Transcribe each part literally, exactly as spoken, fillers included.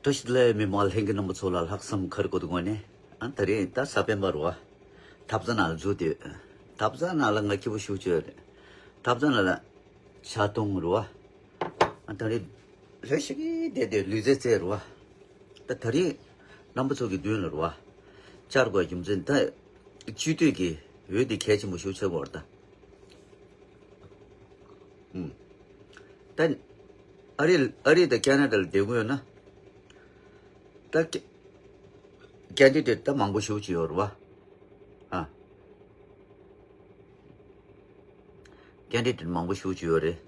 བཀྲ་ཤིས་བདེ་ལེགས། མི་མང་ལྷན་རྒྱས་རྣམ་པ་ཚོ་ལ་ལྷག་བསམ་ཁ་རི་སྐོར་དུ་ངོས་ནས། ཨ་ད་རེས་ད་གཟའ་སྤེན་པ་རེད་བ། ཐབ་ཚང་ནང་ལ་འཛུལ་དུས། ཐབ་ཚང་ནང་ལ་ང་སྐྱིད་པོ་ཞེ་པོ་ཅིག་ཡོད་རེད། ཐབ་ཚང་ནང་ལ་ཇ་འཐུང་རེད་བ། ཨ་ད་རེས་ལྷོད་ཤིག་གིས་བསྡད་དེ་ལུས་རྩལ་རྩེད་རེད་བ། ད་ད་རེས་རྣམ་པ་ཚོ་གི་མདུན་ལ་རེད་བ། བཅར་དགོས་རྒྱུ་མཚན་ད། སྤྱི་འཐུས་ཀྱི་འོས་དེ་གལ་ཆེན་པོ་ཞེ་པོ་ཆགས་ཀྱི་ཡོད་རེད་ད། ཨུམ། ད་ཨ་རི་ཨ་རི་དང་ཁེ་ན་ཌ་ལ་བསྡད་ཀྱི་ཡོད་ན། ད་ཀེ་ཀེན་ཌི་ཌེ་ཊི་ད་མང་པོ་ཞེ་པོ་ཅིག་ཡོད་རེད་བ། ཨ། ཀེན་ཌི་ཌེ་ཊི་མང་པོ་ཞེ་པོ་ཅིག་ཡོད་རེད།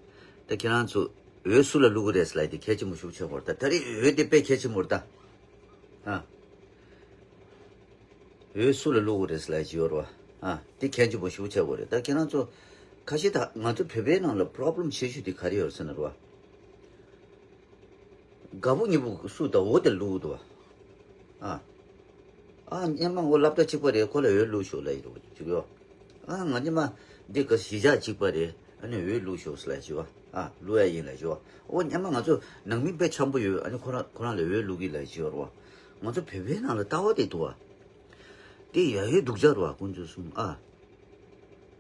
ད་ཁྱེད་རང་ཚོ་འོས་སུ་ལ་བླུག་གི་རེད་ཟེར་ལབ་དེ་གལ་ཆེན་པོ་ཞེ་པོ་ཆགས་ཀྱི་ཡོད་རེད་ད། ད་རེས་འོས་དེ་དཔེ་གལ་ཆེན་པོ་རེད་ད། ཨ། འོས་སུ་ལ་བླུག་དགོས་རེད་ཟེར་ལབ་ཀྱི་ཡོད་རེད་བ། ཨ། དེ་གལ་ཆེན་པོ་ཞེ་པོ་ཆགས་ཀྱི་ཡོད་རེད། ད་ཁྱེད་རང་ཚོ་ཁ་ཤས་ད་ང་ཚོ་བོད་པའི་ནང་ལ་པོ་རོབ་ལེམ་ཆེ་ཤོས་དེ་ག་རེ་ཡོད་རེད་ཟེར་ན་རེད་བ། དགའ་པོ་ཉེ་པོ་སུ་དང་འོ་དེ་བླུག་འདུག་བ། ཨ། ཨ་སྔོན་མ་འོ་སློབ་གྲྭ་གཅིག་པ་རེད། ཁོ་ལ་འོས་བླུག་ཤོག་ལབ་ཡོད་རེད་བ་ཅིག་ཡོད། ཨ་ང་སྔོན་མ་འདི་ག་གཞིས་ཆགས་གཅིག་པ་རེད། ཨ་ནི་འོས་བླུག་ཤོག་ཟེར་ལབ་བྱས་པ། ཨ་བླུག་ཡ་ཡིན་ལབ་བྱས་པ། འོ་སྔོན་མ་ང་ཚོ་ནང་མི་དཔེ་འཆམ་པོ་ཡོད། ཨ་ནི་ཁོ་རང་ཁོ་རང་ལ་འོས་བླུག་གི་ལབ་བྱས་པ་རེད་བ། ང་ཚོ་བོད་པའི་ནང་ལ་ལྟ་བ་དེ་འདུག་བ། དེ་ཡ་ཡོད་སྡུག་ཅག་རེད་བ་དཀོན་མཆོག་གསུམ་ཨ།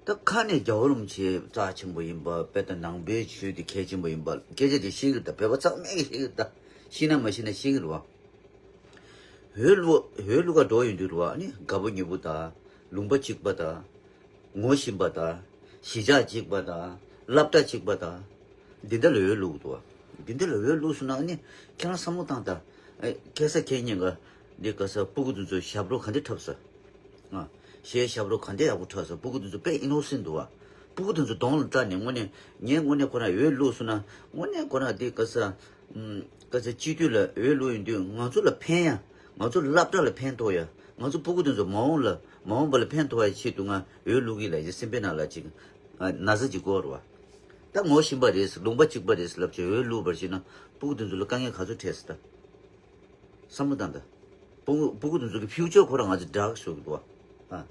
ད་ཁ་ནས་རྒྱལ་བ་རིན་པོ་ཆེ་རྩ་ཆེན་པོ་ཡིན་པ། དཔེ་ལྟ་ནང་པའི་ཆོས་དེ་གལ་ཆེན་པོ་ཡིན་པ་སྐད་ཆ་དེ་བཤད་ཀྱི་རེད་ད། བོད་པ་ཚང་མས་ཀྱི་བཤད་ཀྱི་རེད་ད། ཤེས་ན་མ་ཤེས་ན་ཤེས་ཀྱི་རེད་བ། འོས་བླུག་འོས་བླུག་ག་འགྲོ་ཡོང་དུས་རེད་བ། ཨ་ནི་དགའ་པོ་ཉེ་པོ་དང་ལུང་པ་གཅིག་པ་དང་། ངོ་ཤེས་པ་དང་། གཞིས་ཆགས་གཅིག་པ་དང་། སློབ་གྲྭ་གཅིག་པ་དང་། འདི་འདྲ་ལ་འོས་བླུག་འདུག་བ། འདི་འདྲ་ལ་འོས་བླུག་སོང་ན་ཨ་ནི་ཁྱེད་རང་བསམ་བློ་བཏང་དང་། ཨེ་ཁ་སང་ཁ་ཉིན་ག་འདི་ག་ས་སྤུ་གུ་དེ་ཚོ་ཞབས་བྲོ་ག་འདྲ་འཁྲབ་ས། ཨ། གཞས་ཞབས་བྲོ་ག་འདྲ་ཡག་པོ་འཁྲབ་ས། སྤུ་གུ་དེ་ཚོ་དཔེ་ཨི་ནོ་སེན་ཊི་འདུག་བ། སྤུ་གུ་དེ་ཚོ་གདོང་ལ་བལྟས་ནས་དངོས་གནས་ངས་དངོས་གནས་ཁོ་རང་འོས་བླུག་སོང་ན་དངོས་གནས་ཁོ་རང་འདི་ག་ས། ཨུམ། ག་ས་སྤྱི་འཐུས་ལ་འོས་བླུག་ཡོང་དུས་ང་ཚོ་ལ་ཕན་ཡ། ང་ཚོ་སློབ་གྲྭ་ལ་ཕན་ཐོགས་ཡ། ང་ཚོ་སྤུ་གུ་དེ་ཚོ་མ་འོངས་ལ་མ་འོངས་པ་ལ་ཕན་ཐོགས་ཡ་ཆེད་དུ་ང་འོས་བླུག་གི་ལབ་ཀྱི་སེམས་པའི་ནང་ལ་ཅིག་ཨ། ན་ཚ་ཅིག་སྐོར་བ། ད་ངོ་ཤེས་པ་རེད། ལུང་པ་གཅིག་པ་རེད་ལབ་བྱས་འོས་བླུག་པར་བྱས་ན་སྤུ་གུ་དེ་ཚོ་ལ་དཀའ་ངལ་ག་ཚོད་འཕྲད་སྲིད་ད། བསམ་བློ་བཏང་ད། སྤུ་གུ་སྤུ་གུ་དེ་ཚོ་གི་ཕིའུ་ཅར་ཁོ་རང་ང་ཚོ་འདྲ་ཞུ་གི་འདུག་བ། ཨ།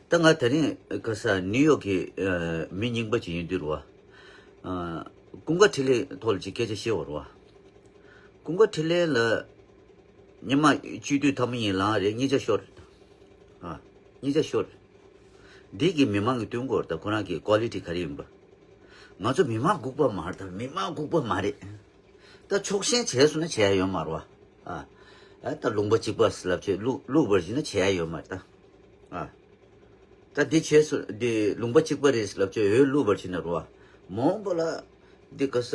ད་ང་དེ་རིང་ག་ས་ནིའུ་ཡོག་གི་ཨ། མི་རྙིང་པ་ཅིག་ཡིན་དུས་རེད་བ། ཨ། ཀུན་དགའ་འཕྲིན་ལས་ཐོག་ལ་ཅིག་སྐད་ཆ་བཤད་པ་རེད་བ། ཀུན་དགའ་འཕྲིན་ལས་ལ་སྔོན་མ་སྤྱི་འཐུས་ཐ་མ་གཉིས་ལངས་རེད། གཉིས་ཆ་ཤོར། ཨ། གཉིས་ཆ་ཤོར། འདི་གི་མི་མང་གི་སྟོན་སྐོར་དང་ཁོ་རང་གི་ཀོ་ལི་ཊི་ག་རེ་ཡིན་པ། ང་ཚོ་མི་མང་ལྐུགས་པ་མ་རེད་ད། མི་མང་ལྐུགས་པ་མ་རེད། ད་ཕྱོགས་ཞེན་བྱས་སོང་ན་བྱས་ཡ་ཡོད་མ་རེད་བ། ཨ། ཨ་ད་ལུང་པ་གཅིག་པ་ཟེར་ལབ་བྱས་བླུག་བླུག་པར་བྱས་ན་བྱས་ཡ་ཡོད་མ་རེད་ད། ཨ། ད་འདི་བྱས་སོང་འདི་ལུང་པ་གཅིག་པ་རེད་ཟེར་ལབ་བྱས་འོས་བླུག་པར་བྱས་ན་རེད་བ། མ་འོངས་པ་ལ་འདི་ག་ས་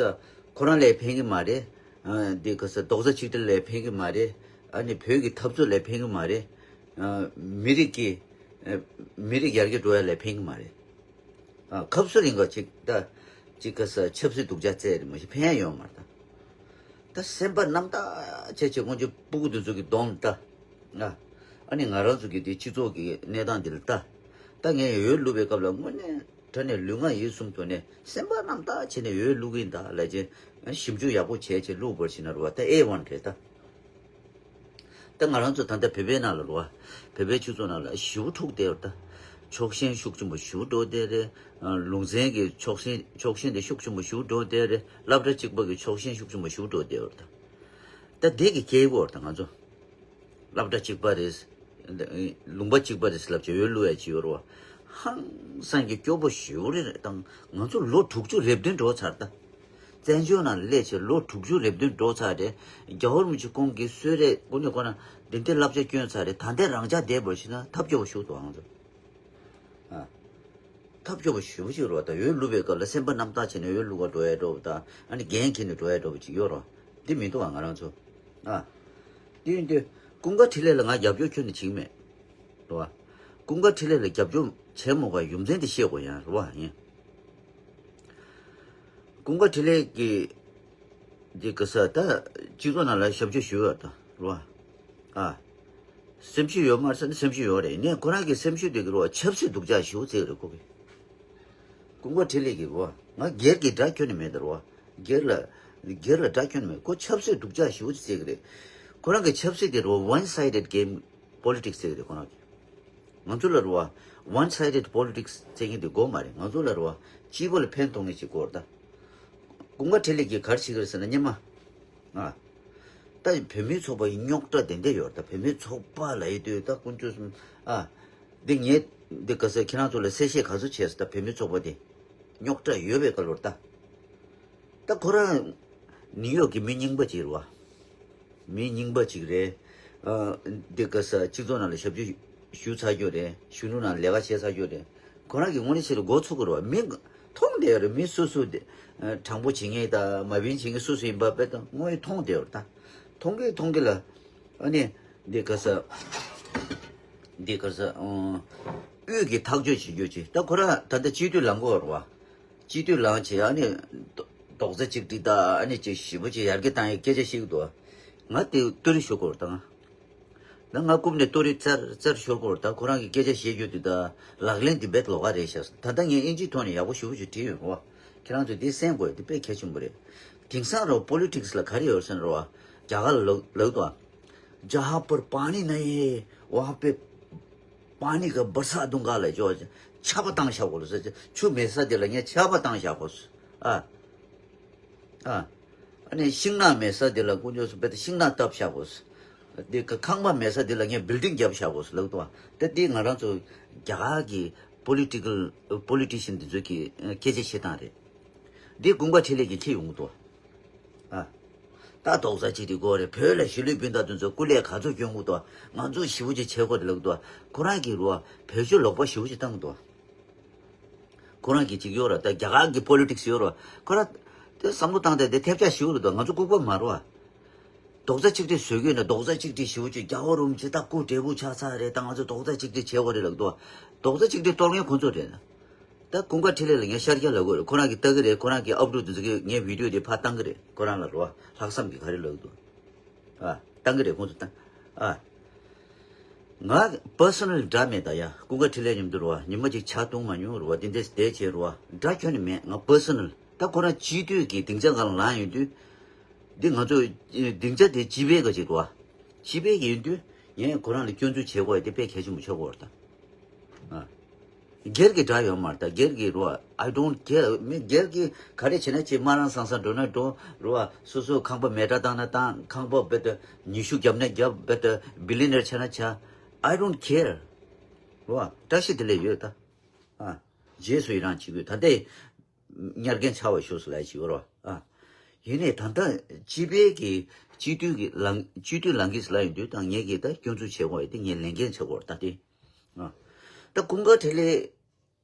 ཁོ་རང་ལ་ཕན་གི་མ་རེད། ཨ། འདི་ག་ས་རྡོག་རྩ་གཅིག་སྒྲིལ་ལ་ཕན་གི་མ་རེད། ཨ་ནི་བོད་ཀྱི་འཐབ་རྩོད་ལ་ཕན་གི་མ་རེད། ཨ། མི་རིགས་ཀྱི་ཨ། མི་རིགས་ཡར་རྒྱས་འགྲོ་ཡ་ལ་ཕན་གི་མ་རེད། ཨ། ཁབ་སུ་རིང་ག་ཅིག་ད་ཅིག་ག་ས་ཆབ་སྲིད་སྡུག་ཅག་བཙལ་རེད་མ་གཞི་ཕན་ཡ་ཡོད་མ་རེད་ད། ད་སེམས་པ་རྣམ་དག་བྱས་བྱས་དཀོན་མཆོག་སྤུ་གུ་དེ་ཚོ་གི་གདོང་ལ་ལྟ། ཨ། ཨ་ནི་ང་རང་ཚོ་གི་དེ་སྤྱི་ཚོགས་ཀྱི་གནས་སྟངས་འདི་ལ་ལྟ། ད་ངས་འོས་བླུག་པའི་སྐབས་ལ་དངོས་གནས་དྲང་གནས་ལུས་ངག་ཡིད་གསུམ་ཐོག་ནས་སེམས་པ་རྣམ་དག་བྱས་ནས་འོས་བླུག་གི་ཡིན་ད་ལབ་བྱས་ཞིབ་འཇུག་ཡག་པོ་བྱས་བྱས་བླུག་པར་བྱས་ན་རེད་བ། ད་ཨེ་ཝན་རེད་ད། ད་ང་རང་ཚོ་ད་ལྟ་བོད་པའི་ནང་ལ་རེད་བ། བོད་པའི་སྤྱི་ཚོགས་ནང་ལ་ཞེ་པོ་འཁྲུག་བསྡད་ཡོད་ད། ཕྱོགས་ཞེན་ཤུགས་ཆེན་པོ་ཞེ་པོ་འགྲོ་བསྡད་རེད། ཨ། ལུང་ཚན་གྱི་ཕྱོགས་ཞེན་ཕྱོགས་ཞེན་དེ་ཤུགས་ཆེན་པོ་ཞེ་པོ་འགྲོ་བསྡད་རེད། སློབ་གྲྭ་གཅིག་པ་གི་ཕྱོགས་ཞེན་ཤུགས་ཆེན་པོ་ཞེ་པོ་འགྲོ་བསྡད་ཡོད་ད། ད་དེ་གི་སྐྱེ་བོ་ད་ང་ཚོ་སློབ་གྲྭ་གཅིག་པ་རེད། ལུང་པ་གཅིག་པ་རེད་ལབ་བྱས་འོས་བླུག་ཡ་ཅིག་ཡོད་རེད་བ། ཧང་སང་གི་སྐྱོ་པོ་ཞེ་པོ་རེད། ད་ང་ཚོ་ལོ་དྲུག་ཅུ་རེ་བདུན་འགྲོ་ཚར་ད། བཙན་བྱོལ་ནང་ལ་སླེབས་བྱས་ལོ་དྲུག་ཅུ་རེ་བདུན་འགྲོ་ཚར་རེད། རྒྱལ་བ་རིན་པོ་ཆེ་ཁོང་གིས་གསོལ་རས་ཀུན་ནས་ཁོ་ན་འདི་འདྲའི་བསླབ་བྱ་བསྐྱོན་ཚར་རེད། ད་ལྟའི་རང་འཇགས་བསྡད་པར་ཕྱིན་ན་ཐབས་སྐྱོ་པོ་ཞིག་འདུག་ང་ཚོ། ཨ། ཐབས་སྐྱོ་པོ་ཞེ་པོ་ཞིག་རེད་བ། ད་འོས་བླུག་པའི་སྐབས་ལ་སེམས་པ་རྣམ་དག་བྱས་ནས་འོས་བླུག་ག་འགྲོ་ཡ་འགྲོ་བ་དང་ཨ་ནི་འགན་འཁྱེར་ནས་འགྲོ་ཡ་འགྲོ་བ་ཅིག་ཡོད་རེད་བ། འདི་མི་འདུག་བ་ང་རང་ཚོ། ཨ། འདི་ཡིན་དུས་ཀུན་དགའ་འཕྲིན་ལས་ལ་ང་རྒྱབ་སྐྱོར་ཁྱོན་ནས་བྱེད་ཀྱི་མེད། རེད་བ། ཀུན་དགའ་འཕྲིན་ལས་ལ་རྒྱབ་སྐྱོར་བྱས་མ་དགོས་པའི་རྒྱུ་མཚན་དེ་བཤད་དགོས་ཡ་རེད་བ་ཡིན། ཀུན་དགའ་འཕྲིན་ལས་ཀྱི་འདི་ག་ས་ད་སྤྱི་ཚོགས་ནང་ལ་ཞབས་ཕྱི་ཞུ་ཡ་ད་རེད་བ། ཨ། སེམས་ཤུགས་ཡོད་མ་རེད་ཟེར་ན་སེམས་ཤུགས་ཡོད་རེད། ཡིན་ནའི་ཁོ་རང་གི་སེམས་ཤུགས་དེ་གི་རེད་བ་ཆབ་སྲིད་སྡུག་ཅག་ཞེ་པོ་བརྩི་གི་རེད་ཁོ་གིས། ཀུན་དགའ་འཕྲིན་ལས་ཀྱི་རེད་བ། ང་སྒེར་གྱི་དགྲ་ཁྱོན་ནས་མེད་ད་རེད་བ། སྒེར་ལ་སྒེར་ལ་དགྲ་ཁྱོན་ནས་མེད། ཁོ་ཆབ་སྲིད་སྡུག་ཅག་ཞེ་པོ་བརྩི་གི་རེད། ཁོ་རང་གི་ཆབ་སྲིད་དེ་རེད་བ་one sided game politics་བརྩི་གི་རེད་ཁོ་རང་གིས། ང་ཚོ་ལ་རེད་བ། one sided politics་བརྩི་མཁན་དེ་དགོས་མ་རེད། ང་ཚོ་ལ་རེད་བ། སྤྱི་པ་ལ་ཕན་ཐོགས་མཁན་ཞིག་དགོས་རེད་ད། ཀུན་དགའ་འཕྲིན་ལས་ཀྱིས་ག་རེ་བྱེད་ཀྱི་རེད་ཟེར་ན་སྔོན་མ། ཨ། ད་བོད་མིའི་ཚོགས་པ་ཡི་རྙོག་དྲ་དེ་འདྲ་ཡོད་རེད། ད་བོད་མིའི་ཚོགས་པ་ལབ་ཡོང་དུས་ད་དཀོན་མཆོག་གསུམ། ཨ། འདི་ངས་འདི་ག་ས་ཁྱེད་རང་ཚོ་ལ་གསལ་བཤད་ག་ཚོད་བྱས་སོང་། ད་བོད་མིའི་ཚོགས་པ་དེ་རྙོག་དྲ་ཡོད་པའི་སྐབས་ལ་ད། ད་ཁོ་རང་ནིའུ་ཡོག་གི་མི་རྙིང་པ་ཅིག་རེད་བ། མི་རྙིང་པ་ཅིག་རེད། ཨ། འདི་ག་ས་སྤྱི་ཚོགས་ནང་ལ་ཞབས་ཕྱི་ཞུ་ཚར་རྒྱུ་རེད། གཞོན་ནུ་ནང་ལས་ཀ་བྱས་ཚར་རྒྱུ་རེད། ཁོ་རང་གི་དངོས་གནས་ཆེད་དུ་འགོ་ཚུགས་དགོས་རེད་བ། མི་མཐོང་བསྡད་ཡོད་རེད། མི་སུ་སུ་དེ་དྲང་པོ་བྱེད་མཁན་དང་མ་བིན་བྱེད་མཁན་སུ་སུ་ཡིན་པ་དཔེ་ད་དངོས་ཡོད་མཐོང་བསྡད་ཡོད་རེད། ད་མཐོང་གི་མཐོང་གི་ལ། ཨ་ནི་འདི་ག་ས་འདི་ག་ས་ཨང་། དབུས་ཀྱི་ཐག་གཅོད་བྱེད་རྒྱུ་ཅིག་ད་ཁོ་རང་ད་ལྟ་སྤྱི་འཐུས་ལངས་གི་ཡོད་རེད་བ། སྤྱི་འཐུས་ལངས་བྱས་ཨ་ནི་རྡོག་རྩ་གཅིག་སྒྲིལ་དང་ཨ་ནི་ཅིག་ཞེ་པོ་ཅིག་ཡར་རྒྱས་བཏང་ཡའི་སྐད་ཆ་བཤད་ཀྱི་འདུག་ང་དེ་བསྟོད་ར་ཞུ་དགོས་རེད་ད་ང་། ད་ང་རྐུབ་ནས་བསྟོད་ར་རྩེར་རྩེར་ཤོར་དགོས་རེད་ད། ཁོ་རང་གི་སྐད་ཆ་བཤད་རྒྱུ་དེ་ད་ལག་ལེན་དེ་རྦད་ལོགས་ཀ་རེད་ཤག་ད་ལྟ་ངས་ཨིན་ཇིའི་ཐོག་ནས་ཡག་པོ་ཞེ་པོ་ཅིག་བྲིས་ཡོད་རེད་བ། ཁྱེད་རང་ཚོས་དེ་གསན་དགོས། དེ་དཔེ་གལ་ཆེན་པོ་རེད། དེང་སང་རོ་པོ་ལི་ཊིག་སི་ལ་ག་རེ་ཡོད་ཟེར་ན་རོ་བ། རྒྱ་གར་ལ་ལབ་ལབ་འདུག་ཇ་ཧ་པར་པ་ནི་ན་ཡེ་ཝ་པེ་པ་ནི་ག་བར་ས་དུང་ག་ལ་ཇོ། ཆར་པ་བཏང་བཞག་གོ་ལ་ཟེར། ཆུ་མེད་ས་དེ་ལ་ངས་ཆར་པ་བཏང་བཞག་གོ། ཨ། ཨ། ཨ་ནི་ཤིང་ནགས་མེད་ས་དེ་ལ་དཀོན་མཆོག་གསུམ་དཔེ་ད་ཤིང་ནགས་བཏབ་བཞག་གོ། དེ་ག་ཁང་པ་མེད་ས་དེ་ལ་ངས་བིལ་ཌིང་བརྒྱབ་བཞག་གོ་ལབ་འདུག་ད་དེ་ང་རང་ཚོ་རྒྱ་གར་གི་པོ་ལི་ཊི་ཀལ་པོ་ལི་ཊི་ཤན་དེ་ཚོ་གི་སྐད་ཆ་བཤད་སྟངས་རེད། འདི་ཀུན་དགའ་འཕྲིན་ལས་ཀྱིས་ཁྱེར་ཡོང་གི་འདུག་ཨ། ད་རྡོག་རྩ་གཅིག་སྒྲིལ་དགོས་རེད། བོད་ལ་གཞིས་ལུས་སྤུན་ཟླ་དེ་ཚོ་སྐུ་ལས་ག་ཚོད་སྐྱོན་གྱི་འདུག་ང་ཚོ་ཞེ་པོ་ཅིག་བྱེད་དགོས་རེད་ལབ་ཀྱི་འདུག་ཁོ་རང་གིས་རོ་བོད་ཆོས་ལོག་པ་ཞེ་པོ་ཅིག་བཏང་གི་འདུག་ཁོ་རང་གིས་ཅིག་ཡོད་རོ། ད་རྒྱ་གར་གྱི་པོ་ལི་ཊིག་སི་ཡོད་རོ། ཁོ་རང་དེ་བསམ་བློ་བཏང་སྟེ་དེ་ཐེབས་ཆག་ཞེ་པོ་རེད་འདུག་ང་ཚོ་ལྐུགས་པ་མ་རེད་བ། རྡོག་རྩ་གཅིག་སྒྲིལ་བཟོ་གི་ཡོད་ན་རྡོག་རྩ་གཅིག་སྒྲིལ་ཞེ་པོ་ཅིག་རྒྱལ་བ་རིན་པོ་ཆེ་ད་སྐུ་བགྲེས་པོ་ཆགས་ཚར་རེད། ད་ང་ཚོ་རྡོག་རྩ་གཅིག་སྒྲིལ་བྱེད་དགོས་རེད་ལབ་འདུག་རྡོག་རྩ་གཅིག་སྒྲིལ་གཏོར་མཁན་ཁོ་ཚོ་རེད། ད་ཀུན་དགའ་འཕྲིན་ལས་ལ་ངས་ཤར་རྒྱག་ལབ་དགོས་རེད། ཁོ་རང་གིས་ལྟ་གི་རེད། ཁོ་རང་གི་ཨབ་ལོཌ་དེ་ཚོ་གི་ངའི་བི་ཌིའོ་དེ་ཕར་བཏང་གི་རེད། ཁོ་རང་ལ་རོ་ལྷག་བསམ་གྱིས་ག་རེ་ལབ་འདུག་ཨ། བཏང་གི་རེད། ཁོང་ཚོ་བཏང་། ཨ། ང་པར་སོ་ནལ་དགྲ་མེད་ད་ཡ། ཀུན་དགའ་འཕྲིན་ལས་མཉམ་དུ་རོ་བ། ཉི་མ་གཅིག་ཇ་བཏུང་མ་མྱོང་རོ་བ། དེ་འདྲས་བསྡད་བྱས་རོ་བ། དགྲ་ཁྱོན་ནས་མེད། ང་པར་སོ་ནལ། ད་ཁོ་རང་སྤྱི་འཐུས་ཀྱི་སྡིངས་ཆ་སྒང་ལ་ལངས་ཡོང་དུས། འདི་ང་ཚོ་སྡིངས་ཆ་དེ་སྤྱི་པའི་ག་ཅིག་རོ་བ། སྤྱི་པའི་གི་ཡིན་དུས་ངས་ཁོ་རང་ལ་སྐྱོན་འཛུགས་བྱེད་དགོས་ཡ་དེ་དཔེ་གལ་ཆེན་པོ་ཆགས་ཀྱི་ཡོད་རེད་ད། ཨ། སྒེར་གྱི་དགྲ་ཡོད་མ་རེད་ད། སྒེར་གྱི་རོ། I don't care. མི་སྒེར་གྱི་ག་རེ་བྱེད་ན་བྱེད། དམར་ལངས་སང་སང་འགྲོ་ན་འགྲོ་རོ། སོ་སོ་ཁང་པ་མེ་སྲེག་བཏང་ན་བཏང་། ཁང་པ་རྦད་དེ་ཉི་ཤུ་བརྒྱབ་ན་བརྒྱབ། རྦད་དེ་བི་ལི་ཡ་ནེར་ཆགས་ན་ཆགས། I don't care. རོ། བཀྲ་ཤིས་བདེ་ལེགས་ཡོད་ད། ཨ། རྗེས་སུ་ཡི་རང་བྱེད་དགོས། ད་ལྟའི་ཉར་མཁན་ཆགས་པ་ཤོག་ཟེར་ལབ་ཀྱི་ཡོད་རོ། ཨ། ཡིན་ནའི་ད་ལྟ་སྤྱི་པའི་གི་སྤྱི་འཐུས་ཀྱི་ལངས། སྤྱི་འཐུས་ལངས་ཀྱི་ཟེར་ལབ་ཡོང་དུས་ད་ངས་གི་ད་སྐྱོན་འཛུགས་བྱེད་དགོས་ཡ་དེ་ངས་ལས་འགན་ཆགས་ཀྱི་ཡོད་རེད་ད་དེ། ཨ། ད་ཀུན་དགའ་འཕྲིན་ལས་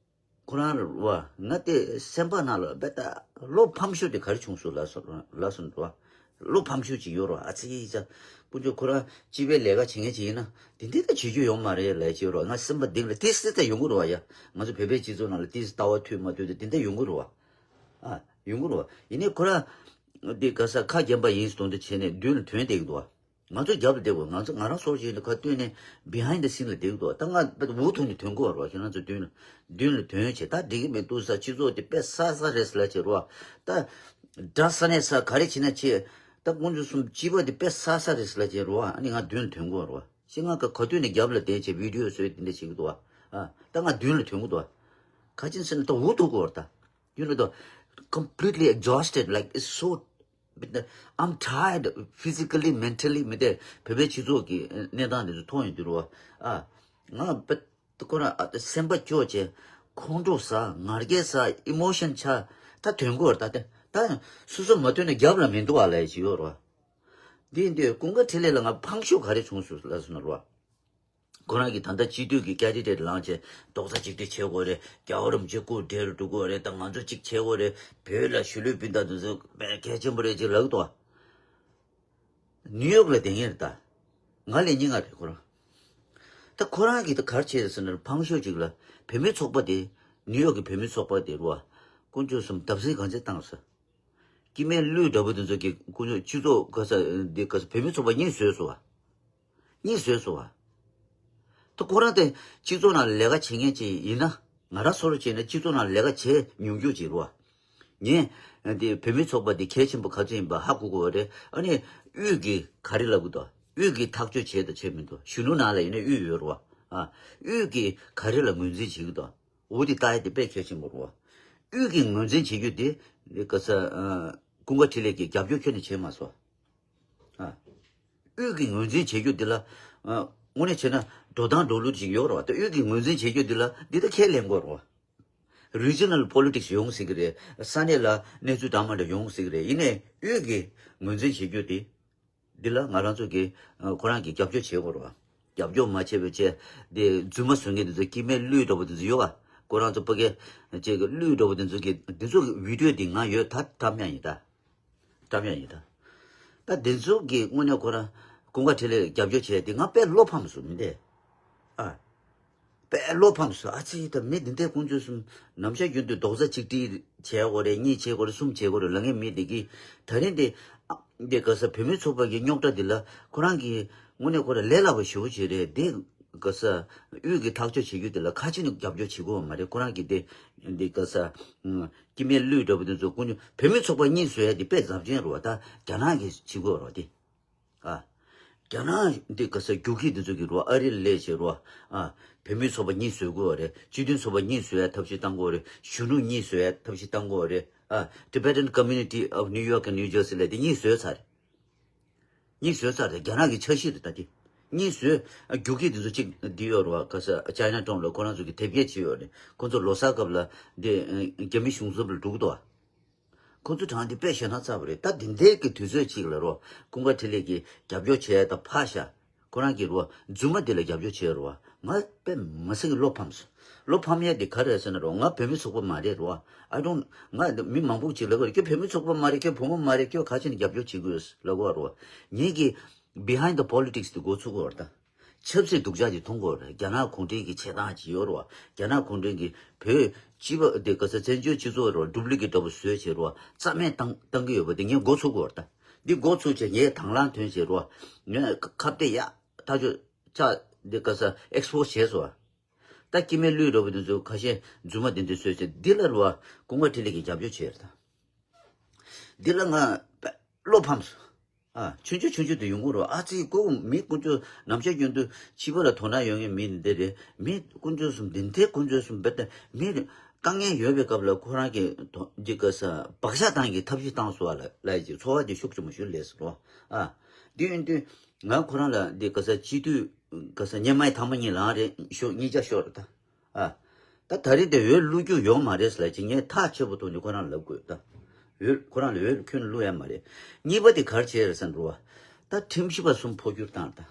ཁོ་རང་རེད་བ། ང་དེ་སེམས་པ་ནང་ལ་རྦད་དེ་བློ་ཕམ་ཤོས་དེ་ག་རེ་བྱུང་སོང་ལབ་སོང་ལབ་སོང་འགྲོ་བ། བློ་ཕམ་ཤོས་ཅིག་ཡོད་རེད་བ། ཨ་ཙི་ཙི། དཀོན་མཆོག། ཁོ་རང་སྤྱི་པའི་ལས་ཀ་བྱེད་མཁན་ཅིག་ཡིན་ན་དེ་འདྲ་ད་བྱེད་རྒྱུ་ཡོད་མ་རེད་ལབ་ཀྱི་ཡོད་རེད་བ། ང་སེམས་པ་གཏིང་ལ་ཏོག་ཙམ་ད་ཡོང་གི་རེད་བ་ཡ། ང་ཚོ་བོད་པའི་སྤྱི་ཚོགས་ནང་ལ་ཏོག་ཙམ་ལྟ་བ་མཐུན་མ་མཐུན་དེ་དེ་འདྲ་ཡོང་གི་རེད་བ། ཨ། ཡོང་གི་རེད་བ། ཡིན་ནའི་ཁོ་རང་དེ་ག་ས་ཁ་རྒྱན་པ་ཡིན་སོང་དུ་བྱས་ནས་མདུན་ལ་ཐོན་བསྡད་ཀྱི་འདུག་བ། ང་ཚོ་རྒྱབ་ལ་བསྡད་དགོས། ང་ཚོ་ང་རང་སོར་བཞིན་དུ་ཁ་བཏོན་ནས་behind the scene ལ་བསྡད་ཀྱི་འདུག་ད་ང་འུ་ཐུག་ནས་ཐོན་དགོས་བ་རེད་བ། ཁྱེད་རང་ཚོ་མདུན་ལ་མདུན་ལ་ཐོན་བྱས་ད་འགྲིག་གི་མི་འདུག་ས། སྤྱི་ཚོགས་དེ་དཔེ་གསར་གསར་རེད་ཟེར་ལབ་བྱས་རེད་བ། ད་དགྲ་ས་ནས་ས་ག་རེ་བྱེད་ན་བྱེད། ད་དཀོན་མཆོག་གསུམ། སྤྱི་པ་དེ་དཔེ་གསར་གསར་རེད་ཟེར་ལབ་བྱས་རེད་བ། ཨ་ནི་ང་མདུན་ལ་ཐོན་དགོས་བ་རེད་བ། ཤི་ང་ཁ་ཁ་བཏོན་ནས་རྒྱབ་ལ་བསྡད་བྱས་བི་ཌིའོ་བཟོས་དེ་འདྲ་བྱེད་ཀྱི་འདུག་བ། ཨ། ད་ང་མདུན་ལ་ཐོན་གྱི་འདུག་བ། ག་ཅི་ཟེར་ན་ད་འུ་ཐུག་གི་བ་རེད་ད། You know, the completely exhausted, like, it's so, I'm tired physically, mentally. མི་དེ་བོད་པའི་སྤྱི་ཚོགས་ཀྱི་གནས་སྟངས་དེ་ཚོ་མཐོང་ཡོང་དུས་རེད་བ། ཨ། ང་བེད་ཁོ་རང་ཨ་སེམས་པ་སྐྱོ་བྱས། ཁོང་ཁྲོ་ཟ། ང་རྒྱལ་ཟ། ཨི་མོ་ཤན་ཆགས། ད་ཐོན་གྱི་བ་རེད་ད། དེ་ད་སོ་སོ་མ་ཐོན་ན་རྒྱབ་ལ་མི་འདུག་བ་ལབ་ཀྱི་ཡོད་རེད་བ། འདི་ཡིན་དུས་ཀུན་དགའ་འཕྲིན་ལས་ལ་ང་ཕངས་ཤུགས་ག་རེ་བྱུང་སོང་ལབ་སོང་ན་རེད་བ། ཁོ་རང་གིས་ད་ལྟ་སྤྱི་འཐུས་ཀྱི་ཀེན་ཌི་ཌེ་ཊི་ལངས་བྱས་རྡོག་རྩ་གཅིག་སྒྲིལ་བྱེད་དགོས་རེད། རྒྱལ་བ་རིན་པོ་ཆེ་སྐུ་བགྲེས་རུ་འགྲོ་དགོས་རེད། ད་ང་ཚོ་གཅིག་བྱེད་དགོས་རེད། བོད་ལ་གཞིས་ལུས་སྤུན་ཟླ་འདི་ཚོ་དཔེ་གལ་ཆེན་པོ་རེད་ཅེས་ལབ་འདུག་ནིའུ་ཡོག་ལ་བསྡད་མཁན་རེད་ད། ང་ལས་སྙིང་ང་རེད་ཁོ་རང་། ད་ཁོ་རང་གིས་ད་ག་རེ་བྱས་ཟེར་ན་ཕངས་ཤུགས་ཅིག་ལ་བོད་མིའི་ཚོགས་པ་དེ། ནིའུ་ཡོག་གི་བོད་མིའི་ཚོགས་པ་དེ་རེད་བ། དཀོན་མཆོག་གསུམ་བརྡབ་གསིག་གང་ཆེ་བཏང་ཟེར། སྐྱེ་དམན་ཀླུ་འདྲ་པོ་དེ་ཚོ་གིས་དཀོན་མཆོག་སྤྱི་ཚོགས་ག་ས་འདི་ག་ས་བོད་མི་ཚོགས་པ་གཉིས་བཟོས་སོང་བ། གཉིས་བཟོས་སོང་བ། ད་ཁོ་རང་དེ་སྤྱི་ཚོགས་ནང་ལས་ཀ་བྱེད་མཁན་ཅིག་ཡིན་ན། ང་རང་ཚོར་བྱས་ན་སྤྱི་ཚོགས་ནང་ལས་ཀ་བྱས་མྱོང་རྒྱུ་ཅིག་རེད་བ། ངས་འདི་བོད་མི་ཚོགས་པ་འདི་གལ་ཆེན་པོ་ག་ཚོད་ཡིན་པ་ཧ་གོ་དགོས་པ་རེད། ཨ་ནི་དབུས་ཀྱི་ག་རེ་ལབ་གི་འདུག་དབུས་ཀྱི་ཐག་གཅོད་བྱས་དང་བྱས་མི་འདུག་གཞོན་ནུ་ནང་ལ་ཡིན་ན་དབུས་ཡོད་རེད་བ། ཨ། དབུས་ཀྱི་ག་རེ་ལ་ངོས་འཛིན་བྱེད་ཀྱི་འདུག་འོ་དེ་ལྟ་ཡ་དེ་དཔེ་གལ་ཆེན་པོ་རེད་བ། དབུས་ཀྱི་ངོས་འཛིན་བྱེད་རྒྱུ་དེ་ག་ས་ཀུན་དགའ་འཕྲིན་ལས་ཀྱིས་རྒྱབ་སྐྱོར་ཁྱོན་ནས་བྱས་མ་སོང་། དབུས་ཀྱི་ངོས་འཛིན་བྱེད་རྒྱུ་འདི་ལ། ཨ། དངོས་གནས་བྱས་ན་འགྲོ་སྟངས་འགྲོ་ལུགས་ཅིག་ཡོད་རེད་བ། ད་དབུས་ཀྱི་ངོས་འཛིན་བྱེད་རྒྱུ་འདི་ལ་འདི་ད་ཁས་ལེན་དགོས་རེད་བ། Regional politics་ཡོང་སྲིད་ཀྱི་རེད། ས་གནས་ལ་གནས་ཚུལ་འདྲ་མི་འདྲ་ཡོང་སྲིད་ཀྱི་རེད། ཡིན་ནའི་དབུས་ཀྱི་ངོས་འཛིན་བྱེད་རྒྱུ་དེ། འདི་ལ་ང་རང་ཚོ་གིས་ཁོ་རང་གི་རྒྱབ་སྐྱོར་བྱེད་དགོས་རེད་བ། རྒྱབ་སྐྱོར་མ་བྱས་པའི་ཆེད་དེ་རྫུན་མ་བཟོ་མཁན་དེ་ཚོ་སྐྱེ་དམན་ཀླུ་འདྲ་པོ་དེ་ཚོ་ཡོད་བ། ཁོ་རང་ཚོ་ཕ་གི་ཅིག་ཀླུ་འདྲ་པོ་དེ་ཚོ་གི་དེ་ཚོ་གི་video་དེ་ང་ཡོད། ད་བཀྲམ་ཡ་ཡིན་ད། བཀྲམ་ཡ་ཡིན་ད། ད་དེ་ཚོ་གི་དངོས་གནས་ཁོ་རང་ཀུན་དགའ་འཕྲིན་ལས་རྒྱབ་སྐྱོར་བྱས་དེ་ང་དཔེ་བློ་ཕམ་སོང་མི་འདས། ཨ། དཔེ་བློ་ཕམ་སོང་། ཨ་ཙི། ད་མི་འདི་འདྲའི་དཀོན་མཆོག་གསུམ་ནམ་ཞག་རྒྱུན་དུ་རྡོག་རྩ་གཅིག་སྒྲིལ་བྱེད་དགོས་རེད། གཉིས་བྱེད་དགོས་རེད། གསུམ་བྱེད་དགོས་རེད་ལབ་མཁན་མི་འདི་གིས་ད་རིང་འདི། ཨ། འདི་ག་ས་བོད་མི་ཚོགས་པ་གི་རྙོག་དྲ་འདི་ལ་ཁོ་རང་གིས་དངོས་གནས་ཁོ་རང་ལས་སླ་པོ་ཞེ་པོ་ཅིག་རེད། འདི་ག་ས་དབུས་ཀྱི་ཐག་གཅོད་བྱེད་རྒྱུ་འདི་ལ་ཁ་ཅིག་ནས་རྒྱབ་སྐྱོར་བྱེད་དགོས་པ་མ་རེད། ཁོ་རང་གིས་འདི་འདི་ག་ས་སྐྱེ་དམན་ཀླུ་འདྲ་པོ་འདི་ཚོ་དཀོན་མཆོག་བོད་མི་ཚོགས་པ་གཉིས་བཟོ་ཡ་འདི་དཔེ་རྫབ་ཆེན་རེད་བ། ད་རྒྱ་ནག་གིས་བྱེད་དགོས་རེད་བ་འདི། ཨ། རྒྱ་ནག་འདི་ག་ས་རྒྱུག་ཁྱི་འདི་ཚོ་གི་རོ། ཨ་རི་ལ་ལས་བྱེད་རོ། ཨ། བོད་མིའི་ཚོགས་པ་གཉིས་བཟོ་དགོས་རེད། སྤྱི་མཐུན་ཚོགས་པ་གཉིས་བཟོ་ཡ་ཐབས་ཤེས་བཏང་དགོས་རེད། གཞོན་ནུ་གཉིས་བཟོ་ཡ་ཐབས་ཤེས་བཏང་དགོས་རེད། ཨ། Tibetan Community of New York and New Jersey་ལ་དེ་གཉིས་བཟོས་ཚར་རེད། གཉིས་བཟོས་ཚར་རེད། རྒྱ་ནག་གི་འཆར་གཞི་རེད་ད་དེ། གཉིས་བཟོས། ཨ། རྒྱུག་ཁྱི་འདི་ཚོ་གཅིག་འདི་ཡོད་རོ། ག་ས་Chinatown་ལ་ཁོ་རང་ཚོ་གི་དེབ་སྐྱེལ་བྱས་ཡོད་རེད། ཁོ་ཚོ་ལོ་གསར་སྐབས་ལ་འདི་རྒྱ་མི་གཞུང་ཚབ་ལ་འགྲོ་གི་འདུག་ཨ། ཁོ་ཚོ་གྲངས་འདི་དཔེ་ཞེ་དྲག་ཚ་བ་རེད། ད་འདི་འདྲའི་གི་དུས་ཚོད་ཅིག་ལ་རོ། ཀུན་དགའ་འཕྲིན་ལས་ཀྱིས་རྒྱབ་སྐྱོར་བྱས་ད་ཕར་བཞག་ཁོ་རང་གིས་རོ། རྫུན་མ་འདི་ལ་རྒྱབ་སྐྱོར་བྱས་རོ། ང་དཔེ་མི་སྲིད་ཀྱི་བློ་ཕམ་སོང་། བློ་ཕམ་ཡས་འདི་ག་རེ་རེད་ཟེར་ན་རོ། ང་བོད་མི་ཚོགས་པ་མ་རེད་རོ། I don't། ང་མི་མང་པོ་ཅིག་ལབ་གི་རེད། ཁྱོད་བོད་མི་ཚོགས་པ་མ་རེད། ཁྱོད་བུ་མོ་མ་རེད། ཁྱོད་ག་ཅི་ནས་རྒྱབ་སྐྱོར་བྱེད་དགོས་ལབ་གི་རོ། ངེད་ཀྱིས་behind the politics་འདི་འགོ་ཚུགས་གི་རེད་ད། ཆབ་སྲིད་སྡུག་ཅག་ཅིག་མཐོང་གི་ཡོད་རེད། རྒྱ་ནག་གུང་ཁྲན་གྱི་བྱེད་སྟངས་ཅིག་ཡོད་རེད་བ། རྒྱ་ནག་གུང་ཁྲན་གྱིས་བོད་སྤྱི་པ་དེ་ག་ས་བཙན་བྱོལ་སྤྱི་ཚོགས་རོ། ཌུབ་ལི་ཀེ་ཊི་འདྲ་པོ་བཟོས་བྱས་རོ། རྩ་མེད་བཏང་བཏང་གི་ཡོད་པ་དེ་ངས་མགོ་ཚོས་གི་ཡོད་རེད་ད། འདི་མགོ་ཚོས་བྱས་ངས་དང་བླངས་ཐོན་བྱས་རོ། ངས་ཁ་ཁ་གཏད་ཡག་ཐག་ཆོད་ཆགས་འདི་ག་ས་ཨེགས་པོ་སི་བྱས་སོང་བ། ད་སྐྱེ་དམན་ཀླུ་འདྲ་པོ་དེ་ཚོ་ཁ་ཤས་རྫུན་མ་དེ་འདྲ་བཟོས་བྱས་འདི་ལ་རོ། ཀུན་དགའ་འཕྲིན་ལས་ཀྱིས་རྒྱབ་སྐྱོར་བྱས་རེད་ད། འདི་ལ་ང་བློ་ཕམ་སོང་། ཨ། ཆུང་ཆུང་ཆུང་ཆུང་དུ་ཡོང་གི་རོ། ཨ་ཙི། ཁོ་མི་དཀོན་མཆོག་ནམ་ཞག་རྒྱུན་དུ་སྤྱི་པ་ལ་དོ་སྣང་ཡོད་མཁན་མི་འདི་རེད། མི་དཀོན་མཆོག་གསུམ་འདི་འདྲའི་དཀོན་མཆོག་གསུམ་རྦད་དེ་མི་དཀའ་ངལ་ཡོད་པའི་སྐབས་ལ་ཁོ་རང་གི་དོ་འདི་ག་ས་བག་ཆགས་བཏང་གི་ཐབས་ཤེས་བཏང་སོང་བ་ལ་ལ་ཡི་ཚོར་བ་འདི་ཤུགས་ཆེན་པོ་ཞིག་སླེབས་སོང་རོ། ཨ། འདི་ཡིན་དུས་ང་ཁོ་རང་ལ་འདི་ག་ས་སྤྱི་འཐུས་ག་ས་སྔོན་མའི་ཐེངས་མ་གཉིས་ལངས་རེད། ཤོག་གཉིས་ཆ་ཤོར་རེད་ད། ཨ། ད་ད་རེས་དེ་འོས་བླུག་རྒྱུ་ཡོད་མ་རེད་ཟེར་ལབ་ཅིག་ངས་ཐག་ཆོད་པོ་ཐོག་ནས་ཁོ་རང་ལབ་དགོས་ད། འོས་ཁོ་རང་ལ་འོས་ཁྱོན་བླུག་ཡ་མ་རེད། གཉིས་པ་དེ་ག་རེ་བྱས་རེད་ཟེར་འགྲོ་བ། ད་ཁྲིམས་ཞིབ་པ་གསུམ་འཕོ་འགྱུར་བཏང་ད།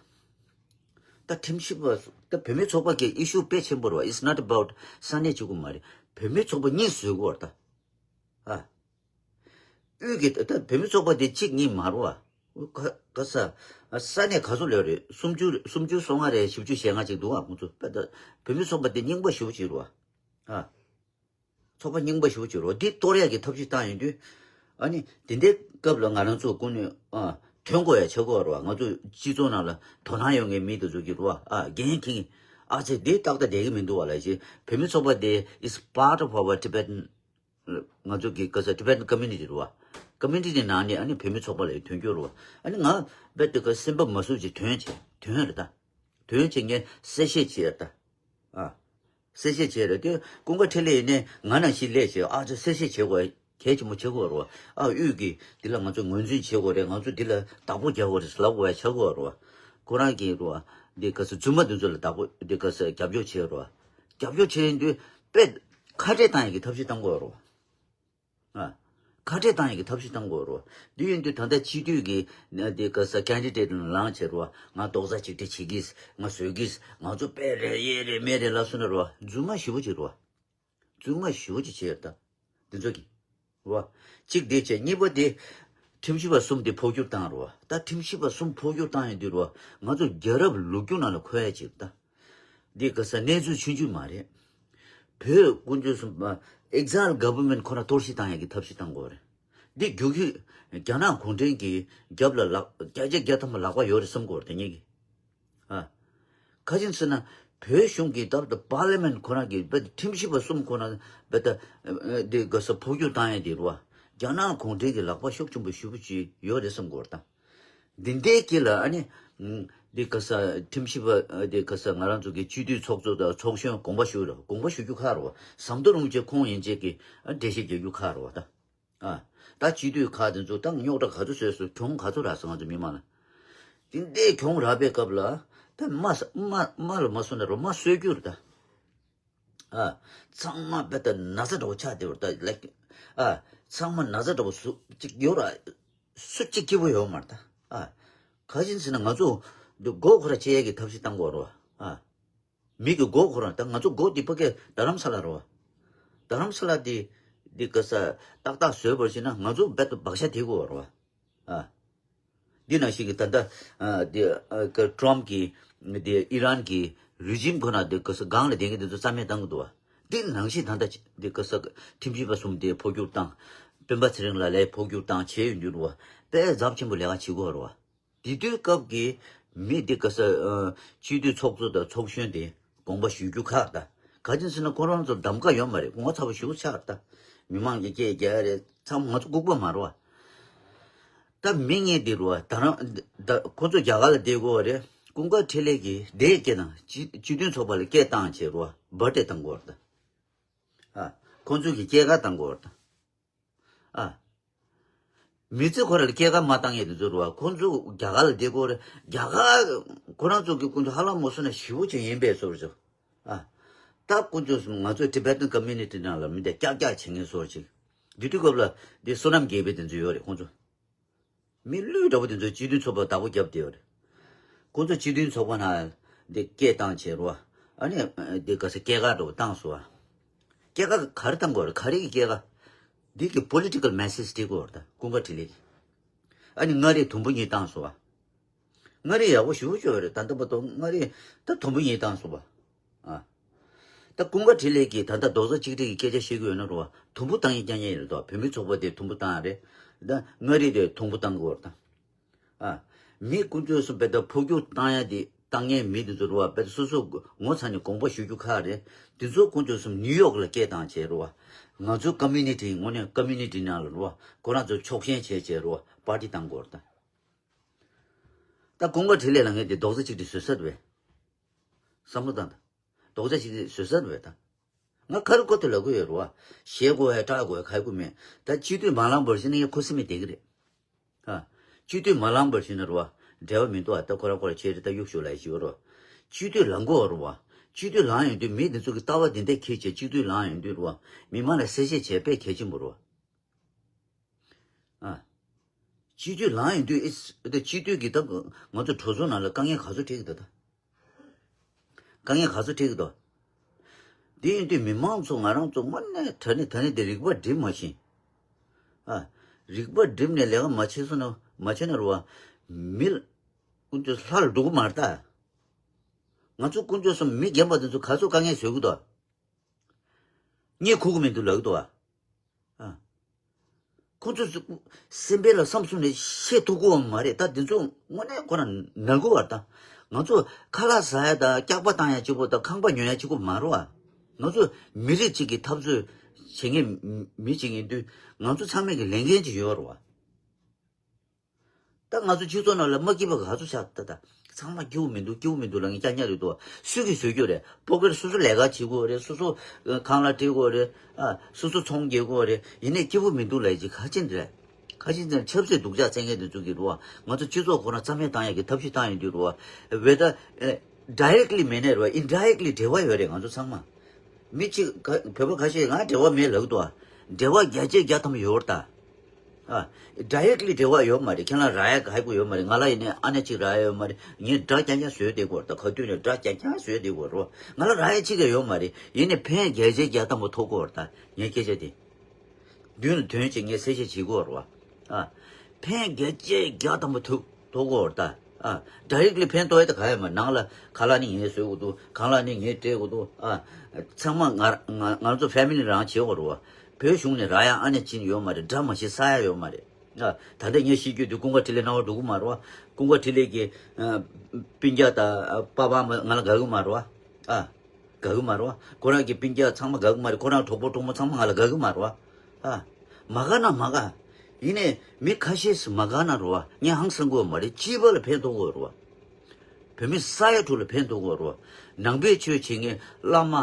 ད་ཁྲིམས་ཞིབ་པ་གསུམ་ད་བོད་མི་ཚོགས་པ་གི་ཨི་ཤུ་དཔེ་ཆེན་པོ་རེད་བ། It's not about ས་གནས་གཅིག་པུ་མ་རེད། བོད་མི་ཚོགས་པ་གཉིས་བཟོས་དགོས་རེད་ད། ཨ། དབུས་ཀྱི་ད་བོད་མི་ཚོགས་པ་དེ་གཅིག་གཉིས་མ་རེད་བ། ག་ག་ས། ས་གནས་ག་ཚོད་ལོས་རེད། སུམ་ཅུ་སུམ་ཅུ་སོ་ལྔ་རེད། བཞི་བཅུ་ཞེ་ལྔ་ཅིག་འདུག་ཨ། ཁོང་ཚོ་དཔེ་ད་བོད་མི་ཚོགས་པ་དེ་རྙིང་པ་ཞེ་པོ་ཅིག་རེད་བ། ཨ། ཚོགས་པ་རྙིང་པ་ཞེ་པོ་ཅིག་རེད་བ། འདི་གཏོར་ཡག་གི་ཐབས་ཤེས་བཏང་ཡོང་དུས། ཨ་ནི་དེ་འདྲའི་སྐབས་ལ་ང་རང་ཚོ་ཀུན་ནས་ཨ་ཐོན་དགོས་ཡ་ཆགས་ཀྱི་ཡོད་རེད་བ། ང་ཚོ་སྤྱི་ཚོགས་ནང་ལ་དོ་སྣང་ཡོད་མཁན་མི་དེ་ཚོ་གིས་རེད་བ། ཨ། འགན་འཁྱེར་མཁན། ཨ་ཙི། འདི་ཏག་ཏག་བསྡད་ཀྱི་མི་འདུག་བ་ལབ་ཅིག་བོད་མི་ཚོགས་པ་དེ་is part of our Tibetan། ང་ཚོ་གི་ག་ས་Tibetan community་རེད་བ། Community་ནང་ནས་ཨ་ནི་བོད་མི་ཚོགས་པ་ལ་ཐོན་རྒྱུ་རེད་བ། ཨ་ནི་ང་རྦད་དེ་ག་སེམས་པ་མ་བཟོད་ཅིག་ཐོན་བྱས་ཐོན་རེད་ད། ཐོན་བྱས་ངས་གསལ་བཤད་བྱས་རེད་ད། ཨ། གསལ་བཤད་བྱས་རེད་དེ། ཀུན་དགའ་འཕྲིན་ལས་ཡིན་ནའི་ང་ནང་བཞིན་སླེབས་བྱས། ཨ་ཙི། གསལ་བཤད་བྱེད་དགོས། གལ་ཆེན་པོ་ཆགས་ཀྱི་ཡོད་རེད་བ། ཨ། དབུས་ཀྱིས་འདི་ལ་ང་ཚོ་ངོས་འཛིན་བྱེད་དགོས་རེད། ང་ཚོ་འདི་ལ་བདག་པོ་རྒྱག་དགོས་རེད་ལབ་དགོས་ཡ་ཆགས་ཀྱི་ཡོད་རེད་བ། ཁོ་རང་གིས་རེད་བ། འདི་ག་ས་རྫུན་མ་འདི་ཚོ་ལ་བདག་པོ་འདི་ག་ས་རྒྱབ་སྐྱོར་བྱས་རེད་བ། རྒྱབ་སྐྱོར་བྱས་ཡིན་དུས་དཔེ་ཁ་བྲལ་བཏང་ཡག་གི་ཐབས་ཤེས་བཏང་དགོས་རེད་བ། ཨ། ཁ་བྲལ་བཏང་ཡག་གི་ཐབས་ཤེས་བཏང་དགོས་རེད་བ། འདི་ཡིན་དུས་ད་ལྟ་སྤྱི་འཐུས་ཀྱི་འདི་ག་ས་candidate་ལ་ལངས་བྱས་རེད་བ། ང་རྡོག་རྩ་གཅིག་སྒྲིལ་བྱེད་ཀྱིས། ང་བཟོད་ཀྱིས། ང་ཚོ་དཔེ་རེད། ཡས་རེད། མེད་རེད་ལབ་སོང་ན་རེད་བ། རྫུན་མ་ཞེ་པོ་ཅིག་རེད་བ། རྫུན་མ་ཞེ་པོ་ཅིག་བྱས་ཡོད་ད། འདི་ཚོ་གིས། རེད་བ། གཅིག་དེ་བྱས། གཉིས་པ་དེ། ཁྲིམས་ཞིབ་པ་གསུམ་དེ་འཕོ་འགྱུར་བཏང་རེད་བ། ད་ཁྲིམས་ཞིབ་པ་གསུམ་འཕོ་འགྱུར་བཏང་ཡོང་དུས་རེད་བ། ང་ཚོ་རྒྱལ་རབས་ལོ་རྒྱུས་ནང་ལ་འཁོད་ཡ་ཅིག་རེད་ད། འདི་ག་ས་གནས་ཚུལ་ཆུང་ཆུང་མ་རེད། བོད་དཀོན་མཆོག་གསུམ་པ་exile government་ཁོ་རང་གཏོར་བཤིག་བཏང་ཡ་གི་ཐབས་ཤེས་བཏང་དགོས་རེད། འདི་རྒྱུག་ཁྱི་རྒྱ་ནག་གུང་ཁྲན་གྱི་རྒྱབ་ལ་ལག་བརྒྱ་ཆ་བརྒྱ་ཐམ་པ་ལག་པ་ཡོད་རེད་བསམ་གྱི་ཡོད་རེད་ད་ངེད་ཀྱིས། ཨ། ག་ཅི་ཟེར་ན། བོད་གཞུང་གི་ད་ལྟ་parliament་ཁོ་རང་གི་བོད་ཁྲིམས་ཞིབ་པ་གསུམ་ཁོ་རང་བོད་ད་འདི་ག་ས་འཕོ་འགྱུར་བཏང་ཡ་དེ་རེད་བ། རྒྱ་ནག་གུང་ཁྲན་གྱི་ལག་པ་ཤུགས་ཆེན་པོ་ཞེ་པོ་ཅིག་ཡོད་རེད་བསམ་གྱི་ཡོད་རེད་ད། འདི་འདྲའི་དཀྱིལ་ལ་ཨ་ནི། འདི་ག་ས་ཁྲིམས་ཞིབ་པ་འདི་ག་ས་ང་རང་ཚོ་གི་སྤྱི་འཐུས་ཚོགས་གཙོ་དང་ཚོགས་གཞོན་དགོངས་པ་ཞུ་རོགས། དགོངས་པ་ཞུ་རྒྱུ་ཁག་རེད་བ། ཟམ་གདོང་རིན་པོ་ཆེ་ཁོང་ཡན་ཆད་ཀྱིས་ཨ་འགྲེལ་བཤད་རྒྱག་རྒྱུ་ཁག་རེད་བ་ད། ཨ། ད་སྤྱི་འཐུས་ཁག་དེ་ཚོ་ད་རྙོག་དྲ་ག་ཚོད་བཟོས་སོང་། གྱོང་ག་ཚོད་རག་སོང་ང་ཚོ་མི་མང་ལ། དེ་འདྲའི་གྱོང་རག་པའི་སྐབས་ལ་ད་མ་ས་མ་མ་ལ་མ་སོང་ན་རོ་མ་གསོད་རྒྱུ་རེད་ད། ཨ། ཚང་མ་དཔེ་ད་ན་ཚ་འདྲ་བོ་ཆགས་བསྡད་པ་རེད་ད། ལེགས། ཨ། ཚང་མ་ན་ཚ་འདྲ་བོ་སུ་གཅིག་ཡོད་ར། སུ་གཅིག་སྐྱིད་པོ་ཡོད་མ་རེད་ད། ཨ། ག་ཅི་ཟེར་ན་ང་ཚོ་འདི་མགོ་ཁོ་ར་ཕྱེ་ཡས་ཀྱི་ཐབས་ཤེས་བཏང་དགོས་རེད་བ། ཨ། མི་གི་མགོ་ཁོ་རང་ད་ང་ཚོ་མགོ་འདི་ཕ་གི་རྡ་རམ་ས་ལ་རེད་བ། རྡ་རམ་ས་ལ་འདི་འདི་ག་ས་ཏག་ཏག་བཟོས་པར་བྱས་ན་ང་ཚོ་རྦད་དེ་བག་ཆགས་དེ་དགོས་རེད་བ། ཨ། འདི་ནང་བཞིན་གྱི་ད་ལྟ་ཨ་འདི་ཨ་ཀ་ཀྲམ་གྱི་འདི་ཨི་རན་གྱི་རི་ཇིམ་ཁོ་ན་འདི་ག་ས་སྒང་ལ་བསྡད་མཁན་འདི་ཚོ་རྩ་མེད་བཏང་གི་འདུག་བ། འདི་ནང་བཞིན་ད་ལྟ་འདི་ག་ས་ཁྲིམས་ཞིབ་པ་གསུམ་འདི་འཕོ་འགྱུར་བཏང་། སྤེན་པ་ཚེ་རིང་ལགས་ལ་འཕོ་འགྱུར་བཏང་བྱས་ཡོང་རྒྱུ་རེད་བ། དཔེ་ཚབས་ཆེན་པོ་ལས་ཀ་བྱེད་དགོས་རེད་བ། དེ་དུས་སྐབས་ཀྱི་མི་འདི་ག་ས་ཨ་སྤྱི་འཐུས་ཚོགས་གཙོ་དང་ཚོགས་གཞོན་དེ་དགོངས་པ་ཞུ་རྒྱུ་ཁག་ད། ག་ཅི་ཟེར་ན་ཁོ་རང་ཚོ་གདམ་ག་ཡོད་མ་རེད། ངོ་ཚ་པོ་ཞེ་པོ་ཆགས་ད། མི་མང་གི་སྐད་རྒྱག་རེད། ཚང་མ་ང་ཚོ་ལྐུགས་པ་མ་རེད་བ། ད་མི་ངན་འདི་རུ་བ་ད་རང་ད་ཁོ་ཚོ་རྒྱ་གར་ལ་བསྡད་དགོས་བ་རེད། ཀུན་དགའ་འཕྲིན་ལས་ཀྱིས་བསྡད་སྐད་དང་སྤྱི་སྤྱི་མཐུན་ཚོགས་པ་ལ་སྐད་བཏང་བྱས་རུ་བ་འབར་ཏེ་བཏང་དགོས་བ་རེད་ད། ཨ། ཁོ་ཚོ་གི་སྐྱེས་སྐར་བཏང་དགོས་བ་རེད་ད། ཨ། མི་ཚེ་ཁོ་ར་ལ་སྐྱེས་སྐར་མ་བཏང་ཡས་དེ་ཚོ་རུ་བ་ཁོ་ཚོ་རྒྱ་གར་ལ་བསྡད་དགོས་རེད། རྒྱ་གར་ཁོ་རང་ཚོ་གི་ཀུན་ཏུ་ཧ་ལམ་མོ་སོ་ན་ཞི་བོ་ཅན་ཡིན་པས་སོར་ཅོ། ཨ། ད་ཀུན་ཏུ་ང་ཚོ་Tibetan community་ནང་ལ་མི་དེ་ཀྱག་ཀྱག་བྱེད་མཁན་སོར་ཅིག་འདི་དུས་སྐབས་ལ་འདི་བསོད་ནམས་རྒྱས་པའི་དེ་ཚོ་ཡོད་རེད་ཁོང་ཚོ། མི་ལུས་འདྲ་པོ་དེ་ཚོ་སྤྱི་མཐུན་ཚོགས་པ་བདག་པོ་བརྒྱབ་བསྡད་ཡོད་རེད། ཁོང་ཚོ་སྤྱི་མཐུན་ཚོགས་པ་ནང་འདི་སྐད་བཏང་བྱས་རོ། ཨ་ནི་འདི་ག་ས་སྐྱེས་སྐར་འདྲ་པོ་བཏང་སོང་ཨ། སྐྱེས་སྐར་ག་རེ་བཏང་དགོས་རེད། ག་རེ་གི་སྐྱེས་སྐར། འདི་གི་political message་སྤྲད་དགོས་རེད་ད་ཀུན་དགའ་འཕྲིན་ལས་ཀྱི། ཨ་ནི་མངའ་རིས་དུམ་བུ་གཉིས་བཏང་སོང་ཨ། མངའ་རིས་ཡག་པོ་ཞེ་པོ་ཅིག་ཡོད་རེད། ད་ལྟ་བར་དུ་མངའ་རིས་ད་དུམ་བུ་གཉིས་བཏང་སོང་བ། ཨ། ད་ཀུན་དགའ་འཕྲིན་ལས་ཀྱིས་ད་ལྟ་རྡོག་རྩ་གཅིག་སྒྲིལ་གྱི་སྐད་ཆ་བཤད་ཀྱི་ཡོད་ན་རོ། དུམ་བུ་བཏང་ཡིན་རྐྱང་རྐྱང་ཡིན་རེད་དོ། བོད་མི་ཚོགས་པ་དེ་དུམ་བུ་བཏང་ཡ་རེད། ད་མངའ་རིས་དེ་དུམ་བུ་བཏང་དགོས་རེད་ད། ཨ། མི་ཀུན་སྤྱོད་གསུམ་བེད་ད་འཕོ་འགྱུར་བཏང་ཡ་དེ་བཏང་མཁན་མི་དེ་ཚོ་རོ་བ་བེད་སོ་སོ་ངོ་ཚ་ནས་དགོངས་པ་ཞུ་རྒྱུ་ཁག་རེད། དེ་ཚོ་ཀུན་སྤྱོད་གསུམ་ནིའུ་ཡོག་ལ་སྐད་བཏང་བྱས་རོ་བ། ང་ཚོའི་ཀོ་མིའུ་ནི་ཊི་དངོས་གནས་ཀོ་མིའུ་ནི་ཊི་ནང་ལ་རོ་བ་ཁོ་རང་ཚོ་ཕྱོགས་ཞེན་བྱས་བྱས་རོ་བ་པར་ཊི་བཏང་དགོས་རེད་ད། ད་ཀུན་དགའ་འཕྲིན་ལས་ལ་ངས་དེ་རྡོག་རྩ་གཅིག་སྒྲིལ་བཟོས་ས་རེད་པས། བསམ་བློ་བཏང་དང་། རྡོག་རྩ་གཅིག་སྒྲིལ་བཟོས་ས་རེད་པས་ད། ང་ཁ་རུ་ཁོ་ཐུ་ལབ་གི་ཡོད་རེད་བ། ཞེད་དགོས་ཡ་སྐྲག་དགོས་ཡ་ག་ཡ་ཁུ་མེད། ད་སྤྱི་འཐུས་མ་ལངས་པར་ཕྱིན་ན་ཡང་ཁུ་སིམ་མེ་བསྡད་གི་རེད། ཨ། སྤྱི་འཐུས་མ་ལངས་པར་ཕྱིན་ན་རེད་བ། འབྲེལ་བ་མི་འདུག་ཨ། ད་ཁོ་རང་ཁོ་རང་ཆེ་རེད། ད་གཡུག་ཞུ་ལ་ཡ་ཞིག་ཡོད་རེད་བ། སྤྱི་འཐུས་ལངས་དགོས་རེད་བ། སྤྱི་འཐུས་ལངས་ཡོང་དུས་མི་འདི་ཚོ་གི་ལྟ་བ་འདི་འདྲ་འཁྱེར་བྱས་སྤྱི་འཐུས་ལངས་ཡོང་དུས་རེད་བ། མི་མང་ལ་གསལ་བཤད་བྱས་དཔེ་གལ་ཆེན་པོ་རེད་བ། ཨ། སྤྱི་འཐུས་ལངས་ཡོང་དུས་ཨི་སི་ཨ་ད་སྤྱི་འཐུས་ཀྱི་ད་ང་ཚོ་གྲོས་ཚོགས་ནང་ལ་དཀའ་ངལ་ག་ཚོད་འཕྲད་ཀྱི་འདུག་ད། དཀའ་ངལ་ག་ཚོད་འཕྲད་ཀྱི་འདུག། དེ་ཡིན་དུས་མི་མང་ཚོ་ང་རང་ཚོ་དངོས་གནས་དྲང་གནས་དྲང་གནས་དེ་རིག་པ་སྒྲིམ་མ་ཤེས། ཨ། རིག་པ་སྒྲིམ་ནས་ལས་ཀ་མ་བྱས་སོང་ན་མ་བྱས་ན་རུ་བ། མི་ལ་ཀུན་སྤྱོད་ལྷ་ལ་འགྲོ་གི་མ་རེད་ད། ང་ཚོ་ཀུན་སྤྱོད་གསུམ་མི་རྒན་པ་དེ་ཚོ་ག་ཚོད་དཀའ་ངལ་བཟོ་གི་འདུག། གཉིད་ཁུག་གི་མི་འདུག་ལབ་གི་འདུག་བ། ཨ། ཁོ་ཚོ་སེམས་པའི་ལ་བསམ་གསུམ་ནས་བཤད་ཐུབ་ཀྱི་ཡོད་མ་རེད། ད་འདི་ཚོ་དངོས་གནས་ཁོ་རང་ནར་གི་བར་ད། ང་ཚོ་ཁ་ལག་ཟ་ཡ་དང་སྐྱག་པ་བཏང་ཡ་གཅིག་པོ་དང་ཁང་པ་ཉོ་ཡ་གཅིག་པོ་མ་རེད་བ། ང་ཚོ་མི་རིགས་གཅིག་གི་འཐབ་རྩོད་བྱེད་མཁན་མི་གཅིག་ཡིན་དུས་ང་ཚོ་ཚང་མས་ཀྱི་ལས་འགན་ཅིག་ཡོད་རེད་བ། ད་ང་ཚོ་སྤྱི་ཚོགས་ནང་ལ་མ་སྐྱིད་པ་ག་ཚོད་ཆགས་ད་ད། ཚང་མ་སྐྱིད་པོ་མི་འདུག་སྐྱིད་པོ་མི་འདུག་ལབ་མཁན་རྐྱང་རྐྱང་རེད་འདུག་སུས་ཀྱིས་བཟོ་རྒྱུ་རེད། ཕོ་སྐྱེས་སོ་སོ་ལས་ཀ་བྱེད་དགོས་རེད། སོ་སོ་ཁང་གླ་སྤྲད་དགོས་རེད། ཨ། སོ་སོ་ཚོང་རྒྱག་དགོས་རེད། ཡིན་ནའི་སྐྱིད་པོ་མི་འདུག་ལབ་ཡ་ཅིག་ག་ཅི་རེད། ག་ཅི་རེད། ཆབ་སྲིད་སྡུག་ཅག་བཙལ་མཁན་དེ་ཚོ་གིས་རེད་བ། ང་ཚོ་སྤྱི་ཚོགས་ཁོ་ན་རྩ་མེད་བཏང་ཡ་གི་ཐབས་ཤེས་བཏང་ཡོང་དུས་རེད་བ། བེ་ད་ཨེ་directly་མེད་ནའི་རེད་བ། indirectly་འབྲེལ་བ་ཡོད་རེད་ང་ཚོ་ཚང་མ། མི་གཅིག་ག་བོད་པ་ཁ་ཤས་ང་འབྲེལ་བ་མེད་ལབ་འདུག་ཨ། འབྲེལ་བ་བརྒྱ་ཆ་བརྒྱ་ཐམ་ཡོད་རེད་ད། ཨ། directly་འབྲེལ་བ་ཡོད་མ་རེད། ཁྱེད་རང་རག་ཡ་ག་ཡ་གུ་ཡོད་མ་རེད། ང་ལ་ཡིན་ནའི་ཨ་ནེ་གཅིག་རག་ཡ་ཡོད་མ་རེད། ངས་དགྲ་རྐྱང་རྐྱང་བཟོས་བསྡད་ཀྱི་ཡོད་རེད་ད། ག་དུས་ནས་དགྲ་རྐྱང་རྐྱང་བཟོས་བསྡད་ཀྱི་ཡོད་རེད། ང་ལ་རག་ཡ་གཅིག་ཀྱང་ཡོད་མ་རེད། ཡིན་ནའི་ཕན་བརྒྱ་ཆ་བརྒྱ་ཐམ་པ་ཐོགས་ཀྱི་ཡོད་རེད་ད། ངའི་སྐད་ཆ་དེ། མདུན་ལ་དོན་ཅིག་ངས་གསལ་བཤད་བྱེད་དགོས་རེད་བ། ཨ། ཕན་བརྒྱ་ཆ་བརྒྱ་ཐམ་པ་ཐོགས་ཐོགས་དགོས་རེད་ད། ཨ། directly་ཕན་ཐོགས་ཡ་ད་ག་ཡོད་མ་རེད། ནང་ལ་ཁ་ལག་ནི་ངས་བཟོས་དགོས་འདུག་ཁང་གླ་ནི་ངས་སྤྲད་དགོས་འདུག་ཨ། ཚང་མ་ང་ང་ང་ཚོ་family་རང་བྱེད་དགོས་རེད་བ། བོད་གཞུང་ནས་རག་ཡ་ཨ་ནེ་ཅིག་ཡོད་མ་རེད། དགྲ་མ་ཤི་ས་ཡ་ཡོད་མ་རེད། ཨ། ད་ལྟ་ངས་ཤེས་རྒྱུ་དེ་ཀུན་དགའ་འཕྲིན་ལས་སྣང་བ་འགྲོ་གི་མ་རེད་བ། ཀུན་དགའ་འཕྲིན་ལས་ཀྱི་ཨ་སྤུན་ཀྱག་དང་ཨ་པ་ཕ་མ་ང་ལ་དགའ་གི་མ་རེད་བ། ཨ། དགའ་གི་མ་རེད་བ། ཁོ་རང་གི་སྤུན་ཀྱག་ཚང་མ་དགའ་གི་མ་རེད། ཁོ་རང་གྲོགས་པོ་གྲོགས་མོ་ཚང་མ་ང་ལ་དགའ་གི་མ་རེད་བ། ཨ། མ་དགའ་ན་མ་དགའ། ཡིན་ནའི་མི་ཁ་ཤས་སུ་མ་དགའ་ན་རེད་བ། ངས་ཧང་སང་གི་ཡོད་མ་རེད། སྤྱི་པ་ལ་ཕན་ཐོགས་ཀྱི་ཡོད་རེད་བ། བོད་མི་ས་ཡ་དྲུག་ལ་ཕན་ཐོགས་ཀྱི་ཡོད་རེད་བ། ནང་པའི་ཆོས་བྱེད་མཁན་བླ་མ་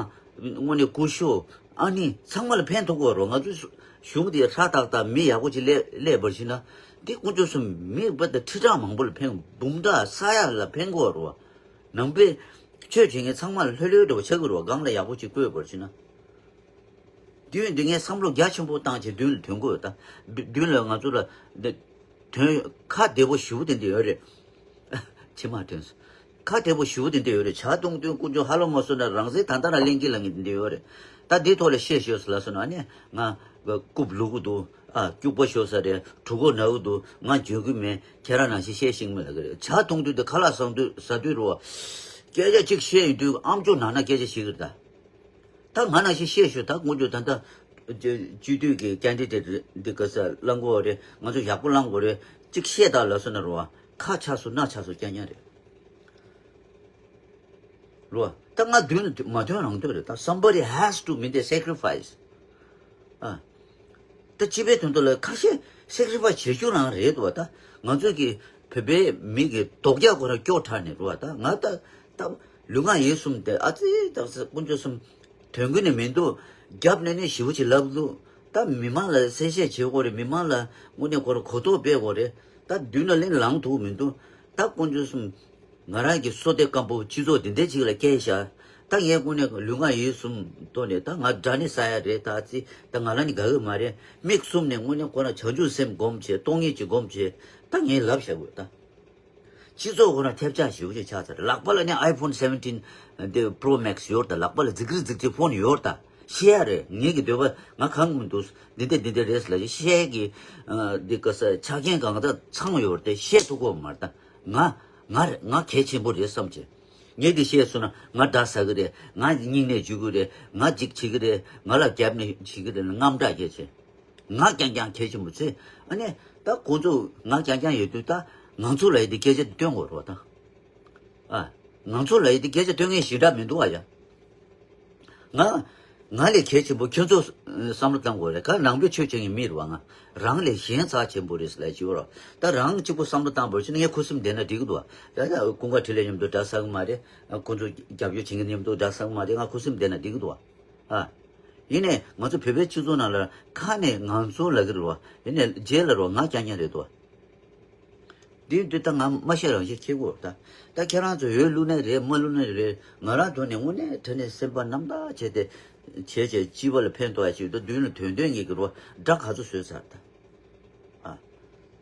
དངོས་གནས་སྐུ་ཞབས་ཨ་ནི་ཚང་མ་ལ་ཕན་ཐོགས་ཀྱི་ཡོད་རེད་བ། ང་ཚོས་ གཞུང་དེ་ཧྲ་ཏག་ཏག་མི་ཡག་པོ་ཅིག་སླེབས་སླེབས་པར་ཕྱིན་ན། འདི་དཀོན་མཆོག་གསུམ་མི་བ་དང་ཁྲི་ཕྲག་མང་པོ་ལ་ཕན། འབུམ་ཕྲག་ས་ཡ་ལ་ཕན་གོ་རོ། ནང་པའི་ཆོས་བྱེད་མཁན་ཚང་མ་ལ་ལྷོད་ལྷོད་འདྲ་བོ་ཆགས་ཀྱི་རོ། སྒང་ལ་ཡག་པོ་ཅིག་བཀོད་པར་ཕྱིན་ན། དུས་འདི་ངས་བསམ་བློ་རྒྱ་ཆེན་པོ་བཏང་བྱས་མདུན་ལ་ཐོན་དགོས་ད། མདུན་ལ་ང་ཚོ་ལ་འདི་ཐོན་ཁ་བདེ་པོ་ཞེ་པོ་དེ་འདྲ་ཡོད་རེད། མཆི་མ་ཐོན་སོང་། ཁ་བདེ་པོ་ཞེ་པོ་དེ་འདྲ་ཡོད་རེད། ཇ་འཐུང་དུས་དཀོན་མཆོག་ཧ་ལོ་མ་སོང་ན་རང་སེམས་ད་ལྟ་རང་གླེན་གྱི་ལ་ངེས་དེ་འདྲ་ཡོད་རེད། ད་འདི་ཐོག་ལ་བཤད་ཤོག་ཟེར་ལབ་སོང་ན། ཨ་ནི་ང་རྐུབ་ལུག་གི་འདུག་ཨ་སྐྱུག་པ་ཤོར་ས་རེད། གྲོད་ཁོག་ན་གི་འདུག་ང་འཇོན་གི་མེད། ཁྱེད་རང་ནང་བཞིན་བཤད་ཤེས་མི་ལ་གི་རེད། ཇ་འཐུང་དུས་དེ་ཁ་ལག་ཟ་དུས་ཟ་དུས་རོ། སྐད་ཆ་གཅིག་བཤད་ཡོང་དུས་ཨམ་ཅོག་ནང་ན་སྐད་ཆ་བཤད་གི་རེད་ད། ད་ང་ནང་བཞིན་བཤད་ཤོག་ད་དཀོན་མཆོག་ད་ལྟ་སྤྱི་འཐུས་ཀྱི་ཀེན་ཌི་ཌེ་ཊི་འདི་ག་ས་བླང་དགོས་རེད། ང་ཚོ་ཡག་པོ་བླང་དགོས་རེད། གཅིག་བཤད་ད་ལབ་སོང་ན་རོ། ཁ་ཆག་སོང་སྣ་ཆག་སོང་རྐྱང་རྐྱང་རེད་རོ། ད་ང་མདུན་ལ་མ་ཐོན་རང་ཐོན་རེད། ད་somebody has to མི་འདི་sacrifice ཨ། ད་སྤྱི་པའི་དོན་དུ་ལ་ཁ་ཤས་sacrifice བྱེད་རྒྱུ་རང་རེད་འདུག་བ། ད་ང་ཚོ་གི་བོད་པའི་མི་གི་ལྡོག་རྒྱག་ཁོ་རང་སྐྱོ་དྲགས་ནས་རོ། ད་ང་ད་ད་ལུས་ངག་ཡིད་གསུམ་དེ་ཨ་ཙི་ད་དཀོན་མཆོག་གསུམ་དོན་གུ་ནས་མི་འདུག་རྒྱབ་ནས་ནས་ཞེ་པོ་ཅིག་ལབ་འདུག་ད་མི་མང་ལ་གསལ་བཤད་བྱེད་དགོས་རེད། མི་མང་ལ་དངོས་གནས་ཁོ་རང་གོ་རྟོགས་སྤེལ་དགོས་རེད། ད་མདུན་ལ་ལན་ལང་ཐུབ་མི་འདུག་ད་དཀོན་མཆོག་གསུམ། ང་རང་གི་བསོད་བདེ་སྐམ་པོ་སྤྱི་ཚོགས་འདི་འདྲ་ཅིག་ལ་བསྐྱལ་ཤག་ད་ངས་དངོས་གནས་ལུས་ངག་ཡིད་གསུམ་ཐོག་ནས་ད་ང་དགྲ་ནི་ཟ་ཡ་རེད། ད་ཅི་ད་ང་རང་ནི་དགའ་གི་མ་རེད། མིག་གསུམ་ནས་དངོས་གནས་ཁོ་རང་བྱང་ཆུབ་སེམས་སྒོམ་བྱས། སྟོང་ཉིད་ཀྱི་སྒོམ་བྱས། ད་ངས་ལབ་བཞག་དགོས་ད། སྤྱི་ཚོགས་ཁོ་རང་ཐེབས་ཆག་ཞེ་པོ་ཅིག་ཆགས་ཚར། ལག་པ་ལ་ནི་iPhone seventeen འདི་Pro Max ཡོད་ད། ལག་པ་ལ་རྫིག་རི་རྫིག་རི་ཕོན་ཡོད་ད། བཤད་ཡ་རེད། ངེད་ཀྱི་འདོད་པ་ང་གང་མི་འདུག་འདི་འདྲ་འདི་འདྲ་རེད་ལབ་བཤད་ཀྱི་འདི་ག་ས་ཆ་རྐྱེན་གང་དག་ཚང་ཡོད་དེ་བཤད་ཐུབ་ཀྱི་མ་རེད་ད། ང་ང་རེད། ང་གལ་ཆེན་པོ་རེད་བསམ་བྱས། ངས་འདི་བཤད་སོང་ན་ང་དགྲ་ཟ་གི་རེད། ང་སྙིང་ནས་འཇུ་གི་རེད། ང་འཇིགས་བྱེད་ཀྱི་རེད། ང་ལ་རྒྱབ་ནས་བྱེད་ཀྱི་རེད། དངངས་སྐྲག་སྐྱེས་བྱས། ང་རྐྱང་རྐྱང་གལ་ཆེན་པོ་ཚེ། ཨ་ནི་ད་ཁོང་ཚོ་ང་རྐྱང་རྐྱང་ཡོད་དུས་ད་ང་ཚོ་ལ་ཡི་དེ་སྐད་ཆ་དེ་སྟོན་དགོས་རེད་བ་ད། ཨ། ང་ཚོ་ལ་ཡི་དེ་སྐད་ཆ་སྟོན་མཁན་ཞེ་དྲག་མི་འདུག་ཨ་ཡ། ང་ང་ལས་གལ་ཆེན་པོ་ཁྱོད་ཚོ་བསམ་བློ་བཏང་དགོས་རེད། ག་ནང་པའི་ཆོས་བྱེད་མཁན་མི་རེད་བ། ང་རང་ལས་གཞན་ཚབས་ཆེན་པོ་རེད་ལབ་ཅིག་ཡོད་རེད། ད་རང་གཅིག་པུ་བསམ་བློ་བཏང་བར་ཕྱིན་ན་ངས་ཁུ་སིམ་བསྡད་ན་འགྲིག་གི་འདུག་བ། ད་ད་ཀུན་དགའ་འཕྲིན་ལས་མཉམ་དུ་འདྲ་ཟ་གི་མ་རེད། ཁོ་ཚོ་རྒྱབ་སྐྱོར་བྱེད་མཁན་མཉམ་དུ་འདྲ་ཟ་གི་མ་རེད། ང་ཁུ་སིམ་བསྡད་ན་འགྲིག་གི་འདུག་བ། ཨ། ཡིན་ནའི་ང་ཚོ་བོད་པའི་སྤྱི་ཚོགས་ནང་ལ་ཁ་ནས་ང་ཚོ་ལབ་ཀྱི་རེད་བ། ཡིན་ནའི་རྗེས་ལ་རོ་ང་རྐྱང་རྐྱང་རེད་དོ། འདི་འདི་ད་ང་མ་བཤད་རང་བཤད་ཁྱེད་གོ་ད། ད་ཁྱེད་རང་ཚོ་འོས་བླུག་ནའི་རེད། མ་བླུག་ནའི་རེད། ང་རང་དོན་ནས་དངོས་གནས་དྲང་གནས་སེམས་པ་རྣམ་དག་བྱས་ཏེ་བྱས་བྱས་སྤྱི་པ་ལ་ཕན་ཐོགས་ཡ་ཞིག་ད་མདུན་ལ་དོན་དོན་ངེས་ཀྱི་རོ། དགྲ་ག་ཚོད་བཟོས་ཚར་ད། ཨ།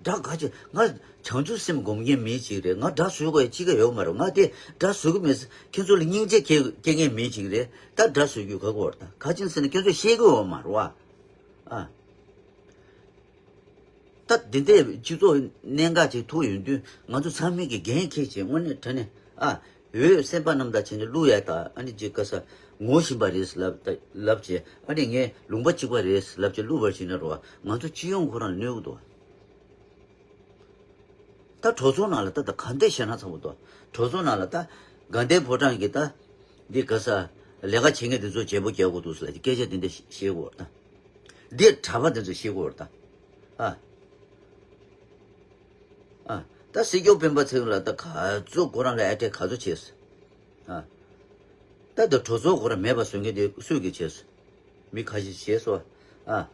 དགྲ་ག་ཅི་ང་བྱང་ཆུབ་སེམས་སྒོམ་མཁན་མི་གཅིག་རེད། ང་དགྲ་བཟོ་དགོས་ཡ་གཅིག་ཀ་ཡོད་མ་རེད། ང་དེ་དགྲ་བཟོ་གི་མེད། ཁྱེད་ཚོ་ལ་སྙིང་རྗེ་སྐྱེ་སྐྱེ་མཁན་མི་གཅིག་རེད། ད་དགྲ་བཟོ་རྒྱུ་ག་གོ་བར་ད་ག་ཅི་ཟེར་ན་ཁྱེད་ཚོ་ཤེས་གི་ཡོད་མ་རེད་བ། ཨ། ད་འདི་འདྲའི་སྤྱི་ཚོགས་གནད་འགག་ཅིག་ཐུག་ཡོང་དུས་ང་ཚོ་ཚང་མས་ཀྱི་འགན་འཁྱེར་བྱས་དངོས་གནས་དྲང་གནས་ཨ། འོས་སེམས་པ་རྣམ་དག་བྱས་ནས་བླུག་ཡ་ད། ཨ་ནི་ཅིག་ག་ས་ངོ་ཤེས་པ་རེད་ལབ་ལབ་བྱས། ཨ་ནི་ངས་ལུང་པ་གཅིག་པ་རེད་ལབ་བྱས་བླུག་པར་བྱས་ན་རོ། ང་ཚོ་སྤྱི་ཡོངས་ཁོ་རང་ལ་གནོད་གི་འདུག་ད་གྲོས་ཚོགས་ནང་ལ་ད་ད་ག་འདྲ་བཤད་ན་ཚང་པོ་འདུག་གྲོས་ཚོགས་ནང་ལ་ད་དགའ་ལྡན་ཕོ་བྲང་གི་ད་འདི་ག་ས་ལས་ཀ་བྱེད་མཁན་དེ་ཚོ་བརྗེ་པོ་རྒྱག་དགོས་འདུག་ཟེར་ལ་སྐད་ཆ་དེ་འདྲ་བཤད་དགོས་ད། འདི་གྲྭ་པ་དེ་ཚོ་བཤད་དགོས་ད། ཨ། ཨ། ད་སྲིད་སྐྱོང་སྤེན་པ་ཚེ་རིང་ལ་ད་ག་ཚོད་ཁོ་རང་ལ་ཨེ་ཊེག་ག་ཚོད་བྱས། ཨ། ད་ད་གྲོས་ཚོགས་ཁོ་རང་མེད་པ་བཟོ་མཁན་དེ་སུས་ཀྱིས་བྱས། མི་ཁ་ཤས་བྱས་སོ། ཨ།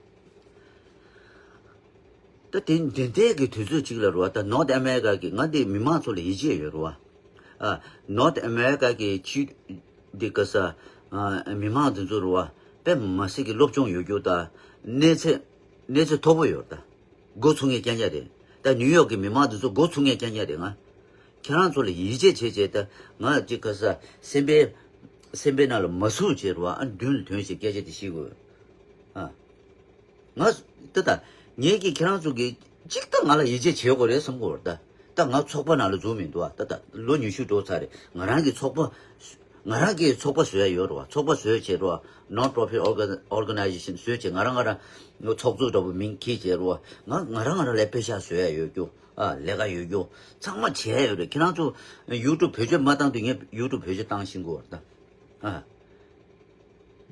ད་དེ་འདི་འདྲའི་གི་དུས་ཚོད་ཅིག་ལ་རོ། ད་North America གི་ང་འདི་མི་མང་ཚོ་ལ་ཡིད་ཆེས་ཡོད་རོ། ཨ། North America གི་ཆི་འདི་ག་ས། ཨ། མི་མང་འདི་ཚོ་རོ། དཔེ་མ་སྲིད་ཀྱི་སློབ་སྦྱོང་ཡོད་རྒྱུ་ད། གནས་ཚད་གནས་ཚད་མཐོ་པོ་ཡོད་ད། མགོ་ཚུགས་མཁན་རྐྱང་རྐྱང་རེད། ད་ནིའུ་ཡོག་གི་མི་མང་འདི་ཚོ་མགོ་ཚུགས་མཁན་རྐྱང་རྐྱང་རེད། ང་ཁྱེད་རང་ཚོ་ལ་ཡིད་ཆེས་བྱས་བྱས་ད་ང་ཅིག་ག་ས་སེམས་པའི་སེམས་པའི་ནང་ལ་མ་ཚུགས་བྱས་རོ། ཨ། མདུན་ལ་ཐོན་བྱས་སྐད་ཆ་དེ་བཤད་དགོས། ཨ། ང་ད་ད་ངེད་ཀྱིས་ཁྱེད་རང་ཚོ་གིས་གཅིག་ད་ང་ལ་ཡིད་ཆེས་བྱེད་དགོས་རེད་བསམ་གི་ཡོད་རེད་ད། ད་ང་ཚོགས་པ་ནང་ལ་འཛུལ་མི་འདུག་ཨ། ད་ད་ལོ་ཉི་ཤུ་འགྲོ་ཚར་རེད། ང་རང་གི་ཚོགས་པ་ང་རང་གི་ཚོགས་པ་བཟོ་ཡ་ཡོད་རེད་བ། ཚོགས་པ་བཟོས་བྱས་རེད་བ། Non-profit organ- organization བཟོས་བྱས་ང་རང་ང་རང་ཚོགས་གཙོ་འདྲ་པོ་མིང་འཁྱེར་བྱས་རེད་བ། ང་ང་རང་ང་རང་ལས་པེ་ཤག་བཟོ་ཡ་ཡོད་རྒྱུ། ཨ། ལས་ཀ་ཡོད་རྒྱུ་ཚང་མ་བྱས་ཡ་ཡོད་རེད། ཁྱེད་རང་ཚོ་ཡུ་ཊུབ་བེད་སྤྱོད་མ་བཏང་དུས་ངས་ཡུ་ཊུབ་བེད་སྤྱོད་བཏང་བཞིན་གི་ཡོད་རེད་ད། ཨ།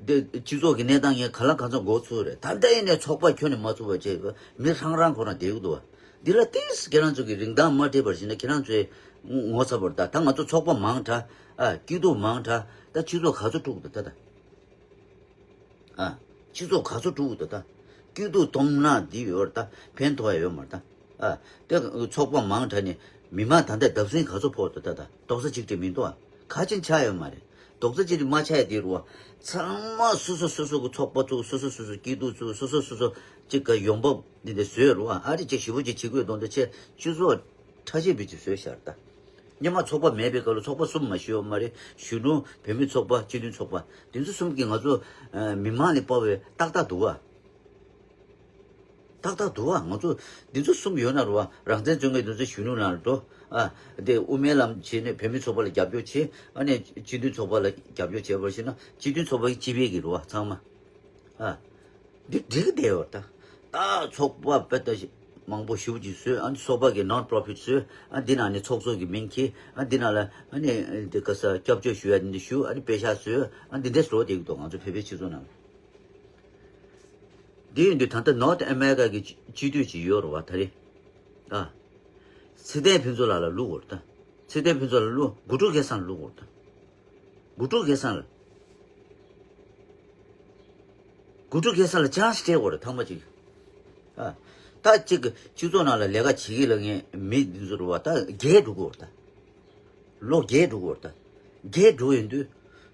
འདི་སྤྱི་ཚོགས་ཀྱི་གནས་སྟངས་ངས་ག་ལ་ག་ཚོད་མགོ་ཚོས་རེད། ད་ལྟ་ཡིན་ནའི་ཚོགས་པ་ཁྱོན་ནས་མ་ཚུགས་པ་བྱས་མི་ཧྲང་རང་ཁོ་རང་བསྡད་ཀྱི་འདུག་བ། འདི་ལ་ཏིས་ཁྱེད་རང་ཚོ་གི་རིན་ཐང་མ་སྤྲད་པར་བྱས་ན་ཁྱེད་རང་ཚོའི་ངོ་ཚ་བར་ད། ད་ང་ཚོ་ཚོགས་པ་མང་དྲགས། ཨ། སྐྱིད་སྡུག་མང་དྲགས། ད་སྤྱི་ཚོགས་ག་ཚོད་དཀྲུགས་འདུག་ད་ད། ཨ། སྤྱི་ཚོགས་ག་ཚོད་དཀྲུགས་འདུག་ད། སྐྱིད་སྡུག་གཏོང་ན་འདི་ཡོད་རེད་ད། ཕན་ཐོགས་ཡ་ཡོད་མ་རེད་ད། ཨ། དེ་ཚོགས་པ་མང་དྲགས་ནས་མི་མང་ད་ལྟ་བརྡབ་གསིག་ག་ཚོད་ཕོག་འདུག་ད། ད་རྡོག་རྩ་གཅིག་སྒྲིལ་མི་འདུག་ཨ། ག་ཅིན་ཆགས་ཡོད་མ་རེད། རྡོག་རྩ་གཅིག་སྒྲིལ་མ་ཆགས་ཡ་དེ་རུ་བ། ཚང་མ་སོ་སོ་སོ་སོ་གི་ཚོགས་པ་བཙུགས། སོ་སོ་སོ་སོ་སྐྱིད་སྡུག་བཙུགས། སོ་སོ་སོ་སོ་གཅིག་ག་ཡོང་འབབ་འདི་འདྲ་བཟོས་རུ་བ། ཨ་རི་གཅིག་ཞེ་པོ་ཅིག་བྱེད་དགོས་དོན་དུ་ཆེ་སྤྱི་ཚོགས་ཁྲ་ཆེ་བི་ཅིག་བཟོས་ཤར་ད། སྔོན་མ་ཚོགས་པ་མེད་པའི་སྐབས་ལ་ཚོགས་པ་གསུམ་མ་ཞུ་ཡོད་མ་རེད། གཞོན་ནུ་བོད་མི་ཚོགས་པ། སྤྱི་མཐུན་ཚོགས་པ། འདི་ཚོ་གསུམ་གྱིས་ང་ཚོ་ཨ་མི་མང་ལ་དཔའ་བའི་ཏག་ཏག་འདུག་བ། ཏག་ཏག་འདུག་བ། ང་ཚོ་འདི་ཚོ་གསུམ་ཡོད་ན་རུ་བ། རང་བཙན་རྩོད་མཁན་འདི་ཚོ་གཞོན་ནུ་ལ་འགྲོ། ཨ། དེ་དབུ་མའི་ལམ་བྱས་ནས་བོད་མི་ཚོགས་པ་ལ་རྒྱབ་སྐྱོར་བྱེད། ཨ་ནི་སྤྱི་མཐུན་ཚོགས་པ་ལ་རྒྱབ་སྐྱོར་བྱེད་པར་བྱེད་ན་སྤྱི་མཐུན་ཚོགས་པ་གི་སྤྱི་པའི་གི་རུ་བ་ཚང་མ། ཨ། འདི་འགྲིག་གི་བསྡད་ཡོད་ད། ད་ཚོགས་པ་དཔེ་ད་མང་པོ་ཞེ་པོ་ཅིག་བཟོས། ཨ་ནི་ཚོགས་པ་གི་non profit བཟོས། ཨ་འདི་ནང་ནས་ཚོགས་གཙོ་གི་མིང་འཁྱེར། ཨ་འདི་ནང་ལ་ཨ་ནི་འདི་ག་ས་སྐྱབས་བཅོལ་ཞུ་ཡ་འདི་འདྲ་ཞུ། ཨ་ནི་པེ་ཤག་བཟོས། ཨ་འདི་འདྲས་འགྲོ་བསྡད་ཀྱི་འདུག་ང་ཚོ་བོད་པའི་སྤྱི་ཚོགས་ནང་ལ། འདི་ཡིན་དུས་ད་ལྟ་North America གི་སྤྱི་འཐུས་ཅིག་ཡོད་རེད་བ་ད་རེས། ཨ། ཚེ་བརྟན་ཕུན་ཚོགས་ལགས་ལ་བླུག་དགོས་རེད་ད། ཚེ་བརྟན་ཕུན་ཚོགས་ལ་བླུག་དགོས། དགུ་ཕྲུག་སྐལ་བཟང་ལ་བླུག་དགོས་རེད་ད། དགུ་ཕྲུག་སྐལ་བཟང་ལ། དགུ་ཕྲུག་སྐལ་བཟང་ལ་ཅན་སི་སྤྲད་དགོས་རེད་ཐེངས་མ་གཅིག། ཨ། ད་གཅིག་གི་སྤྱི་ཚོགས་ནང་ལ་ལས་ཀ་བྱེད་ཀྱི་ལ་ངས་མི་འདི་ཚོ་རུ་བ་ད་རྒས་འགྲོ་གི་ཡོད་རེད་ད། ལོ་རྒས་འགྲོ་གི་ཡོད་རེད་ད། རྒས་འགྲོ་ཡོང་དུས།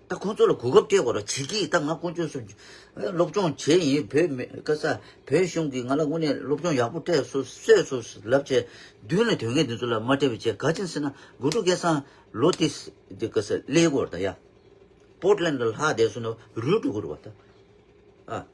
ད་ཁོང་ཚོ་ལ་གོ་སྐབས་སྤྲད་དགོས་རེད། བྱེད་ཀྱི་ད་ང་དཀོན་མཆོག་གསུམ་སློབ་སྦྱོང་བྱས་ཡིན། བོད་མི་ག་ས་བོད་གཞུང་གིས་ང་ལ་དངོས་གནས་སློབ་སྦྱོང་ཡག་པོ་སྤྲད་སོང་གསོས་སོང་ལབ་བྱས་མདུན་ལ་ཐོན་མཁན་འདི་ཚོ་ལ་མ་སྤྲད་པ་བྱས་ག་ཅིན་ཟེར་ན་དགུ་ཕྲུག་སྐལ་བཟང་ལོ་དེ་འདི་ག་ས་སླེབས་དགོས་རེད་ད་ཡ། པོར་ཊི་ལེན་ཌི་ལ་ལྷག་བསྡད་སོང་ན་རུལ་འགྲོ་གི་རེད་བ་ད། ཨ།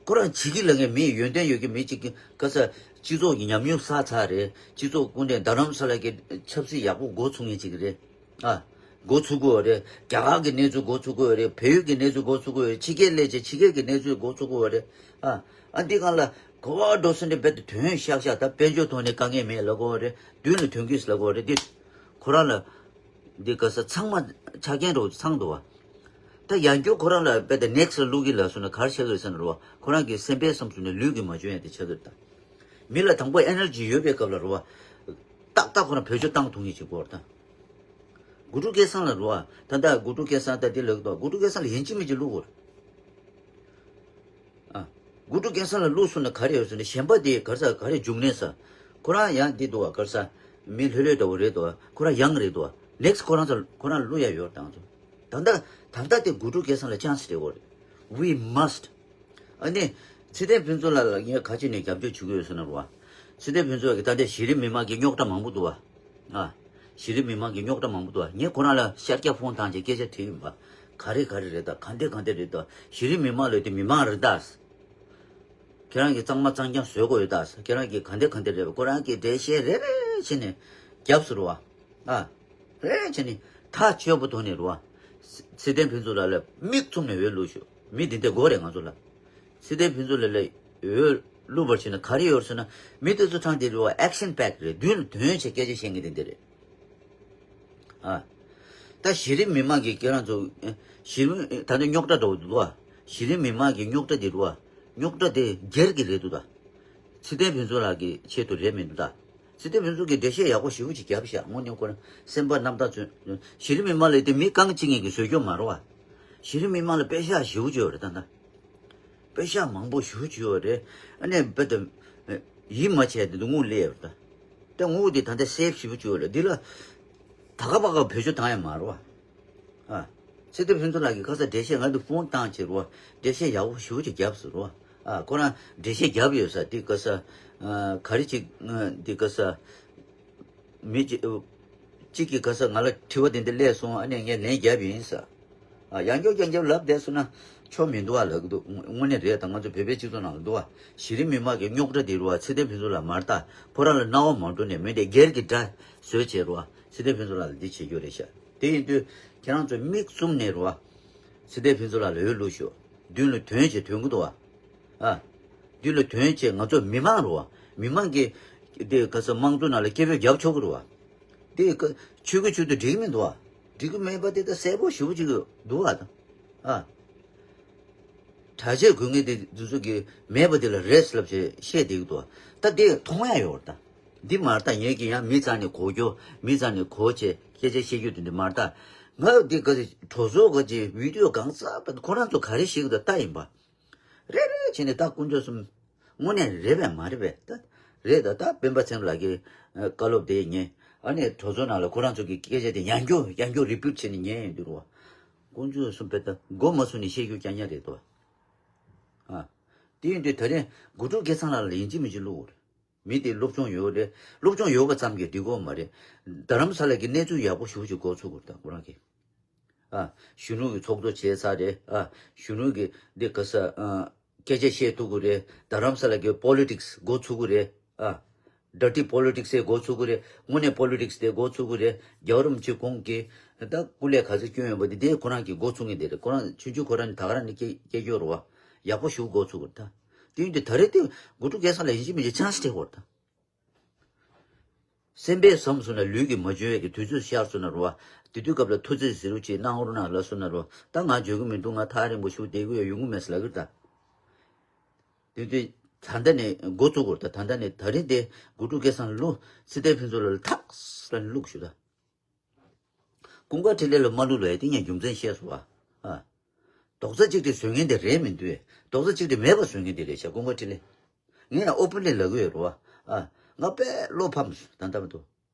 ཁོ་རང་བྱེད་ཀྱི་ལ་ངས་མི་ཡོན་ཏན་ཡོད་ཀྱི་མི་གཅིག་གིས་ག་ས་སྤྱི་ཚོགས་ཀྱི་ཉམས་མྱོང་བསགས་ཚར་རེད། སྤྱི་ཚོགས་སྐུ་མགྲོན་རྡ་རམ་ས་ལ་གི་ཆབ་སྲིད་ཡག་པོ་འགོ་ཚུགས་མཁན་གཅིག་རེད། ཨ། འགོ་ཚུགས་དགོས་རེད། རྒྱ་གར་གྱི་གནས་ཚུལ་འགོ་ཚུགས་དགོས་རེད། བལ་ཡུལ་གྱི་གནས་ཚུལ་འགོ་ཚུགས་དགོས་རེད། ཕྱི་རྒྱལ་སླེབས་བྱས་ཕྱི་རྒྱལ་གྱི་གནས་ཚུལ་འགོ་ཚུགས་དགོས་རེད། ཨ། ཨ་འདི་གང་ལ་གོ་བ་འགྲོ་སོང་དེ་རྦད་དེ་ཐོན་ཤག་ཤག་ད་དཔལ་འབྱོར་ཐོག་ནས་དཀའ་ངལ་མེད་ལབ་དགོས་རེད། མདུན་ལ་ཐོན་གྱི་ལབ་དགོས་རེད། འདི་ཁོ་རང་ལ་འདི་ག་ས་ཚང་མ་ཆ་རྐྱེན་རོགས་ཚང་འདུག་བ། ད་ཡང་བསྐྱར་ཁོ་རང་ལ་རྦད་དེ་ནེག་སི་ཊི་ལ་བླུག་གི་ལབ་སོང་ན་ག་རེ་ཆགས་ཀྱི་རེད་ཟེར་ན་རོ། ཁོ་རང་གི་སེམས་པའི་བསམ་ཚུལ་ནས་ལུས་ཀྱིས་མ་འཇོན་ཡ་དེ་ཆགས་ཀྱི་རེད་ད། མི་ལ་དང་པོ་ཨེ་ནར་ཇི་ཡོད་པའི་སྐབས་ལ་རོ། ཏག་ཏག་ཁོ་རང་བེད་སྤྱོད་བཏང་ཐུབ་མཁན་ཞིག་དགོས་རེད་ད། དགུ་ཕྲུག་སྐལ་བཟང་ལ་རོ། ད་ལྟ་དགུ་ཕྲུག་སྐལ་བཟང་ད་འདི་ལབ་ཀྱི་འདུག་དགུ་ཕྲུག་སྐལ་བཟང་ལ་ཡིན་གཅིག་མིན་གཅིག་བླུག་དགོས་རེད། ཨ། དགུ་ཕྲུག་སྐལ་བཟང་ལ་བླུགས་སོང་ན་ག་རེ་ཡོད་ཟེར་ན་གཞན་པ་དེ་ག་རེ་ཟ་ག་རེ་འབྱུང་གནས་ཟ། ཁོ་རང་ཡང་འདི་འདུག་བ་ག་རེ་ཟ། མི་ལྷོད་ལྷོད་འདྲ་བོ་རེད་འདུག་བ། ཁོ་རང་ཡང་རེད་འདུག་བ། ནེག་སི་ཊི་ཁོ་རང་ཚོ་ཁོ་རང་བླུག་ཡ་ཡོད་དང་ཚོ། ད་ལྟ་ད་ལྟ་དེ་དགུ་ཕྲུག་སྐལ་བཟང་ལ་ཅན་སི་སྤྲད་དགོས་རེད། We must། ཨ་ནི། ཚེ་བརྟན་ཕུན་ཚོགས་ལགས་ལ་ངས་ག་ཅི་ནས་རྒྱབ་སྐྱོར་བྱེད་ཀྱི་ཡོད་ཟེར་ན་རོ། ཚེ་བརྟན་ཕུན་ཚོགས་ཀྱིས་ད་ལྟ་གཞི་རིམ་མི་མང་གི་རྙོག་དྲ་མང་པོ་འདུག་བ། ཨ། གཞི་རིམ་མི་མང་གི་རྙོག་དྲ་མང་པོ་འདུག་བ། ངས་ཁོ་རང་ལ་ཤར་རྒྱག་ཕོན་བཏང་བྱས་སྐད་ཆ་དྲིས་ཡིན་པ། ག་རེ་ག་རེ་རེད་ད། ག་འདྲ་ག་འདྲ་རེད་ད། གཞི་རིམ་མི་མང་ལབ་དུས་མི་མང་རེད་ད། ཁྱེད་རང་གིས་གཙང་མ་གཙང་རྐྱང་བཟོ་དགོས་ཡོད་ད། ཁྱེད་རང་གིས་ག་འདྲ་ག་འདྲ་རེད་པ། ཁོ་རང་གིས་འགྲེལ་བཤད་རེ་རེ་བྱས་ནས་རྒྱབ་སོང་རོ། ཨ། རེ་བྱས་ནས་ཐག་ཆོད་པོ་ཐོག་ནས་རོ། ཚེ་བརྟན་ཕུན་ཚོགས་ལགས་ལ་མིག་བཙུམ་ནས་འོས་བླུགས་ཤོག་མི་འདི་འདྲ་དགོས་རེད་ང་ཚོ་ལ། ཚེ་བརྟན་ཕུན་ཚོགས་ལགས་ལ་འོས་བླུགས་པར་བྱས་ན་ག་རེ་ཡོད་ཟེར་ན་མི་དེ་ཚོ་ཚང་དེ་རོ་ཨེག་ཤན་པེག་རེད། མདུན་ལ་ཐོན་བྱས་སྐད་ཆ་བཤད་མཁན་དེ་འདྲ་རེད། ཨ། ད་གཞི་རིམ་མི་མང་གིས་ཁྱེད་རང་ཚོ་ཨེ། གཞི་རིམ་ད་ལྟ་རྙོག་དྲ་འདྲ་བོ་འདུག་བ། གཞི་རིམ་མི་མང་གི་རྙོག་དྲ་དེ་རུ་བ། རྙོག་དྲ་དེ་སྒེར་གྱི་རེད་འདུག་ད། ཚེ་བརྟན་ཕུན་ཚོགས་ལགས་ཀྱི་ཆེད་དུ་རེད་མི་འདུག་ད། ཚེ་བརྟན་ཕུན་ཚོགས་ཀྱིས་འགྲེལ་བཤད་ཡག་པོ་ཞེ་པོ་ཅིག་བརྒྱབ་ཤག་དངོས་གནས་ཁོ་རང་སེམས་པ་རྣམ་དག་ཚོས། གཞི་རིམ་མི་མང་ལབ་དེ་མི་རྐང་གཅིག་གཉིས་ཀྱིས་བཟོས་རྒྱུ་མ་རེད་བ། གཞི་རིམ་མི་མང་ལ་པེ་ཤག་ཞེ་པོ་ཅིག་ཡོད་རེད་ད་ད། པེ་ཤག་མང་པོ་ཞེ་པོ་ཅིག་ཡོད་རེད། ཨ་ནི་རྦད་དེ་ཡིད་མ་ཆེས་དེ་ངུ་སླེབས་ཡོད་རེད་ད། ད་ངུ་དེ་ད་ལྟ་སེབ་ཞེ་པོ་ཅིག་ཡོད་རེད། འདི་ལ་ད་ག་པ་ག་བེད་སྤྱོད་བཏང་ཡ་མ་རེད་བ། ཨ། ཚེ་བརྟན་ཕུན་ཚོགས་ལགས་ཀྱིས་ཁ་སང་འགྲེལ་བཤད་ང་ཚོ་ཕོན་བཏང་བྱས་རོ། འགྲེལ་བཤད་ཡག་པོ་ཞེ་པོ་ཅིག་བརྒྱབ་སོང་རོ། ཨ། ཁོ་རང་འགྲེལ་བཤད་བརྒྱབ་ཡོད་ས་འདི་ག་ས། ཨ། ག་རེ་ཅིག་ཨ། འདི་ག་ས། མི་གཅིག་གཅིག་གིས་ག་ས་ང་ལ་དྲི་བ་དེ་འདྲ་སླེབས་སོང་། ཨ་ནི་ངས་ལན་བརྒྱབ་ཡིན་ས། ཨ། ཡང་བསྐྱར་ཡང་བསྐྱར་ལབ་བསྡད་སོང་ན་ཆོ་མི་འདུག་ཨ་ལབ་ཀྱི་འདུག་དངོས་གནས་རེད་ད། ང་ཚོ་བོད་པའི་སྤྱི་ཚོགས་ནང་ལ་འདུག་ཨ། གཞི་རིམ་མི་མང་གི་རྙོག་དྲ་དེ་རུ་ཨ་ཚེ་བརྟན་ཕུན་ཚོགས་ལགས་མ་རེད་ད། ཁོ་རང་ལ་སྣང་བ་མ་འགྲོ་ནས་མི་དེ་སྒེར་གྱི་དགྲ་བཟོས་བྱས་རུ་ཨ་ཚེ་བརྟན་ཕུན་ཚོགས་ལགས་ལ་འདི་བྱེད་རྒྱུ་རེད་ཤག་དེ་ཡིན་དུས་ཁྱེད་རང་ཚོ་མིག་བཙུམ་ནས་རུ་ཨ། ཚེ་བརྟན་ཕུན་ཚོགས་ལགས་ལ་འོས་བླུགས་ཤོག་མདུན་ལ་ཐོན་བྱས་ཐོན་གྱི་འདུག་ཨ། ཨ། མདུན་ལ་ཐོན་བྱས་ང་ཚོ་མི་མང་རུ་ཨ། མི་མང་གི་དེ་ག་ས་དམངས་གཙོ་ནང་ལ་སྐད་འབོད་རྒྱབ་ཆོག་གི་རུ་ཨ། དེ་ཀ་ཆོས་ཀྱི་ཆོས་དུ་འགྲིག་མི་འདུག་ཨ། འགྲིག་གི་མེད་པ་དེ་ད་གསལ་པོ་ཞེ་པོ་ཅིག་འདུག་ཨ་ད། ཨ། གྲྭ་ཆས་གོན་མཁན་དེ་དེ་ཚོ་གི་མེད་པ་དེ་ལ་རེད་ལབ་བྱས་བཤད་བསྡད་ཀྱི་འདུག་ཨ། ད་དེ་མཐོང་ཡ་ཡོད་རེད་ད། འདི་མ་རེད་ད། ངེད་ཀྱི་ཡང་མི་རྩ་ནས་གོ་རྒྱུ་མི་རྩ་ནས་གོ་བྱས་སྐད་ཆ་བཤད་རྒྱུ་དེ་འདི་མ་རེད་ད། ང་འདི་ག་ཚོད་གྲོས་ཚོགས་ག་ཅིག་བི་ཌི་ཡོ་གང་ཚ་པ་ཁོ་རང་ཚོ་ག་རེ་བཤད་ཀྱི་འདུག་ལྟ་ཡིན་པ། རེ་རེ་ ཕྱིན་ནས་ད་དཀོན་མཆོག་གསུམ་དངོས་གནས་རེད་པས་མ་རེད་པས། ད་རེད། ད་ད་སྤེན་པ་ཚེ་རིང་ལགས་ཀྱི་བཀའ་སློབ་དེ་ཉན། ཨ་ནི་གྲོས་ཚོགས་ནང་ལ་ཁོ་རང་ཚོ་གི་སྐད་ཆ་དེ་ཡང་བསྐྱར་ཡང་བསྐྱར་རི་པིཊ་བྱས་ནས་ཉན་ཡོང་དུས་རུ་བ། དཀོན་མཆོག་གསུམ་དཔེ་ད་མགོ་མ་ཚོས་ནས་བཤད་རྒྱུ་རྐྱང་རྐྱང་རེད་དོ། ཨ། དེ་ཡིན་དུས་ད་རེས་དགུ་ཕྲུག་སྐལ་བཟང་ལགས་ལ་ཡིན་གཅིག་མིན་གཅིག་བླུག་དགོས་རེད། མི་དེ་སློབ་སྦྱོང་ཡོད་རེད། སློབ་སྦྱོང་ཡོད་པ་ཙམ་གྱིས་འགྲིག་གི་མ་རེད། རྡ་རམ་ས་ལ་གི་གནས་ཚུལ་ཡག་པོ་ཞེ་པོ་ཅིག་མགོ་ཚོས་དགོས་རེད། ད་ཁོ་རང་གིས། ཨ། གཞོན་ནུ་གི་ཚོགས་གཙོ་བྱས་ཚར་རེད། ཨ། གཞོན་ནུ་གི་འདི་ག་ས། ཨ། སྐད་ཆ་བཤད་ཐུབ་ཀྱི་རེད། རྡ་རམ་ས་ལ་གི་པོ་ལི་ཊིག་སི་མགོ་ཚོས་ཀྱི་རེད། ཨ། ཌར་ཊི་པོ་ལི་ཊིག་སི་དེ་མགོ་ཚོས་ཀྱི་རེད། དངོས་གནས་པོ་ལི་ཊིག་སི་དེ་མགོ་ཚོས་ཀྱི་རེད། རྒྱལ་བ་རིན་པོ་ཆེ་ཁོང་གིས་ད་སྐུ་ལས་ག་ཚོད་བསྐྱོན་ཡོད་པ་དེ་དེ་ཁོ་རང་གིས་མགོ་ཚོས་མཁན་དེ་རེད། ཁོ་རང་ཆུང་ཆུང་ཁོ་རང་ནི་ད་ག་རང་ནི་སྐད་སྐད་སྐྱོ་རུ་བ་ཡག་པོ་ཞེ་པོ་མགོ་ཚོས་ཀྱི་རེད་ད། དེ་ཡིན་དུས་ད་རེས་དེ་དགུ་ཕྲུག་སྐལ་བཟང་ལ་ཡིན་གཅིག་མིན་གཅིག་ཆན་སི་སྤྲད་དགོས་རེད་ད། སེམས་པས་བསམ་སོང་ན་ལུས་ཀྱིས་མ་འཇོན་ཡས་ཀྱི་དུས་ཚོད་ཤར་སོང་ན་རུ་བ། དེ་དུས་སྐབས་ལ་ཐུགས་བརྩེ་ཟེར་རོ་ཅིག་གནང་རོགས་གནང་ལབ་སོང་ན་རུ་བ། ད་ང་འཇོན་གི་མི་འདུག་ང་ཐག་རིང་པོ་ཞེ་པོ་བསྡད་ཀྱི་ཡོད། ཡོང་གི་མེད་ཟེར་ལབ་ཀྱི་རེད་ད། དེ་དུས་ད་ལྟ་ནས་འགོ་བཙུགས་དགོས་རེད་ད། ད་ལྟ་ནས་ད་རིང་དེ་དགུ་ཕྲུག་སྐལ་བཟང་ལུ་ཚེ་བརྟན་ཕུན་ཚོགས་ལ་ཐག་ལ་བླུགས་ཞུ་ད། ཀུན་དགའ་འཕྲིན་ལས་ལ་མ་བླུགས་ལ་ཡ་དེ་ངས་རྒྱུ་མཚན་བཤད་སོང་བ། ཨ། རྡོག་རྩ་གཅིག་སྒྲིལ་བཟོ་མཁན་དེ་རེད་མི་འདུག་རྡོག་རྩ་གཅིག་སྒྲིལ་མེད་པ་བཟོ་མཁན་དེ་རེད་ཤག་ཀུན་དགའ་འཕྲིན་ལས། ངས་ཡང་ཨོ་པན་ལི་ལབ་ཀྱི་ཡོད་རེད་བ། ཨ། ང་དཔེ་བློ་ཕམ་སོང་ད་ལྟ་མ་གཏོགས།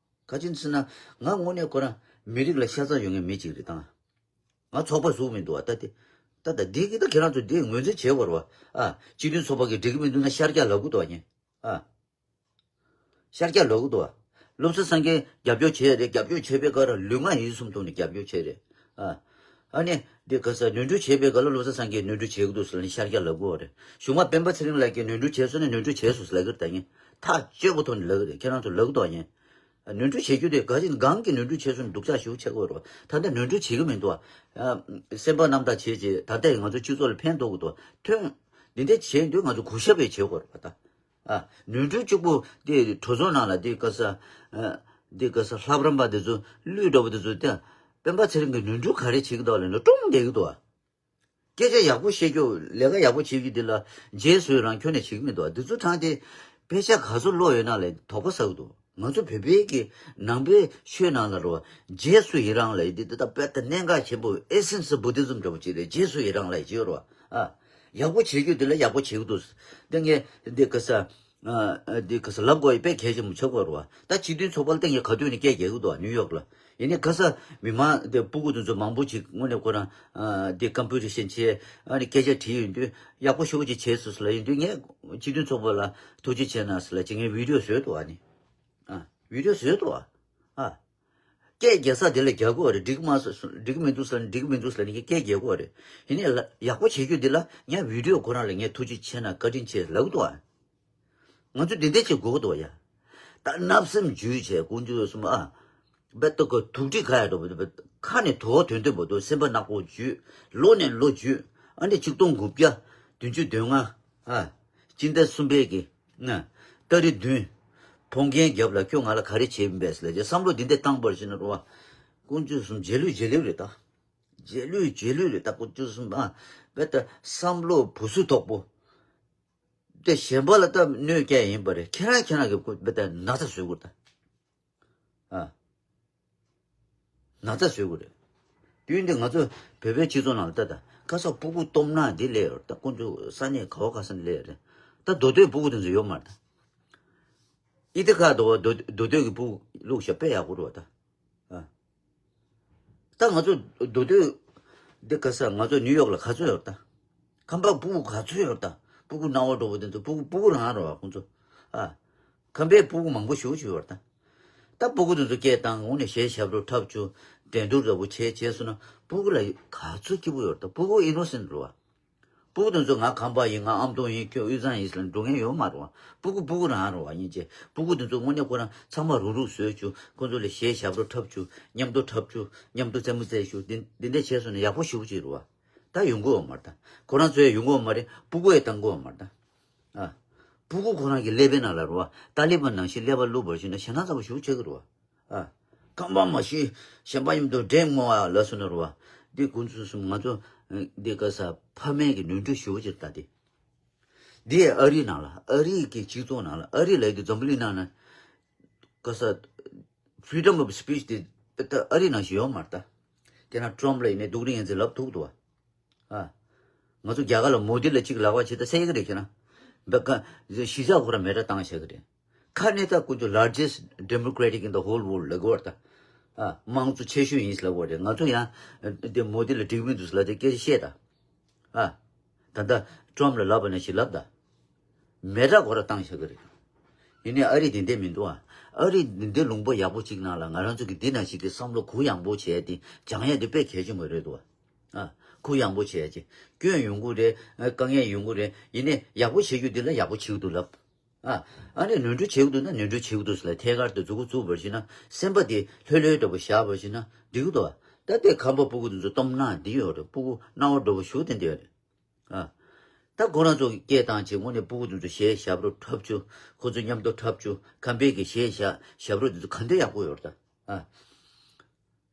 ག་ཅི་ཟེར་ན་ང་དངོས་གནས་ཁོ་རང་མི་རིགས་ལ་ཤ་ཚ་ཡོད་མཁན་མི་གཅིག་རེད་ད། ང་ཚོགས་པ་ཟུག་མི་འདུག་བ་ད་དེ། ད་ད་འདི་གི་ད་ཁྱེད་རང་ཚོ་འདི་ངོས་འཛིན་བྱེད་དགོས་རེད་བ། ཨ། སྤྱི་མཐུན་ཚོགས་པ་གིས་འགྲིག་གི་མི་འདུག་ན་ཤར་རྒྱག་ལབ་དགོས་འདུག་བ་ངས། ཨ། ཤར་རྒྱག་ལབ་དགོས་འདུག་བ། བློ་བཟང་སེང་གེ་རྒྱབ་སྐྱོར་བྱས་རེད། རྒྱབ་སྐྱོར་བྱས་པའི་སྐབས་ལ་ལུས་ངག་ཡིད་གསུམ་ཐོག་ནས་རྒྱབ་སྐྱོར་བྱས་རེད། ཨ། ཨ་ནི་འདི་ག་ས་ནོར་འཁྲུལ་བྱས་པའི་སྐབས་ལ་བློ་བཟང་སེང་གེས་ནོར་འཁྲུལ་བྱེད་ཀྱི་འདུག་ཟེར་ནས་ཤར་རྒྱག་ལབ་དགོས་བ་རེད། གཞུག་མ་སྤེན་པ་ཚེ་རིང་ལགས་ཀྱིས་ནོར་འཁྲུལ་བྱས་སོང་ན་ནོར་འཁྲུལ་བྱས་སོང་ཟེར་ལབ་ཀྱི་རེད་ད། ངས་ཐག་གཅོད་པོ་ཐོག་ནས་ལབ་ཀྱི་རེད། ཁྱེད་རང་ཚོ་ལབ་ཀྱི་འདུག་བ་ངས། ནོར་འཁྲུལ་བྱེད་རྒྱུ་དེ་ག་ཅིག་གང་གི་ནོར་འཁྲུལ་བྱས་སོང་ན་སྡུག་ཅག་ཞེ་པོ་ཆགས་ཀྱི་ཡོད་རེད་བ། ད་ལྟ་ནོར་འཁྲུལ་བྱེད་ཀྱི་མི་འདུག་བ། ཨ། སེམས་པ་རྣམ་དག་བྱས་བྱས་ད་ལྟ་ཡང་ང་ཚོ་སྤྱི་ཚོགས་ལ་ཕན་ཐོགས་ཀྱི་འདུག་བ། ཐོན། འདི་འདྲ་བྱས་དུས་ང་ཚོ་གུས་ཞབས་པའི་བྱེད་དགོས་རེད་བ་ད། ཨ། ནོར་འཁྲུལ་གཅིག་པུ་དེ་གྲོས་ཚོགས་ནང་ལ་དེ་ག་ས། ཨ། དེ་ག་ས་ལྷ་བྲམ་པ་དེ་ཚོ་གླུད་འདྲ་པོ་དེ་ཚོ་དེ་སྤེན་པ་ཚེ་རིང་གི་ནོར་འཁྲུལ་ག་རེ་བྱེད་ཀྱི་འདུག་ལབ་ན་ཀྲུང་བསྡད་ཀྱི་འདུག་བ། སྐད་ཆ་ཡག་པོ་བཤད་རྒྱུ་ལས་ཀ་ཡག་པོ་བྱེད་རྒྱུ་དེ་ལ་རྗེས་སུ་ཡི་རང་ཁྱོན་ནས་བྱེད་ཀྱི་མི་འདུག་བ། དེ་ཚོ་དྲངས་ཏེ་དཔེ་ཆ་ག་ཚོད་ཀློག་ཡོད་ན་ལས་དོགས་པ་ཟ་གི་འདུག་ང་ཚོ་བོད་པའི་གི་ནང་པའི་ཆོས་ནང་ལ་རོ། རྗེས་སུ་ཡི་རང་ལབ་ཡི་དེ་ད་དཔེ་ད་གནད་འགག་ཆེན་པོ་Essence of Buddhism འདྲ་པོ་ཅིག་རེད། རྗེས་སུ་ཡི་རང་ལབ་ཡི་ཅིག་ཡོད་རོ། ཨ། ཡག་པོ་བྱེད་རྒྱུ་དེ་ལ་ཡག་པོ་བྱེད་ཀྱི་འདུག་དེ་ངས་འདི་ག་ས། ཨ། འདི་ག་ས་ལབ་དགོས་ཡི་དཔེ་གལ་ཆེན་པོ་ཆགས་ཀྱི་ཡོད་རོ། ད་སྤྱི་མཐུན་ཚོགས་པ་ལ་ད་ངས་ག་དུས་ནས་སྐད་རྒྱག་གི་འདུག་ནིའུ་ཡོག་ལ། ཡིན་ནའི་ག་ས་མི་མང་དེ་སྤུ་གུ་དེ་ཚོ་མང་པོ་ཅིག་དངོས་གནས་ཁོ་རང་ཨ། དེ་ཀམ་པི་ཊི་ཤན་བྱས། ཨ་ནི་སྐད་ཆ་དྲིས་ཡོང་དུས་ཡག་པོ་ཞེ་པོ་ཅིག་བྱས་སོང་ཟེར་ལབ་ཡོང་དུས་ངས་སྤྱི་མཐུན་ཚོགས་པ་ལ་ཐུགས་རྗེ་ཆེ་གནང་ཟེར་ལབ་ཅིག་ངས་བི་ཌི་ཡོ་བཟོས་འདུག་ཨ་ནི། ཨ། བི་ཌི་ཡོ་བཟོས་འདུག་ཨ། ཨ། སྐད་རྒྱག་ས་དེ་ལ་རྒྱག་དགོས་རེད། འགྲིག་མ་སོང་འགྲིག་མི་འདུག་ཟེར་ནས་འགྲིག་མི་འདུག་ཟེར་ནས་སྐད་རྒྱག་དགོས་རེད། ཡིན་ནའི་ལ་ཡག་པོ་བྱེད་རྒྱུ་འདི་ལ་ངས་བི་ཌི་ཡོ་ཁོ་རང་ལ་ངས་ཐུགས་རྗེ་ཆེ་གནང་བཀའ་དྲིན་ཆེ་ལབ་འདུག་ཨ། ང་ཚོ་འདི་འདྲ་བྱེད་དགོས་འདུག་ཡ། ད་བརྣབ་སེམས་འཇུས་བྱས་དཀོན་མཆོག་གསུམ་ཨ། བེ་ཏོ་གི་ཐུགས་ཁྲིད་ཁ་ཡ་འགྲོ་བ་ཁ་ནས་དོ་དོན་དོན་པོ་དོ་སེམས་པ་ནག་པོ་འཇུས། ལོ་ནས་ལོ་འཇུས། ཨ་ནི་ཆིག་སྟོང་དགུ་བརྒྱ་བདུན་ཅུ་དོན་ལྔ་ཨ། སྤྱི་ཟླ་གསུམ་པའི་གི་ན་ཏ་རིག་བདུན། ཕོ་རྒན་རྒྱབ་ལ་ཁྱོད་ང་ལ་ག་རེ་བྱེད་པས་ལ་བྱས་བསམ་བློ་འདི་འདྲ་བཏང་བར་ཞིག་ན་རོ་བ། དཀོན་མཆོག་གསུམ་རྗེས་ལུས་རྗེས་ལུས་རེད་ད། རྗེས་ལུས་རྗེས་ལུས་རེད་ད། དཀོན་མཆོག་གསུམ་ཨ། བེ་ཏོ་བསམ་བློ་བུ་སུ་དོག་པོ། དེ་གཞན་པ་ལ་ལྟ་གནོད་སྐྱེལ་ཡིན་པ་རེད། ཁྱེད་རང་ཁྱེད་རང་གི་ཁོ་བེ་ད་ན་ཚ་བཟོས་དགོས་ད། ཨ། ན་ཚ་བཟོས་དགོས་རེད། དུས་འདི་ང་ཚོ་བོད་པའི་སྤྱི་ཚོགས་ནང་ལ་ལྟ་ད་ཁ་ས་སྤུ་གུ་སྟོབས་ན་འདི་ལས་ཡོད་ད། དཀོན་མཆོག་ས་གནས་ག་བ་ག་ས་ནས་ལས་ཡོད་རེད། ད་མདོ་སྟོད་སྤུ་གུ་དེ་ཚོ་ཡོད་མ་རེད་ད། ཨི་ཏི་ཁ་དོ་བ་མདོ་མདོ་སྟོད་ཀྱི་སྤུ་གུ་བླུགས་ཤ་དཔེ་ཡག་པོ་རེད་བ་ད། ཨ། ད་ང་ཚོ་མདོ་སྟོད་འདི་ག་ས་ང་ཚོ་ནིའུ་ཡོག་ལ་ག་ཚོད་ཡོད་ད། ཁམས་པ་སྤུ་གུ་ག་ཚོད་ཡོད་ད། སྤུ་གུ་སྣང་བ་འགྲོ་བ་དེ་ཚོ་སྤུ་གུ་སྤུ་གུ་རང་རེད་བ་ཁོང་ཚོ། ཨ། ཁམས་པའི་སྤུ་གུ་མང་པོ་ཞེ་པོ་ཅིག་ཡོད་ད། ད་སྤུ་གུ་དེ་ཚོ་སྐད་བཏང་འོང་ནས་གཞས་ཞབས་བྲོ་འཁྲབ་བཅུག་འགྲན་བསྡུར་འདྲ་པོ་བྱས་བྱས་སོང་ན་སྤུ་གུ་ལ་ག་ཚོད་སྐྱིད་པོ་ཡོད་ད། སྤུ་གུ་ཨི་ནོ་སེན་ཊི་རེད་བ། སྤུ་གུ་དེ་ཚོ་ང་ཁམས་པ་ཡིན། ང་ཨ་མདོ་ཡིན། ཁྱོད་དབུས་གཙང་ཡིན་ཟེར་ལ་འགྲོ་མཁན་ཡོད་མ་རེད་བ། སྤུ་གུ་སྤུ་གུ་རང་རེད་བ། ཡིན་ཅེ་སྤུ་གུ་དེ་ཚོ་དངོས་གནས་ཁོ་རང་ཚང་མ་རུག་རུག་བཟོས་བཅུག་ཁོ་ཚོ་ལ་གཞས་ཞབས་བྲོ་འཁྲབ་བཅུག་མཉམ་དུ་འཁྲབ་བཅུག་མཉམ་དུ་རྩེད་མོ་རྩེ་བཅུག་འདི་འདི་འདྲ་བྱས་སོང་ན་ཡག་པོ་ཞེ་པོ་ཅིག་རེད་བ། ད་ཡོང་གི་ཡོད་མ་རེད་ད། ཁོ་རང་ཚོས་ཡོང་གི་ཡོད་མ་རེད། སྤུ་གུ་ཡང་བཏང་གི་ཡོད་མ་རེད་ད། ཨ། སྤུ་གུ་ཁོ་རང་གི་ཀླད་པའི་ནང་ལ་རེད་བ། ཏཱ་ལི་བན་ནང་བཞིན་ཀླད་པ་བླུགས་པར་བྱས་ན་ཞེད་སྣང་ཚ་པོ་ཞེ་པོ་ཆགས་ཀྱི་རེད་བ། ཨ། ཁམས་པ་མ་ཤི་གཞན་པ་མཉམ་དུ་འདྲེས་མོ་ཨ་ལ་སོ་ན་རུ་བ། འདི་དཀོན་མཆོག་གསུམ་ང་ཚོ་འདི་ག་ས་ཕ་མའི་གི་ནོར་འཁྲུལ་ཞེ་པོ་ཅིག་ལྟ་དེ། འདི་ཨ་རི་ནང་ལ་ཨ་རི་གི་སྤྱི་ཚོགས་ནང་ལ་ཨ་རི་ལ་ཡི་གི་འཛམ་བུ་གླིང་ནང་ན་ག་ས་freedom of speech དེ་ད་ཨ་རི་ནང་བཞིན་ཡོད་མ་རེད་ད། དེ་ན་ཊམ་ལ་ཡིན་ནའི་སྡུག་རུ་ཡིན་ཚེ་ལབ་ཐུབ་འདུག་བ། ཨ། ང་ཚོ་རྒྱ་གར་ལ་མོ་དི་ལ་གཅིག་ལག་པ་བྱེད་ད་སེ་གི་རེད་ཁྱེད་ན། བེ་ཀ་གཞིས་ཆགས་ཁོ་ར་མེ་དྲ་བཏང་བྱེད་གི་རེད། ཁ་ནས་ད་ཀུན་སྤྱོད་largest democratic in the whole world ལ་གོ་བར་ད། ཨ་དམངས་གཙོ་ཆེ་ཤོས་ཡིན་ལ་གོ་རེད། ང་ཚོ་ཡང་དེ་མོ་དི་ལ་འགྲིག་མི་འདུག་ལ་དེ་སྐད་ཆ་བཤད་ད། ཨ་ད་ད་ཀྲམ་ལ་ལབ་པ་ནང་བཞིན་ལབ་ད། མེ་དྲ་ཁོ་ར་བཏང་བྱེད་གི་རེད། ཡིན་ནའི་ཨ་རི་དེ་འདྲ་མི་འདུག་ཨ། ཨ་རི་དེ་འདྲ་ལུང་པ་ཡག་པོ་གཅིག་ནང་ལ་ང་རང་ཚོ་གི་འདི་ནང་བཞིན་གི་བསམ་བློ་གུ་ཡངས་པོ་བྱས་ཏེ་སྦྱང་ཡ་དེ་དཔེ་གལ་ཆེན་པོ་རེད་འདུག་ཨ། ཨ་གུ་ཡངས་པོ་བྱས་ཀྱི་སྐྱོན་ཡོང་གི་རེད། དཀའ་ངལ་ཡོང་གི་རེད། ཡིན་ནའི་ཡག་པོ་བྱེད་རྒྱུ་འདི་ལ་ཡག་པོ་བྱེད་ཀྱི་འདུག་ལབ། ཨ་ཨ་ནི་ནོར་འཁྲུལ་བྱེད་ཀྱི་འདུག་ན་ནོར་འཁྲུལ་བྱེད་ཀྱི་འདུག་ཟེར་ལ་ཐད་ཀར་དུ་མཛུབ་གུ་བཙུགས་པར་བྱས་ན་སེམས་པ་དེ་ལྷོད་ལྷོད་འདྲ་པོ་བཞག་པར་བྱས་ན་འགྲིག་གི་འདུག་ད་ལྟའི་ཁམས་པ་སྤུ་གུ་དེ་ཚོ་སྟོབས་ན་འདི་ཡོད་རེད། སྤུ་གུ་སྣང་བ་འདྲ་པོ་ཞུ་དེ་འདི་ཡོད་རེད། ཨ། ད་ཁོ་རང་ཚོ་གི་སྐད་བཏང་བྱས་དངོས་གནས་སྤུ་གུ་དེ་ཚོ་གཞས་ཞབས་བྲོ་འཁྲབ་བཅུག་ཁོ་ཚོ་མཉམ་དུ་འཁྲབ་བཅུག་ཁམས་པའི་གི་གཞས་ཞབས་ཞབས་བྲོ་དེ་ཚོ་ག་འདྲ་ཡག་པོ་ཡོད་རེད་ད། ཨ།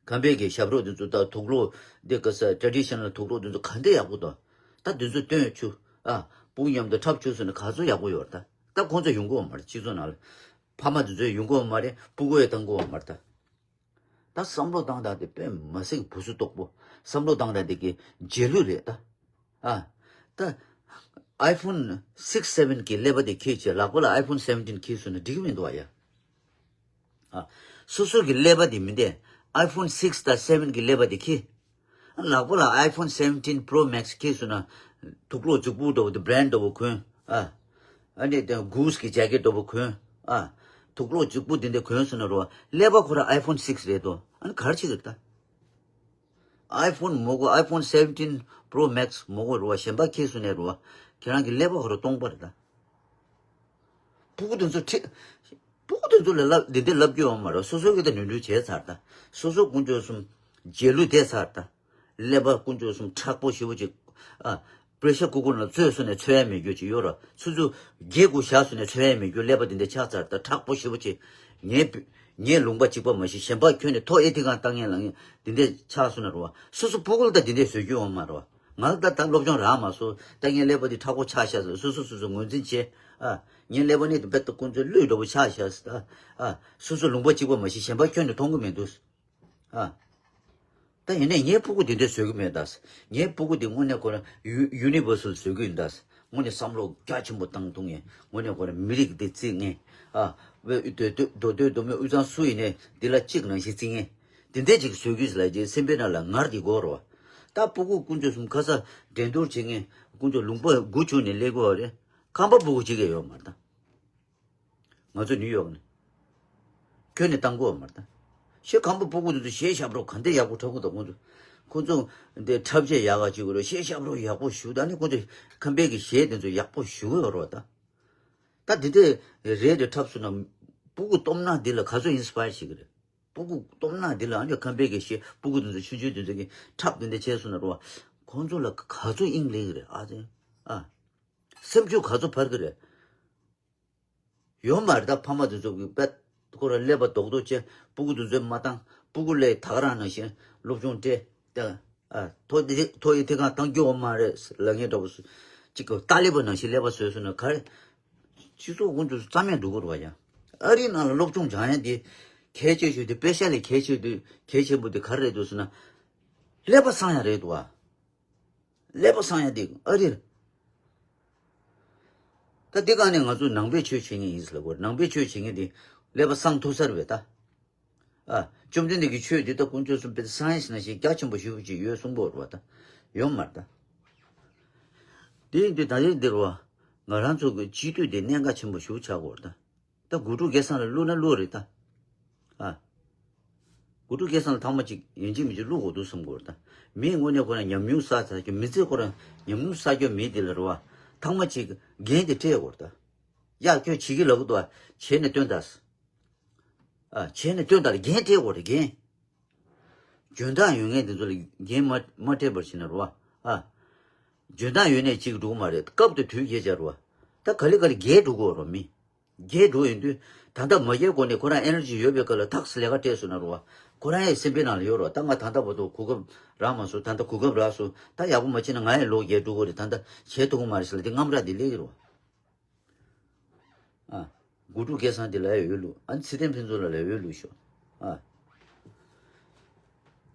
ཁམས་པའི་གི་ཞབས་བྲོ་དེ་ཚོ་ད་དུག་ལོག་འདི་ག་ས་traditional་དུག་ལོག་དེ་ཚོ་ག་འདྲ་ཡག་པོ་འདུག་ད་དེ་ཚོ་སྟོན་བཅུག་ཨ། སྤུ་གུ་མཉམ་དུ་འཁྲབ་བཅུག་ཟེར་ན་ག་ཚོད་ཡག་པོ་ཡོད་རེད་ད། ད་ཁོང་ཚོ་ཡོང་གི་ཡོད་མ་རེད། སྤྱི་ཚོགས་ནང་ལ་ཕ་མ་དེ་ཚོ་ཡོང་གི་ཡོད་མ་རེད། སྤུ་གུ་ཡང་བཏང་གི་ཡོད་མ་རེད་ད། ད་བསམ་བློ་བཏང་སྟངས་དེ་དཔེ་མི་སྲིད་བུ་སུ་དོག་པོ། བསམ་བློ་བཏང་སྟངས་དེ་གི་རྗེས་ལུས་རེད་ད། ཨ། ད་iPhone six seven་གི་ཀླད་པ་དེ་འཁྱེར་བྱས་ལག་པ་ལ་iPhone seventeen་འཁྱེར་སོང་ན་འགྲིག་གི་མི་འདུག་ཨ་ཡ། ཨ། སོ་སོ་གི་ཀླད་པ་དེ་མི་འདེ། iPhone six་དང་seven་གི་ཀླད་པ་དེ་འཁྱེར། ལག་པ་ལ་iPhone seventeen Pro Max་འཁྱེར་སོང་ན། དུག་ལོག་རྫིག་པོ་འདྲ་པོ་དེ་brand་འདྲ་པོ་གོན། ཨ། ཨ་ནི་དེ་Gucci་གི་ཇེ་ཀེཊ་འདྲ་པོ་གོན། ཨ། དུག་ལོག་རྫིག་པོ་དེ་འདྲ་གོན་སོང་ན་རོ། ཀླད་པ་ཁོ་ར་iPhone six་རེད་དོ། ཨ་ནི་ག་རེ་བྱེད་ཀྱི་རེད་ད། iPhone་མོ་གོ iPhone seventeen Pro Max་མོ་གོ་རོ་གཞན་པ་འཁྱེར་སོང་ནས་རོ། ཁྱེད་རང་གི་ཀླད་པ་ཁོ་ར་སྟོང་པ་རེད་ད། སྤུ་གུ་དེ་ཚོ་ཁྲིད། སྤུ་གུ་དེ་ཚོ་ལ་ལབ་འདི་འདྲ་ལབ་རྒྱུ་ཡོད་མ་རེད། སོ་སོ་གི་ད་ནོར་འཁྲུལ་བྱས་ཚར་ད། སོ་སོ་དཀོན་མཆོག་གསུམ་རྗེས་ལུས་བསྡད་ཚར་ད། ཀླད་པ་དཀོན་མཆོག་གསུམ་མཁྲེགས་པོ་ཞེ་པོ་ཅིག་ཨ། པྲེ་ཤར་ཀུ་ཀར་ནང་བཙོས་སོང་ནས་འཚོལ་ཡ་མེད་རྒྱུ་ཅིག་ཡོད་ར། ཆུ་ཚོད་བརྒྱད་དགུ་བཞག་སོང་ནས་འཚོལ་ཡ་མེད་རྒྱུ་ཀླད་པ་འདི་འདྲ་ཆགས་ཚར་ད། མཁྲེགས་པོ་ཞེ་པོ་ཅིག་ངའི་བུ་ངའི་ལུང་པ་གཅིག་པ་མ་གཞི་གཞན་པ་ཁྱོན་ནས་ཐོག་ཨེ་ཐི་གང་བཏང་ངན་ལ་ངན་འདི་འདྲ་ཆགས་སོང་ན་ར་བ། སོ་སོ་སྤུ་གུ་ལ་ད་འདི་འདྲ་བཟོ་རྒྱུ་ཡོད་མ་ར་བ། ང་ལ་ད་ད་སློབ་སྦྱོང་རག་མ་སོང་། ད་ངའི་ཀླད་པ་འདི་མཁྲེགས་པོ་ཆགས་ཤག་ཟེར་སོ་སོ་སོ་སོ་ངོས་འཛིན་བྱེད། ཨ། ངའི་ཀླད་པ་ནི་རྦད་དེ་དཀོན་མཆོག་གསུམ་འདྲ་པོ་ཆགས་ཤག་ཟེར། ཨ། སོ་སོ་ལུང་པ་གཅིག་པ་མ་གཞི་གཞན་པ་ཁྱོན་ནས་མཐོང་གི་མི་འདུག་ཨ། ད་ཡིན་ནའི་ངའི་སྤུ་གུ་དེ་འདྲ་བཟོ་གི་མེད་ད། ངའི་སྤུ་གུ་དེ་དངོས་གནས་ཁོ་རང་ཡུ་ཡུ་ནི་བར་སལ་བཟོ་གི་ཡིན་ད། དངོས་གནས་བསམ་བློ་རྒྱ་ཆེན་པོ་བཏང་ཐུབ་མཁན། དངོས་གནས་ཁོ་རང་མི་རིགས་འདི་བརྩི་མཁན། ཨ། བོད་མདོ་སྟོད་མདོ་སྟོད་མདོ་སྨད་དབུས་གཙང་སུ་ཡིན་ནའི་འདི་ལ་གཅིག་ནང་བཞིན་བརྩི་མཁན། དེ་འདྲ་ཅིག་བཟོ་གི་ཡིན་ལབ་རྗེས་སེམས་པའི་ནང་ལ་ངར་དེ་དགོས་རེད་བ། ད་སྤུ་གུ་དཀོན་མཆོག་གསུམ་ཁ་ས་འགྲན་བསྡུར་བྱེད་མཁན་དཀོན་མཆོག་ལུང་པ་དགུ་བཅུ་ནས་སླེབས་དགོས་བ་རེད། ཁམས་པ་སྤུ་གུ་གཅིག་ཀྱང་ཡོད་མ་རེད་ད། ང་ཚོ་ནིའུ་ཡོག་ནས། ཁྱོན་ནས་བཏང་གོ་མ་རེད་ད། ཤེས་ཁམས་པ་སྤུ་གུ་དེ་ཚོ་གཞས་ཞབས་བྲོ་ག་འདྲ་ཡག་པོ་འཁྲབ་གི་འདུག་ཁོང་ཚོ། ཁོང་ཚོ་འདི་འཁྲབ་ཆས་ཡག་ག་ཅིག་རོ། གཞས་ཞབས་བྲོ་ཡག་པོ་ཞུ་ད་ནི་ཁོང་ཚོ་ཁམས་པའི་གི་གཞས་དེ་ཚོ་ཡག་པོ་ཞུ་གི་ཡོད་རེད་བ་ད། ད་འདི་འདྲ་རེད་དེ་འཁྲབ་སོང་ན། སྤུ་གུ་སྟོབས་ན་འདི་ལ་ག་ཚོད་ཨིན་སི་པ་ཡར་བྱེད་གི་རེད། སྤུ་གུ་སྟོབས་ན་འདི་ལ་ཨ་ནི་ཁམས་པའི་གི་གཞས་སྤུ་གུ་དེ་ཚོ་ཆུང་ཆུང་དེ་ཚོ་གི་འཁྲབ་དེ་འདྲ་བྱས་སོང་ན་རོ། ཁོང་ཚོ་ལ་ག་ཚོད་དབྱིངས་ལེན་གི་རེད་ཨ་ཙི། ཨ། སེམས་ཤུགས་ག་ཚོད་འཕར་གི་རེད། ཡོད་མ་རེད་ད། ཕ་མ་དེ་ཚོ་གི་དཔེ་ཁོ་ར་ཀླད་པ་རྡོག་རྡོག་བྱས་སྤུ་གུ་དེ་ཚོའི་མ་བཏང་། སྤུ་གུ་ལས་ད་ག་རང་ནང་བཞིན་སློབ་སྦྱོང་སྤྲད་ད། ཨ། ཐོ་དེ་ཐོ་ཡི་དེ་གང་བཏང་རྒྱུ་ཡོད་མ་རེད་ལབ་མཁན་འདྲ་པོ་སུ་གཅིག་གི་ཏཱ་ལི་པ་ནང་བཞིན་ཀླད་པ་བཟོས་སོང་ན་ག་རེ། སྤྱི་ཚོགས་དཀོན་མཆོག་རྩ་མེད་འགྲོ་གི་རེད་བ་ཡ། ཨ་རིའི་ནང་ལ་སློབ་སྦྱོང་སྦྱང་ཡ་དེ་གལ་ཆེ་ཤོས་དེ་དཔེ་ཤ་ལས་གལ་ཆེ་དེ་གལ་ཆེན་པོ་དེ་ག་རེ་རེད་འདུག་ཟེར་ན། ཀླད་པ་སངས་ཡ་རེད་འདུག་བ། ཀླད་པ་སངས་ཡ་དེ་ཨ་རི་རེད། ད་དེ་ག་ནས་ང་ཚོ་ནང་པའི་ཆོས་བྱེད་མཁན་ཡིན་ཟེར་ལབ་དགོས་རེད། ནང་པའི་ཆོས་བྱེད་མཁན་དེ་ཀླད་པ་སངས་ཐུབ་ས་རེད་པས་ད། ཨ། བཅོམ་ལྡན་འདས་ཀྱི་ཆོས་འདི་ད་དཀོན་མཆོག་གསུམ་པའི་སའེན་སི་ནང་བཞིན་རྒྱ་ཆེན་པོ་ཞེ་པོ་ཅིག་ཡོད་གསུངས་པ་རེད་བ་ད། ཡོད་མ་རེད་ད། དེ་ཡིན་དུས་ད་རེས་འདིར་བ། ང་རང་ཚོ་གི་སྤྱི་འཐུས་དེ་གནད་འགག་ཆེན་པོ་ཞེ་པོ་ཆགས་ཀྱི་ཡོད་རེད་ད། ད་དགུ་ཕྲུག་སྐལ་བཟང་ལ་བླུགས་ན་བླུགས་རེད་ད། ཨ། དགུ་ཕྲུག་སྐལ་བཟང་ལ་ཐེངས་མ་གཅིག་ཡིན་གཅིག་མིན་གཅིག་བླུགས་དགོས་འདུག་བསམ་གྱི་ཡོད་རེད་ད། མི་དངོས་གནས་ཁོ་རང་ཉམས་མྱོང་བསགས་ཚར་རྒྱུ། མི་ཚེ་ཁོ་རང་ཉམས་མྱོང་བསགས་རྒྱུ་མི་དེ་ལ་རེད་བ། ཐེངས་མ་གཅིག་འགན་དེ་སྤྲད་དགོས་རེད་ད། ཡ་ཁྱོད་བྱེད་ཀྱི་ལབ་གི་འདུག་བ། བྱས་ནས་སྟོན་ད། ཨ། བྱས་ནས་སྟོན་ད་ལ་འགན་སྤྲད་དགོས་རེད་འགན། འཇོན་ཐང་ཡོད་མཁན་དེ་ཚོ་ལ་འགན་མ་མ་སྤྲད་པར་བྱས་ན་རེད་བ། ཨ། འཇོན་ཐང་ཡོད་ནས་གཅིག་འགྲོ་གི་མ་རེད། སྐབས་དེ་དུས་རྒྱལ་བྱ་རེད་བ། ད་ག་ལེ་ག་ལེ་རྒྱལ་འགྲོ་གི་ཡོད་རེད་མི། རྒྱལ་འགྲོ་ཡིན་དུས་ད་ལྟ་མ་རྒྱལ་གོང་ནས་ཁོ་རང་ཨེ་ནར་ཇི་ཡོད་པའི་སྐབས་ལ་ཐག་ལས་ཀ་སྤྲད་སོང་ན་རེད་བ། ཁོ་རང་ཡང་སེམས་པའི་ནང་ལ་ཡོད་རེད་བ། ད་ང་ད་ལྟ་བར་དུ་གོ་སྐབས་རག་མ་སོང་། ད་ལྟ་གོ་སྐབས་རག་སོང་། ད་ཡག་པོ་མ་བྱས་ན་ང་ཡང་ལོག་རྒྱལ་འགྲོ་གི་རེད། ད་ལྟ་བྱེད་ཐུབ་ཀྱི་མ་རེད་ཟེར་ལབ་དེ་དངངས་སྐྲག་དེ་སླེབས་ཀྱི་རེད་བ། ཨ། དགུ་ཕྲུག་སྐལ་བཟང་དེ་ལ་འོས་བླུགས། ཨ་ནི་ཚེ་བརྟན་ཕུན་ཚོགས་ལ་ལ་འོས་བླུགས་ཤོག་ཨ།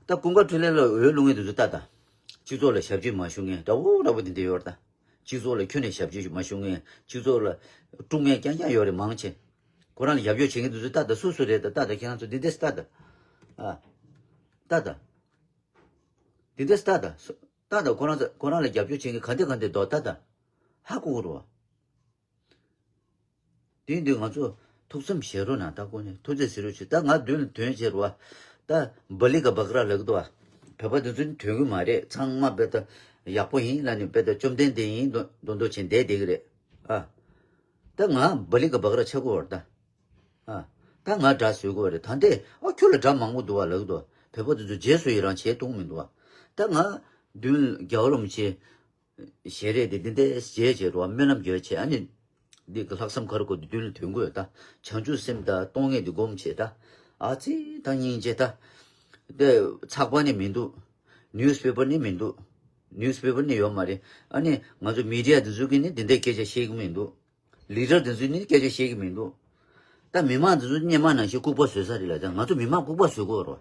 ད་ཀུན་དགའ་འཕྲིན་ལས་ལ་འོས་བླུགས་མཁན་དེ་ཚོ་ལྟ་ད། སྤྱི་ཚོགས་ལ་ཞབས་ཕྱི་མ་ཞུ་མཁན་འདྲ་བོ་འདྲ་བོ་དེ་འདྲ་ཡོད་རེད་ད། སྤྱི་ཚོགས་ལ་ཁྱོན་ནས་ཞབས་ཕྱི་མ་ཞུ་མཁན། སྤྱི་ཚོགས་ལ་དཀྲུག་མཁན་རྐྱང་རྐྱང་ཡོད་རེད་མང་ཆེ། ཁོ་རང་ལ་རྒྱབ་སྐྱོར་བྱེད་མཁན་དེ་ཚོ་ལྟ་དང་། སུ་སུ་རེད་ད་ལྟ་དང་། ཁྱེད་རང་ཚོ་འདི་འདྲས་ལྟ་དང་། ཨ། ལྟ་དང་། འདི་འདྲས་ལྟ་དང་། སུ་ལྟ་དང་། ཁོ་རང་ཚོ་ཁོ་རང་ལ་རྒྱབ་སྐྱོར་བྱེད་མཁན་ག་འདྲས་ག་འདྲས་འདུག་ལྟ་དང་། ཧ་གོ་གི་རེད་བ། དེ་འདི་ང་ཚོ་ཐུགས་བསམ་བཞེས་རོགས་གནང་། ད་ཁོ་ནས་ཐུགས་རྗེ་གཟིགས་རོགས་བྱེད། ད་ང་མདུན་ལ་ཐོན་བྱས་རེད་བ། ད་བ་ལི་ག་བག་ར་ལབ་ཀྱི་འདུག་བ། བོད་པ་འདི་ཚོ་ནི་ཐོན་གི་མ་རེད། ཚང་མ་དཔེ་ད་ཡག་པོ་ཡིན་ལབ་ནས། དཔེ་ད་བཅོམ་ལྡན་འདས་ཡིན་མདོག་མདོག་མདོག་བྱས་བསྡད་བསྡད་ཀྱི་རེད། ཨ། ད་ང་བ་ལི་ག་བག་ར་ཆགས་ཀྱི་ཡོད་རེད་ད། ཨ། ད་ང་དགྲ་བཟོ་གི་ཡོད་རེད་ད། འདི་ཨ་ཁྱོད་ལ་དགྲ་མང་པོ་འདུག་བ་ལབ་ཀྱི་འདུག་བ། བོད་པ་འདི་ཚོ་རྗེས་སུ་ཡི་རང་བྱེད་གཏོང་མི་འདུག་བ། ད་ང་མདུན་རྒྱལ་བ་རིན་པོ་ཆེ་ཞལ་རས་དེ་འདི་འདྲའི་མཇལ་བྱས་རེད་བ། སྨོན་ལམ་རྒྱག་བྱས། ཨ་ནི་འདི་གི་ལྷག་བསམ་ཁ་རུ་བསྐོར་ཏེ་མདུན་ལ་ཐོན་གྱི་ཡོད་ད། བྱང་ཆུབ་སེམས་དང་ཏིང་ངེ་འཛིན་སྒོམ་བྱས་ད། ཨ་ཙི་ད་སྙིང་རྗེ་ད། དེ་ཚགས་པར་ནི་མི་འདུག། ནིའུ་སི་པེ་པར་ནི་མི་འདུག། ནིའུ་སི་པེ་པར་ནི་ཡོད་མ་རེད། ཨ་ནི་ང་ཚོ་མི་ཌི་ཡ་འདི་ཚོ་གིས་ནི་འདི་འདྲའི་སྐད་ཆ་བཤད་ཀྱི་མི་འདུག། ལི་ཌར་དེ་ཚོས་ནི་སྐད་ཆ་བཤད་ཀྱི་མི་འདུག། ད་མི་མང་དེ་ཚོ་སྔོན་མ་ནང་བཞིན་ལྐུགས་པ་བཟོས་ས་རེད་ལ། ད་ང་ཚོ་མི་མང་ལྐུགས་པ་བཟོས་གོ་རོ།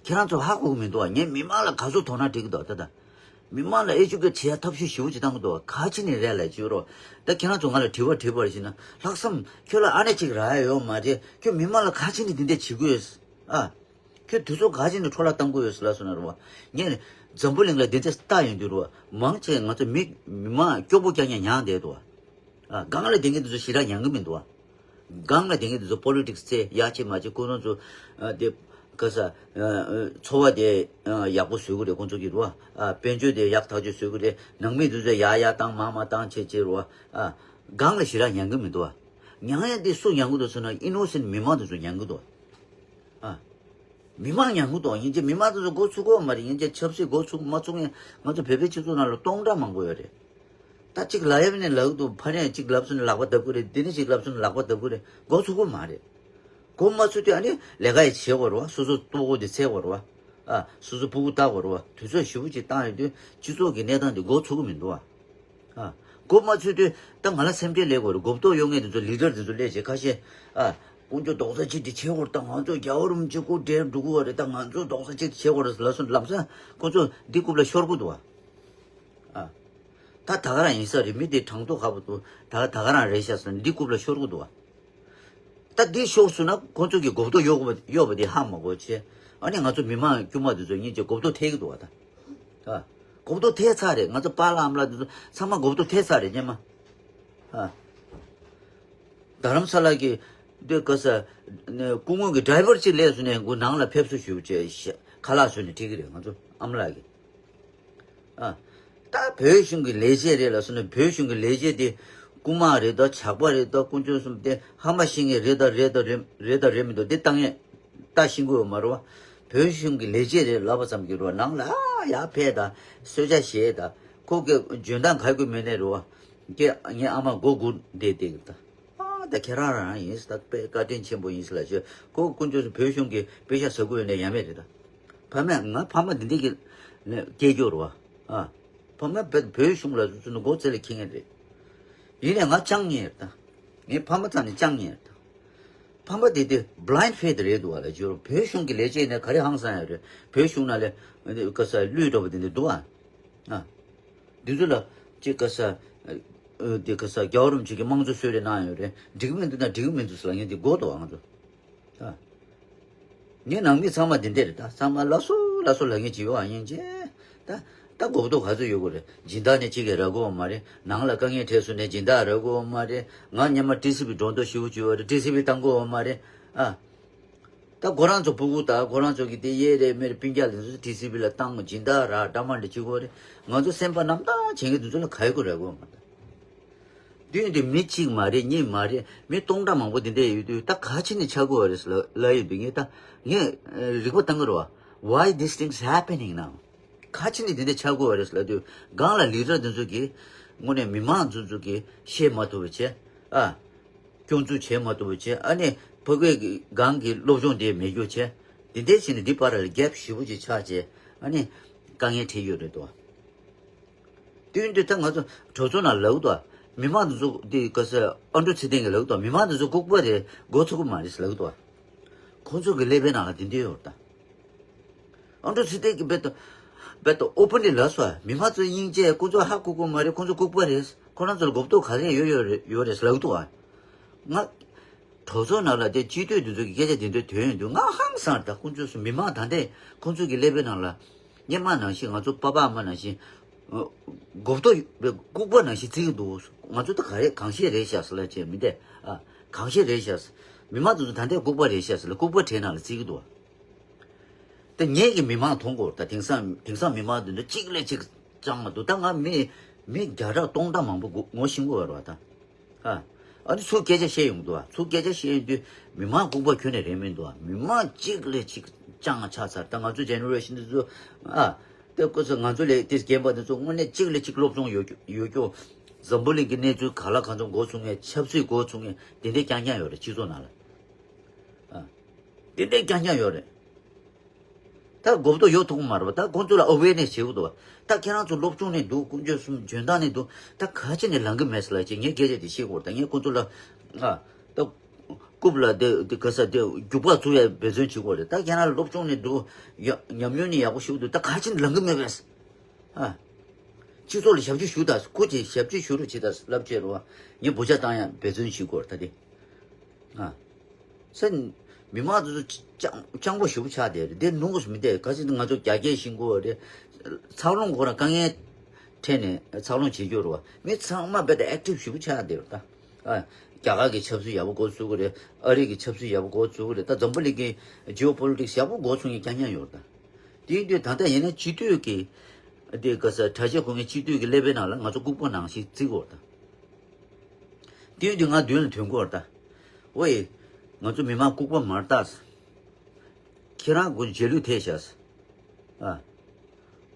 ཁྱེད་རང་ཚོ་ཧ་གོ་གི་མི་འདུག་བ། ངས་མི་མང་ལ་ག་ཚོད་དོ་སྣང་སྤྲད་ཀྱི་འདུག་ད་ལྟ། མི་མང་ལ་ཨེ་ཅུ་ཀེཊ་བྱེད་ཡ་ཐབས་ཤེས་ཞེ་པོ་ཅིག་བཏང་གི་འདུག་བ། ག་ཅི་ནས་རེད་ལ་བྱེད་རོ། ད་ཁྱེད་རང་ཚོ་ང་ལ་དྲི་བ་དྲིས་པར་བྱས་ན། ལྷག་བསམ་ཁྱོད་ལ་ཨ་ནེ་ཅིག་རག་ཡ་ཡོད་མ་རེད། ཁྱོད་མི་མང་ལ་ག་ཅི་ནས་འདི་འདྲ་བྱེད་དགོས། ཨ། ཁྱོད་དུས་ཚོད་ག་ཅི་ནས་འཕྲོ་བརླག་གཏང་གི་ཡོད་ཟེར་ལབ་སོང་ན་རེད་བ། ངས་འཛམ་བུ་གླིང་ལ་འདི་འདྲ་ལྟ་ཡོང་དུས་རེད་བ། མང་ཆེ་ང་ཚོ་མི་མི་མང་སྐྱོ་པོ་རྐྱང་རྐྱང་མྱངས་བསྡད་འདུག་བ། ཨ། སྒང་ལ་བསྡད་མཁན་དེ་ཚོ་ཞེ་དྲག་མྱངས་གི་མི་འདུག་བ། སྒང་ལ་བསྡད་མཁན་དེ་ཚོ་པོ་ལི་ཊིག་སི་རྩེ་ཡ་ཆེ་མ་ཆེ་ཁོ་རང་ཚོ། ཨ། དེ་ག་ས། ཨ། ཨ། འཚོ་བ་དེ། ཨ། ཡག་པོ་བཟོ་གི་རེད་ཁོང་ཚོ་གིས་རེད་བ། ཨ། དཔལ་འབྱོར་དེ་ཡག་ཐག་ཆོད་བཟོ་གི་རེད། ནང་མི་དེ་ཚོ་ཡར་ཡར་བཏང་མར་མར་བཏང་བྱས་བྱས་རེད་བ། ཨ། སྒང་ལ་ཞེ་དྲག་མྱངས་གི་མི་འདུག་བ། མྱངས་ཡ་དེ་སུ་མྱངས་གི་འདུག་ཟེར་ན། ཨི་ནོ་སེན་ཊི་མི་མང་དེ་ཚོ་མྱངས་གི་འདུག། ཨ། མི་མང་མྱངས་གི་འདུག། ཡིན་གཅིག་མི་མང་དེ་ཚོ་མགོ་ཚོས་གི་ཡོད་མ་རེད། ཡིན་གཅིག་ཆབ་སྲིད་མགོ་ཚོས་མ་ཚོས་མཁན་ང་ཚོ་བོད་པའི་སྤྱི་ཚོགས་ནང་ལ་སྟོང་ཕྲག་མང་པོ་ཡོད་རེད། ད་གཅིག་ལབ་ཡ་ནས་ལབ་གི་འདུག། ཕ་ནས་གཅིག་ལབ་སོང་ན་ལག་པ་བརྡབ་གི་རེད། འདི་ནས་གཅིག་ལབ་སོང་ན་ལག་པ་བརྡབ་གི་རེད། མགོ་ཚོས་གི་ཡོད་མ་རེད། མགོ་མ་ཚོས་དུས་ཨ་ནི་ལས་ཀ་ཡི་བྱེད་དགོས་རེད་བ། སོ་སོ་ལྟོ་གོས་དེ་འཚོལ་དགོས་རེད་བ། ཨ། སོ་སོ་ཕྲུ་གུ་བལྟ་དགོས་རེད་བ། དུས་ཚོད་ཞེ་པོ་ཅིག་བཏང་ཡོང་དུས་སྤྱི་ཚོགས་ཀྱི་གནས་སྟངས་དེ་མགོ་ཚོས་གི་མི་འདུག་བ། ཨ། མགོ་མ་ཚོས་དུས་ད་ང་ལ་སེམས་ཁྲལ་སླེབས་ཀྱི་ཡོད་རེད། མགོ་བཏོག་གཡོག་མཁན་དེ་ཚོ་ལི་ཌར་དེ་ཚོ་སླེབས་བྱས་ཁ་ཤས། ཨ། དཀོན་མཆོག་རྡོག་རྩ་གཅིག་དེ་བྱེད་དགོས་རེད། ད་ང་ཚོ་རྒྱལ་བ་རིན་པོ་ཆེ་སྐུ་བགྲེས་འགྲོ་གི་ཡོད་རེད། ད་ང་ཚོ་རྡོག་རྩ་གཅིག་དེ་བྱེད་དགོས་རེད་ལབ་སོང་། ལམ་སང་ཁོ་ཚོ་འདི་རྐུབ་ལ་ཤོར་གི་འདུག་བ། ཨ། ད་ད་ག་རང་ཡིན་ས་རེད། མི་དེ་དྲང་ཐོག་ཁ་པོ་འདུག། ད་ད་ག་རང་རེད་ཤག་ཟེར་ནས་འདི་རྐུབ་ལ་ཤོར་གི་འདུག་བ། ད་འདི་ཤོར་སོང་ན་ཁོ་ཚོ་གིས་མགོ་བཏོག་གཡོག་པ་གཡོག་པ་དེ་ཧ་མ་གོ་བྱས། ཨ་ནི་ང་ཚོ་མི་མང་དཀྱུས་མ་དེ་ཚོ་སྙིང་རྗེ་མགོ་བཏོག་ཐེབས་ཀྱི་འདུག་བ་ད། ཨ། མགོ་བཏོག་ཐེབས་ཚར་རེད། ང་ཚོ་པཱ་ལགས་ཨ་མ་ལགས་དེ་ཚོ་ཚང་མ་མགོ་བཏོག་ཐེབས་ཚར་རེད་སྔོན་མ། ཨ། རྡ་རམ་ས་ལ་གི་འདི་ག་ས་ནས་སྐུ་ངོ་གི་ཌ་རའི་ཝར་གཅིག་སླེབས་སོང་ནས་ཁོ་ནང་ལ་ཕེབས་བསུ་ཞུ་བྱས་ཁ་ལག་བཟོས་ནས་ཁྲིད་ཀྱི་རེད། ང་ཚོ་ཨ་མ་ལགས་ཀྱིས། ཨ། ད་བོད་གཞུང་གི་ལས་བྱེད་རེད་ལབ་སོང་ན། བོད་གཞུང་གི་ལས་བྱེད་དེ་རྐུན་མ་རེད་དང་ཇག་པ་རེད་དང་དཀོན་མཆོག་གསུམ་དེ་ཧམ་པ་ཤེས་མཁན་རེད་དང་རེད་དང་རེད་རེད་དང་རེད་མི་འདུག། འདི་ལྟ་མཁན་ལྟ་ཤེས་ཀྱི་ཡོད་མ་རེད་བ། བོད་གཞུང་གི་ལས་བྱེད་རེད་ལབ་པ་ཙམ་གྱིས་རེད་བ། ནང་ལ་ཨ་ཡར་ཕེབས་དང་གསོལ་ཇ་བཞེས་དང་། ཁོ་གི་འཇོན་ཐང་ག་དགོས་མེད་ནས་རེད་བ། ཀྱེ་ངའི་ཨ་མ་མགོ་སྒུར་བསྡད་བསྡད་ཀྱི་ད། ཨ་ད་ཁྱེད་རང་རང་ཡིན་ད་དཔེ་བཀའ་དྲིན་ཆེན་པོ་ཡིན་ཟེར་ལབ་བྱས། ཁོ་དཀོན་མཆོག་གསུམ་བོད་གཞུང་གི་པེ་ཤག་ཟ་དགོས་ཡོད་ན་ཡ་མེད་རེད་ད། ཕ་མས་ང་ཕ་མ་འདི་འདྲ་གི་སྐྱེས་རྒྱུ་རེད་བ། ཨ། ཕ་མ་བོད་བོད་གཞུང་ལ་སོ་སོ་ནི་མགོ་རྩེ་ལ་འཁྱེར་མཁན་རེད། ཡིན་ནའི་ང་སྤྱང་ཉེན་རེད་ད། ངའི་ཕ་མ་ཚང་ནི་སྤྱང་ཉེན་རེད་ད། ཕ་མ་དེ་དེ་བྷི་ལའིན་ཌི་ཕེ་ཐི་རེད་འདུག་བ་ལ། བྱས་བོད་གཞུང་གི་ལས་བྱེད་ནས་ག་རེ་ཧང་སང་ཡ་རེད། བོད་གཞུང་ནང་ལ་ག་ས་གླུད་འགྲོ་བ་དེ་འདྲ་འདུག་ཨ། ཨ། འདི་ཚོ་ལ་ཅིག་ག་ས། ཨ། འདི་ག་ས་རྒྱལ་བ་རིན་པོ་ཆེ་གིས་དམངས་གཙོ་གསོལ་རས་གནང་ཡོད་རེད། འགྲིག་གི་མི་འདུག་ན་འགྲིག་གི་མི་འདུག་ཟེར་ལབ་མཁན་དེ་དགོས་འདུག་ཨ་ང་ཚོ། ཨ། ངའི་ནང་མི་ཚང་མ་འདི་འདྲ་རེད་ད། ཚང་མ་ལགས་སོ་ལགས་སོ་ལབ་མཁན་ཅིག་ཡོད་ཨ། སྙིང་རྗེ། ད་ད་མགོ་བཏོག་ག་ཚོད་ཡོད་དགོས་རེད། སྦྱིན་བདག་ནས་གཅིག་གིས་རག་གི་ཡོད་མ་རེད། ནང་ལ་དཀའ་ངལ་འཕྲད་སོང་ནས་སྦྱིན་བདག་རག་གི་ཡོད་མ་རེད། ང་སྔོན་མ་ཊི་སི་ཝི་སྒྲོ་འདོགས་ཞེ་པོ་ཅིག་ཡོད་རེད། ཊི་སི་ཝི་བཏང་གི་ཡོད་མ་རེད། ཨ། ད་ཁོ་རང་ཚོ་ཕྲུ་གུ་དང་ཁོ་རང་ཚོ་གི་དེ་གཡས་རེ་མེ་རེ་སྤུན་ཀྱག་ལ་ཊི་སི་ཝི་ལ་བཏང་སྦྱིན་བདག་རག་འདྲ་མ་འདྲ་བྱེད་དགོས་རེད། ང་ཚོ་སེམས་པ་རྣམ་དག་བྱེད་མཁན་དེ་ཚོ་ལ་ག་ཡོད་དགོས་རེད་གོ་མ་ད། དུས་འདི་མི་གཅིག་མ་རེད་གཉིས་མ་རེད། མི་སྟོང་ཕྲག་མང་པོ་དེ་འདྲ་ཡོད་དུས་ད་ག་ཅི་ནས་ཆགས་དགོས་རེད་ལབ་ཡོད་དུས་ངས་ད་ངས་རིག་པ་བཏང་གི་རེད་བ། Why these things happening now? ག་ཅི་ནས་དེ་འདྲ་ཆགས་དགོས་རེད་ལབ་དུས་སྒང་ལ་ལི་ཌར་དེ་ཚོ་གིས་དངོས་གནས་མི་མང་ཚོ་ཚོ་གིས་ཤེས་མ་ཐུབ་པ་བྱས། ཨ། སྐྱོན་འཛུགས་བྱེད་མ་ཐུབ་པ་བྱས། ཨ་ནི་ཕ་གིའི་སྒང་གི་སློབ་སྦྱོང་དེ་མེད་རྒྱུ་བྱས། དེ་འདྲའི་བྱས་ནས་འདི་བར་ལ་གེབ་ཞེ་པོ་ཅིག་ཆགས་བྱས། ཨ་ནི་དཀའ་ངལ་འཕྲད་ཡོད་རེད་དོ། དུས་འདི་ད་ང་ཚོ་གྲོས་ཚོགས་ནང་ལབ་དོ། མི་མང་དེ་ཚོ་འདི་ག་ས་ཨ་འབྲུག་ཚེ་བརྟན་གྱིས་ལབ་དོ། མི་མང་དེ་ཚོ་ལྐུགས་པ་རེད། མགོ་ཚོས་ཀྱི་མ་རེད་ལབ་དོ། ཁོང་ཚོ་གི་ཀླད་པའི་ནང་ལ་དེ་འདྲ་ཡོད་རེད་ད། ཨ་འབྲུག་ཚེ་བརྟན་གྱིས་དཔེ་ད་ བེད་དུ་ཨོ་པན་ལི་ལ་སོ། མི་མང་ཚོ་སྙིང་རྗེ། ཁོང་ཚོ་ཧ་གོ་གོ་མ་རེད། ཁོང་ཚོ་ལྐུགས་པ་རེད། ཁོ་རང་ཚོ་ལ་གོ་རྟོགས་ག་རེ་ཡོད་ཡོད་རེད་ཡོད་རེད་ལབ་འདུག་ཨ། ང་གྲོས་ཚོགས་ནང་ལ་དེ་སྤྱི་འཐུས་དེ་ཚོ་གི་སྐད་ཆ་དེ་འདྲ་ཐོན་ཡོང་དུས་ང་ཧང་སངས། ད་ཁོང་ཚོས་སུ་མི་མང་ད་ལྟའི་ཁོང་ཚོ་གི་ཀླད་པའི་ནང་ལ་སྔོན་མ་ནང་བཞིན། ང་ཚོ་པ་ཕ་ཨ་མ་ནང་བཞིན་གོ་རྟོགས་ལྐུགས་པ་ནང་བཞིན་བརྩི་གི་འདུག་ང་ཚོ་ད་ག་རེ་གང་ཤེས་རེད་ཤག་ཟེར་ལབ་བྱས་མི་འདས་ཨ། གང་ཤེས་རེད་ཤག་ཟེར། མི་མང་དེ་ཚོ་ད་ལྟའི་ལྐུགས་པ་རེད་ཤག་ཟེར་ལབ། ལྐུགས་པ་གྲས་ནང་ལ་བརྩི་གི་འདུག་ད་ངེད་ཀྱིས་མི་མང་མཐོང་གོ། ད་དེང་སང་དེང་སང་མི་མང་དེ་འདྲ་གཅིག་ལས་གཅིག་སྤྱང་མ་འདུག་ད་ང་མི་མི་བརྒྱ་ཕྲག་སྟོང་ཕྲག་མང་པོ་ངོ་ཤེས་ཀྱི་ཡོད་རེད་བ། ད་ཨ་ཨ་ནི་ཚུར་སྐད་ཆ་བཤད་ཡོང་འདུག་ཨ། ཚུར་སྐད་ཆ་བཤད་ཡོང་དུས་མི་མང་ལྐུགས་པ་ཁྱོན་ནས་རེད་མི་འདུག་ཨ། མི་མང་གཅིག་ལས་གཅིག་སྤྱང་ཆགས་ཚར། ད་ང་ཚོ་ཇེ་ནེ་རེ་ཤན་དེ་ཚོ་ཨ། དེ་སྐོར་ཚོ་ང་ཚོ་ལས་དེ་རྒན་པ་དེ་ཚོ་དངོས་གནས་གཅིག་ལས་གཅིག་སློབ་སྦྱོང་ཡོད་ཡོད་རྒྱུ། འཛམ་བུ་གླིང་གི་གནས་ཚུལ་ག་ལ་གང་འཚམ་མགོ་ཚོས་མཁན། ཆབ་སྲིད་མགོ་ཚོས་མཁན་དེ་འདྲའི་རྐྱང་རྐྱང་ཡོད་རེད་སྤྱི་ཚོགས་ནང་ལ། ཨ། དེ་འདྲའི་རྐྱང་རྐྱང་ཡོད་རེད། ད་གོ་རྟོགས་ཡོད་ཐུབ་ཀྱི་མ་རེད་པ། ད་ཁོང་ཚོ་ལ་ཨ་ཝེར་ནེ་སི་བྱེད་དགོས་འདུག་ད་ཁྱེད་རང་ཚོ་སློབ་སྦྱོང་ནས་འདུག་ཀུན་སྤྱོད་གསུམ་འཇོན་ཐང་ནས་འདུག་ད་ག་ཅི་ནས་ལང་གི་མེད་ཟེར་ལབ་བྱས་ངས་སྐད་ཆ་དེ་བཤད་དགོས་རེད། ད་ངས་ཁོང་ཚོ་ལ་ཨ། ད་རྐུབ་ལ་དེ་དེ་ག་ས་དེ་རྒྱུག་པ་བཙུགས་ཡ་འབད་བརྩོན་བྱེད་དགོས་རེད། ད་ཁྱེད་རང་སློབ་སྦྱོང་ནས་འདུག་ཡ་ཉམས་མྱོང་ནས་ཡག་པོ་ཞུགས་འདུག་ད་ག་ཅི་ནས་ལང་གི་མེད་པས། ཨ། སྤྱི་ཚོགས་ལ་ཞབས་ཕྱི་ཞུ་དང་། ཁོ་ཅིག་ཞབས་ཕྱི་ཞུ་རོགས་བྱེད་དང་ལབ་བྱས་རོགས། ངས་བུ་ཆ་བཏང་ཡ་འབད་བརྩོན་བྱེད་དགོས་རེད་ད་དེ། ཨ། ས། མི་མང་ཚོ་སྤྱང་སྤྱང་པོ་ཞེ་པོ་ཆགས་བསྡད་རེད། དེ་ནོར་གི་མི་འདུག་ག་ཚོད་ང་ཚོ་རྒྱ་སྐད་ཤེས་དགོས་རེད། འཚར་ལོངས་ཁོ་རང་དཀའ་ངལ་འཕྲད་ནས་འཚར་ལོངས་བྱེད་རྒྱུ་རེད་བ། མི་ཚང་མ་རྦད་དེ་ཨེག་ཊིབ་ཞེ་པོ་ཆགས་བསྡད་རེད་ད། ཨ། རྒྱ་གར་གྱི་ཆབ་སྲིད་ཡག་པོ་འགོ་ཚུགས་ཀྱི་རེད། ཨ་རི་གི་ཆབ་སྲིད་ཡག་པོ་འགོ་ཚུགས་ཀྱི་རེད། ད་འཛམ་བུ་གླིང་གི་ཇི་ཨོ་པོ་ལི་ཊིག་སི་ཡག་པོ་འགོ་ཚུགས་མཁན་རྐྱང་རྐྱང་ཡོད་རེད་ད། དེ་ཡིན་དུས་ད་ལྟ་ཡིན་ན་སྤྱི་འཐུས་ཀྱི་དེ་ག་ས་གྲྭ་ཆས་གོན་མཁན་སྤྱི་འཐུས་ཀྱི་ཀླད་པའི་ནང་ལ་ང་ཚོ་ལྐུགས་པ་ནང་བཞིན་བརྩི་གི་ཡོད་རེད་ད། དེ་ཡིན་དུས་ང་མདུན་ལ་ཐོན་གྱི་ཡོད་རེད་ད། ཝེ། ང་ཚོ་མི་མང་ལྐུགས་པ་མ་རེད་ད། ཁྱེད་རང་ཀུན་རྗེས་ལུས་ཐེབས་ཤག་ཨ།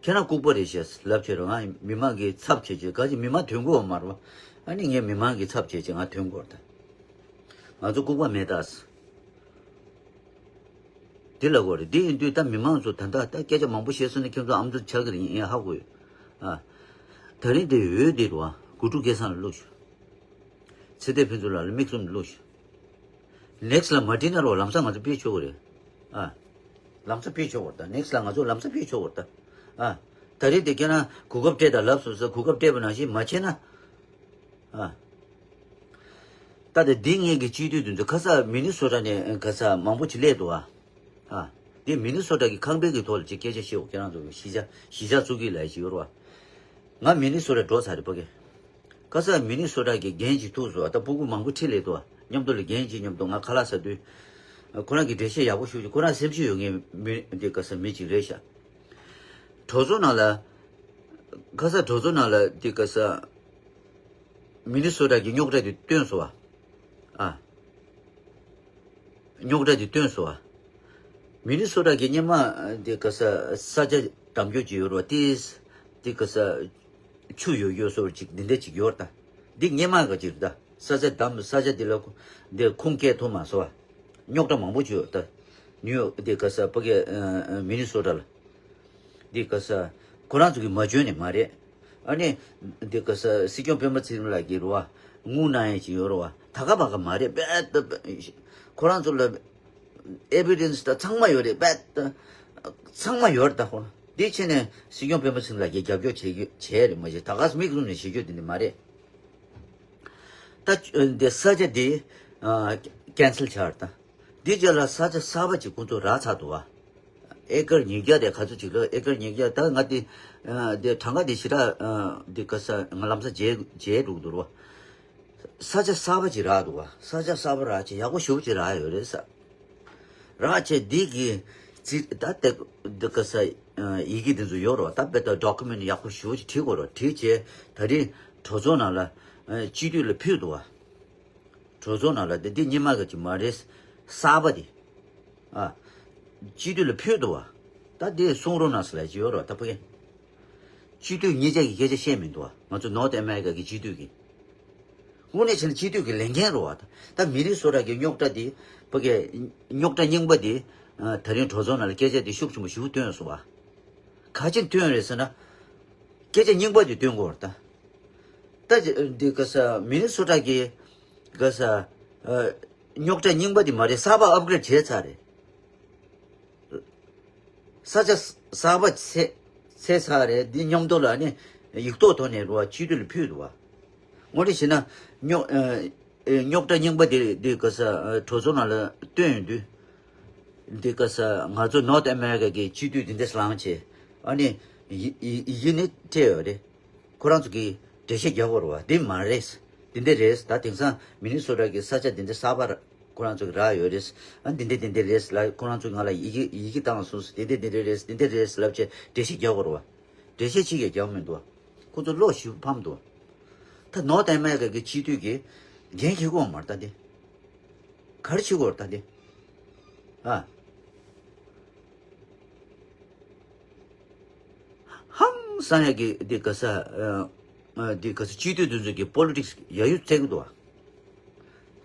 ཁྱེད་རང་ལྐུགས་པ་རེད་ཤག་ལབ་བྱས་རོགས། ང་མི་མང་གི་ཚབ་བྱས་བྱས། ག་ཅི་མི་མང་ཐོན་གྱི་ཡོད་མ་རེད་བ། ཨ་ནི་ངས་མི་མང་གི་ཚབ་བྱས་བྱས་ང་ཐོན་གྱི་ཡོད་རེད་ད། ང་ཚོ་ལྐུགས་པ་མེད་ད། དེ་ལབ་དགོས་རེད། དེ་ཡིན་དུས་ད་མི་མང་ཚོ་ད་ལྟ་ད་སྐད་ཆ་མང་པོ་བཤད་སོང་ན་ཁྱེད་ཚོ་ཨ་མདོ་ཆགས་ཀྱི་རེད། ངས་ཧ་གོ་ཡོད། ཨ། ད་རིང་དེ་འོས་དེ་རུ་ཨ་དགུ་ཕྲུག་སྐལ་བཟང་ལ་བླུགས་ཤོག་ཚེ་བརྟན་ཕུན་ཚོགས་ལགས་ལ་མིག་བཙུམ་བླུགས་ཤོག་ནེག་སི་ལ་མ་བྲིས་ན་རོགས། ལམ་སང་ང་ཚོ་ཕུད་ཆོག་གི་རེད། ཨ། ལམ་སང་ཕུད་ཆོག་གི་རེད་ད། ནེག་སི་ལ་ང་ཚོ་ལམ་སང་ཕུད་ཆོག་གི་རེད་ད། ཨ། ད་རིང་དེ་ཁྱེད་རང་གོ་སྐབས་སྤྲད་དང་ལབ་སོང་ཟེར། གོ་སྐབས་སྤྲད་པ་ནང་བཞིན་མ་བྱས་ན། ཨ། ད་ལྟ་འདི་ངེད་ཀྱི་སྤྱི་འཐུས་དེ་ཚོ་ཁ་ས་མི་ནི་སོ་ཊ་ནས་ཁ་ས་མང་པོ་ཅིག་སླེབས་འདུག་ཨ། ཨ། འདི་མི་ནི་སོ་ཊ་གི་ཁང་པའི་གི་ཐོག་ལ་ཅིག་སྐད་ཆ་བཤད་འོ། ཁྱེད་རང་ཚོ་གི་གཞིས་ཆགས་གཞིས་ཆགས་བཙུགས་ཀྱི་ལས་ཞིག་ཡོད་རེད་བ། ང་མི་ནི་སོ་ཊ་འགྲོ་ཚར་རེད་ཕ་གི། ཁ་ས་མི་ནི་སོ་ཊ་གི་རྒན་ཅིག་ཐུག་སོང་བ། ད་སྤུ་གུ་མང་པོ་ཁྲིད་སླེབས་འདུག་བ། མཉམ་དུ་ལ་རྒན་ཅིག་མཉམ་དུ་ང་ཁ་ལག་ཟ་དུས། ཁོ་རང་གི་འགྲེལ་བཤད་ཡག་པོ་ཞུ་ཅིག་ཁོ་རང་སེམས་ཤུགས་ཡོད་མཁན་མི་འདི་ག་ས་མི་ཅིག་རེད་ཤག་གྲོས་ཚོགས་ནང་ལ། ཁ་ས་གྲོས་ཚོགས་ནང་ལ་འདི་ག་ས། མི་ནི་སོ་ཊ་གི་རྙོག་དྲ་དེ་བཏོན་སོང་བ། ཨ། རྙོག་དྲ་དེ་བཏོན་སོང་བ། མི་ནི་སོ་ཊ་གི་སྔོན་མ་འདི་ག་ས་ས་ཆ་འདམ་རྒྱུ་ཅིག་ཡོད་རེད་བ། ཏིས་འདི་ག་ས་ཆུ་ཡོད་ཡོད་སོ་ཅིག་འདི་འདྲ་ཅིག་ཡོད་རེད་ད། འདི་སྔོན་མ་ག་ཅིག་རེད་ད། ས་ཆ་འདམ། ས་ཆ་འདི་ལ་འདི་ཁུངས་སྐྱེལ་ཐུབ་མ་སོང་བ། རྙོག་དྲ་མང་པོ་ཅིག་ཡོད་ད། ནིའུ་ཡོག་འདི་ག་ས་ཕ་གི་ཨ་ཨ་མི་ནི་སོ་ཊ་ལ། འདི་ག་ས་ཁོ་རང་ཚོ་གིས་མ་འཇོན་ནི་མ་རེད། ཨ་ནི་འདི་ག་ས་སྲིད་སྐྱོང་སྤེན་པ་ཚེ་རིང་ལགས་ཀྱིས་རེད་བ། དངུལ་གནང་ཡས་ཅིག་ཡོད་རེད་བ། ད་ག་བ་ག་མ་རེད། རྦད་དེ་ཁོ་རང་ཚོ་ལ་ཨེ་བི་ཌེན་སི་ད་ཚང་མ་ཡོད་རེད། རྦད་དེ་ཚང་མ་ཡོད་རེད་ད། ཁོ་རང་འདི་བྱས་ནས་སྲིད་སྐྱོང་སྤེན་པ་ཚེ་རིང་ལགས་ཀྱིས་རྒྱབ་སྐྱོར་བྱེད་རྒྱུ་བྱས་རེད་མ་གཞི། ད་ག་ས་མིག་བཙུམ་ནས་བྱེད་རྒྱུ་དེ་འདི་མ་རེད། ད་འདི་ས་ཆ་འདི་ཨ་ཀན་སེལ་བྱས་རེད་ད། འདི་རྗེས་ལ་ས་ཆ་གསར་པ་ཅིག་ཁོང་ཚོ་རག་ཚར་འདུག་བ། ཨེ་ཀར་ཉིས་བརྒྱ་དེ་ག་ཚོད་ཅིག་ལོ། ཨེ་ཀར་ཉིས་བརྒྱ། ད་ང་དེ་ཨ་དེ་གྲངས་ཀ་དེ་ཞེ་དྲག་ཨ་དེ་ག་ས་ང་ལམ་སང་བརྗེད་བརྗེད་འགྲོ་གི་འདུག་རོ། ས་ཆ་གསར་པ་ཅིག་རག་འདུག་བ། ས་ཆ་གསར་པ་རག་ཅིག་ཡག་པོ་ཞེ་པོ་ཅིག་རག་ཡོད་རེད་ས། རག་བྱས་འདི་གི་རྩིས་ད་དེ་འདི་ག་ས་ཨ་ཡི་གེ་འདི་ཚོ་ཡོད་རོ། ད་དཔེ་ད་ཌོ་ཀུ་མེན་ཊི་ཡག་པོ་ཞེ་པོ་ཅིག་བྲིས་དགོས་རོ། བྲིས་བྱས་ད་རིང་གྲོས་ཚོགས་ནང་ལ་ཨ་སྤྱི་འཐུས་ལ་ཕུལ་འདུག་བ། གྲོས་ཚོགས་ནང་ལ་དེ་འདི་སྔོན་མ་གི་ཅིག་མ་རེད། གསར་པ་དེ། ཨ། སྤྱི་འཐུས་ལ་ཕུལ་འདུག་བ། ད་དེ་གསུང་རོགས་གནང་ཟེར་ལབ་ཀྱི་ཡོད་རེད་བ། ད་ཕ་གི་སྤྱི་འཐུས་ཉེ་ཆར་གྱི་སྐད་ཆ་བཤད་མི་འདུག་བ། ང་ཚོ་ནོར་ཐི་ཨ་མེ་རི་ཀ་གི་སྤྱི་འཐུས་ཀྱི། དངོས་གནས་བྱས་ན་སྤྱི་འཐུས་ཀྱི་ལས་འགན་རེད་བ། ད་མི་ནི་སོ་ཊ་གི་རྙོག་དྲ་དེ་ཕ་གི་རྙོག་དྲ་རྙིང་པ་དེ་ཨ་ད་རིང་གྲོས་ཚོགས་ནང་ལ་སྐད་ཆ་དེ་ཤུགས་ཆེན་པོ་ཞིག་བཏོན་སོང་བ། ག་ཅི་བཏོན་རེད་ཟེར་ན། སྐད་ཆ་རྙིང་པ་དེ་བཏོན་དགོས་རེད་ད། ད་འདི་ག་ས་མི་ནི་སོ་ཊ་གི་ག་ས་ཨ་རྙོག་དྲ་རྙིང་པ་དེ་མ་རེད། གསར་པ་ཨབ་གྷི་རེ་ཌི་བྱས་ཚར་རེད། ས་ཆ་གསར་པ་ཚད་ ཚེ་ཚར་རེད། འདི་མཉམ་དུ་ལ་ནི་ཡིག་ཐོག་ཐོག་ནས་རུ་བ་སྤྱི་འཐུས་ལ་ཕུལ་འདུག་བ། ངོ་སྤྲོད་བྱས་ན་རྙོག་ཨ་ཨ་རྙོག་དྲ་རྙིང་པ་དེ་འདི་ག་ས་ཨ་གྲོས་ཚོགས་ནང་ལ་བཏོན་ཡོང་དུས། འདི་ག་ས་ང་ཚོ་North America གི་སྤྱི་འཐུས་འདི་འདྲ་ལངས་བྱས། ཨ་ནི་ཡི་ཡི་ཡི་གེ་ནི་སྤྲད་ཡོད་རེད། ཁོ་རང་ཚོ་གིས་འགྲེལ་བཤད་རྒྱག་དགོས་རེད་བ། འདི་མ་རེད། འདི་འདྲ་རེད། ད་དེང་སང་མི་ནི་སོ་ཊ་གི་ས་ཆ་འདི་འདྲ་གསར་པ་ར་ཁོ་རང་ཚོ་གིས་རག་ཡོད་རེད། ཨ་འདི་འདྲ་འདི་འདྲ་རེད་ལ་ཁོ་རང་ཚོ་ང་ལ་ཡི་གེ་ཡི་གེ་བཏང་སོང་། འདི་འདྲ་འདི་འདྲ་རེད། འདི་འདྲ་རེད་ལབ་བྱས་འགྲེལ་བཤད་རྒྱག་དགོས་རེད་བ། འགྲེལ་བཤད་གཅིག་ཀྱང་རྒྱག་མི་འདུག་ཁོ་ཚོ་བློ་ཞེ་པོ་ཕམ་འདུག་ད་North America གི་སྤྱི་འཐུས་ཀྱིས་འགན་འཁྱེར་དགོས་མ་རེད་ད་འདི། ག་རེ་བྱེད་དགོས་རེད་ད་འདི། ཨ། ཧང་སང་ཡ་གི་འདི་ག་ས་ཨ་ཨ་འདི་ག་ས་སྤྱི་འཐུས་དེ་ཚོ་གི་པོ་ལི་ཊིག་སི་ཡ་ཡུ་བཙལ་གི་འདུག་བ།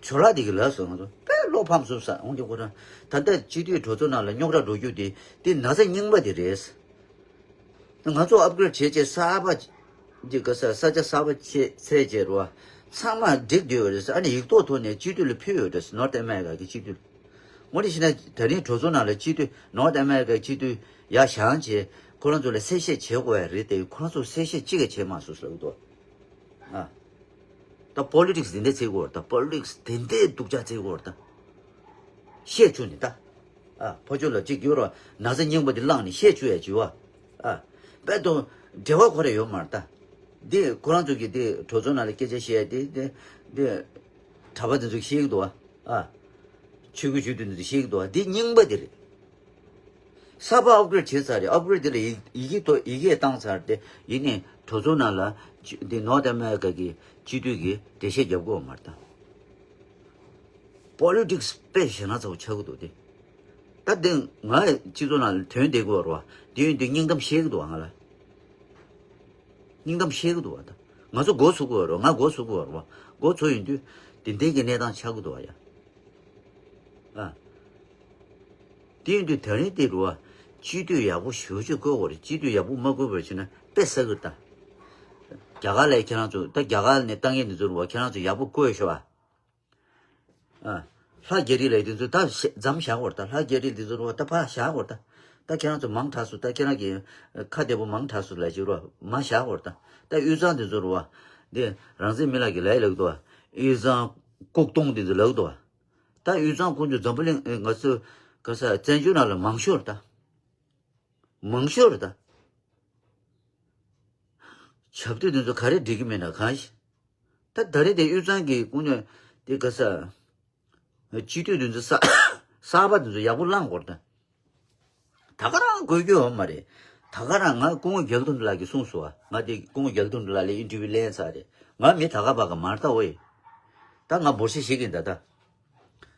ཇོ་ལགས་འདི་གི་ལབ་སོང་། ང་ཚོ་དཔེ་བློ་ཕམ་སོང་ས། འོང་དེ་ཁོ་རང་ད་ལྟ་སྤྱི་འཐུས་གྲོས་ཚོགས་ནང་ལ་རྙོག་དྲ་འགྲོ་རྒྱུ་དེ་དེ་ན་ཚ་རྙིང་པ་དེ་རེད། ང་ཚོ་ཨབ་གྷི་རེ་ཌི་བྱས་བྱས་གསར་པ་འདི་ག་ས་ས་ཆ་གསར་པ་ཆེ་ཚད་བྱས་རོ། ཚང་མ་འགྲིག་བསྡད་ཡོད་རེད་ཟེར། ཨ་ནི་ཡིག་ཐོག་ཐོག་ནས་སྤྱི་འཐུས་ལ་ཕུལ་ཡོད་རེད་ཟེར། North America གི་སྤྱི་འཐུས་ལ། ངོ་དེ་བྱས་ན་ད་རིང་གྲོས་ཚོགས་ནང་ལ་སྤྱི་འཐུས་North America གི་སྤྱི་འཐུས་ཡར་བཞེངས་བྱས་ཁོ་རང་ཚོ་ལ་གསལ་བཤད་བྱེད་དགོས་ཡ་རེད་དེ། ཁོ་རང་ཚོ་གསལ་བཤད་གཅིག་ཀྱང་བྱས་མ་སོང་ཟེར་ལབ་འདུག་ཨ། ད་པོ་ལི་ཊིག་སི་དེ་འདྲས་བྱེད་དགོས་རེད་ད། པོ་ལི་ཊིག་སི་དེ་འདྲས་སྡུག་ཅག་བྱེད་དགོས་རེད་ད། བཤད་བཅུག་ནས་ད། ཨ་ཕོ་ཅོ་ལ་གཅིག་གྱུར་རོ། ན་ཚ་རྙིང་པ་འདི་བླངས་ནས་བཤད་བཅུག་ཡ་བྱེད་བ། ཨ་དཔེ་དང་འབྲེལ་བ་ཁོ་ར་ཡོད་མ་རེད་ད། འདི་ཁོ་རང་ཚོ་གིས་འདི་གྲོས་ཚོགས་ནང་ལ་སྐད་ཆ་བཤད་ཡ་དེ་འདི་འདི་གྲྭ་པ་དེ་ཚོ་གིས་བཤད་ཀྱི་འདུག་བ། ཨ་ཆོས་བརྒྱུད་སྤྱི་འཐུས་དེ་ཚོ་བཤད་ཀྱི་འདུག་བ། འདི་རྙིང་པ་དེ་རེད། གསར་པ་ཨབ་གྷི་རེ་ཌི་བྱས་ཚར་རེད། ཨབ་གྷི་རེ་ཌི་དེ་ལ་ཡི་ཡི་གེ་ཐོག་ཡི་གེ་བཏང་ཚར་ཏེ། ཡིན་ནའི་གྲོས་ཚོགས་ནང་ལ་ཅི་འདི་North America གི་སྤྱི་འཐུས་ཀྱིས་འགྲེལ་བཤད་རྒྱབ་དགོས་མ་རེད་ད། པོ་ལི་ཊིག་སི་དཔེ་ཞེ་ན་ཚ་པོ་ཆགས་ཀྱི་འདུག་སྟེ། ད་འདི་ང་སྤྱི་ཚོགས་ནང་ལ་ཐོན་བསྡད་དགོས་རེད་བ། འདི་ཡིན་དུས་སྙིང་གཏམ་བཤད་ཀྱི་འདུག་བ། ང་ལ་སྙིང་གཏམ་བཤད་ཀྱི་འདུག་བ། ད་ང་ཚོ་མགོ་ཚོས་དགོས་རེད་བ། ང་མགོ་ཚོས་དགོས་རེད་བ། མགོ་ཚོས་ཡོང་དུས་འདི་འདྲའི་གི་གནས་སྟངས་ཆགས་ཀྱི་འདུག་བ་ཡ། ཨ། དེ་ཡིན་དུས་ད་རིང་དེ་རུ་བ། སྤྱི་འཐུས་ཡག་པོ་ཞེ་པོ་ཅིག་བསྐོ་དགོས་རེད། སྤྱི་འཐུས་ཡག་པོ་མ་བསྐོས་པར་བྱས་ན་དཔེ་ཟ་གི་རེད་ད། རྒྱ་གར་ལ་ཁྱེད་རང་ཚོ་ད་རྒྱ་གར་ནས་ལྟ་མཁན་དེ་ཚོ་རུ་བ། ཁྱེད་རང་ཚོ་ཡག་པོ་བསྐོས་ཤོག་ཨ། ཨ། ལྷ་རྒྱ་རི་ལ་དེ་ཚོ་ད་ཤ་འཇམ་བཞག་དགོས་རེད་ད། ལྷ་རྒྱ་རི་དེ་ཚོ་རུ་བ་ད་ཕར་བཞག་དགོས་རེད་ད། ད་ཁྱེད་རང་ཚོ་མང་དྲགས་སོང་། ད་ཁྱེད་རང་གི་ཁ་བདེ་པོ་མང་དྲགས་སོང་ལབ་ཅིག་རུ་བ་མར་བཞག་དགོས་རེད་ད། ད་དབུས་གཙང་དེ་ཚོ་རུ་བ། འདི་རང་བཙན་མི་ལགས་ཀྱིས་ལབ་ཡ་ལབ་འདུག་བ། དབུས་གཙང་ལྐོག་གཏོང་དེ་ཚོ་ལབ་འདུག་བ། ད་དབུས་གཙང་ཁོང་ཚོས་འཛམ་བུ་གླིང་ཨེ་ང་ཚོ་ག་ས་བཙན་བྱོལ་ནང་ལ་མང་ཤོས་རེད་ད། མང་ཤོས་རེད་ད། ཆབ་སྲིད་དེ་ཚོ་ག་རེ་འགྲིག་གི་མེད་ན་གང་ཞིག་ད་ད་རེས་དེ་དབུས་གཙང་གི་ཁོང་ཚོས་དེ་ག་ས་སྤྱི་འཐུས་དེ་ཚོ་གསར་གསར་པ་དེ་ཚོ་ཡག་པོ་བླངས་དགོས་རེད་ད། ད་ག་རང་དགོས་རྒྱུ་ཡོད་མ་རེད། ད་ག་རང་ང་སྐུ་ངོ་རྒྱལ་དོན་ལགས་ཀྱིས་གསུངས་སོང་བ། ང་དེ་སྐུ་ངོ་རྒྱལ་དོན་ལགས་ལ་ཨིན་ཊར་བིའུ་ལེན་ཚར་རེད། ང་མི་ད་ག་བ་ག་མ་རེད་ད། འོ་ཡེ། ད་ང་འབོར་ཆེན་བཤད་ཀྱིན་ད་ད།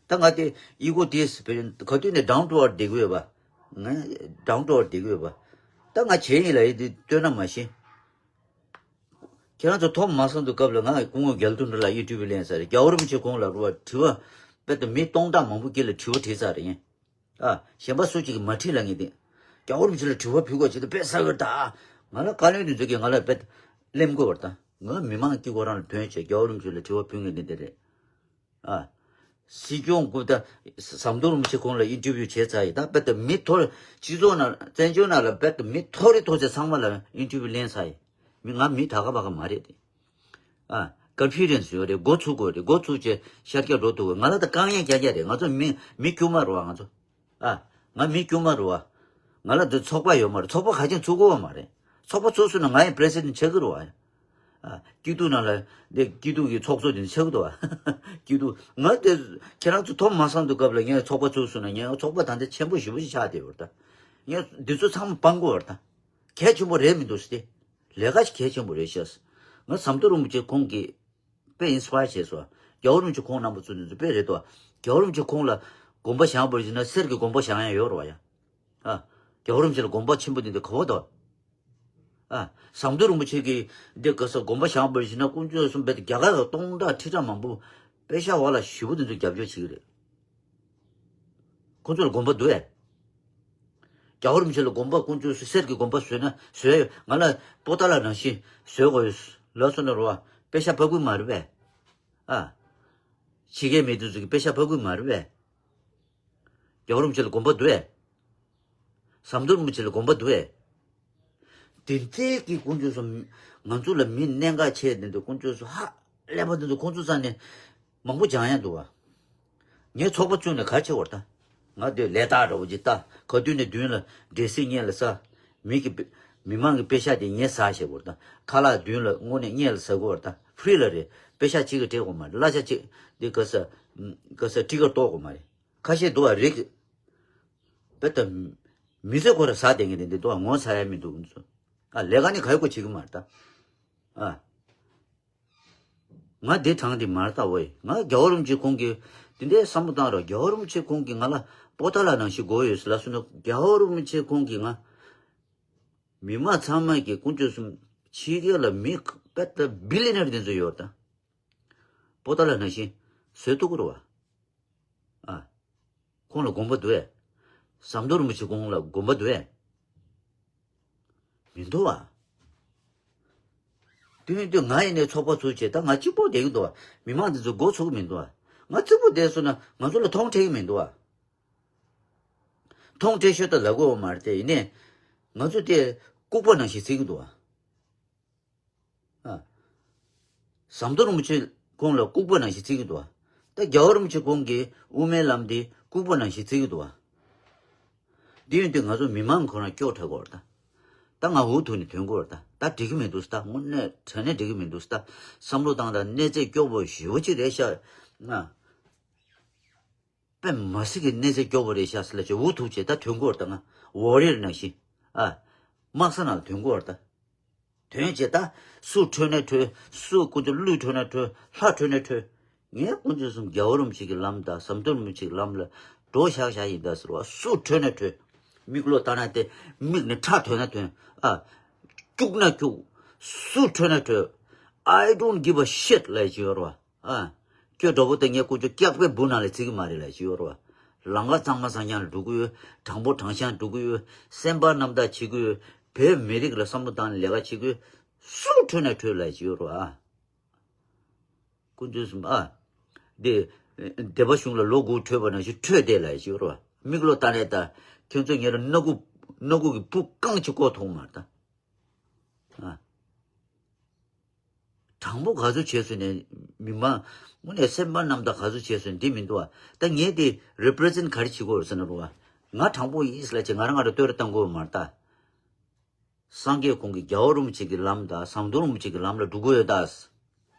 ད་ང་དེ་ཨི་གོ་དེས་ག་དུས་ནས་ཌའུན་ཊུ་ཨར་ཐི་བསྡད་ཀྱི་ཡོད་པ། ང་ཌའུན་ཊུ་ཨར་ཐི་བསྡད་ཀྱི་ཡོད་པ། ད་ང་བྱས་ཡིན་ལ་ཡིན་དེ་སྟོན་ན་མ་ཤེས། ཁྱེད་རང་ཚོ་ཐོག་མ་སོང་དུས་སྐབས་ལ་ང་སྐུ་ངོ་རྒྱལ་དོན་ལགས་ལ་ཨིན་ཊར་བིའུ་ལེན་ཚར་རེད། རྒྱལ་བ་རིན་པོ་ཆེ་ཁོང་ལ་རུ་བ་དྲི་བ་དཔེ་ད་མི་སྟོང་ཕྲག་མང་པོ་སྒེར་ལ་དྲི་བ་དྲིས་ཚར་རེད་ཡིན། ཨ། གཞན་པ་སུ་གཅིག་གིས་མ་དྲིས་ལབ་ངེས་ཏེ། རྒྱལ་བ་རིན་པོ་ཆེ་ལ་དྲི་བ་ཕུལ་དགོས་ཅིག་ད་དཔེ་ཟ་གི་རེད་ད། ང་ལ་བཀའ་བློན་དེ་ཚོ་གིས་ང་ལ་དཔེ་གླེམ་དགོས་པ་རེད་ད། ང་མི་མང་གིས་ཁོ་རང་ལ་ཐོན་བྱས་རྒྱལ་བ་རིན་པོ་ཆེ་ལ་དྲི་བ་ཕུལ་ངེས་ཏེ་དེ་རེད། ཨ། སྲིད་སྐྱོང་སྐུ་ད་ཟམ་གདོང་རིན་པོ་ཆེ་ཁོང་ལ་ཨིན་ཊར་བིའུ་བྱས་ཚར་ཡིན་ད། དཔེ་ད་མི་ཐོར་སྤྱི་ཚོགས་ནང་བཙན་བྱོལ་ནང་ལ་དཔེ་ད་མི་ཐོ་རེ་ཐོ་ཚད་ཚང་མ་ལ་ཨིན་ཊར་བིའུ་ལེན་ཚར་ཡིན། མི་ང་མི་ད་ག་བ་ག་མ་རེད་དེ། ཨ། ཀོན་ཕི་ཌེན་སི་ཡོད་རེད། འགོ་ཚུགས་དགོས་རེད། འགོ་ཚུགས་བྱས་ཤར་རྒྱག་འགྲོ་ཐུབ་དགོས། ང་ལ་ད་རྐང་ཡན་རྒྱག་རྒྱག་རེད། ང་ཚོ་མི་མི་དཀྱུས་མ་རེད་བ། ང་ཚོ། ཨ། ང་མི་དཀྱུས་མ་རེད་བ། ང་ལ་འདི་ཚོགས་པ་ཡོད་མ་རེད། ཚོགས་པ་ག་ཅན་ཚུགས་ཀྱི་ཡོད་མ་རེད། ཚོགས་པ་ཚུགས་སོང་ན་ང་ཡང་པི་རེ་སི་ཌེན་ཊི་ཆགས་ཀྱི་རེད་བ། ཨ། སྐྱིད་སྡུག་ནང་ལ་འདི་སྐྱིད་སྡུག་གི་ཚོགས་གཙོ་དེ་ཆགས་ཀྱི་འདུག་བ། སྐྱིད་སྡུག་ང་དེ་ཁྱེད་རང་ཚོ་ཐོག་མ་སོང་དུས་སྐབས་ལ་ངས་ཚོགས་པ་ཚུགས་སོང་ན་ངས་ཚོགས་པ་ད་ལྟ་ཆེན་པོ་ཞེ་པོ་ཞིག་ཆགས་བསྡད་ཡོད་རེད་ད། ངས་འདི་ཚོ་ཚང་མ་སྤང་དགོས་རེད་ད། གལ་ཆེན་པོ་རེད་མི་འདུག་ཟེར་ཏེ། ལས་ཀ་ཞིག་གལ་ཆེན་པོ་རེད་ཤག་ང་ཟམ་གདོང་རིན་པོ་ཆེ་ཁོང་གིས་དཔེ་ཨིན་སི་པ་ཡར་བྱས་སོང་། རྒྱལ་བ་རིན་པོ་ཆེ་ཁོང་རྣམ་པ་ཚོ་འདི་ཚོ་དཔེ་རེད་དོ། རྒྱལ་བ་རིན་པོ་ཆེ་ཁོང་ལ་དགོན་པ་བཞེངས་པར་བྱས་ན་གསེར་གྱི་དགོན་པ་བཞེངས་ཡ་ཡོད་རེད་བ་ཡ། ཨ། རྒྱལ་བ་རིན་པོ་ཆེ་ལ་དགོན་པ་ཆེན་པོ་འདི་འདི་ག་བ་དོ། ཨ། ཟམ་གདོང་རིན་པོ་ཆེ་གིས་འདི་ག་ས་དགོན་པ་བཞེངས་པར་བྱས་ན་དཀོན་མཆོག་གསུམ་དཔེ་རྒྱ་གར་ལ་སྟོང་ཕྲག་ཁྲི་ཕྲག་མང་པོ་པེ་ཤ་ཝ་ལ་ཞེ་པོ་འདི་ཚོ་རྒྱབ་སྐྱོར་བྱེད་ཀྱི་རེད། ཁོ་ཚོ་ལ་དགོན་པ་འདུག་ཨེ། རྒྱལ་བ་རིན་པོ་ཆེ་ལ་དགོན་པ་དཀོན་མཆོག་གསུམ་གསེར་གྱི་དགོན་པ་བཟོས་ན་བཟོས་ཡོད། ང་ལ་པོ་ཏཱ་ལ་ནང་བཞིན་བཟོས་དགོས་ཡོད་ལབ་སོང་ན་རོ། པེ་ཤ་ཕ་གུ་མ་རེད་པས། ཨ། ཕྱི་རྒྱལ་མི་དེ་ཚོ་གི་པེ་ཤ་ཕ་གུ་མ་རེད་པས། རྒྱལ་བ་རིན་པོ་ཆེ་ལ་དགོན་པ་འདུག་ཨེ། ཟམ་གདོང་རིན་པོ་ཆེ་ལ་དགོན་པ་འདུག་ཨེ། དེ་འདྲའི་གི་དཀོན་མཆོག་གསུམ། ང་ཚོ་ལ་མི་གནད་འགག་ཆེ་དེ་འདྲ་དཀོན་མཆོག་གསུམ་ཧ་ལས་པ་དེ་ཚོ་ཁོང་ཚོ་རྩ་ནས་མང་པོ་སྦྱང་ཡ་འདུག་བ། ངས་ཚོགས་པ་བཙུགས་ནས་ག་རེ་བྱེད་དགོས་རེད་ད། ང་དེ་ལས་རྟགས་འདྲ་བོ་ཅིག་ལྟ། ག་དུས་ནས་མདུན་ལ་འབྲས་སིལ་སྔོན་ལ་ཟ། མི་གི་མི་མང་གི་པེ་ཤ་དེ་ངས་ཟ་བྱེད་དགོས་རེད་ད། ཁ་ལག་མདུན་ལ་དངོས་གནས་སྔོན་ལ་ཟ་དགོས་རེད་ད། ཧྥི་རི་ལ་རེད། པེ་ཤ་གཅིག་གིས་སྤྲད་དགོས་མ་རེད། གླ་ཆ་གཅིག་འདི་ག་ས་ག་ས་ཊི་ཀར་གཏོར་དགོས་མ་རེད། ཁ་ཤས་འདུག་བ་རིགས། དཔེ་ལྟ། མི་ཚེ་ཁོ་ར་ཟ་བསྡད་མཁན་དེ་འདི་འདུག་བ། ངོ་ཚ་ཡ་མི་འདུག་ཚོ། ཨ་ལས་ཀ་ནི་ག་ཡོད་གོ་བྱེད་ཀྱི་མ་རེད་ད། ཨ། ང་འདི་དྲང་འདི་མ་རེད་ད་ཝེ། ང་རྒྱལ་བ་རིན་པོ་ཆེ་ཁོང་གིས་དེ་འདྲའི་བསམ་བློ་བཏང་རོགས། རྒྱལ་བ་རིན་པོ་ཆེ་ཁོང་གིས་ང་ལ་པོ་ཏཱ་ལ་ནང་བཞིན་དགོས་ཡོད་ཟེར་ལབ་སོང་ན། རྒྱལ་བ་རིན་པོ་ཆེ་ཁོང་གིས་ང་མི་མང་ཚང་མ་གི་དཀོན་མཆོག་གསུམ་ཕྱི་རྒྱལ་ལ་མི་དཔེ་ལྟ་བི་ལི་ཡ་ནེར་དེ་ཚོ་ཡོད་ད། པོ་ཏཱ་ལ་ནང་བཞིན་བཟོས་ཐུབ་ཀྱི་རེད་བ། ཨ། ཁོང་ལ་དགོངས་པ་འདུག་ཨེ། ཟམ་གདོང་རིན་པོ་ཆེ་ཁོང་ལ་དགོངས་པ་འདུག་ཨེ། མི་འདུག་བ། དུས་དུས་ང་ཡིན་ནའི་ཚོགས་པ་ཚུགས་བྱས་ད་ང་གཅིག་པོ་བསྡད་ཀྱི་འདུག་བ། མི་མང་འདི་ཚོ་མགོ་ཚོས་ཀྱི་མི་འདུག་བ། ང་གཅིག་པོ་བསྡད་སོང་ན་ང་ཚོ་ལ་མཐོང་འཕྲད་ཀྱི་མི་འདུག་བ། མཐོང་འཕྲད་ཤོད་ད་ལབ་དགོས་བ་མ་རེད་དེ། ཡིན་ནའི་ང་ཚོ་དེ་ལྐུགས་པ་ནང་བཞིན་བརྩི་གི་འདུག་བ། ཨ། ཟམ་གདོང་རིན་པོ་ཆེ་ཁོང་ལ་ལྐུགས་པ་ནང་བཞིན་བརྩི་གི་འདུག་བ། ད་རྒྱལ་བ་རིན་པོ་ཆེ་ཁོང་གིས་དབུ་མའི་ལམ་འདི་ལྐུགས་པ་ནང་བཞིན་བརྩི་གི་འདུག་བ། འདི་ཡིན་དུས་ང་ཚོ་མི་མང་ཁོ་རང་སྐྱོ་དྲགས་ཀྱི་ཡོད་རེད་ད། ད་ང་འུ་ཐུག་ནས་ཐོན་གྱི་ཡོད་རེད་ད། ད་འགྲིག་གི་མི་འདུག་ད། དངོས་གནས་དྲང་གནས་འགྲིག་གི་མི་འདུག་ད། བསམ་བློ་བཏང་ད་གནས་ཚད་སྐྱོ་པོ་ཞེ་པོ་ཅིག་རེད་ཤག་ང་། དཔེ་མ་སྲིད་ཀྱི་གནས་ཚད་སྐྱོ་པོ་རེད་ཤག་ཟེར་ལབ་བྱས་འུ་ཐུག་བྱས་ད་ཐོན་གྱི་ཡོད་རེད་ད། ང་ཝོ་རི་ཡར་ནང་བཞིན། ཨ། དམག་ས་ནང་ལ་ཐོན་གྱི་ཡོད་རེད་ད། ཐོན་བྱས་ད་སུ་ཁྲོས་ན་ཁྲོས། སུ་དཀོན་མཆོག་གླུ་ཁྲོས་ན་ཁྲོས། ལྷ་ཁྲོས་ན་ཁྲོས། ངས་དཀོན་མཆོག་གསུམ་རྒྱལ་བ་རིན་པོ་ཆེ་གི་ལམ་དང་ཟམ་གདོང་རིན་པོ་ཆེ་གི་ལམ་ལ་འགྲོ་བཞག་བཞག་ཡིན་ད་ཟེར་བ། སུ་ཁྲོས་ན་ཁྲོས། མིག་ལོག་ལྟ་ན་བལྟས། མིག་ནས་ཁྲག་ཐོན་ན་ཐོན། ཨ། སྐྱུག་ན་སྐྱུག། སུ་ཁྲོས་ན་ཁྲོས། I don't give a shit ལབ་ཅིག་ཡོད་རེད་བ། ཨ། ཁྱོད་འདྲ་པོ་དེ་ངས་ཀུ་ཅོ་སྐྱག་པའི་སྦུག་ནང་ལ་བརྩི་གི་མ་རེད་ལབ་ཅིག་ཡོད་རེད་བ། ལམ་ཁ་གཙང་མ་གཙང་རྐྱང་ལ་འགྲོ་གི་ཡོད། དྲང་པོ་དྲང་བཞག་འགྲོ་གི་ཡོད། སེམས་པ་རྣམ་དག་བྱེད་ཀྱི་ཡོད། བོད་མི་རིགས་ལ་བསམ་བློ་བཏང་ནས་ལས་ཀ་བྱེད་ཀྱི་ཡོད། སུ་ཁྲོས་ན་ཁྲོས་ལབ་ཅིག་ཡོད་རེད་བ། ཨ། དཀོན་མཆོག་གསུམ། ཨ། འདི་སྡེ་པ་གཞུང་ལ་ལོ་དགུ་ཁྲོས་པ་ནང་བཞིན་ཁྲོས་བསྡད་ལབ་ཅིག་ཡོད་རེད་བ། མིག་ལོག་ལྟ་ནས་ད། ཁྱོད་ཚོ་ཉེ་རུ་སྣ་ཁུག་སྣ་ཁུག་གི་སྦུག་རྐང་གཅིག་བཀོག་ཐུབ་མ་རེད་ད། ཨ། དྲང་པོ་ག་ཚོད་བྱས་སོང་ནས་མི་མང་དངོས་གནས་སེམས་པ་རྣམ་དག་ག་ཚོད་བྱས་སོང་ནས་འདི་མི་འདུག་བ། ད་ངས་འདི་རི་པི་རི་ཛེན་ག་རེ་བྱེད་དགོས་རེད་ཟེར་ན་རུ་བ། ང་དྲང་པོ་ཡིན་ཟེར་ལབ་བྱས་ང་རང་ང་རང་བསྟོད་ར་བཏང་དགོས་མ་རེད་ད། སངས་རྒྱས་ཁོང་གི་རྒྱལ་བ་རིན་པོ་ཆེ་གི་ལམ་དང་ཟམ་གདོང་རིན་པོ་ཆེ་གི་ལམ་ལ་འགྲོ་དགོས་ཡོད་ད།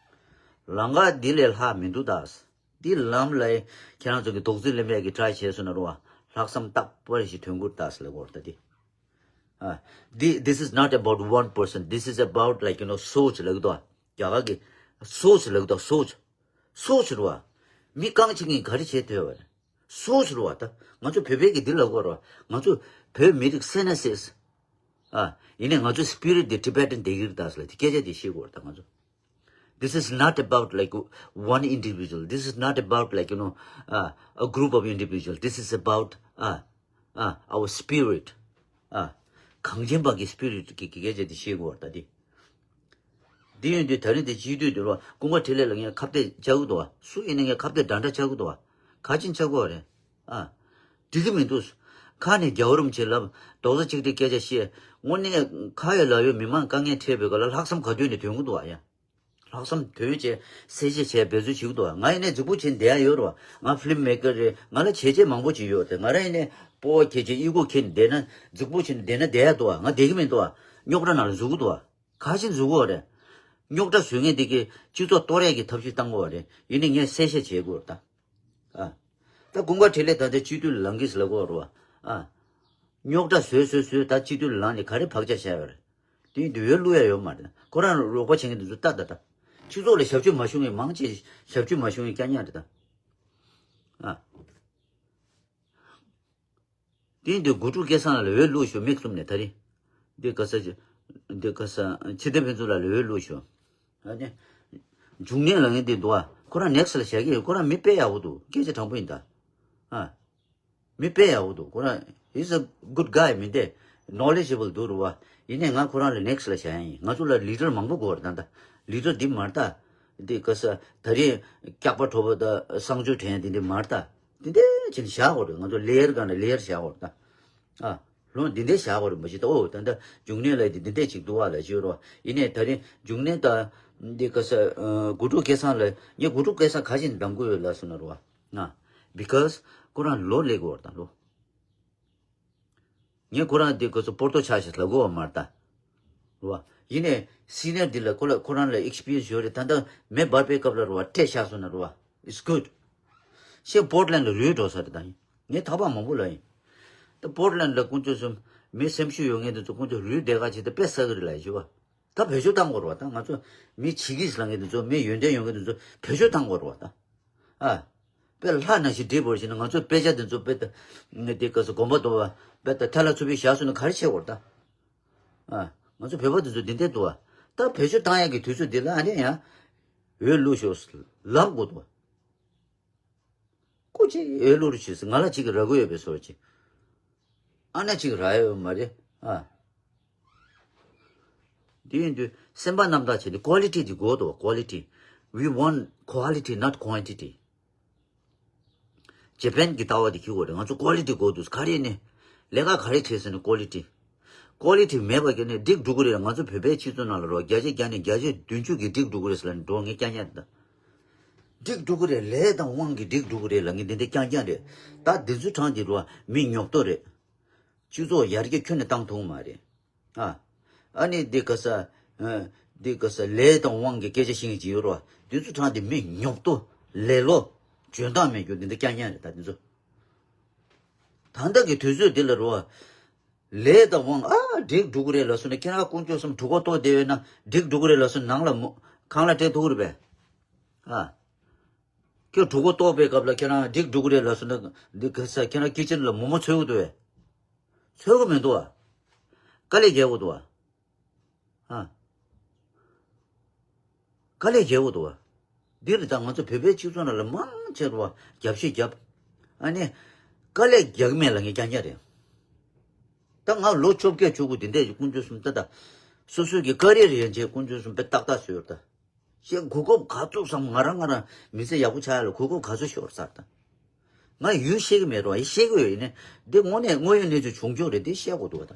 ལམ་ཁ་འདི་ལས་ལྷག་མི་འདུག་ད། འདི་ལམ་ལ་ཁྱེད་རང་ཚོ་གི་རྡོག་རྫིས་ལེན་པའི་གི་ཊ་རའི་བྱས་སོང་ན་རུ་བ། ལྷག་བསམ་རྟག་པར་ཞིག་ཐོན་གྱི་རེད་ད་ཟེར་ལབ་དགོས་རེད་ད་འདི། ཨ། འདི། This is not about one person. This is about, like, you know, souls ལབ་ཀྱི་འདུག་རྒྱ་གར་གྱི་souls ལབ་ཀྱི་འདུག souls. Souls རེད་བ། མི་རྐང་གཅིག་གིས་ག་རེ་བྱེད་ཐུབ་བ་རེད། Souls རེད་བ། ད་ང་ཚོ་བོད་པའི་གི་འདི་ལབ་དགོས་རེད་བ། ང་ཚོ་བོད་མི་རིགས་སེ་ན་སེས། ཨ། ཡིན་ནའི་ང་ཚོ་spirit འདི་Tibetan བསྡད་ཀྱི་རེད་ད་ཟེར་ལབ་དེ་སྐད་ཆ་དེ་བཤད་དགོས་རེད་ད་ང་ཚོ། This is not about, like, one individual. This is not about, like, you know, uh, a group of individuals. This is about, uh, uh, our spirit. Uh, གངས་ཅན་པ་གི་spirit གི་གི་སྐད་ཆ་དེ་བཤད་དགོས་རེད་ད་དེ། འདི་ཡིན་དུས་ད་རིང་དེ་སྤྱི་འཐུས་དེ་ལ་ཀུན་དགའ་འཕྲིན་ལས་ལ་ངས་ཁ་གཏད་བཅག་གི་འདུག་བ། སུ་ཡིན་ནའི་ངས་ཁ་གཏད་འདྲ་འདྲ་བཅག་གི་འདུག་བ། ག་ཅིན་བཅག་དགོས་རེད། ཨ། འགྲིག་གི་མི་འདུག་ཁ་ནས་རྒྱལ་བ་རིན་པོ་ཆེ་ལབ། རྡོག་རྩ་གཅིག་སྒྲིལ་སྐད་ཆ་བཤད། དངོས་གནས་ཁ་ཡོད་ལག་ཡོད་མི་མང་དཀའ་ངལ་འཕྲད་པའི་སྐབས་ལ་ལྷག་བསམ་ག་དུས་ནས་ཐོན་གི་འདུག་བ་ཡ། ལྷག་བསམ་དོན་བྱས་གསལ་བཤད་བྱས་འབད་རྩོལ་བྱེད་ཀྱི་འདུག་བ། ང་ཡིན་ནའི་རྫིག་པོ་བྱས་ནས་བསྡད་ཡ་ཡོད་རེད་བ། ང་ཕི་ལིམ་མེ་ཀར་རེད། ང་ལ་བྱས་རྗེས་མང་པོ་ཅིག་ཡོད་རེད། ང་རང་ཡིན་ནའི་སྤོ་བོ་ཁྱེར་བྱས་ཨི་གོ་ཁྱེར་ནས་བསྡད་ན་རྫིག་པོ་བྱས་ནས་བསྡད་ན་བསྡད་ཡ་འདུག་བ། ང་བསྡད་ཀྱི་མི་འདུག་བ། རྙོག་དྲ་ནང་ལ་འཛུལ་གྱི་འདུག་བ། ག་ཅིན་འཛུལ་གྱི་ཡོད་རེད། རྙོག་དྲ་བཟོ་མཁན་དེ་གིས་སྤྱི་ཚོགས་གཏོར་ཡས་ཀྱི་ཐབས་ཤེས་བཏང་གི་ཡོད་རེད། ཡིན་ནའི་ངས་གསལ་བཤད་བྱེད་དགོས་རེད་ད། ཨ། ད་ཀུན་དགའ་འཕྲིན་ལས་ད་ལྟ་སྤྱི་འཐུས་ལ་ལངས་ཀྱི་ཟེར་ལབ་ཀྱི་ཡོད་རེད་བ། ཨ། རྙོག་དྲ་བཟོས་བཟོས་བཟོས་ད་སྤྱི་འཐུས་ལ་ལངས་ནས་ག་རེ་བག་ཆགས་བཞག་ཡོད་རེད། དེ་འདི་འོས་བླུག་ཡ་ཡོད་མ་རེད། ཁོ་རང་རོགས་པ་བྱེད་མཁན་དེ་ཚོ་ལྟ་ད་ད། སྤྱི་ཚོགས་ལ་ཞབས་ཕྱི་མ་ཞུ་མཁན་མང་ཆེ་ཞབས་ཕྱི་མ་ཞུ་མཁན་རྐྱང་རྐྱང་རེད་ད། ཨ། དེ་འདི་དགུ་ཕྲུག་སྐལ་བཟང་ལ་འོས་བླུགས་ཤོག་མིག་བཙུམ་ནས་ད་རིང་། འདི་ག་ས་ཅི། འདི་ག་ས་ཕྱི་དེ་ཕན་ཚུན་ལ་འོས་བླུགས་ཤོག་ཨ་ནི། འབྱུང་གནས་ལ་ངས་འདི་འདུག་ཨ། ཁོ་རང་ནེག་སི་ལ་བཞག་གི་ཡོད། ཁོ་རང་མི་དཔེ་ཡག་པོ་འདུག་སྐད་ཆ་དྲང་པོ་ཡིན་ད། ཨ། མི་དཔེ་ཡག་པོ་འདུག་ཁོ་རང་he's a good guy མི་འདི། knowledgeable འདུག་རུ་བ། ཡིན་ནའི་ང་ཁོ་རང་ལ་ནེག་སི་ལ་བཞག་ཡ་ཡིན། ང་ཚོ་ལ་ལི་ཌར་མང་པོ་དགོས་རེད་ད་ད། ལི་ཌར་འདི་མ་རེད་ད། འདི་ག་ས་ད་རེས་སྐྱག་པ་བྲོ་བ་ད་གསང་སྤྱོད་དྲན་ཡ་འདི་འདི་མ་རེད་ད། འདི་འདྲ་བྱས་ནས་བཞག་དགོས་རེད། ང་ཚོ་ལེ་ཡར་སྒང་ནས་ལེ་ཡར་བཞག་དགོས་རེད་ད། ཨ། རོ་འདི་འདྲའི་བཞག་པ་རེད་མ་གཞི་ད། ཨོ་ད་ལྟ་འབྱུང་གནས་ལ་འདི་འདི་འདྲས་ཅིག་འདུག་བ་ལ་ཞུ་རོ། ཡིན་ནའི་ད་རིང་འབྱུང་གནས་དང་འདི་ག་ས་དགུ་ཕྲུག་སྐལ་བཟང་ལ་ངས་དགུ་ཕྲུག་སྐལ་བཟང་ག་ཅིག་འདམ་གི་ཡོད་ལ་སོང་ན་རོ། ང་because ཁོ་རང་ལོ་ལེགས་བར་དང་ལོ། ངས་ཁོ་རང་འདི་ག་ས་པོར་ཏོ་ཆགས་ཤིག་ལ་གོ་བ་མར་ད། རོ། ཡིན་ནའི་སི་ནེར་འདི་ལ་ཁོ་ལ་ཁོ་རང་ལ་ཨེག་སི་པི་རི་ཡན་སི་ཡོད་རེད། ད་ལྟ་མེ་འབར་པའི་སྐབས་ལ་རོ་བ་སྤྲད་བཞག་སོང་ན་རོ་བ། It's good. ཤེས་པོར་ལན་ལ་རུལ་འགྲོ་ས་རེད་ད། ངས་ཐག་པ་མང་པོ་ལ་ཡིན། ད་པོར་ལན་ལ་དཀོན་མཆོག་གསུམ་མི་སེམས་ཤུགས་ཡོད་མཁན་དེ་ཚོ་དཀོན་མཆོག་རུལ་བསྡད་ག་ཅིག་ད་དཔེ་ཟ་གི་རེད་ལ་ཞུ་བ། ད་བེད་སྤྱོད་བཏང་དགོས་རེད་བ། ད་ང་ཚོ་མི་བྱེད་ཀྱི་ལ་ངེས་དེ་ཚོ་མི་ཡོན་ཏན་ཡོད་མཁན་དེ་ཚོ་བེད་སྤྱོད་བཏང་དགོས་རེད་བ་ད། ཨ། དཔེ་ལྷ་ནང་བཞིན་བསྒྲིགས་པར་བྱས་ན་ང་ཚོའི་དཔེ་ཆ་དེ་ཚོ་དཔེ་ད་ངས་དེ་སྐབས་སུ་དགོངས་པ་རྫོགས་པ་དཔེ་ད་ཐལ་ལ་ཚུད་པའི་ཞག་སོང་ན་ག་རེ་བྱེད་དགོས་རེད་ད། ཨ། ང་ཚོ་བོད་པ་དེ་ཚོ་འདི་འདྲས་འདུག་བ། ད་བེད་སྤྱོད་བཏང་ཡག་གི་དུས་ཚོད་འདི་ལ་ཨ་ནི་ཡང་འོས་བླུགས་ཤོག་ལབ་དགོས་འདུག་བ། སྐུ་མཁྱེན་འོས་བླུགས་རོགས་བྱོས་ཟེར། ང་ལ་གཅིག་རག་གི་ཡོད་པའི་བཟོ་ཅིག་ཨ་ན་གཅིག་རག་ཡོད་མ་རེད་ཨ། དེ་ཡིན་དུས་སེམས་པ་རྣམ་དག་བྱས་ཏེ་ཀོ་ལི་ཊི་དེ་དགོས་འདུག་ཀོ་ལི་ཊི། We want quality, not quantity. ཇེ་པན་གྱི་ལྟ་བ་དེ་འཁྱེར་དགོས་རེད། ང་ཚོ་ཀོ་ལི་ཊི་དགོས་འདུག་ག་རེ་ནས་ལས་ཀ་ག་རེ་བྱས་ཟེར་ནས་ཀོ་ལི་ཊི། ཀོ་ལི་ཊི་མེད་པ་ག་ནས་འགྲིག་འགྲོ་གི་རེད། ང་ཚོ་བོད་པའི་སྤྱི་ཚོགས་ནང་ལ་རོ་བརྒྱ་ཆ་བརྒྱ་ནས་བརྒྱ་ཆ་བདུན་ཅུ་གི་འགྲིག་འགྲོ་གི་རེད་ཟེར་ལ་འགྲོ་ངས་རྐྱང་རྐྱང་རེད་ད། འགྲིག་འགྲོ་གི་རེད། ལས་དང་དབང་གིས་འགྲིག་འགྲོ་གི་རེད་ལ་ངས་འདི་འདྲ་རྐྱང་རྐྱང་རེད། ད་འདི་ཚོའི་གྲངས་འདི་རོ་མི་ཉོབ་ཏོ་རེད། སྤྱི་ཚོགས་ཡར་རྒྱས་ཁྱོན་ནས་བཏང་ཐུབ་མ་རེད། ཨ། ཨ་ནི་འདི་ག་ས། ཨ། འདི་ག་ས་ལས་དང་དབང་གི་སྐད་ཆ་བཤད་མཁན་ཅིག་ཡོད་རོ། འདི་ཚོ་གྲངས་འདི་མི་ཉོབ་ཏོ། ལེ་ལོ། འཇོན་ཐང་མེད་རྒྱུ་འདི་འདྲ་རྐྱང་རྐྱང་རེད་ད་འདི་ཚོ། ད་ལྟ་གི་དུས་ཚོད་འདི་ལ་རོ། ལས་དང་དབང་ཨ་འགྲིག་འགྲོ་གི་རེད་ལབ་སོང་ན་ཁྱེད་རང་དཀོན་མཆོག་གསུམ་གྲོད་ཁོག་ལྟོགས་བསྡད་ཡོད་ན་འགྲིག་འགྲོ་གི་རེད་ལབ་སོང་ན་ནང་ལ་མོ་ཁང་གླ་སྤྲད་ཐུབ་ཀྱི་རེད་པས། ཨ། ཁྱོད་གྲོད་ཁོག་ལྟོགས་པའི་སྐབས་ལ་ཁྱེད་རང་འགྲིག་འགྲོ་གི་རེད་ལབ་སོང་ན་འདི་ག་ས་ཁྱེད་རང་ཀི་ཅན་ལ་མོག་མོག་འཚོལ་གི་འདུག་བས། འཚོལ་གི་མི་འདུག་བ། དཀའ་ལས་རྒྱག་དགོས་འདུག་བ། ཨ། དཀའ་ལས་རྒྱག་དགོས་འདུག་བ། འདི་རེད་ད་ང་ཚོ་བོད་པའི་སྤྱི་ཚོགས་ནང་ལ་མང་ཆེ་རུ་བ་རྒྱབ་བཤིག་རྒྱབ། ཨ་ནི། དཀའ་ལས་རྒྱག་མེད་ལ་ངས་རྐྱང་རྐྱང་རེད། ད་ང་ལོ་བཅོ་བརྒྱད་བཅུ་དགུ་དེ་འདྲས་ཀྱི་དཀོན་མཆོག་གསུམ་ད་ད། སོ་སོའི་གི་ཀ་རེ་རེ་ཡན་ཆད་དཀོན་མཆོག་གསུམ་དཔེ་ཏག་ཏག་བཟོས་ཡོད་ད། ཞེས་གོ་སྐབས་ག་ཚོད་བསམ། ང་རང་ང་རང་མི་ཚེ་ཡག་པོ་ཆགས་ཡ་ལ་གོ་སྐབས་ག་ཚོད་ཤོར་ཚར་ད། ང་ཡུལ་ཤེས་གི་མེད་རོ། ཡི་ཤེས་གི་ཡོད་ཡིན་ནི། འདི་དངོས་གནས་དངོས་ཡོད་གནས་ཚུལ་བྱུང་རྒྱུ་རེད། འདི་བཤད་དགོས་འདུག་བ་ད།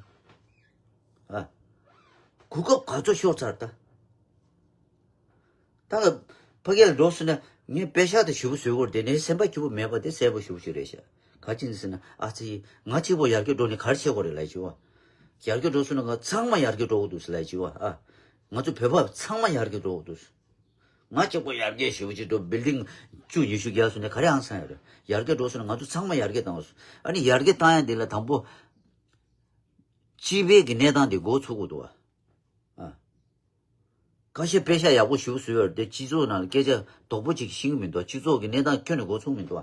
ཨ། གོ་སྐབས་ག་ཚོད་ཤོར་ཚར་ད། ད་ཕ་གི་ལ་འགྲོ་སོང་ན་ངས་པེ་ཤག་དེ་ཞེ་པོ་བཟོས་དགོས་རེད་དེ་ནས་སེམས་པ་སྐྱིད་པོ་མེད་པ་དེ་གསལ་པོ་ཞེ་པོ་ཞིག་རེད་ཤག་ག་ཅི་ཟེར་ན་ཨ་ཙི་ང་གཅིག་པོ་ཡར་རྒྱས་འགྲོ་ནས་ག་རེ་བྱེད་དགོས་རེད་ལབ་ཞུ་བ། ཡར་རྒྱས་འགྲོ་སོང་ན་ང་ཚང་མ་ཡར་རྒྱས་འགྲོ་དགོས་འདུག་ཟེར་ལབ་ཞུ་བ་ཨ། ང་ཚོ་བོད་པ་ཚང་མ་ཡར་རྒྱས་འགྲོ་དགོས་འདུག་ང་གཅིག་པོ་ཡར་རྒྱས་ཞེ་པོ་ཅིག་འགྲོ་བིལ་ཌིང་བཅུ་ཉི་ཤུ་རྒྱག་སོང་ན་ག་རེ་ཨང་སང་ཡོད་རེད། ཡར་རྒྱས་འགྲོ་སོང་ན་ང་ཚོ་ཚང་མ་ཡར་རྒྱས་བཏང་བ་སོང་། ཨ་ནི་ཡར་རྒྱས་བཏང་ཡ་འདི་ལ་དང་པོ་སྤྱི་པའི་གི་གནས་སྟངས་འདི་འགོ་ཚུགས་དགོས་འདུག་བ། ཨ། ཁ་ཤས་པེ་ཤག་ཡག་པོ་ཞེ་པོ་བཟོས་ཡོད་རེད་དེ་སྤྱི་ཚོགས་ནང་ལ་སྐད་ཆ་དོག་པོ་ཅིག་ཤེས་ཀྱི་མི་འདུག་སྤྱི་ཚོགས་ཀྱི་གནས་སྟངས་ཁྱོན་ནས་འགོ་ཚུགས་མི་འདུག་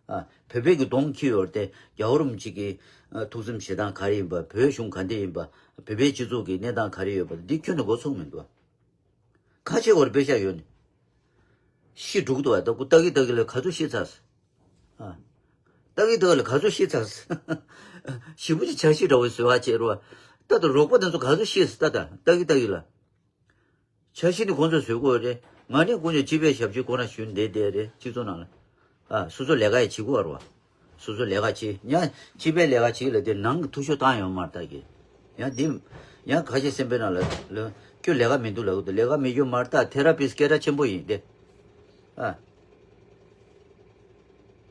ཨ། བོད་པའི་གི་གདོང་འཁྱེར་ཡོད་རེད་དེ་རྒྱལ་བ་རིན་པོ་ཆེ་གི་ཨ་ཐུགས་སེམས་བཞེས་སྟངས་ག་རེ་ཡིན་པ། བོད་གཞུང་ག་འདྲ་ཡིན་པ། བོད་པའི་སྤྱི་ཚོགས་ཀྱི་གནས་སྟངས་ག་རེ་ཡོད་པ་འདི་ཁྱོན་ནས་འགོ་ཚུགས་མི་འདུག་ཁ་ཆེ་བར་པེ་ཤག་ཡོད་ནི། ཤི་འགྲོ་གི་འདུག་བ། ད་ཁོ་ལྟ་གི་ལྟ་གི་ལ་ག་ཚོད་ཤི་ཚར། ཨ། ལྟ་གི་ལྟ་གི་ལ་ག་ཚོད་ཤི་ཚར། ཞེ་པོ་ཅིག་འཆར་གཞི་འདྲ་བོ་བཟོས་པ་བྱས་རོ། ད་ད་རོགས་པ་དེ་ཚོ་ག་ཚོད་ཤི་ད་ད་ལྟ་གི་ལྟ་གི་ལ། འཆར་གཞི་ནི་ཁོང་ཚོས་བཟོས་དགོས་རེད། ང་ནི་ཁོང་ཚོའི་སྤྱི་པའི་ཞབས་ཕྱི་ཁོ་རང་ཞུ་བསྡད་བསྡད་རེད་སྤྱི་ཚོགས་ནང་ལ། ཨ། སོ་སོ་ལས་ཀ་ཡི་བྱེད་དགོས་རོ། སོ་སོ་ལས་ཀ་བྱེད་ཡང་སྤྱི་པའི་ལས་ཀ་བྱེད་ལ་དེ་ནང་གི་འཐུས་ཤོར་བཏང་ཡོང་མ་རེད་ད་གི། ཡང་འདི་ཡང་ཁ་ཤས་སེམས་པའི་ནང་ལ་ལ་ཁྱོད་ལས་ཀ་མི་འདུག་ལབ་གི་འདུག་ལས་ཀ་མི་རྒྱུ་མ་རེད་ད། ཐེ་ར་པིས་སྐད་གྲགས་ཆེན་པོ་ཡིན་ཏེ། ཨ།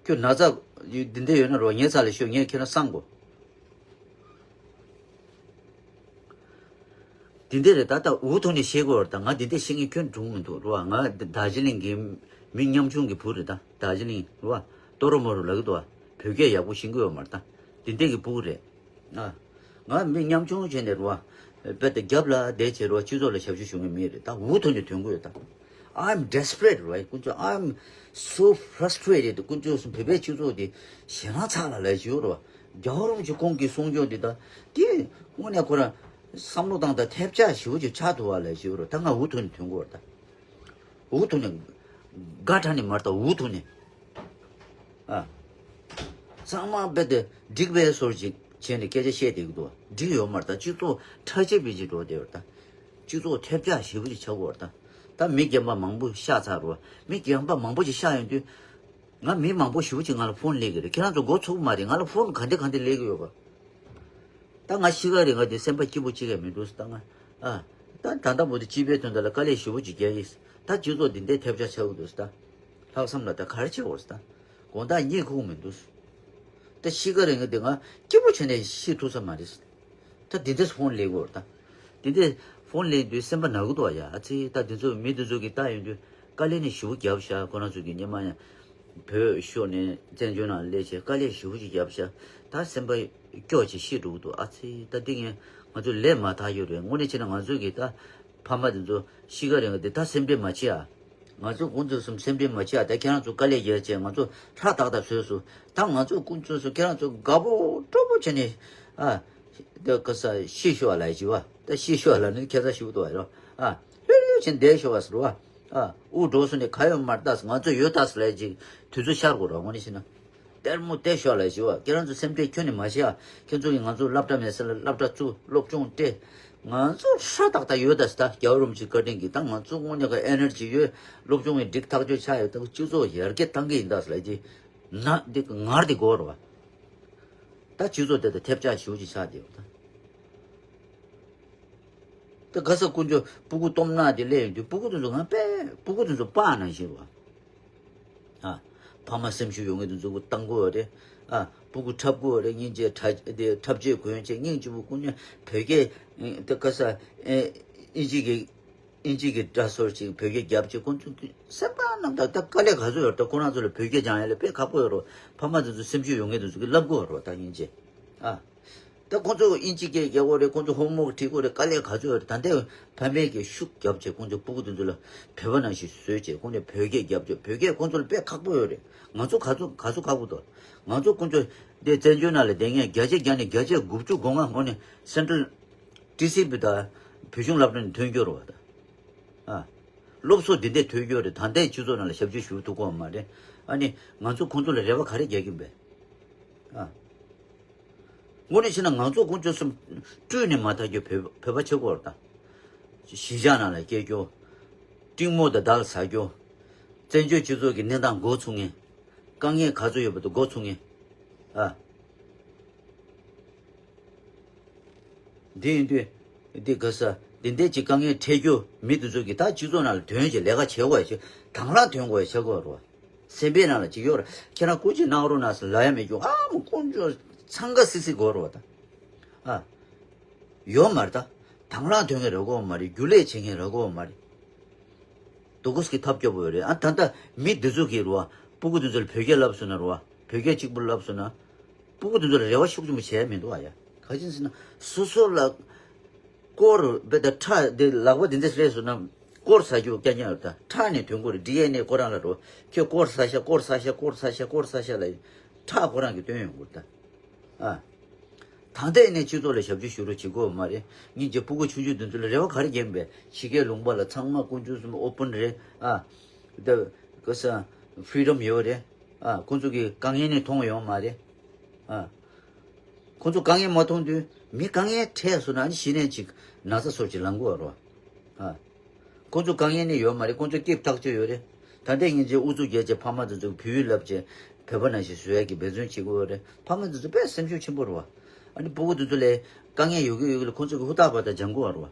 ཁྱོད་ན་ཚ་འདི་འདྲ་ཡོད་ན་རོ་ངའི་རྩ་ལ་ཤོག་ངས་ཁྱེད་རང་སང་གོ། འདི་འདྲ་རེད་ད། ད་འུ་ཐུག་ནས་བཤད་དགོས་རེད་ད། ང་འདི་འདྲ་བཤད་མཁན་ཁྱོན་བྱུང་མི་འདུག་རོ། ང་དར་ཇི་ལིང་གི་མི་ཉམ་ཆུང་གི་བུ་རེད་ད། དར་ཇི་ལིང་རོ། ཏོ་རོ་མོ་རོ་ལབ་གི་འདུག་བ། བོད་སྐད་ཡག་པོ་ཤེས་ཀྱི་ཡོད་མ་རེད་ད། འདི་འདྲ་གི་བུ་རེད། ཨ། ང་མི་ཉམ་ཆུང་བྱས་ནས་རོ། དཔེ་དེ་རྒྱབ་ལ་བསྡད་བྱས་རོ་སྤྱི་ཚོགས་ལ་ཞབས་ཞུ་ཞུ་མཁན་མི་རེད་ད། འུ་ཐུག་ནས་ཐོན་དགོས་ཡོད་ད། I'm desperate, right? དཀོན་མཆོག I'm so frustrated. དཀོན་མཆོག་གསུམ་བོད་པའི་སྤྱི་ཚོགས་འདི་ཞེད་སྣང་ཚ་ལ་ལས་བྱེད་རོ། རྒྱལ་བ་རིན་པོ་ཆེ་ཁོང་གི་གསུང་སྐྱོང་འདི་དང་དེ་དངོས་གནས་ཁོ་རང་བསམ་བློ་བཏང་དང་ཐེབས་ཆག་ཞེ་པོ་ཅིག་ཆགས་ཐུབ་པ་ལས་བྱེད་རོ། ད་ང་འུ་ཐུག་ནས་ཐོན་དགོས་རེད་ད། འུ་ཐུག་ནས་དགའ་དྲགས་ནས་མ་རེད་ད། འུ་ཐུག་ནས། ཨ། ཚང་མ་རྦད་དེ་འགྲིག་པའི་བཟོ་ཅིག་བྱས་ནས་སྐད་ཆ་བཤད་བསྡད་ཀྱི་འདུག་འགྲིག་ཡོད་མ་རེད་ད། སྤྱི་ཚོགས་ཁྲག་ཆེ་བེད་ཅིག་འགྲོ་བསྡད་ཡོད་རེད་ད། སྤྱི་ཚོགས་ཐེབས་ཆག་ཞེ་པོ་ཅིག་ཆགས་ཀྱི་ཡོད་རེད་ད། ད་མི་རྒན་པ་མང་པོ་གཤགས་ཚར་རོ། མི་རྒན་པ་མང་པོ་ཅིག་གཤགས་ཡོང་དུས། ང་མི་མང་པོ་ཞེ་པོ་ཅིག་ང་ལ་ཕོན་སླེབས་ཀྱི་རེད། ཁྱེད་རང་ཚོ་མགོ་ཚོས་ཀྱི་མ་རེད། ང་ལ་ཕོན་ག་འདྲ་ག་འདྲ་སླེབས་ཀྱི་ཡོད་པ། ད་ང་ཤི་ཁ་རེ་ང་དེ་སེམས་པ་སྐྱིད་པོ་ཅིག་ཡང་མི་འདུག་ཟེར། ད་ང་ཨ་ད་ད་ལྟ་བུ་དེ་སྤྱི་པའི་དོན་དག་ལ་དཀའ་ལས་ཞེ་པོ་ཅིག་རྒྱག་ཡིན་ཟེར། ད་སྤྱི་ཚོགས་འདི་འདྲའི་ཐེབས་ཆག་ཆགས་ཀྱི་འདུག་ཟེར། ད་ལྷག་བསམ་ལ་ད་ག་རེ་བྱེད་དགོས་ཟེར། ད་དགོང་དག་གཉིད་ཁུག་མི་འདུག་ཟེར། ད་ཤི་ཁ་རེ་ང་དེ་ང་སྐྱིད་པོ་བྱས་ནས་ཤི་ཐུབ་ས་མ་རེད་ཟེར། ད་འདི་འདྲས་ཕོན་ལེན་དགོས་ད། འདི་འདྲས་ཕོན་ལེན་དུས་སེམས་པ་ན་གི་འདུག་ཡ། ཨ་ཙི། ད་འདི་ཚོ་མི་འདི་ཚོ་གི་ལྟ་ཡོང་དུས་དཀའ་ལས་ནི་ཞེ་པོ་བརྒྱབ་ཤག་ཁོ་རང་ཚོ་གི་སྔོན་མ་ཡང་བོད་ཤོར་ནས་བཙན་བྱོལ་ནང་སླེབས་བྱས་དཀའ་ལས་ཞེ་པོ་ཅིག་བརྒྱབ་ཤག་ད་སེམས་པ་སྐྱོ་བྱས་ཤི་འགྲོ་གི་འདུག། ཨ་ཙི། ད་འདི་ངས་ང་ཚོ་ལས་མ་དག་ཡོད་རེད། དངོས་གནས་བྱས་ན་ང་ཚོ་གི་ད་ཕ་མ་འདི་ཚོ་ཤི་ཁ་རེ་ང་འདི་ད་སེམས་ཁྲལ་མ་བྱེད་ཨ། ང་ཚོ་ཁོང་ཚོ་གསུམ་སེམས་ཁྲལ་མ་བྱེད་ཨ། ད་ཁྱེད་རང་ཚོ་དཀའ་ལས་རྒྱག་བྱས་ང་ཚོ་ཧྲ་ཏག་ཏག་བཟོས་སོང་། ད་ང་ཚོ་ཁོང་ཚོ་སུ་ཁྱེད་རང་ཚོ་དགའ་པོ་སྤྲོ་པོ་བྱས་ནས་ཨ། ད་ག་ས་ཤི་ཤོག་ལ་ཞི་བ། ད་ཤི་ཤོག་ལ་ནི་ཁྱེད་ཚ་ཞུ་དོ་ཡ་རོ། ཨ། ལྷོད་ལྷོད་བྱས་བསྡད་ཤོག་ཟེར་བ། ཨ། དབུགས་འགྲོ་སོང་ནས་ག་ཡོད་མ་རེད། ད་ང་ཚོ་ཡོད་ད་ཟེར་ལ་ཅིག་དུས་ཚོད་ཤར་དགོས་རོ། དངོས་གནས་བྱས་ན། ལྟད་མོ་བལྟས་ཤོག་ལ་ཞི་བ། ཁྱེད་རང་ཚོ་སེམས་ཁྲལ་ཁྱོན་ནས་མ་བྱེད་ཨ། ཁྱེད་ཚོ་གིས་ང་ཚོ་སློབ་གྲྭ་མེད་ས་ལ་སློབ་གྲྭ་བཙུགས། སློབ་སྦྱོང་སྤྲད། ང་ཚོ་ཧྲ་ཏག་ཏག་ཡོད་ད་ཟེར། ད་རྒྱལ་བ་རིན་པོ་ཆེའི་བཀའ་དྲིན་གྱིས་ད་ང་ཚོ་དངོས་གནས་ཀྱི་ཨེ་ནར་ཇི་ཡོད། སློབ་སྦྱོང་གི་འགྲིག་ཐག་ཆོད་ཆགས་ཡོད། ད་སྤྱི་ཚོགས་ཡར་རྒྱས་གཏང་གི་ཡིན་ད་ཟེར་ལ་ཅིག་ན་འདི་ངར་འདི་དགོས་རོ། ད་སྤྱི་ཚོགས་དེ་དང་ཐེབས་ཆག་ཞེ་པོ་ཅིག་ཆགས་བསྡད་ཡོད་ད། ད་ག་ས་དཀོན་མཆོག་སྤུ་གུ་སྟོབས་ན་དེ་སླེབས་ཡོང་དུས་སྤུ་གུ་དེ་ཚོ་ང་དཔེ་སྤུ་གུ་དེ་ཚོ་སྤགས་ནང་བཞིན་རེད་བ། ཨ། ཕ་མ་སེམས་ཤུགས་ཡོད་མཁན་དེ་ཚོ་བཏང་དགོས་རེད། ཨ། སྤུ་གུ་འཁྲབ་དགོས་རེད། སྙིང་རྗེ་འཁྲབ་དེ་འཁྲབ་ཆས་གོན་བྱས་སྙིང་རྗེ་པོ་ཀུན་ནས་བོད་སྐད་ཨེ་ད་ག་ས་ཨེ་ཨིན་ཇི་གི་ཨིན་ཇི་གི་སྒྲ་སོར་ཅིག་བོད་སྐད་རྒྱབ་ཅིག་ཁོང་ཚོ་གི་སེམས་པ་རྣམ་དག་ད་དཀའ་ལས་ག་ཚོད་ཡོད་ད། ཁོ་རང་ཚོ་ལ་བོད་སྐད་སྦྱང་ཡ་ལ་དཔེ་ཁག་པོ་ཡོད་རོ། ཕ་མ་དེ་ཚོ་སེམས་ཤུགས་ཡོད་མཁན་དེ་ཚོ་གི་བསླབ་དགོས་རོ་ད་སྙིང་རྗེ། ཨ། ད་ཁོང་ཚོ་ཨིན་ཇི་སྐད་རྒྱག་དགོས་རེད། ཁོང་ཚོ་ཧོམ་ཝོག་བྲིས་དགོས་རེད། དཀའ་ལས་ག་ཚོད་ཡོད་རེད། ད་ལྟའི་ཕ་མས་ཀྱི་ཤུགས་རྒྱབ་བྱས་ཁོང་ཚོ་སྤུ་གུ་དེ་ཚོ་ལ་བོད་པ་ནང་བཞིན་བཟོས་བྱས་ཁོང་ཚོ་བོད་སྐད་རྒྱབ་བྱས། བོད་སྐད་ཁོང་ཚོ་ལ་དཔེ་ཁག་པོ་ཡོད་རེད། ང་ཚོ་ག་ཚོད་ག་ཚོད་ཁག་པོ་འདུག། ང་ཚོ་དཀོན་མཆོག་འདི་བཙན་བྱོལ་ནང་ལ་བསྡད་མཁན་བརྒྱ་ཆ་བརྒྱ་ནས་བརྒྱ་ཆ་དགུ་བཅུ་གོ་ལྔ་དངོས་གནས་སེན་ཊལ་ཊི་སི་བྷི་དང་བོད་གཞུང་སློབ་གྲྭ་ནས་ཐོན་རྒྱུ་རེད་བ་ད། ཨ། སློབ་གསོ་འདི་འདྲས་ཐོས་རྒྱུ་རེད། ད་ལྟའི་སྤྱི་ཚོགས་ནང་ལ་ཞབས་ཕྱི་ཞུ་ཐུབ་ཀྱི་ཡོད་མ་རེད། ཨ་ནི་ང་ཚོ་ཁོང་ཚོ་ལ་རེ་བ་ག་རེ་རྒྱག་གི་ཡིན་པས། ཨ། དངོས་གནས་བྱས་ན་ང་ཚོ་དཀོན་མཆོག་གསུམ་སྤྲུལ་ནས་མ་ཐར་རྒྱུ་བོད་བོད་པ་ཆགས་དགོས་རེད་ད། གཞིས་ཆགས་ནང་ལ་སྐྱེས་རྒྱུ། འབྲིང་མོ་དང་བདག་ཟ་རྒྱུ། བཙན་བྱོལ་སྤྱི་ཚོགས་ཀྱི་གནས་སྟངས་མགོ་ཚུགས་མཁན། དཀའ་ངལ་ག་ཚོད་ཡོད་པ་དེ་མགོ་ཚུགས་མཁན། ཨ། འདི་ཡིན་དུས། འདི་ག་ས་འདི་འདྲས་ཀྱི་དཀའ་ངལ་འཕྲད་རྒྱུ་མི་འདི་ཚོ་གིས་ད་སྤྱི་ཚོགས་ནང་ལ་ཐོན་བྱས་ལས་ཀ་བྱེད་དགོས་ཡ་ཆེ། དང་བླངས་ཐོན་དགོས་ཡ་ཆེ་དགོས་རེད་བ། སེམས་པའི་ནང་ལ་ཅིག་ཡོད་རེད། ཁྱེད་རང་སྐུ་མཁྱེན་གནང་རོགས་གནང་ཟེར་ལབ་ཡ་མེད་རྒྱུ། ཨ་མ་དཀོན་མཆོག་འཚང་ཁ་སིག་སིག་དགོས་རེད་བ་ད། ཨ། ཡོད་མ་རེད་ད། དང་བླངས་ཐོན་མཁན་རག་གི་ཡོད་མ་རེད། རྒྱུན་ལས་བྱེད་མཁན་རག་གི་ཡོད་མ་རེད། སྡུག་གུ་སྐྱིད་ཐབས་སྐྱོ་པོ་ཡོད་རེད། ཨ་ད་ལྟ་མི་འདི་ཚོ་གིས་རེད་བ། སྤུ་གུ་འདི་ཚོ་ལ་བོད་སྐད་བསླབས་སོང་ན་རེད་བ། བོད་སྐད་གཅིག་པུ་བསླབས་སོང་ན། སྤུ་གུ་འདི་ཚོ་ལ་རེ་བ་ཤུགས་ཆེན་པོ་བྱས་མི་འདུག་ཨ་ཡ། ག་ཅི་ཟེར་ན་སོ་སོ་ལ་སྐོར་བས་ད་ཁྲག་འདི་ལག་པ་འདི་འདྲ་སླེབས་སོང་ན་སྐོར་ཟ་རྒྱུ་རྐྱང་རྐྱང་ཡོད་ད། ཁྲག་ནས་ཐོན་གྱི་རེད། ཌི་ཨེན་ཨེ་ཁོ་རང་ལ་རེད་བ། ཁྱོད་སྐོར་ཟ་ཤག་སྐོར་ཟ་ཤག་སྐོར་ཟ་ཤག་སྐོར་ཟ་ཤག་ལ་ཁྲག་ཁོ་རང་གིས་བཏོན་ཡོང་གི་རེད་ད། ཨ། ད་ལྟ་ཡིན་ནའི་སྤྱི་ཚོགས་ལ་ཞབས་ཕྱི་ཞུ་རོགས་བྱེད་དགོས་མ་རེད། སྙིང་རྗེ། སྤུ་གུ་ཆུང་ཆུང་འདི་ཚོ་ལ་རེ་བ་ག་རེ་རྒྱབ་པས། ཕྱི་རྒྱལ་ལུང་པ་ལ་ཚང་མ་དཀོན་མཆོག་གསུམ་ཨོ་པན་རེད། ཨ། ད་ག་ས་ཕི་རི་ཌམ་ཡོད་རེད། ཨ། ཁོང་ཚོ་གི་དཀའ་ངལ་ནི་མཐོང་ཡོད་མ་རེད། ཨ། ཁོང་ཚོ་དཀའ་ངལ་མ་མཐོང་དུས་མི་དཀའ་ངལ་འཕྲད་སོང་ན་ནི་གཞི་ནས་ཅིག་ན་ཚ་སོགས་ཅིག་ལངས་དགོས་རེད། ཨ། ཁོང་ཚོ་དཀའ་ངལ་ནི་ཡོད་མ་རེད། ཁོང་ཚོ་སྐྱིད་ཐག་ཆོད་ཡོད་རེད། ད་ལྟའི་ངེད་ཚོས་ཨུ་ཚུགས་རྒྱག་བྱས་ཕ་མ་དེ་ཚོ་བོད་ཡིག་བསླབ་བྱས་བོད་པ་ནང་བཞིན་བཟོ་ཡག་གི་འབད་བརྩོན་བྱེད་དགོས་རེད། ཕ་མ་དེ་ཚོ་དཔེ་སེམས་ཤུགས་ཆེན་པོ་རེད་བ། ཨ་ནི་སྤུ་གུ་དེ་ཚོ་ལ་དཀའ་ངལ་ཡོད་ཀྱི་ཡོད་ཀྱི་ལ་ཁོང་ཚོ་གི་ཧུར་ཐག་པ་དང་སྦྱང་དགོས་རེད་བ།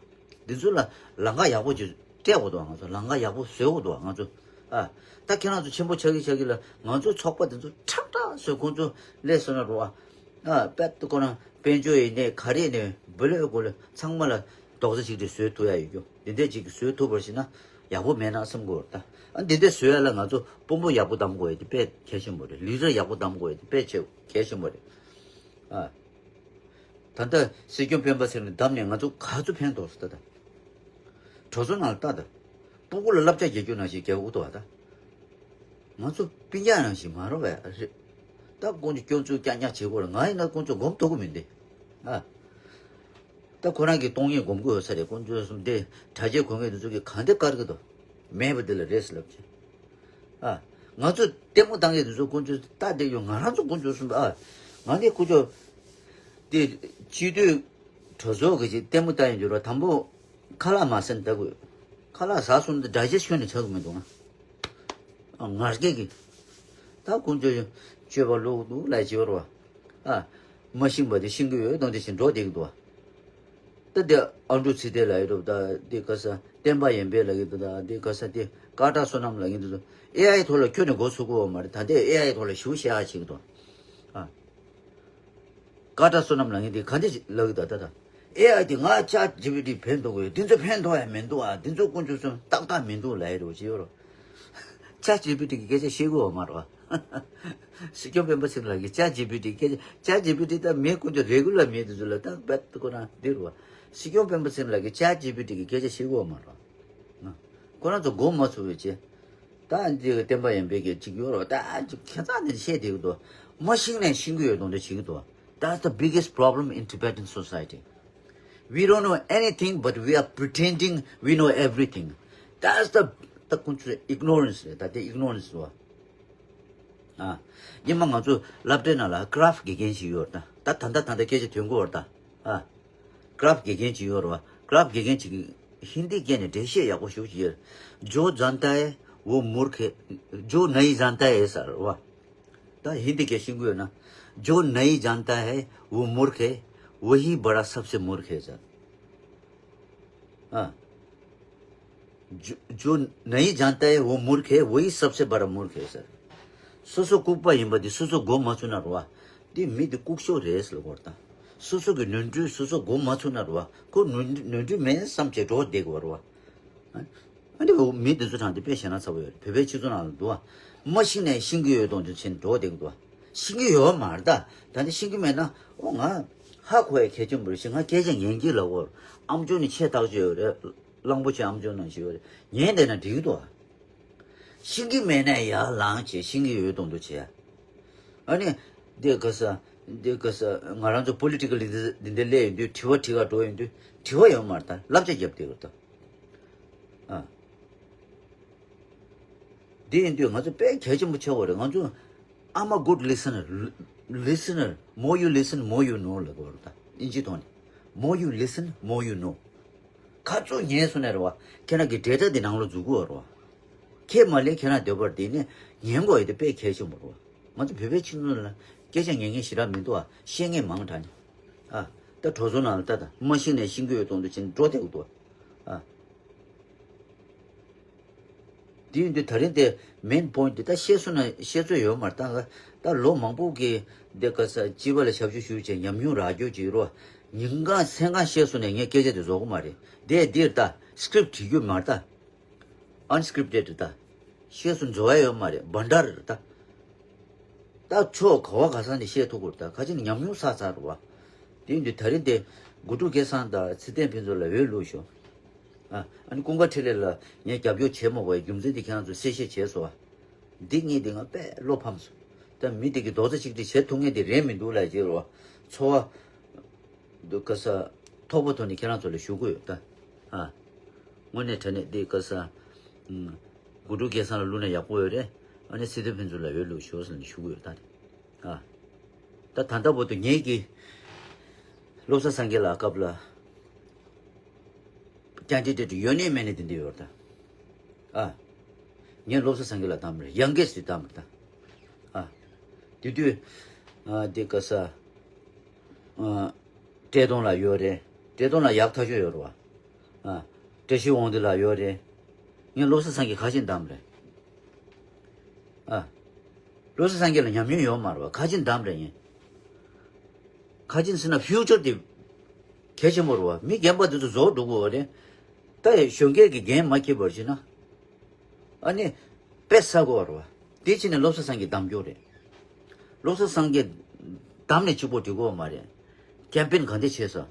དེ་ཚོ་ལ་ལམ་ཁ་ཡག་པོ་ཅིག་སྤྲད་དགོས་འདུག་བ། ང་ཚོ་ལམ་ཁ་ཡག་པོ་བཟོ་དགོས་འདུག་བ། ང་ཚོ་ཨ་ད་ཁྱེད་རང་ཚོ་ཆེན་པོ་ཆགས་ཀྱི་ཆགས་ཀྱི་ལ་ང་ཚོ་ཚོགས་པ་དེ་ཚོ་ཁྲག་ཁྲག་བཟོས་ཁོང་ཚོ་སླེབས་སོང་ན་རེད་བ། ཨ་དཔེ་ཁོ་རང་དཔལ་འབྱོར་ཡིན་ནའི་ག་རེ་ཡིན་ནའི་བུ་ལོས་གོ་ལོས་ཚང་མ་ལ་རྡོག་རྩ་གཅིག་སྒྲིལ་བཟོས་ཐུབ་ཡ་ཡོད་རྒྱུ། འདི་འདྲས་ཅིག་བཟོས་ཐུབ་པར་བྱས་ན་ཡག་པོ་མེད་ན་བསམ་གྱི་ཡོད་རེད་ད། ཨ་འདི་འདྲས་བཟོ་ཡ་ལ་ང་ཚོ་དཔོན་པོ་ཡག་པོ་གདམ་དགོས་ཡ་དེ་དཔེ་གལ་ཆེན་པོ་རེད། ལི་ཌར་ཡག་པོ་གདམ་དགོས་ཡ་དེ་དཔེ་ཆེ་གལ་ཆེན་པོ་རེད། ཨ་ད་ལྟ་སྲིད་སྐྱོང་སྤེན་པ་ཚེ་རིང་བདམས་ནས་ང་ཚོ་ག་ཚོད་ཕན་ཐོགས་སོང་ད། ད་གྲོས་ཚོགས་ནང་ལ་ལྟ་ད། སྤུ་གུ་ལ་བསླབ་བྱ་རྒྱག་རྒྱུ་ནང་བཞིན་རྒྱག་དགོས་འདུག་བ་ད། ང་ཚོ་སྤུན་ཀྱག་ནང་བཞིན་མ་རེད་བས། རེད། ད་དཀོན་མཆོག་སྐྱོན་འཛུགས་རྐྱང་རྐྱང་བྱེད་དགོས་རེད། ང་ཡིན་ན་དཀོན་མཆོག་སྒོམ་ཐུབ་ཀྱི་མི་འདུག་ཨ། ད་ཁོ་རང་གིས་གཏོང་ཡས་སྒོམ་གྱི་ཡོད་ས་རེད། དཀོན་མཆོག་གསུམ་དེ་གྲྭ་ཆས་གོན་མཁན་དེ་ཚོ་གིས་གང་འདྲ་བཀར་གྱི་འདུག་མེད་པ་དེ་ལ་རེད་ཟེར་ལབ་ཀྱི། ཨ། ང་ཚོ་ལྟད་མོ་བཏང་མཁན་དེ་ཚོ་དཀོན་མཆོག་ལྟ་བསྡད་ཡོད། ང་རང་ཚོ་དཀོན་མཆོག་གསུམ་ཨ། ང་ནི་དཀོན་མཆོག་དེ་སྤྱི་འཐུས་གྲོས་ཚོགས་ཀྱི་ཅིག་ལྟད་མོ་ལྟ་ཡོང་རྒྱུ་རེད། དང་པོ་ཁ་ལག་མ་ཟ་ནས་ལྟ་དགོས། ཁ་ལག་ཟ་སོང་ན་འདྲ་ཆས་ཁྱོན་ནས་ཆགས་ཀྱི་མི་འདུག་ང་། ཨ། ང་རྒྱལ་གྱིས། ད་དཀོན་མཆོག་སྤྱོད་པ་ལོག་འདུག་ལབ་བྱེད་པ་རེད་བ། ཨ། མ་ཤེས་པ་དེ་ཤེས་ཀྱི་ཡོད་དང་དེ་བཞིན་འགྲོ་བསྡད་ཀྱི་འདུག་ད་དེ་ཨ་འབྲུག་ཚེ་བརྟན་ལབ་ཡོད་འདུག་ད་དེ་ག་ས་བསྟན་པ་ཡོན་པོ་ལབ་ཀྱི་འདུག་ད་དེ་ག་ས་དེ་ཀ་ཏ་བསོད་ནམས་ལབ་ཀྱི་འདུག་ཨེ་ཨའི་ཐོག་ལ་ཁྱོན་ནས་མགོ་ཚུགས་ཀྱི་ཡོད་མ་རེད། ད་ལྟའི་ཨེ་ཨའི་ཐོག་ལ་ཞུ་བཤད་ཡག་བྱེད་ཀྱི་འདུག་ཨ། ཀ་ཏ་བསོད་ནམས་ལབ་མཁན་དེ་ག་འདྲ་ལབ་ཀྱི་འདུག་ད་ད། ཨེ་ཨའི་དེ་ང་ཅེཊ་ཇི་པི་ཊི་ཕན་ཐོགས་ཀྱི་ཡོད། འདི་ཚོ་ཕན་ཐོགས་ཡ་མི་འདུག་ཨ། འདི་ཚོ་དཀོན་མཆོག་གསུམ་ཏག་ཏག་མི་འདུག་ལབ་ཡ་རེད་བ། ཅི་ཡོད་རོ། ཅེཊ་ཇི་པི་ཊི་གི་སྐད་ཆ་བཤད་ཀྱི་ཡོད་མ་རེད་བ། སྲིད་སྐྱོང་སྤེན་པ་ཚེ་རིང་ལགས་ཀྱིས་ཅེཊ་ཇི་པི་ཊི་སྐད་ཆ། ཅེཊ་ཇི་པི་ཊི་ད་མི་དཀོན་མཆོག་རེ་གུ་ལར་མི་དེ་ཚོ་ལ་ད་རྦད་དེ་ཁོ་རང་འདི་རེད་བ། སྲིད་སྐྱོང་སྤེན་པ་ཚེ་རིང་ལགས་ཀྱིས་ཅེཊ་ཇི་པི་ཊི་གི་སྐད་ཆ་བཤད་ཀྱི་ཡོད་མ་རེད་བ། ཁོ་རང་ཚོ་མགོ་མ་ཚོས་པའི་ཆེད། ད་འདི་བསྟན་པ་ཡོན་པོ་གིས་ཅིག་ཡོད་རོ། ད་ཁྱད་མཚར་ནས་བཤད་བསྡད་ཀྱི་འདུག་མ་ཤེས་ནས་ཤེས་ཀྱི་ཡོད་མདོག་འདྲ་བྱེད་ཀྱི་འདུག That's the biggest problem in Tibetan society. We don't know anything, but we are pretending we know everything. That's the, the ignorance རེད། ད་དེ་ignorance རེད་བ། ཨ། སྔོན་མ་ང་ཚོ་སློབ་གྲྭའི་ནང་ལ་ཀ་ར་ཕི་དགེ་རྒན་ཞིག་ཡོད་རེད། ད་ད་ད་ལྟ་ད་ལྟ་སྐད་ཆ་ཐོན་གྱི་ཡོད་རེད་ད། ཨ། ཀ་ར་ཕི་དགེ་རྒན་ཅིག་ཡོད་རེད་བ། ཀ་ར་ཕི་དགེ་རྒན་ཅིག་གིས་ཧིན་དི་སྐད་ནས་འགྲེལ་བཤད་ཡག་པོ་ཞེ་པོ་ཅིག་ཡོད་རེད། जो जानता है वो मूर्ख है, जो नहीं जानता है सर, वाह। ད་ཧིན་དི་སྐད་ཤེས་ཀྱི་ཡོད་ན། जो नहीं जानता है वो मूर्ख है, वही बड़ा सबसे मूर्ख है सर। ཨ། जो, जो नहीं जानता है वो मूर्ख है, वही सबसे बड़ा मूर्ख है सर। སོ་སོ་ལྐུགས་པ་ཡིན་པ་འདི་སོ་སོ་མགོ་མ་ཚོས་ན་རེད་བ། འདི་མི་འདི་ལྐུགས་ཤོག་རེད་ཟེར་ལབ་དགོས་རེད་ད། སོ་སོ་གི་ནོར་འཁྲུལ་སོ་སོ་མགོ་མ་ཚོས་ན་རེད་བ། ཁོ་ནོར་ནོར་འཁྲུལ་མེད་བསམ་བྱས་འགྲོ་བསྡད་དགོས་རེད་བ། ཨ་ནི་མི་འདི་ཚོ་དྲང་འདི་དཔེ་ཞེ་ན་ཚ་པོ་ཡོད་རེད། བོད་པའི་སྤྱི་ཚོགས་ནང་ལ་འདུག་བ། མ་ཤེས་ནས་ཤེས་ཀྱི་ཡོད་དང་དུ་ཕྱིན་འགྲོ་བསྡད་ཀྱི་འདུག་བ། ཤེས་ཀྱི་ཡོད་མ་རེད་ད། ད་ནི་ཤེས་ཀྱི་མེད་ན་ཨོ་ང་ཧ་གོ་ཡ་གལ་ཆེན་པོ་རེད་ཤེས། ང་སྐད་ཆ་ཉན་གྱི་ལ་འོར། ཨམ་ཅོག་ནི་ཆེ་ཐག་ཆོད་ཡོད་རེད། གླང་པོ་ཆེ་ཨམ་ཅོག་ནང་བཞིན་ཡོད་རེད། ཉན་བསྡད་ན་འགྲིག་གི་འདུག་བ། ཤེས་ཀྱི་མེད་ན་ཡར་ལངས་བྱས་ཤེས་ཀྱི་ཡོད་དང་དུ་བྱས། ཨ་ནི། འདི་ག་ས། འདི་ག་ས་ང་རང་ཚོ་པོ་ལི་ཊི་ཀལ་འདི་འདི་འདི་སླེབས་ཡོང་དུས་དྲི་བ་དྲི་ག་འགྲོ་ཡོང་དུས་དྲི་བ་ཡོད་མ་རེད་ད། བསླབ་བྱ་རྒྱབ་བསྡད་ཡོད་ད། ཨ། འདི་ཡིན་དུས་ང་ཚོ་དཔེ་གལ་ཆེན་པོ་ཆགས་པ་རེད། ང་ཚོ། I'm a good listener. Listener. More you listen, more you know ལབ་དགོས་རེད་ད། ཨིན་ཇི་ཐོག་ནས། More you listen, more you know. ག་ཚོད་ཉན་སོང་ན་རེད་བ། ཁྱེད་རང་གི་ཌེ་ཊ་འདི་ནང་ལ་འཛུལ་གྱི་ཡོད་རེད་བ། ཁྱེད་མ་ལས་ཁྱེད་རང་འདོད་པར་དེ་ནས་ཉན་དགོས་ཡོད་དེ་དཔེ་གལ་ཆེན་པོ་རེད་བ། ང་ཚོ་བོད་པའི་ཁྱིམ་ཚང་ལ་སྐད་ཆ་ཉན་མཁན་ཞེ་དྲག་མི་འདུག་བ། བཤད་མཁན་མང་དྲགས་ནས། ཨ། ད་གྲོས་ཚོགས་ནང་ལ་ད་ད་མ་ཤེས་ནས་ཤེས་ཀྱི་ཡོད་དང་དུ་ཕྱིན་འགྲོ་བསྡད་ཀྱི་འདུག་བ། ཨ། དེ་ཡིན་དུས་ད་རིང་དེ་མེན་པོ་ཡིན་ཊི་དེ་ད་བཤད་སོང་ན་བཤད་ཚོད་ཡོད་མ་རེད་ད། ད་ལོ་མང་པོ་གི་འདི་ག་ས་སྤྱི་པ་ལ་ཞབས་ཞུ་ཞུས་བྱས་ཉམས་མྱོང་རག་རྒྱུ་ཅིག་རོ། ཉིན་གང་མཚན་གང་བཤད་སོང་ན་ངས་སྐད་ཆ་དེ་བཟོ་གི་མ་རེད། དེ་འདིར་ད་སི་ཀི་རིབ་བྲིས་རྒྱུ་མ་རེད་ད། ཨན་སི་ཀི་རིབ་ཊེཌ་རེད་ད། བཤད་སོང་བཟོ་ཡ་ཡོད་མ་རེད། བྷན་ཌར་རེད་ད། ད་ཕྱོགས་ག་བ་ག་ས་ནས་བཤད་ཐུབ་དགོས་རེད་ད། ཁ་ཅིག་ནས་ཉམས་མྱོང་བསགས་ཚར་རེད་བ། དེ་ཡིན་དུས་ད་རིང་དེ་དགུ་ཕྲུག་སྐལ་བཟང་དང་ཚེ་བརྟན་ཕུན་ཚོགས་ལ་འོས་བླུགས་ཤོག་ཨ། ཨ་ནི་ཀུན་དགའ་འཕྲིན་ལས་ལ་ངས་རྒྱབ་སྐྱོར་བྱས་མ་དགོས་པའི་རྒྱུ་མཚན་དེ་ཁྱེད་རང་ཚོ་གསལ་བཤད་བྱས་སོང་བ། འདི་གཉིས་དེ་ང་དཔེ་བློ་ཕམ་སོང་། ད་མི་དེ་གི་རྡོག་རྩ་གཅིག་སྒྲིལ་བྱེད་ཐུབ་མཁན་དེ་རེད་མི་འདུག་ལབ་བྱས་རོ། འཚོ་བ། འདུག་ག་ས། ཐོག་པ་ཐོག་ནས་ཁྱེད་རང་ཚོ་ལ་ཞུ་གི་ཡོད་ད། ཨ། དངོས་གནས་དྲང་གནས་འདི་ག་ས། ཨུམ། དགུ་ཕྲུག་སྐལ་བཟང་ལ་བླུགས་ན་ཡག་པོ་ཡོད་རེད། ཨ་ནི་ཚེ་བརྟན་ཕུན་ཚོགས་ལ་འོས་བླུགས་ཤོག་ཟེར་ནས་ཞུ་གི་ཡོད་ད། ཨ། ད་ད་ལྟ་བར་དུ་ངེད་ཀྱི་བློ་བཟང་སངས་རྒྱས་ལགས་སྐབས་ལ་ཀན་ཌི་ཌེ་ཊི་ཡོད་ནའི་མེད་ནའི་དེ་འདྲ་ཡོད་རེད་ད། ཨ། ངས་བློ་བཟང་སངས་རྒྱས་ལ་བདམས་རེད། ཡང་སྒོས་སུ་བདམས་རེད་ད། ཨ། དེ་དུས། ཨ། དེ་ག་ས། ཨ། བཀྲས་མཐོང་ལགས་ཡོད་རེད། བཀྲས་མཐོང་ལགས་ཡག་ཐག་ཆོད་ཡོད་རེད་བ། ཨ། བཀྲ་ཤིས་དབང་འདུས་ལགས་ཡོད་རེད། ངས་བློ་བཟང་སངས་རྒྱས་ཁ་ཆེམས་བདམས་རེད། ཨ། བློ་བཟང་སངས་རྒྱས་ལ་ཉམས་མྱོང་ཡོད་མ་རེད་བ། ཁ་ཆེམས་བདམས་རེད་ངས། ཁ་ཆེམས་ཟེར་ན་ཕིའུ་ཅར་དེ་གལ་ཆེན་པོ་རེད་བ། མི་རྒན་པ་དེ་ཚོ་བཟོ་འགྲོ་དགོས་བ་རེད། ད་གཞོན་སྐྱེས་ཀྱི་འགན་མ་འཁྱེར་བར་བྱས་ན། ཨ་ནི། དཔེ་ཟ་དགོས་རེད་བ། དེ་ཕྱིན་ནས་བློ་བཟང་སངས་རྒྱས་བདམས་རྒྱུ་རེད། བློ་བཟང་སངས་རྒྱས་བདམས་ནས་གཅིག་པོ་འགྲིག་གི་མ་རེད། ཀེམ་པེན་ག་འདྲ་བྱས་སོང་།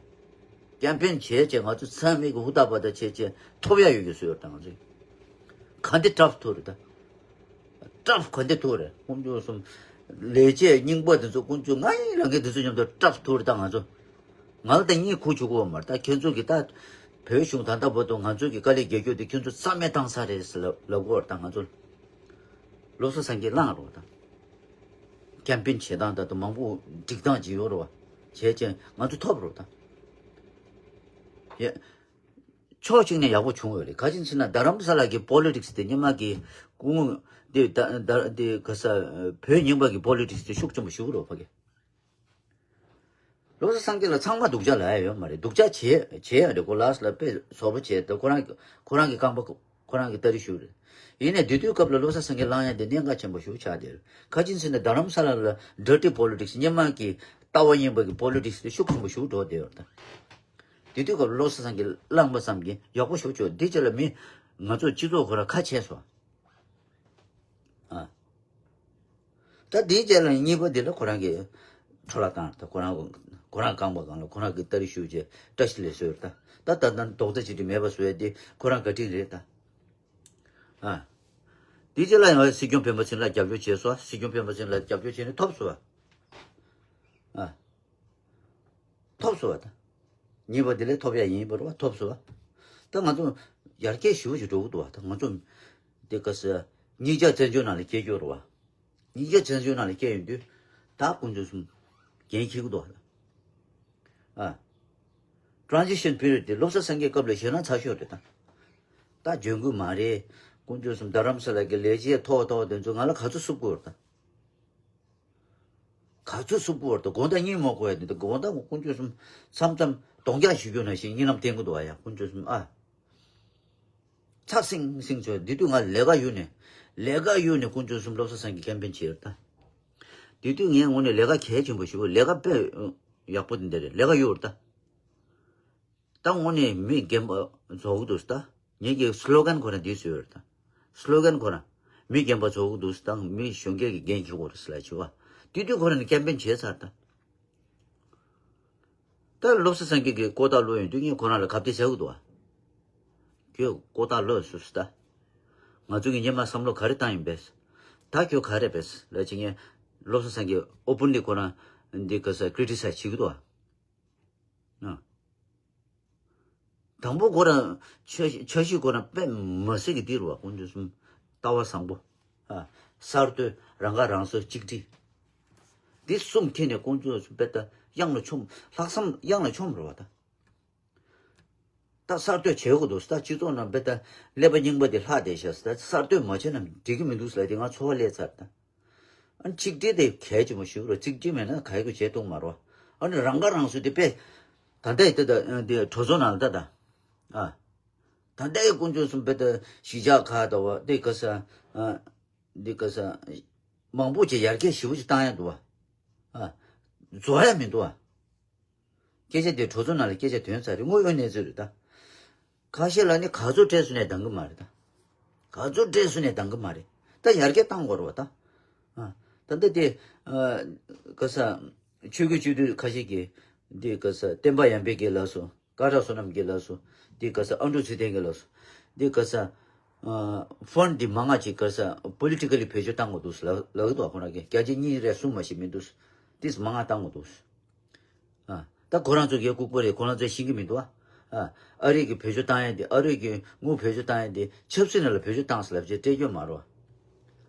ཀེམ་པེན་བྱས་བྱས་ང་ཚོ་ཚང་མས་ཀྱི་ཧུར་ཐག་པ་ཐག་བྱས་བྱས་ཐོབ་ཡ་ཡོད་རྒྱུ་བཟོས་ཡོད་ད་ང་ཚོས། ག་འདྲ་ཊབ་ཐུག་རེད་ད། ཊབ་ག་འདྲ་ཐུག་རེད། དཀོན་མཆོག་གསུམ། ལས་བྱེད་རྙིང་པ་འདི་ཚོ་དཀོན་མཆོག་ང་ཡི་ལ་ངས་འདི་ཚོ་མཉམ་དུ་ཊབ་ཐུག་རེད་ད་ང་ཚོ། ང་ལ་ད་གཉིད་ཁུག་བཅུག་གི་ཡོད་མ་རེད་ད། ཁྱོད་ཚོ་གིས་ད་བོད་གཞུང་ད་ལྟ་བར་དུ་ང་ཚོ་གི་དཀའ་ལས་རྒྱག་རྒྱུ་དེ་ཁྱོད་ཚོ་རྩ་མེད་བཏང་ཚར་རེད་ཟེར་ལབ་ལབ་གི་ཡོད་རེད་ད་ང་ཚོ། བློ་བཟང་སངས་རྒྱས་བླངས་རོགས་ད། ཀེམ་པེན་བྱེད་སྟངས་ད་དུང་མང་པོ་སྒྲིག་སྟངས་ཅིག་ཡོད་རེད་བ། བྱས་ཙང་ང་ཚོ་ཐོབ་རོགས་ད། ཡ། ཕྱོགས་གཅིག་ནས་ཡག་པོ་བྱུང་ཡོད་རེད། ག་ཅི་ཟེར་ན་རྡ་རམ་ས་ལ་གི་པོ་ལི་ཊིག་སི་དེ་སྔོན་མ་གི་སྐུ་ངོ་དེ་ད་ད་དེ་ག་ས་བོད་རྙིང་པ་གི་པོ་ལི་ཊིག་སི་དེ་ཤུགས་ཆེན་པོ་ཞུགས་རོགས་ཕ་གི། བློ་བཟང་སངས་རྒྱས་ལ་ཚང་མ་སྡུག་ཅག་ལབ་ཡ་ཡོད་མ་རེད། སྡུག་ཅག་བྱེད་བྱེད་ཡ་རེད། ཁོ་ལགས་ལ་དཔེ་བཟོ་པོ་བྱེད་དེ་ཁོ་རང་ཁོ་རང་གི་རྐང་པ་ཁོ་རང་གི་སྟ་རེ་ཞུ་རེད། ཡིན་ནའི་དེ་དུས་སྐབས་ལ་བློ་བཟང་སངས་རྒྱས་བླང་ཡ་དེ་གནད་འགག་ཆེན་པོ་ཞིག་ཆགས་བསྡད་རེད། ཁ་ཅིག་ཟེར་ན་རྡ་རམ་ས་ལ་ལ་dirty politics སྔོན་མ་གི་ལྟ་བ་ངན་པ་གི་politics དེ་ཤུགས་ཆེན་པོ་ཞིག་འགྲོ་བསྡད་ཡོད་རེད་ད། དེ་དུས་སྐབས་ལ་བློ་བཟང་སངས་རྒྱས་བླངས་པ་ཙམ་གྱིས་ཡག་པོ་ཞིག་བྱུང་། དེ་རྗེས་ལ་མི་ང་ཚོ་སྤྱི་ཚོགས་ཁོ་རང་ཁ་ཕྱེ་སོང་། ཨ། ད་དེའི་རྗེས་ལ་གཉིས་པ་དེ་ལ་ཁོ་རང་གིས་འཕྲོ་བརླག་བཏང་། ད་ཁོ་རང་ཁོ་རང་རྐང་པ་སྒང་ལ་ཁོ་རང་གི་སྟ་རེ་ཞུ་བྱས་བཀྲ་ཤིས་ལས་བཟོས་རེད་ད། ད་ད་ལྟ་རྡོག་རྩ་གཅིག་སྒྲིལ་མེད་པ་བཟོ་ཡ་དེ་ཁོ་རང་བཀའ་དྲིན་རེད་ད། ཨ། དེའི་རྗེས་ལ་ཡང་སྲིད་སྐྱོང་སྤེན་པ་ཚེ་རིང་ལ་རྒྱབ་སྐྱོར་བྱས་སོང་། སྲིད་སྐྱོང་སྤེན་པ་ཚེ་རིང་ལ་རྒྱབ་སྐྱོར་བྱས་ནས་ཐོབ་སོང་བ། ཨ། ཐོབ་སོང་བ་ད། གཉིས་པ་དེ་ལས་ཐོབ་ཡ་ཡིན་པ་རེད་བ། ཐོབ་སོང་བ། ད་ང་ཚོ་ཡར་རྒྱས་ཞེ་པོ་ཞིག་འགྲོ་གི་འདུག་བ། ད་ང་ཚོ་དེ་ག་ས་གཉིས་ཆ་བཙན་བྱོལ་ནང་ལ་སྐྱེས་ཡོད་རེད་བ། གཉིས་ཆ་བཙན་བྱོལ་ནང་ལ་སྐྱེས་ཡོང་དུས་ད་དཀོན་མཆོག་གསུམ་འགན་འཁྱེར་གི་འདུག་བ། ཨ། transition period དེ་བློ་བཟང་སངས་རྒྱས་སྐབས་ལ་ཞེད་སྣང་ཚ་ཤོས་རེད་ད། ད་འཇོན་གི་མ་རེད། དཀོན་མཆོག་གསུམ་རྡ་རམ་ས་ལ་གི་ལས་བྱེད་ཐོག་ཐོག་དེ་ཚོ་ང་ལ་ག་ཚོད་བསུབ་དགོས་རེད་ད། ག་ཚོད་བསུབ་དགོས་རེད་ད། དགོང་དག་གཉིད་མ་ཁུག་ཡ་དེ་ད་དགོང་དག་དཀོན་མཆོག་གསུམ་མཚམས་མཚམས་གདོང་རྒྱག་ཞུ་རྒྱུ་ནང་བཞིན་གཉིད་ལམ་བསྟན་གི་འདུག་བ། ཡ་དཀོན་མཆོག་གསུམ་ཨ། ཚ་སིང་སིང་བྱོས། འདི་དུས་ང་ལས་ཀ་གཡུག་ནས་ལས་ཀ་གཡུག་ནས་དཀོན་མཆོག་གསུམ་བློ་བཟང་སངས་རྒྱས་ཀེམ་པེན་བྱས་ཡོད་ད། འདི་དུས་ངའི་ངོས་ནས་ལས་ཀ་གལ་ཆེན་པོ་ཞིག་ལས་ཀ་དཔེ་ཡག་པོ་འདི་འདྲ་རེད། ལས་ཀ་གཡུག་ད། ད་ངོ་ནས་མི་རྒན་པ་བཟོ་གི་འདུག་ད། ངེད་ཀྱི་slogan ཁོ་རང་འདི་བཟོས་ཡོད་ད། slogan ཁོ་རང་མི་རྒན་པ་བཟོ་གི་འདུག་ད། མི་གཞོན་སྐྱེས་ཀྱི་འགན་འཁྱེར་དགོས་རེད་ཟེར་ལ་བྱེད་བ། དེ་དུས་ཁོ་རང་ནས་ཀེམ་པེན་བྱས་ཚར་ད། ད་བློ་བཟང་སངས་རྒྱས་ཀྱི་ལྐོག་རྟགས་བླུགས་ཡོང་དུས་ངས་ཁོ་རང་ལ་གབ་སྟེ་ཟེར་གི་འདུག་བ། ཁྱོད་ལྐོག་རྟགས་བླུགས་སོང་ཟེར་ད། ང་ཚོ་གི་སྔོན་མ་བསམ་བློ་ག་རེ་བཏང་ཡིན་པས། ད་ཁྱོད་ག་རེ་བས་ལ་བྱེད་ངས་བློ་བཟང་སངས་རྒྱས་openly ཁོ་རང་འདི་ག་ས་criticize བྱེད་གི་འདུག་བ། ཨ། དང་པོ་ཁོ་རང་འཆར་འཆར་གཞི་ཁོ་རང་དཔེ་མ་སྲིད་ཀྱི་འདི་རུ་བ། དཀོན་མཆོག་གསུམ་ལྟ་བ་བཟང་པོ། ཨ། གསར་གཏོད། རང་ཁ་རང་གསོ། གཅིག་སྒྲིལ། འདི་གསུམ་ཁྱེར་ནས་དཀོན་མཆོག་གསུམ་དཔེ་ད་གཡང་ལ་མཆོངས། ལྷག་བསམ་གཡང་ལ་མཆོངས་རུ་བ་ད། ད་གསར་གཏོད་བྱེད་དགོས་འདུག་ད། སྤྱི་ཚོགས་ནང་དཔེ་ད་ཀླད་པ་རྙིང་པ་དེ་ལྷག་བསྡད་ཤག་ད། གསར་གཏོད་མ་བྱས་ན་འགྲིག་གི་མི་འདུག་ལབ་དེ་ང་ཚོར་བ་སླེབས་ཚར་ད། ཨ་ནི་གཅིག་སྒྲིལ་དེ་གལ་ཆེན་པོ་ཞིག་རེད། གཅིག་སྒྲིལ་མེད་ན་ག་ཡི་གུ་བྱེད་ཐུབ་མ་རེད། ཨ་ནི་རང་ཁ་རང་གསོ་དེ་དཔེ་ད་ལྟའི་དེ་ད་དེ་གྲོས་ཚོགས་ནང་ལ་ད་ད། ཨ། ད་ལྟའི་དཀོན་མཆོག་གསུམ་དཔེ་ད་གཞིས་ཆགས་ཁག་ད་བ་དེ་ག་ས། ཨ། འདི་ག་ས་མང་པོ་ཅིག་ཡར་རྒྱས་ཞེ་པོ་ཅིག་བཏང་ཡ་འདུག་བ། ཨ། རྫོགས་ཡ་མི་འདུག་བ། སྐད་ཆ་དེ་གྲོས་ཚོགས་ནང་ལ་སྐད་ཆ་ཐོན་ཚར་རེད། དངོས་ཡོད་གནས་ཚུལ་རེད་ད། ཁ་ཤས་ལ་ནི་ག་ཚོད་སྤྲད་སོང་ནས་འདང་གི་མ་རེད་ད། ག་ཚོད་སྤྲད་སོང་ནས་འདང་གི་མ་རེད་ད། ཡར་རྒྱས་བཏང་དགོས་རེད་བ་ད། ཨ། ད་ལྟ་དེ། ཨ། ག་ས། ཆོས་བརྒྱུད་སྤྱི་འཐུས་ཁ་ཤས་ཀྱིས་འདི་ག་ས་བསྟན་པ་ཡར་འཕེལ་གྱི་ལ་སོ། སྐ་བྲག་བསོད་ནམས་ཀྱིས་ལབ་སོང་། འདི་ག་ས་ཨ་འབྲུག་ཚེ་བརྟན་གྱིས་ལབ་སོང་། འདི་ག་ས། ཨ། ཕན་འདི་མང་ང་ཅིག་ག་ས་politically བེད་སྤྱོད་བཏང་དགོས་འདུག་ལབ་ལབ་ཀྱི་འདུག་ཁོ་རང་གིས་བརྒྱ་ཆ་གཉིས་རེ་གསུམ་མ་ཞིག་མི་འདུག་འདི་མང་ང་བཏང་དགོས་འདུག་ཨ། ད་ཁོ་རང་ཚོ་གའི་ལྐུགས་པ་རེད། ཁོ་རང་ཚོས་ཤེས་ཀྱི་མི་འདུག་ཨ། ཨ། ཨ་རི་གི་བེད་སྤྱོད་བཏང་ཡ་འདི། ཨ་རི་གི་དངུལ་བེད་སྤྱོད་བཏང་ཡ་འདི་ཆབ་སྲིད་ནང་ལ་བེད་སྤྱོད་བཏང་ཟེར་ལབ་བྱས་སྤྲད་རྒྱུ་མ་རེད་བ།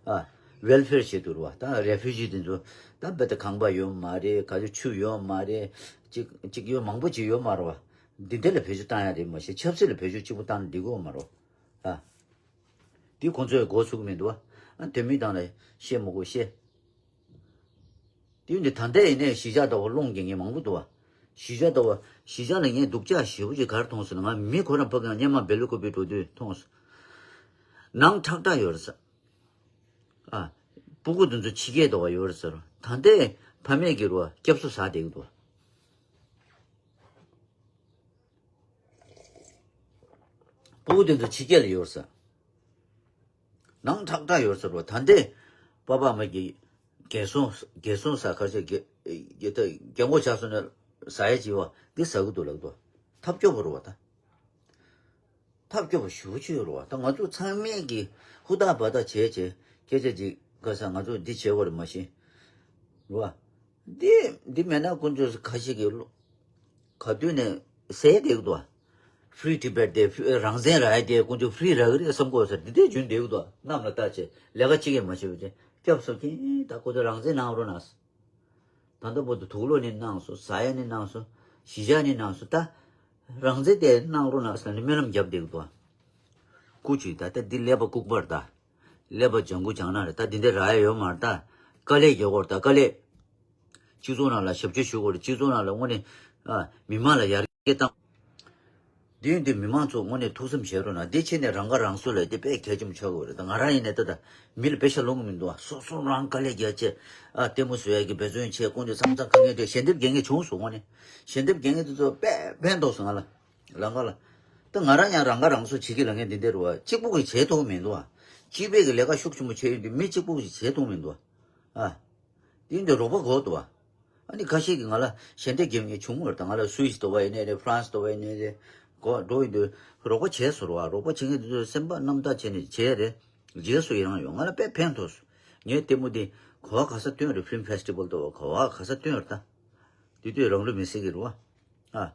ཨ། welfare བྱེད་དུ་རུ་བ། ད་refugee དེ་ཚོ་ད་དཔེ་ད་ཁང་པ་ཡོད་མ་རེད། ག་ཚོད་ཆུ་ཡོད་མ་རེད། ཅིག་ཅིག་ཡོད་མང་པོ་ཅིག་ཡོད་མ་རེད་བ། འདི་འདྲ་ལ་བེད་སྤྱོད་བཏང་ཡ་རེད་མ་གཞི་ཆབ་སྲིད་ལ་བེད་སྤྱོད་གཅིག་པུ་བཏང་ན་འགྲིག་གི་ཡོད་མ་རེད་བ། ཨ། འདི་ཁོང་ཚོས་མགོ་ཚུགས་མི་འདུག་བ། ཨ། དེ་མི་དང་ལ་བཤད་མི་དགོས་བཤད། དེ་ཡིན་དུས་ད་ལྟ་ཡིན་ནའི་གཞིས་ཆགས་ལྟ་བུ་སློང་རྒྱུ་ངས་མང་པོ་འདུག་བ། གཞིས་ཆགས་ལྟ་བུ། གཞིས་ཆགས་ལ་ངས་སྡུག་ཅག་ཞེ་པོ་ཅིག་ག་རེ་མཐོང་སོང་ན། ང་མི་ཁོ་རང་ཕ་གིར་སྔོན་མ་སྦེལ་ཀོབ་པེ་འགྲོ་དུས་མཐོང་སོང་། ནང་ཁྲག་ཁྲག་ཡོད་རེད་ཟེར། ཨ། སྤུ་གུ་དེ་ཚོ་ཕྱི་རྒྱལ་དུ་བ་ཡོད་རེད་ཟེར། ད་ལྟའི་ཕ་མེས་ཀྱི་རུ་བ་སྐྱབས་སུ་ཟ་བསྡད་ཀྱི་འདུག་སྤུ་གུ་དེ་ཚོ་ཕྱི་རྒྱལ་ལ་ཡོད་རེད་ཟེར། ནང་ཁྲག་ཁྲག་ཡོད་ཟེར་བ། ད་ལྟའི་པ་ཕ་མ་གི་རྒན་གསོ་རྒན་གསོ་ཟ་ཁ་ཤས་རྒན་རྒན་ད་རྒན་གོག་ཆགས་སོང་ན་ཟ་ཡ་བྱེད་བ་འདི་ཟ་གི་འདུག་ལབ་འདུག་ཐབས་སྐྱོ་པོ་རེད་བ་ད། ཐབས་སྐྱོ་པོ་ཞེ་པོ་ཅིག་ཡོད་རེད་བ། ད་ང་ཚོ་ཚང་མས་ཀྱི་ཧུར་ཐག་འབད་ཐག་བྱས་བྱས་སྐད་ཆ་ཅིག་ག་ས་ང་ཚོ་འདི་བྱེད་དགོས་རེད་མ་གཞི་རེད་བ། འདི་འདི་མེད་ན་དཀོན་མཆོག་ཁ་ཤས་ཀྱིས་བློ་ག་དུས་ནས་ཟས་བསྡད་ཀྱི་འདུག Free Tibet དེ་རང་བཙན་རག་ཡ་དེ་དཀོན་མཆོག་free རག་གི་རེད་བསམ་གོ་ས་འདི་འདྲས་རྒྱུན་བསྡད་ཀྱི་འདུག་གནམ་ལ་བལྟ་བྱས་ལས་ཀ་གཅིག་ཡང་མ་བྱེད་པ་བྱས་སྐྱབས་སུ་མཁྱེན། ད་ཁོ་ཚོ་རང་བཙན་གནང་རོགས་གནང་། ད་ལྟ་བར་དུ་དུག་ལོག་ནི་གནང་སོང་། ཟ་ཡ་ནི་གནང་སོང་། གཞིས་ཆགས་ནི་གནང་སོང་། ད་རང་བཙན་དེ་གནང་རོགས་གནང་ཟེར་ནས་སྨོན་ལམ་བརྒྱབ་བསྡད་ཀྱི་འདུག་སྐུ་མཁྱེན། ད་ལྟ་འདི་ཀླད་པ་ལྐུགས་པ་རེད་ད། ཀླད་པ་ལྗང་ཁུ་ལྗང་ནག་རེད་ད། འདི་འདྲས་རག་ཡ་ཡོད་མ་རེད་ད། དཀའ་ལས་རྒྱག་དགོས་རེད་ད། དཀའ་ལས། སྤྱི་ཚོགས་ནང་ལ་ཞབས་ཕྱི་ཞུ་དགོས་རེད། སྤྱི་ཚོགས་ནང་ལ་དངོས་གནས་ཨ་མི་མང་ལ་ཡར་རྒྱས་བཏང་། དེ་ཡིན་དུས་མི་མང་ཚོ་དངོས་གནས་ཐུགས་བསམ་བཞེས་རོགས་གནང་། འདི་བྱས་ནས་རང་ཁ་རང་གསོ་ལབ་དེ་དཔེ་གལ་ཆེན་པོ་ཆགས་ཀྱི་ཡོད་རེད། ད་ང་རང་ཡིན་ནའི་ད་ལྟ་མི་ལ་པེ་ཤ་ལོང་གི་མི་འདུག་ཨ། སོ་སོ་རང་དཀའ་ལས་རྒྱག་བྱས་ཨ་ལྟད་མོ་བཟོ་ཡག་གི་འབད་བརྩོན་བྱས། དཀོན་མཆོག་བསམ་བཟང་དཀའ་ངལ་འཕྲད། ཞལ་འདེབས་རྒྱག་མཁན་བྱུང་སོང་། དངོས་གནས་ཞལ་འདེབས་རྒྱག་མཁན་དེ་ཚོ་དཔེ་ཕན་ཐོགས་སོང་། ང་ལ་ལམ་ཁ་ལ་ད་ང་རང་ཡང་རང་ཁ་རང་གསོ་བྱེད་ཀྱི་ལབ་མཁན་འདི་འདྲ་རེད་བ། གཅིག་པུ་གིས་བྱེད་ཐུབ་མི་འདུག་ཨ། སྤྱི་པའི་གི་ལས་ཀ་ཤུགས་ཆེན་པོ་བྱས་ཡོད་དུས་མི་གཅིག་པུ་གིས་བྱེད་ཐུབ་མི་འདུག་ཨ། ཨ། དེ་འདི་རོགས་པ་དགོས་འདུག་བ། ཨ་ནི་ཁ་ཤས་ཀྱིས་ང་ལ་ཞལ་འདེབས་རྒྱབ་མཁན་བྱུང་བ་རེད། ད་ང་ལ་སུད་སི་དུ་བ་ཡིན་ནའི་རེད། ཧྥ་རན་སི་དུ་བ་ཡིན་ནའི་རེད། གོ་འགྲོ་ཡིན་དུས་རོགས་པ་བྱས་ཟེར་བ། རོགས་པ་བྱེད་མཁན་དེ་ཚོས་སེམས་པ་རྣམ་དག་བྱས་ནས་བྱས་རེད། རྗེས་སུ་ཡི་རང་ཡོད། ང་ལ་དཔེ་ཕན་ཐོགས་སོང་། ངས་ལྟད་མོ་འདི་ག་བ་ག་ས་སྟོན་རེད། ཕིལམ་ཕེ་སི་ཊི་བལ་དུ་བ་ག་བ་ག་ས་སྟོན་རེད་ད། དེ་དུས་རང་ལུས་མེར་སྲེག་གི་རེད་བ། ཨ།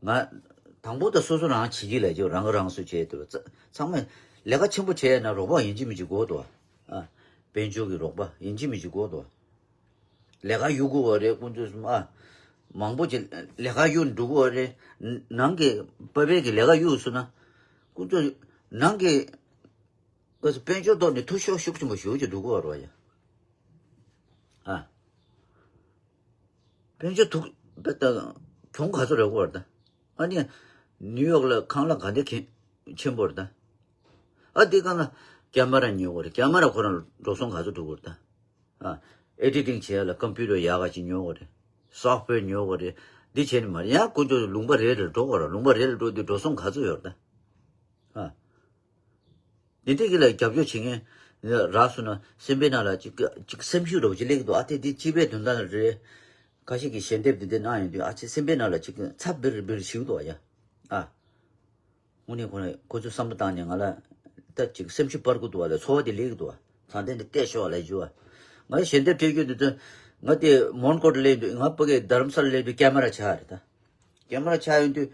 ང་། དང་པོ་ད་སོ་སོ་རང་བྱེད་ཀྱི་ལས་ཀྱི་རང་ག་རང་གསོ་བྱས་དུས་ཚ་ཚང་མས་ལས་ཀ་ཆེན་པོ་བྱས་ན་རོགས་པ་ཡིན་གཅིག་མིན་གཅིག་དགོས་འདུག་བ། ཨ། དཔལ་འབྱོར་གྱི་རོགས་པ་ཡིན་གཅིག་མིན་གཅིག་དགོས་འདུག་བ། ལས་ཀ་གཡུག་དགོས་བ་རེད། ཁོང་ཚོས་སུ་ཨ། མང་པོ་ཅིག་ལས་ཀ་གཡུག་འགྲོ་དགོས་བ་རེད། ནང་གི་པ་པའི་གི་ལས་ཀ་གཡུག་སོང་ན། ཁོང་ཚོས་ནང་གི་ག་ས་དཔལ་འབྱོར་ཐོག་ནས་འཐུས་ཤོར་ཤུགས་ཆེན་པོ་ཞེ་པོ་ཅིག་འགྲོ་གི་ཡོད་རེད་བ་ཡ། ཨ། དཔལ་འབྱོར་ཐུག་པ་ད་གྱོང་ག་ཚོད་རག་གི་ཡོད་རེད་ད། ཨ་ནི་ནིའུ་ཡོག་ལ་ཁང་གླ་ག་འདྲ་གི་ཆེན་པོ་རེད་ད། ཨ་དེ་གང་ལ་ཀེ་མ་ར་ཉོ་དགོས་རེད། ཀེ་མ་ར་ཁོ་རང་འགྲོ་སོང་ག་ཚོད་འགྲོ་གི་ཡོད་རེད་ད། ཨ། ཨེ་ཌི་ཊིང་བྱེད་ཡ་ལ་ཀམ་པུ་ཊར་ཡག་ག་ཅིག་ཉོ་དགོས་རེད། སོཕ་ཝེར་ཉོ་དགོས་རེད། འདི་བྱས་ནས་མ་རེད། ཡང་དཀོན་མཆོག་ལུང་པ་རེ་རེར་འགྲོ་དགོས་རེད། ལུང་པ་རེ་རེར་འགྲོ་དུས་འགྲོ་སོང་ག་ཚོད་ཡོད་རེད་ད། ཨ། འདི་འདྲ་གི་ལ་རྒྱབ་སྐྱོར་བྱེད་མཁན་རག་སོང་ན་སེམས་པའི་ནང་ལ་ཅིག་ཅིག་སེམས་ཤུགས་འདྲ་བོ་ཅིག་སླེབས་ཀྱི་འདུག་ཨ་དེ་དེ་སྤྱི་པའི་དོན་དག་རེད། ཁ་ཤས་ཀྱིས་ཞལ་འདེབས་འདི་འདྲ་གནང་ཡོང་དུས་ཨ་ཅེ་སེམས་པའི་ནང་ལ་ཅིག་ཚ་འབིར་འབིར་ཞིག་འདུག་ཨ་ཡ། ཨ། དངོས་གནས་ཁོ་ན་ཁོ་ཚོས་བསམ་བློ་བཏང་ནས་ང་ལ་ད་ཅིག་སེམས་ཤུགས་སྤར་གི་འདུག་བ་ལ་ཚོར་བ་དེ་སླེབས་ཀྱི་འདུག་བ། ད་ལྟ་འདི་བལྟས་ཤོག་ལ་ཞུ་བ། ང་ཞལ་འདེབས་སྤྲད་རྒྱུ་འདི་ཚོ་ང་དེ་མོན་གྷོ་སླེབས་དུས་ང་ཕ་གི་རྡ་རམ་ས་ལ་སླེབས་དུས་ཀེ་མ་ར་ཆག་རེད་ད། ཀེ་མ་ར་ཆག་ཡོང་དུས་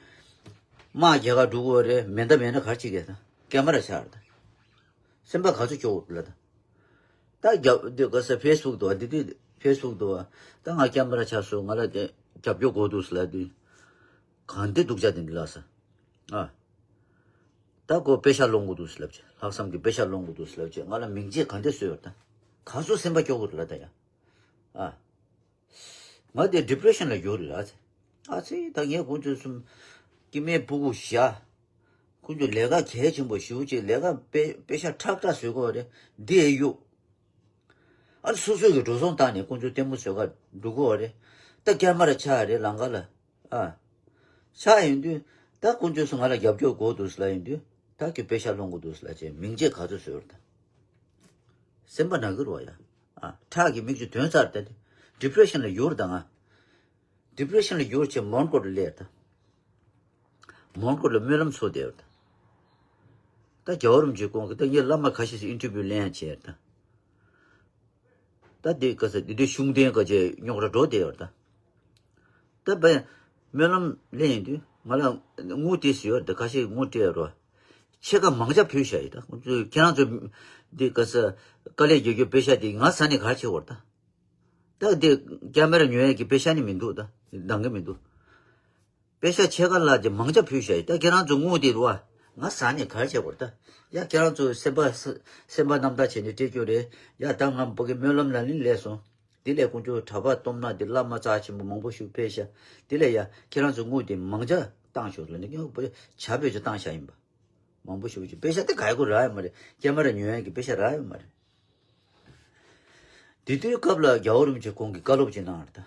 དམག་རྒྱག་ག་འགྲོ་གི་ཡོད་རེད། མེ་མདའ་མེད་ན་ག་རེ་བྱེད་ཀྱི་ད། ཀེ་མ་ར་ཆག་རེད་ད། སེམས་པ་ག་ཚོད་སྐྱོ་གི་ལ་ད། ད་རྒྱབ་འདི་ག་ས་ཕེ་སི་བུག་འདུག་བ། འདི་དུས་ཕེ་སི་བུག་འདུག་བ། ད་ང་ཀེ་མ་ར་ཆག་སོང་། ང་ལ་དེ་རྒྱབ་སྐྱོར་དགོས་འདུག་ཟེར་ལབ་དུས། གང་དེ་སྡུག་ཅག་དེ་འདི་ལ་ས། ཨ། ད་ཁོ་པེ་ཤ་སློང་དགོས་འདུག་ཟེར་ལབ་བྱས། ལྷག་བསམ་གྱི་པེ་ཤ་སློང་དགོས་འདུག་ཟེར་ལབ་བྱས། ང་ལ་མིང་ཚིག་གང་དེ་བཟོས་ཡོད་ད། ག་ཚོད་སེམས་པ་སྐྱོ་གི་རེད་ལ་ད་ཡ། ཨ། ང་དེ་ཌི་པི་རེ་ཤན་ལ་ཡོད་རེད་ཨ་ཙི། ཨ་ཙི་ད་ངས་ཁོང་ཚོ་གསུམ་སྐྱེ་དམན་ཕྲུ་གུ་བཞག་ཁོང་ཚོ་ལས་ཀ་གལ་ཆེན་པོ་ཞེ་པོ་ཅིག་ལས་ཀ་པེ་པེ་ཤ་ཁྲག་ཁྲག་བཟོ་གི་ཡོད་རེད། འདི་ཨེ་གཡུག་ཨ་སོ་སོ་གི་འགྲོ་སོང་བཏང་ནས་ཁོང་ཚོ་ལྟད་མོ་བཟོ་ག་འགྲོ་གི་ཡོད་རེད། ད་ཀེ་མ་ར་ཆག་རེད་ལམ་ཁ་ལ། ཨ། ཆག་ཡོང་དུས་ད་ཁོང་ཚོས་སུ་ང་ལ་རྒྱབ་སྐྱོར་དགོས་འདུག་ཟེར་ལབ་ཡོང་དུས་ད་ཁྱོད་པེ་ཤ་སློང་དགོས་འདུག་ཟེར་ལབ་བྱས་མིང་ཚིག་ག་ཚོད་བཟོས་རེད་ད། སེམས་པ་ན་གི་རེད་བ་ཡ། ཨ། ཁྲག་གི་མིག་ཆུ་ཐོན་ཚར་ད་དེ། ཌི་པི་རེ་ཤན་ལ་ཡོད་རེད་ད་ང་། ཌི་པི་རེ་ཤན་ལ་ཡོད་བྱས་མོན་གྷོ་ལ་སླེབས་ད། མོན་གྷོ་ལ་སྨོན་ལམ་འཚོགས་བསྡད་ཡོད་ད། ད་རྒྱལ་བ་རིན་པོ་ཆེ་ཁོང་གིས་ད་ངའི་བླ་མ་ཁ་ཤས་ཤིག་ཨིན་ཊར་བིའུ་ལེན་ཡ་བྱས་ད། ད་དེ་ག་ས་དེ་དུས་ཤུགས་ལྡན་ག་ཅེ་རྙོག་དྲ་འགྲོ་བསྡད་ཡོད་ད། ད་བས་སྨོན་ལམ་ལེན་ཡིན་དུས་ང་ལ་དངུལ་སྤྲད་ཟེར་ཡོད་ད། ཁ་ཤས་དངུལ་སྤྲད་ཡོད་རོ། ཕྱེད་ཀ་མང་ཇ་ཕུལ་བཞག་ཡོད་ད། ཁོང་ཚོས་ཁྱེད་རང་ཚོ་དེ་ག་ས་དཀའ་ལས་རྒྱག་རྒྱུ་པེ་ཤ་དེ་ང་ཟ་ནས་ག་རེ་བྱེད་དགོས་རེད་ད། ད་དེ་ཀེ་མ་ར་ཉོ་ཡས་ཀྱི་པེ་ཤ་ནི་མི་འདུག་ད། འདང་གི་མི་འདུག་པེ་ཤ་ཕྱེད་ཀ་ལ་དེ་མང་ཇ་ཕུལ་བཞག་ཡོད་ད། ཁྱེད་རང་ཚོ་དངུལ་དེ་རུ་བ་ང་ཟ་ནས་ག་རེ་བྱེད་དགོས་རེད་ད། ཡ་ཁྱེད་རང་ཚོ་སེམས་པ་སེམས་པ་རྣམ་དག་བྱས་ནས་སྤྲད་རྒྱུ་རེད། ཡ་ད་ང་ཕ་གི་སྨོན་ལམ་ལ་ནི་སླེབས་སོང་། དེ་ལས་དཀོན་མཆོག་གྲྭ་པ་སྟོབས་ན་དེ་བླ་མ་རྩ་ཆེན་པོ་མང་པོ་ཞིག་ཕེབས་ཤག་དེ་ལས་ཡ་ཁྱེད་རང་ཚོ་དངུལ་དེ་མང་ཇ་བཏང་ཤོག་ལ་ནི་ཁྱེད་རང་ཚོ་ཇ་ཕུལ་ཅིག་བཏང་བཞག་ཡིན་པ། མང་པོ་ཞིག་ཅིག་པེ་ཤ་དེ་ག་ཡ་གོ་རག་ཡོད་མ་རེད། ཀེ་མ་ར་ཉོ་ཡ་གི་པེ་ཤ་རག་ཡོད་མ་རེད། དེ་དུས་སྐབས་ལ་རྒྱལ་བ་རིན་པོ་ཆེ་ཁོང་གིས་བཀའ་སློབ་ཅིག་གནང་རེད་ད།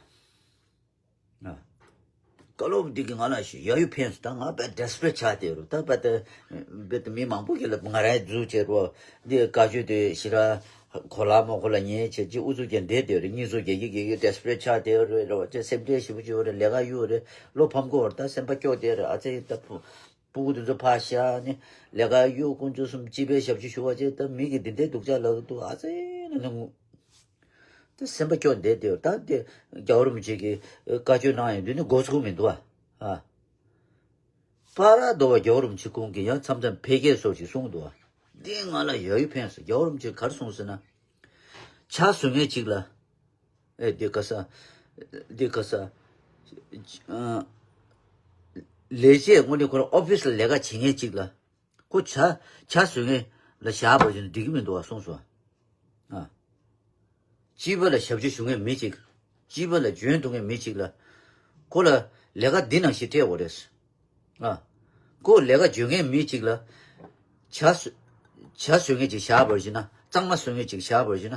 ཨ། བཀའ་སློབ་འདི་གིས་ང་ལ་ཞེ་ཡ་ཡུ་ཕན་སོང་། ད་ང་དཔེ་ཌེ་སི་པི་རེ་ཊི་ཆགས་བསྡད་རུ་ད་དཔེ་ད་དཔེ་ད་མི་མང་པོ་གིས་ལབ། ང་རང་འཛུལ་བྱས་རོ། འདི་བཀའ་ཆོས་དེ་ཞེ་དྲག་གོ་ལ་མ་གོ་ལ་ཉན་བྱས་ཅི་ཨུ་ཚུགས་ཀྱང་བསྡད་བསྡད་རེད། གཉིད་སོ་རྒྱག་གི་རྒྱག་གི་ཌེ་སི་པི་རེ་ཊི་ཆགས་བསྡད་རེད་རོ། ཅེ་སེམས་ཁྲལ་ཞེ་པོ་ཅིག་ཡོད་རེད། ལས་ཀ་གཡུག་རེད། བློ་ཕམ་གི་ཡོད་རེད། ད་སེམས་པ་སྐྱོ་བསྡད་རེད། ཨ་ཙི་ད་ཕུ་ཕྲུ་གུ་དེ་ཚོ་ཕར་བཞག་ནས་ལས་ཀ་གཡུག་དཀོན་མཆོག་གསུམ་སྤྱི་པའི་ཞབས་ཕྱི་ཞུ་བ་བྱས། ད་མི་གིས་འདི་འདྲའི་སྡུག་ཅག་ལབ་གི་འདུག་ཨ་ཙི་ན་ནི་ངུ། དེ་སེམས་པ་སྐྱོ་བསྡད་དེ་ད་དེ་རྒྱལ་བ་རིན་པོ་ཆེ་གིས་བཀའ་ཆོས་གནང་ཡོང་དུས་ནི་མགོ་ཚོས་མི་འདུག་ཨ། ཨ། པ་ར་དོ་བ་རྒྱལ་བ་རིན་པོ་ཆེ་ཁོང་གིས་ཡང་མཚམས་མཚམས་ཕལ་སྐད་སོགས་ཤིག་གསུངས་འདུག་ཨ། འདི་ང་ལ་ཡ་ཡུ་ཕན་སོང་། རྒྱལ་བ་རིན་པོ་ཆེས་ག་རེ་གསུངས་ཟེར་ན། ཇ་བཟོ་མཁན་གཅིག་ལ། ཨེ་འདི་ག་ས། འདི་ག་ས། ཨ། ལས་བྱེད་དངོས་གནས་ཁོ་རང་ཨོ་ཕི་སི་ལ་ལས་ཀ་བྱེད་མཁན་གཅིག་ལ། ཁོ་ཇ་ཇ་བཟོ་མཁན་ལ་བཞག་པ་ཡིན་ན་འགྲིག་གི་མི་འདུག་བ་གསུངས་སོང་། ཨ། སྤྱི་པ་ལ་ཞབས་ཕྱི་ཞུ་མཁན་མི་གཅིག་ སྤྱི་པ་ལ་འཇོན་ཐུབ་མཁན་མི་གཅིག་ལ། ཁོ་ལ་ལས་ཀ་འདི་ནང་བཞིན་སྤྲད་དགོས་རེད། ཨ། ཁོ་ལས་ཀ་འཇོན་མཁན་མི་གཅིག་ལ། ཇ་བཟོ་ཇ་བཟོ་མཁན་ཅིག་བཞག་པར་བྱས་ན། གཙང་མ་བཟོ་མཁན་ཅིག་བཞག་པར་བྱས་ན།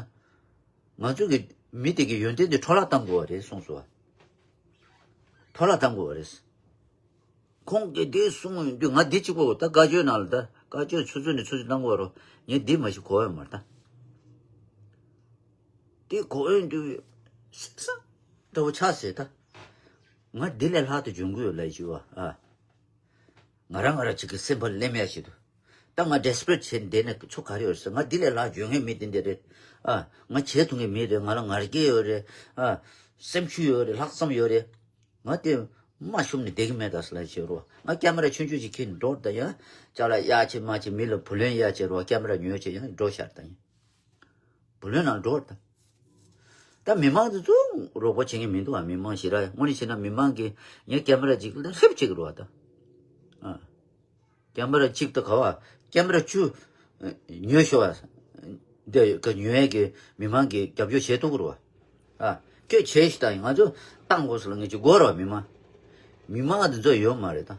ང་ཚོ་གི་མི་དེ་གི་ཡོན་ཏན་དེ་འཕྲོ་བརླག་གཏང་དགོས་པ་རེད་གསུངས་སོང་བ། འཕྲོ་བརླག་གཏང་དགོས་པ་རེད། ཁོང་གིས་འདི་གསུངས་ཡོང་དུས་ང་འདི་གཅིག་པོ། ད་བཀའ་ཆོས་ནང་ལ། ད་བཀའ་ཆོས་ཆུ་ཚོད་ནས་ཆུ་ཚོད་གནང་དགོས་རོ། ངས་འདི་མ་ཞིག་གོ་ཡོད་མ་རེད་ད། འདི་གོ་ཡོང་དུས་སེམས་སང་འདྲ་བོ་ཆགས་ཟེར་ད། ང་འདི་ལས་ལྷག་ཏུ་འཇོན་གི་ཡོད་ལབ་ཞུ་བ། ཨ། ང་རང་ང་རང་གཅིག་གི་སེམས་པ་ལེན་ཡ་ཞིག་འདུག་ད་ང་desperate་བྱས་བསྡད་ནས་ཆོ་ག་རེ་ཡོད་ཟེར། ང་འདི་ལས་ལྷག་འཇོན་མཁན་མི་དེ་འདྲ་རེད། ཨ། ང་བྱེད་ཐུབ་མཁན་མི་རེད། ང་ལ་ང་རྒྱལ་ཡོད་རེད། ཨ། སེམས་ཤུགས་ཡོད་རེད། ལྷག་བསམ་ཡོད་རེད། ང་དེ་མ་ཤུམ་ནས་བསྡད་ཀྱི་མེད་ད་ཟེར་ལབ་བྱེད་རོ། ང་ཀེ་མ་ར་ཆུང་ཆུང་ཅིག་ཁྱེར་ནས་འགྲོ་ད། ཡང་ཅ་ལག་གཡར་བྱེད་མ་བྱེད། མི་ལ་བུ་ལོན་གཡར་བྱེད་རོ། ཀེ་མ་ར་ཉོ་བྱེད་ཡང་འགྲོ་ཤར་ད། ཡང་བུ་ལོན་ནང་འགྲོ་ད། ད་མི་མང་དེ་ཚོ་རོགས་པ་བྱེད་མཁན་མི་འདུག་ཨ། མི་མང་ཞེ་དྲག་དངོས་གནས་བྱས་ན་མི་མང་གིས་ངའི་ཀེ་མ་ར་གཅིག་ལ་ཧྲིབ་བྱེད་ཀྱི་རོ་ད། ཨ། ཀེ་མ་ར་གཅིག་ད་ག་བ། ཀེ་མ་ར་བཅུ་ཉོས་ཤོག་ཨ། འདི་ག་ཉོ་ཡས་ཀྱི་མི་མང་གིས་རྒྱབ་སྐྱོར་བྱེད་ཐུབ་ཀྱི་རེད་བ། ཨ། ཁྱོད་བྱས་ཤིག་ད། ང་ཚོ་བཏང་དགོས་སོ་ལ་ངས་ཅིག་དགོས་རེད་བ། མི་མང་། མི་མང་འདི་ཚོ་ཡོད་མ་རེད་ད།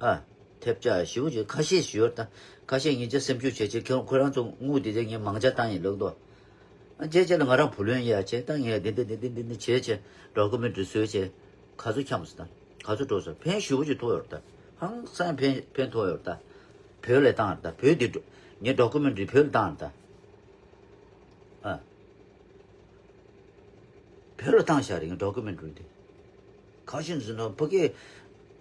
ཨ། ཐེབས་ཆག་ཞེ་པོ་ཅིག་ཁ་ཤས་ཤིག་ཡོད་ད། ཁ་ཤས་ངས་ཅིག་སེམས་ཤུགས་བྱས་བྱས། ཁྱོད་ཁོ་རང་ཚོ་དངུལ་འདི་ཚོ་ངས་མང་ཆེ་བཏང་ཡིན་ལབ་འདུག་ཨ། རྗེས་རྗེས་ལ་ང་རང་བུ་ལོན་གཡར་བྱས། ད་ངས་འདི་འདི་འདི་འདི་འདི་འདི་བྱས་བྱས། ཌོ་ཀུ་མེན་ཊི་རི་བཟོས་བྱས། ག་ཚོད་འཁྱམས་སོང་ད། ག་ཚོད་འགྲོ་སོང་། ཕན་ཞེ་པོ་ཅིག་ཐོགས་ཡོད་རེད་ད། ཧང་སང་ཕན་ཕན་ཐོགས་ཡོད་རེད་ད། བོད་ལ་བཏང་རེད་ད། བོད་འདི་འགྲོ། ངའི་ཌོ་ཀུ་མེན་ཊི་རི་བོད་ལ་བཏང་རེད་ད། ཨ། བོད་ལ་བཏང་བཞག་རེད། ངའི་ཌོ་ཀུ་མེན་ཊི་རི་འདི། ག་ཤེད་ཟེར་ན་ཕ་གིར་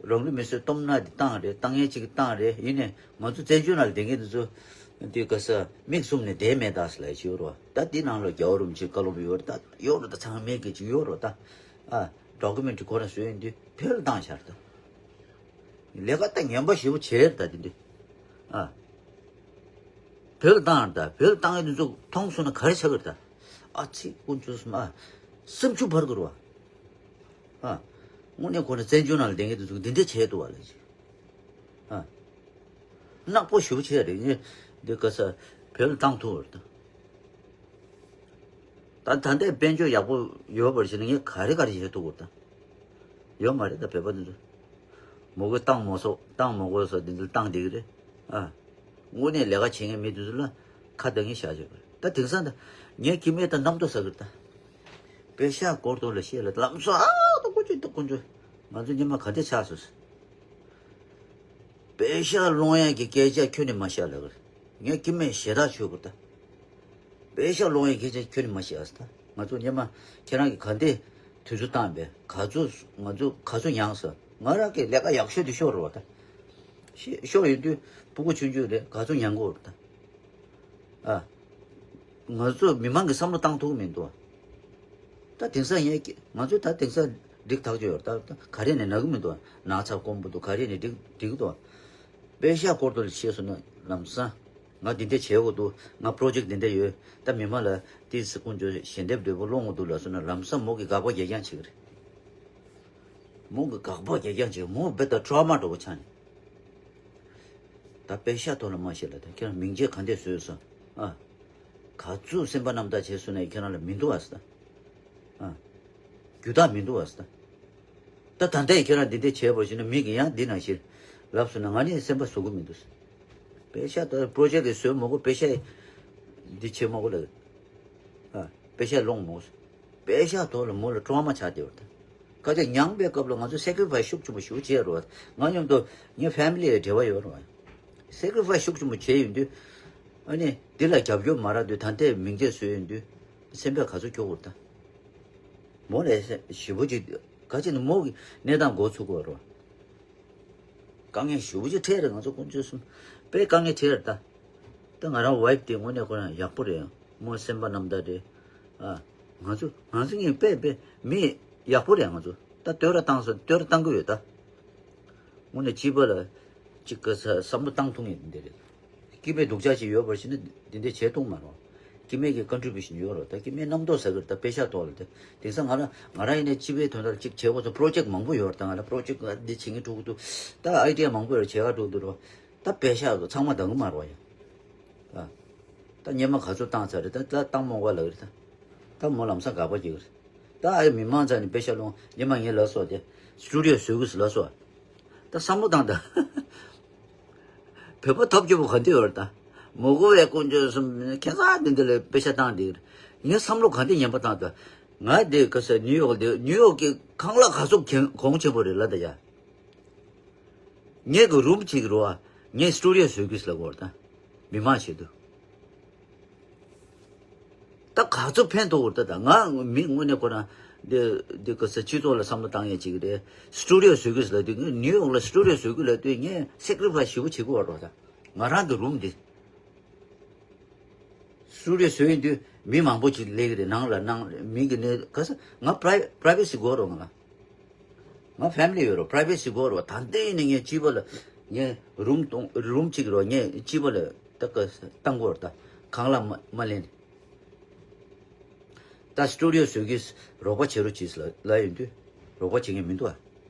རང་ལུས་མེ་གསོད་གཏོང་མཁན་དེ་བཏང་རེད། བཏང་མཁན་ཅིག་བཏང་རེད། ཡིན་ནའི་ང་ཚོ་བཙན་བྱོལ་ནང་ལ་བསྡད་མཁན་དེ་ཚོ་དེ་ག་ས་མིག་བཙུམ་ནས་བསྡད་མེད་ད་ཟེར་ལབ་ཡ་ཅིག་ཡོད་རེད་བ། ད་དེ་ནང་ལ་རྒྱལ་བ་རིན་པོ་ཆེའི་བཀའ་སློབ་ཡོད་རེད་ད། ཡོད་རེད་ད། ཚང་མས་སྐད་ཅིག་ཡོད་རེད་ད། ཨ། ཌོ་ཀུ་མེན་ཊི་རི་ཁོ་རང་བཟོས་ཡོང་དུས་བོད་ལ་བཏང་བཞག་རེད་ད། ལས་ཀ་ད་ངན་པ་ཞེ་པོ་བྱས་རེད་ད་དེ་འདི། ཨ། བོད་ལ་བཏང་རེད་ད། བོད་ལ་བཏང་ཡོད་དེ་ཚོ་མཐོང་སོང་ན་ག་རེ་ཆགས་ཀྱི་རེད་ད། ཨ་ཙི་དཀོན་མཆོག་གསུམ་ཨ། སེམས་ཤུགས་འཕར་གྱི་རེད་བ། ཨ། དངོས་གནས་ཁོ་ན་བཙན་བྱོལ་ནང་ལ་བསྡད་མཁན་དེ་ཚོ་འདི་འདྲ་བྱས་འདུག་བ་ལབ་ཅིག་ཨ། ནག་པོ་ཞེ་པོ་བྱས་རེད། ངས་འདི་ག་ས་བོད་ལ་བཏང་ཐུབ་པ་རེད་ད། ད་ད་ལྟའི་དཔལ་འབྱོར་ཡག་པོ་ཡོད་པར་བྱས་ན་ངས་ག་རེ་ག་རེ་བྱེད་ཐུབ་དགོས་ད། ཡོད་མ་རེད་ད། བོད་པ་འདི་ཚོ་མོ་གི་བཏང་མོ་སོགས་བཏང་མོ་གོ་སོགས་འདི་ཚོ་བཏང་བསྡད་ཀྱི་རེད། ཨ། དངོས་གནས་ལས་ཀ་བྱེད་མཁན་མི་འདི་ཚོ་ལ་ཁ་གདངས་ངེས་བཞག་བྱས་པ་རེད་ད། དེང་སང་ད་ངའི་སྐྱེ་དམན་ད་རྣམ་རྟོག་ཟ་གི་རེད་ད། པེ་ཤག་སྐོར་ཐོག་ལ་བཤད་ལ་ལམ་སང་ཨ་ད་དཀོན་མཆོག་ད་དཀོན་མཆོག་ང་ཚོ་སྔོན་མ་ག་འདྲ་ཆགས་སོང་ཟེར། པེ་ཤག་སློང་ཡག་གི་སྐད་ཆ་ཁྱོན་ནས་མ་བཤད་ལབ་གི་རེད། ངས་སྐྱེ་དམན་ཞེ་དྲག་ཆོད་གི་རེད་ད། པེ་ཤག་སློང་ཡག་གི་སྐད་ཆ་ཁྱོན་ནས་མ་བཤད་ཨ་ཟེར་ད། ང་ཚོ་སྔོན་མ་ཁྱེད་རང་གིས་ག་འདྲ་དུས་ཚོད་བཏང་པས། ག་ཚོད་ང་ཚོ་ག་ཚོད་མྱངས་སོང་། ང་རང་གི་ལས་ཀ་ཡག་ཤོས་དེ་ཤོར་རེད་བ་ད། ཤི་ཤོར་ཡོང་དུས་ཕྲུ་གུ་ཆུང་ཆུང་རེད། ག་ཚོད་མྱངས་གི་རེད་ད། ཨ། ང་ཚོ་མི་མང་གི་བསམ་བློ་བཏང་ཐུབ་ཀྱི་མི་འདུག་ད་དེང་སང་ཡང་ང་ཚོ་ད་དེང་སང་འགྲིག་ཐག་ཆོད་ཡོད་རེད་ད། ག་རེ་ནས་ན་གི་མི་འདུག་ན་ཚ་དཀོན་པོ་འདུག་ག་རེ་ནས་འགྲིག་འགྲིག་གི་འདུག་པེ་ཤག་སྐོར་དུ་བཤད་སོང་ན་ལམ་སང་ང་འདི་འདྲ་བྱེད་དགོས་འདུག་ང་པྲོ་ཇེག་འདི་འདྲ་ཡོད། ད་མི་མང་ལ་ཏོག་ཙམ་དཀོན་མཆོག་ཞལ་འདེབས་འདྲ་པོ་སློང་དགོས་འདུག་ལབ་སོང་ན་ལམ་སང་མོ་གི་དགག་པ་རྒྱག་རྐྱང་བྱེད་ཀྱི་རེད། མོ་གི་དགག་པ་རྒྱག་རྐྱང་བྱེད། མོ་རྦད་དེ་ཊོ་རོ་མ་འདྲ་པོ་ཆགས་ནས། ད་པེ་ཤག་ཐོག་ལ་མ་བཤད་ལ། ད་ཁྱེད་རང་མིང་ཆད་ག་འདྲས་བཟོས་སོང་། ཨ། ག་ཚོད་སེམས་པ་རྣམ་དག་བྱས་སོང་ན་ཁྱེད་རང་ལ་མི་འདུག་ཨ་ཟེར་ད། ཨ། རྒྱུ་དག་མི་འདུག་ཨ་ཟེར་ད། ད་ད་ལྟ་ཡི་ཁྱེད་རང་འདི་འདྲས་བྱས་པ་ཞིག་ན་མི་གིས་ཡང་འདི་ནང་བཞིན་ལབ་སོང་ན་ང་ནི་སེམས་པ་བཟོ་གི་མི་འདུག་ཟེར། པེ་ཤག་ད་པྲོ་ཇེག་གི་བཟོས་མ་དགོས། པེ་ཤག་འདི་བྱས་མ་དགོས་ལ། ཨ། པེ་ཤག་སློང་མ་དགོས་ཟེར། པེ་ཤག་ཐོག་ལ་མོ་ལ་ཊོ་རོ་མ་ཆགས་བསྡད་པ་རེད་ད། སྐད་ཆ་མྱངས་པའི་སྐབས་ལ་ང་ཚོ་སེ་ཀི་རི་ཕ་ཡི་སི་ཤུགས་ཆེན་པོ་ཞེ་པོ་བྱས་རེད་བ། ང་མཉམ་དུ་ངའི་ཕེ་མི་ལི་ལ་འབྲེལ་བ་ཡོད་རེད་བ། སེ་ཀི་རི་ཕ་ཡི་སི་ཤུགས་ཆེན་པོ་བྱས་ཡོང་དུས། ཨ་ནི་འདི་ལ་རྒྱབ་སྐྱོར་མ་རག་དུས་ད་ལྟའི་མིང་ཆད་བཟོས་ཡོང་དུས་སེམས་པ་ག་ཚོད་སྐྱོ་གི་རེད་ད། མོ་ལ་ཞེ་པོ་ཅིག་ག་ཅི་ནི་མོ་གི་གནས་སྟངས་མགོ་ཚོས་དགོས་རེད་བ། དཀའ་ངལ་ཞེ་པོ་ཅིག་འཕྲད་རེད། ང་ཚོ་དཀོན་མཆོག་གསུམ་དཔེ་དཀའ་ངལ་འཕྲད་རེད་ད། ད་ང་རང་ཝའི་ཕི་དེ་དངོས་གནས་ཁོ་རང་ཡག་པོ་རེད། མོ་སེམས་པ་རྣམ་དག་རེད། ཨ། ང་ཚོ་ང་ཚོ་གཉིས་དཔེ་དཔེ་མི་ཡག་པོ་རེད། ང་ཚོ་ད་བསྟོད་ར་བཏང་སོང་། བསྟོད་ར་བཏང་གི་ཡོད་ད། དངོས་གནས་སྤྱི་པ་ལ་གཅིག་ག་ས་བསམ་བློ་བཏང་ཐུབ་ངེས་འདི་རེད། སྐྱེ་དམན་སྡུག་ཅག་ཅིག་ཡོད་པར་བྱས་ན་འདི་འདྲ་བྱེད་ཐུབ་མ་རེད། སྐྱེ་དམན་གྱི་ཀོན་ཊི་བྷུ་ཤན་ཡོད་རེད། ད་སྐྱེ་དམན་རྣམ་རྟོག་ཟ་གི་རེད། ད་པེ་ཤག་ཐོག་ལ་དེ་དེང་སང་ང་རང་ང་རང་ཡིན་ན་སྤྱི་པའི་དོན་དག་ཅིག་བྱེད་དགོས་སོང་། པྲོ་ཇེག་མང་པོ་ཡོད་རེད། ད་ང་ལ་པྲོ་ཇེག་ང་འདི་བྱེད་མཁན་འགྲོ་གི་འདུག་ད་ཨའི་ཌི་ཡ་མང་པོ་ཡོད་རེད། བྱེད་ག་འགྲོ་གི་འདུག་རོ། ད་པེ་ཤག་གི་ཚང་མ་འདང་གི་མ་རེད་བ་ཡ། ད་ད་སྔོན་མ་ག་ཚོད་བཏང་ཚར་རེད། ད་ད་བཏང་མ་དགོས་ལབ་གི་རེད། ད་ད་མོ་ལམ་སང་དགག་པ་རྒྱག་གི་རེད། ད་ཨ་ཡོ་མི་མང་ཚང་ནས་པེ་ཤ་ལོང་ཉི་མ་ངས་ལབ་སོང་དེ། སི་ཊུ་ཌི་ཡོ་བཟོ་གི་ཟེར་ལབ་སོང་། ད་བསམ་བློ་བཏང་ད། བོད་པ་ཐབས་སྐྱོ་པོ་ག་འདི་ཡོད་རེད་ད། མོ་གོ་བའི་དཀོན་མཆོག་གསུམ་ཁྱེད་ཚང་འདི་འདི་ལ་པེ་ཤ་བཏང་འདི། ངས་བསམ་བློ་ག་འདི་ངན་པ་བཏང་ད། ང་འདི་ག་ས་ནིའུ་ཡོག་འདི་ནིའུ་ཡོག་གི་ཁང་གླ་ག་ཚོད་གྱོང་ཆེན་པོ་རེད་ལབ་ད་ཡ། ངས་གི་རུམ་གཅིག་རུ་བ། ངས་སི་ཊུ་ཌི་ཡོ་བཟོ་གི་ཟེར་ལབ་གོ་རེད་ད། མི་མང་ཆེད་དུ། ད་ག་ཚོད་ཕན་ཐོགས་ཡོད་ད། ད་ང་མི་དངོས་གནས་ཁོ་རང་འདི་འདི་ག་ས་སྤྱི་ཚོགས་ལ་བསམ་བློ་བཏང་ཡས་ཅིག་རེད། སི་ཊུ་ཌི་ཡོ་བཟོ་གི་ཟེར་ལབ་དུས་ངས་ནིའུ་ཡོག་ལ་སི་ཊུ་ཌི་ཡོ་བཟོ་གི་ལབ་དུས་ངས་སེ་ཀི་རི་ཕའི་སི་ཞེ་པོ་བྱེད་དགོས་པ་རེད་ད། ང་རང་གི་རུམ་འདི། སི་ཊུ་ཌི་ཡོ་བཟོ་ཡིན་དུས་མི་མང་པོ་ཅིག་སླེབས་ཀྱི་རེད། ནང་ལ་ནང་མི་གི་ནས་ག་ས་ང་པི་རའི་པི་རའི་ཝེ་སི་དགོས་རོགས་ང་ལ། ང་ཕེ་མི་ལི་ཡོད་རོགས། པི་རའི་ཝེ་སི་དགོས་རོགས། ད་ལྟའི་ནས་ངས་སྤྱི་པ་ལ་ངས་རུམ་གཏོང་རུམ་གཅིག་རོགས། ངས་སྤྱི་པ་ལ་ད་ག་ས་བཏང་དགོས་རོགས། ད་ཁང་གླ་མ་མ་ལེན། ད་སི་ཊུ་ཌི་ཡོ་བཟོ་གི་རོགས་པ་བྱེད་རོགས་བྱེད་ལ་ལབ་ཡོང་དུས་རོགས་པ་བྱེད་མཁན་མི་འདུག་ཨ།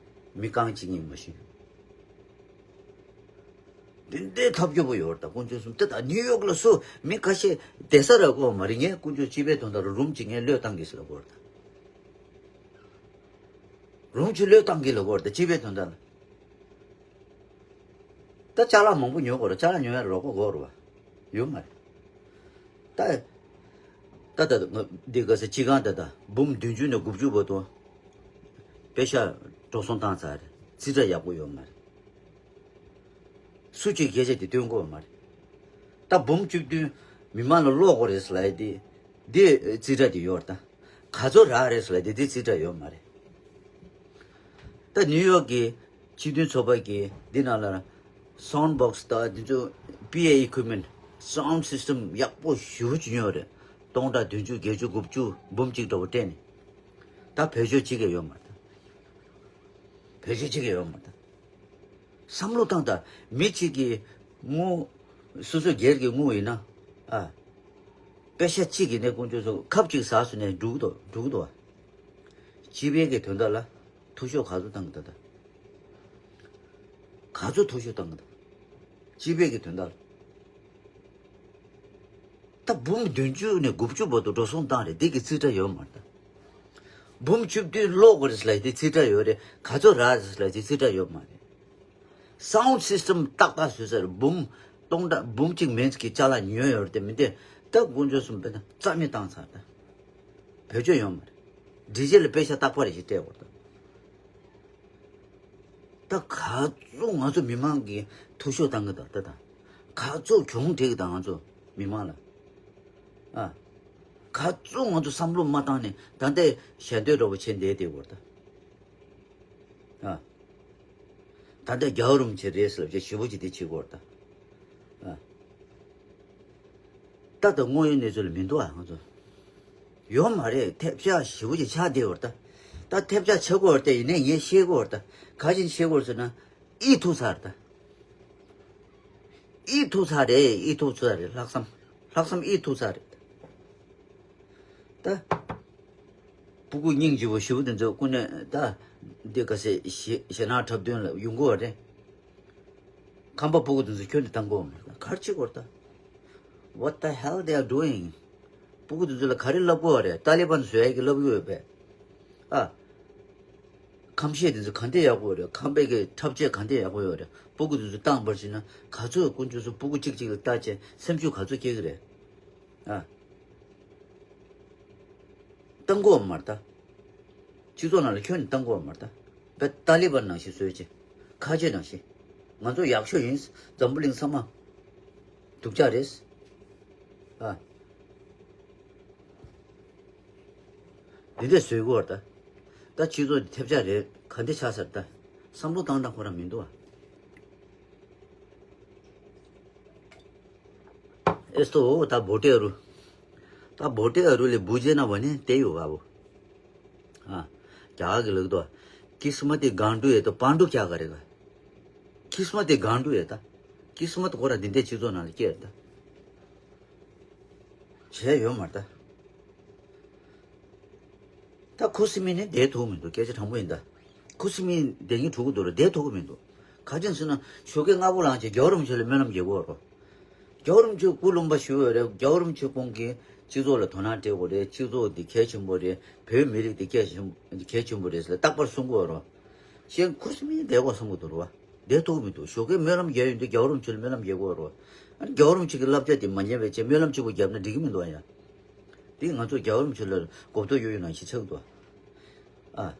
མི་རྐང་གཅིག་གཉིས་མ་གཏོགས། དེ་འདྲའི་ཐབས་སྐྱོ་པོ་ཡོད་རེད་ད་དཀོན་མཆོག་གསུམ། དེ་ད་ནིའུ་ཡོག་ལ་སུ་མི་ཁ་ཤས་བསྡད་ས་རག་གོ་མ་རེད། ངས་དཀོན་མཆོག་སྤྱི་པའི་དོན་དག་རུམ་གཅིག་ངས་བློས་བཏང་གི་ཟེར་ལབ་གོ་རེད་ད། རུམ་གཅིག་བློས་བཏང་གི་ལབ་གོ་རེད་ད་སྤྱི་པའི་དོན་དག་ལ། ད་ཅ་ལག་མང་པོ་ཉོ་དགོས་རེད། ཅ་ལག་ཉོ་ཡ་རོགས་པ་དགོས་རེད་བ། ཡོད་མ་རེད། ད་ད་ད་ང་འདི་ག་ས་སྤྱི་ཁང་ད་ད་འབུམ་བདུན་ཅུ་ནས་དགུ་བཅུ་བར་དུ་པེ་ཤ་འགྲོ་སོང་བཏང་ཚར་རེད། རྩིས་ཁྲ་ཡག་པོ་ཡོད་མ་རེད། སུ་གཅིག་སྐད་ཆ་དེ་སྟོན་དགོས་མ་རེད། ད་འབུམ་བཅུ་བདུན་མི་མང་ལ་སློག་དགོས་རེད་ཟེར་ལབ་ཡ་དེ་འདི་རྩིས་ཁྲ་དེ་ཡོད་རེད་ད། ག་ཚོད་རག་རེད་ཟེར་ལབ་དེ་དེ་རྩིས་ཁྲ་ཡོད་མ་རེད། ད་ནིའུ་ཡོག་གི་སྤྱི་མཐུན་ཚོགས་པ་གི་འདི་ནང་ལ་སའུན་ཌི་བོག་སི་དང་དེ་ཚོ་པི་ཨེ་ཨི་ཀུ་མེན་ཊི་སའུན་ཌི་སིས་ཊམ་ཡག་པོ་ཞེ་པོ་ཅིག་ཉོས་རེད། སྟོང་ཕྲག་བདུན་ཅུ་བརྒྱད་ཅུ་དགུ་བཅུ་འབུམ་གཅིག་འདྲ་པོ་སྤྲད་ནས་ད་བེད་སྤྱོད་བྱེད་ཀྱི་ཡོད་མ་རེད། བེད་སྤྱོད་བྱེད་ཀྱི་ཡོད་མ་རེད། བསམ་བློ་བཏང་དང་། མི་གཅིག་གིས་དངུལ། སོ་སོ་སྒེར་གྱི་དངུལ་ཡིན་ན། ཨ། པེ་ཤ་གཅིག་གི་ནས་དཀོན་མཆོག་གསུམ་ཁབ་གཅིག་ཟ་སོང་ནས་འགྲུག་འདུག་འགྲུག་འདུག་ཨ། སྤྱི་པའི་གི་དོན་དག་ལ་ཐུགས་ཤོར་ག་ཚོད་བཏང་གི་ད་ལྟ། ག་ཚོད་ཐུགས་ཤོར་བཏང་གི་ད། སྤྱི་པའི་གི་དོན་དག་ལ། ད་འབུམ་བདུན་ཅུ་ནས་དགུ་བཅུ་བར་དུ་འགྲོ་སོང་བཏང་རེད། འདི་གི་རྩིས་ཁྲ་ཡོད་མ་རེད་ད། འབུམ་བཅུ་བདུན་སློག་དགོས་རེད་ལབ་དེ་རྩིས་ཁྲ་ཡོད་རེད། ག་ཚོད་རག་རེད་ལབ་དེ་རྩིས་ཁྲ་ཡོད་མ་རེད། སའུན་ཌི་སིས་ཊམ་ཏག་ཏག་བཟོས་ཚར། འབུམ་སྟོང་ཕྲག་འབུམ་གཅིག་མིན་གྱི་ཅ་ལག་ཉོས་ཡོད་རེད་དེ་མི་འདི་ད་དཀོན་མཆོག་གསུམ་དཔེར་ན་རྩ་མེད་བཏང་ཚར་ད། བེད་སྤྱོད་ཡོད་མ་རེད། སྒྲིག་གཞི་ལ་པེ་ཤ་རྟག་པར་ཞིག་སྤྲད་དགོས་ད། ད་ག་ཚོད་ང་ཚོ་མི་མང་གིས་འཐུས་ཤོར་བཏང་གི་འདུག་ད་ད། ག་ཚོད་གྱོང་སྤྲད་གི་འདུག་ང་ཚོ་མི་མང་ལ། ཨ། ག་ཚོད་ང་ཚོ་བསམ་བློ་མ་བཏང་ནས་ད་ལྟའི་ཞལ་འདོན་འདྲ་པོ་བྱས་བསྡད་དེ་བོར་ད། ཨ། ད་ལྟ་རྒྱལ་བ་རིན་པོ་ཆེ་རེད་ཟེར་ལབ་བྱས་ཞེ་པོ་ཅིག་དེ་བྱེད་དགོས་རེད་ད། ཨ། ད་ལྟ་དངོས་ཡོད་གནས་ཚུལ་ལ་མི་འདུག་ཨ་ང་ཚོ། ཡོད་མ་རེད། ཐེབས་ཆག་ཞེ་པོ་ཅིག་ཆགས་བསྡད་ཡོད་རེད་ད། ད་ཐེབས་ཆག་ཆགས་ཀྱི་ཡོད་རེད་ད། ཡིན་ནའི་ངས་ཤེས་ཀྱི་ཡོད་རེད་ད། ག་རེ་བྱས་ནས་ཤེས་ཀྱི་ཡོད་རེད་ཟེར་ན། ཨི་ཐུག་ཚར་རེད་ད། ཨི་ཐུག་ཚར་རེད། ཨི་ཐུག་ཚར་རེད། ལྷག་བསམ། ལྷག་བསམ་ཨི་ཐུག་ཚར་རེད་ད། སྤུ་གུ་སྙིང་རྗེ་པོ་ཞེ་པོ་དེ་ཚོ་ཀུན་ནས་ད་འདི་ག་ཟེ་ཞེ་ཞེད་སྣང་འཁྲབ་སྟོན་ལ་ཡོང་གི་ཡོད་རེད། ཁམས་པ་སྤུ་གུ་དེ་ཚོ་ཁྱོན་ནས་བཏང་གི་ཡོད་མ་རེད། ག་རེ་བྱེད་ཀྱི་ཡོད་རེད་ད། What the hell they are doing? སྤུ་གུ་དེ་ཚོ་ལ་ག་རེ་བསླབ་ཀྱི་ཡོད་རེད། ཏཱ་ལི་བན་བཟོ་ཡག་གི་བསླབ་ཀྱི་ཡོད་པས། ཨ། ཁམས་བཤད་དེ་ཚོ་ག་འདྲ་ཡག་པོ་རེད། ཁམས་པའི་གི་འཁྲབ་ཆས་ག་འདྲ་ཡག་པོ་ཡོད་རེད། སྤུ་གུ་དེ་ཚོ་བཏང་བར་བྱས་ན་ག་ཚོད་དཀོན་མཆོག་གསུམ། སྤུ་གུ་གཅིག་གཅིག་ལ་བལྟས་བྱས་སེམས་ཤུགས་ག་ཚོད་སྐྱེ་གི་རེད། ཨ། བཏང་གི་ཡོད་མ་རེད་ད། སྤྱི་ཚོགས་ནང་ལ་ཁྱོན་ནས་བཏང་གི་ཡོད་མ་རེད་ད། བས་ཏཱ་ལི་བན་ནང་བཞིན་བཟོས་བྱས། ཁ་ཆེ་ནང་བཞིན། ང་ཚོ་ཡག་ཤོས་ཡིན། འཛམ་བུ་གླིང་ཚང་མ་སྡུག་ཅག་རེད། ཨ། འདི་འདྲས་བཟོས་གི་ཡོད་རེད་ད། ད་སྤྱི་ཚོགས་འདི་ཐེབས་ཆག་རེད། ག་འདྲ་ཆགས་ཚར་ད། བསམ་བློ་བཏང་སྟངས་ཁོ་རང་མི་འདུག་ཨ། ཨེ་སྟོ། ད་བོ་ཏེ་ཨ་རུ། ད་བོ་ཏེ་ཨ་རུ་ལས་བུ་རྗེ་ན་བ་ནི་དེ་ཡོད་ག་བོ། ཨ། རྒྱ་གར་གི་ལུགས་དོ། ཀི་སི་མ་ཏི་གང་འགྲུ་ཡེ་དོ་པང་འགྲུ་ཀྱ་ག་རེ་ག། ཀི་སི་མ་ཏི་གང་འགྲུ་ཡེ་ད། ཀི་སི་མ་ཏི་ཁོ་ར་འདི་འདྲའི་སྤྱི་ཚོགས་ནང་ལ་སྐྱེས་ད། བྱས་ཡོད་མ་རེད་ད། ད་ཁུ་སིམ་མེ་ནི་བསྡད་ཐུབ་མི་འདུག་སྐད་ཆ་དྲང་པོ་ཡིན་ད། ཁུ་སིམ་མེ་བསྡད་སྙིང་བྲོ་གི་འདུག་ར། བསྡད་ཐུབ་ཀྱི་མི་འདུག་ག་ཅི་ཟེར་ན་ཞོགས་ཀས་སྔ་པོ་ལངས་བྱས་རྒྱལ་བ་རིན་པོ་ཆེ་ལ་སྨོན་ལམ་རྒྱག་དགོས་རེད། རྒྱལ་བ་རིན་པོ་ཆེ་སྐུ་ལུང་པ་ཞུ་ཡོད་རེད། རྒྱལ་བ་རིན་པོ་ཆེ་ཁོང་གིས་ སྤྱི་ཚོགས་ལ་དོ་སྣང་སྤྲད་དགོས་རེད། སྤྱི་ཚོགས་འདི་གལ་ཆེན་པོ་རེད། བོད་མི་རིགས་འདི་གལ་ཆེན་གལ་ཆེན་པོ་རེད་ཟེར་རྟག་པར་གསུང་གི་ཡོད་རེད། གཞན་ཁུ་སིམ་མེར་བསྡད་དགོས་བསམ་གྱི་འདུག་རེད་བ། བསྡད་ཐུབ་ཀྱི་མི་འདུག་ཞོགས་ཀས་སྨོན་ལམ་རྒྱག་ཡོང་དུས་རྒྱལ་བ་རིན་པོ་ཆེ་ལ་སྨོན་ལམ་རྒྱག་དགོས་རེད་བ། ཨ་ནི་རྒྱལ་བ་རིན་པོ་ཆེ་གི་བསླབ་བྱ་དེ་མ་ཉན་པའི་ཆེད་སྨོན་ལམ་གཅིག་པོ་བརྒྱབ་ན་འགྲིག་གི་མི་འདུག་ཨ་ཡ། དེ་ང་ཚོ་རྒྱལ་བ་རིན་པོ་ཆེ་ལ་གོ་རྟོགས་ཡོད་ཡོད་ནང་བཞིན་ཆགས་འདུག་ཨ།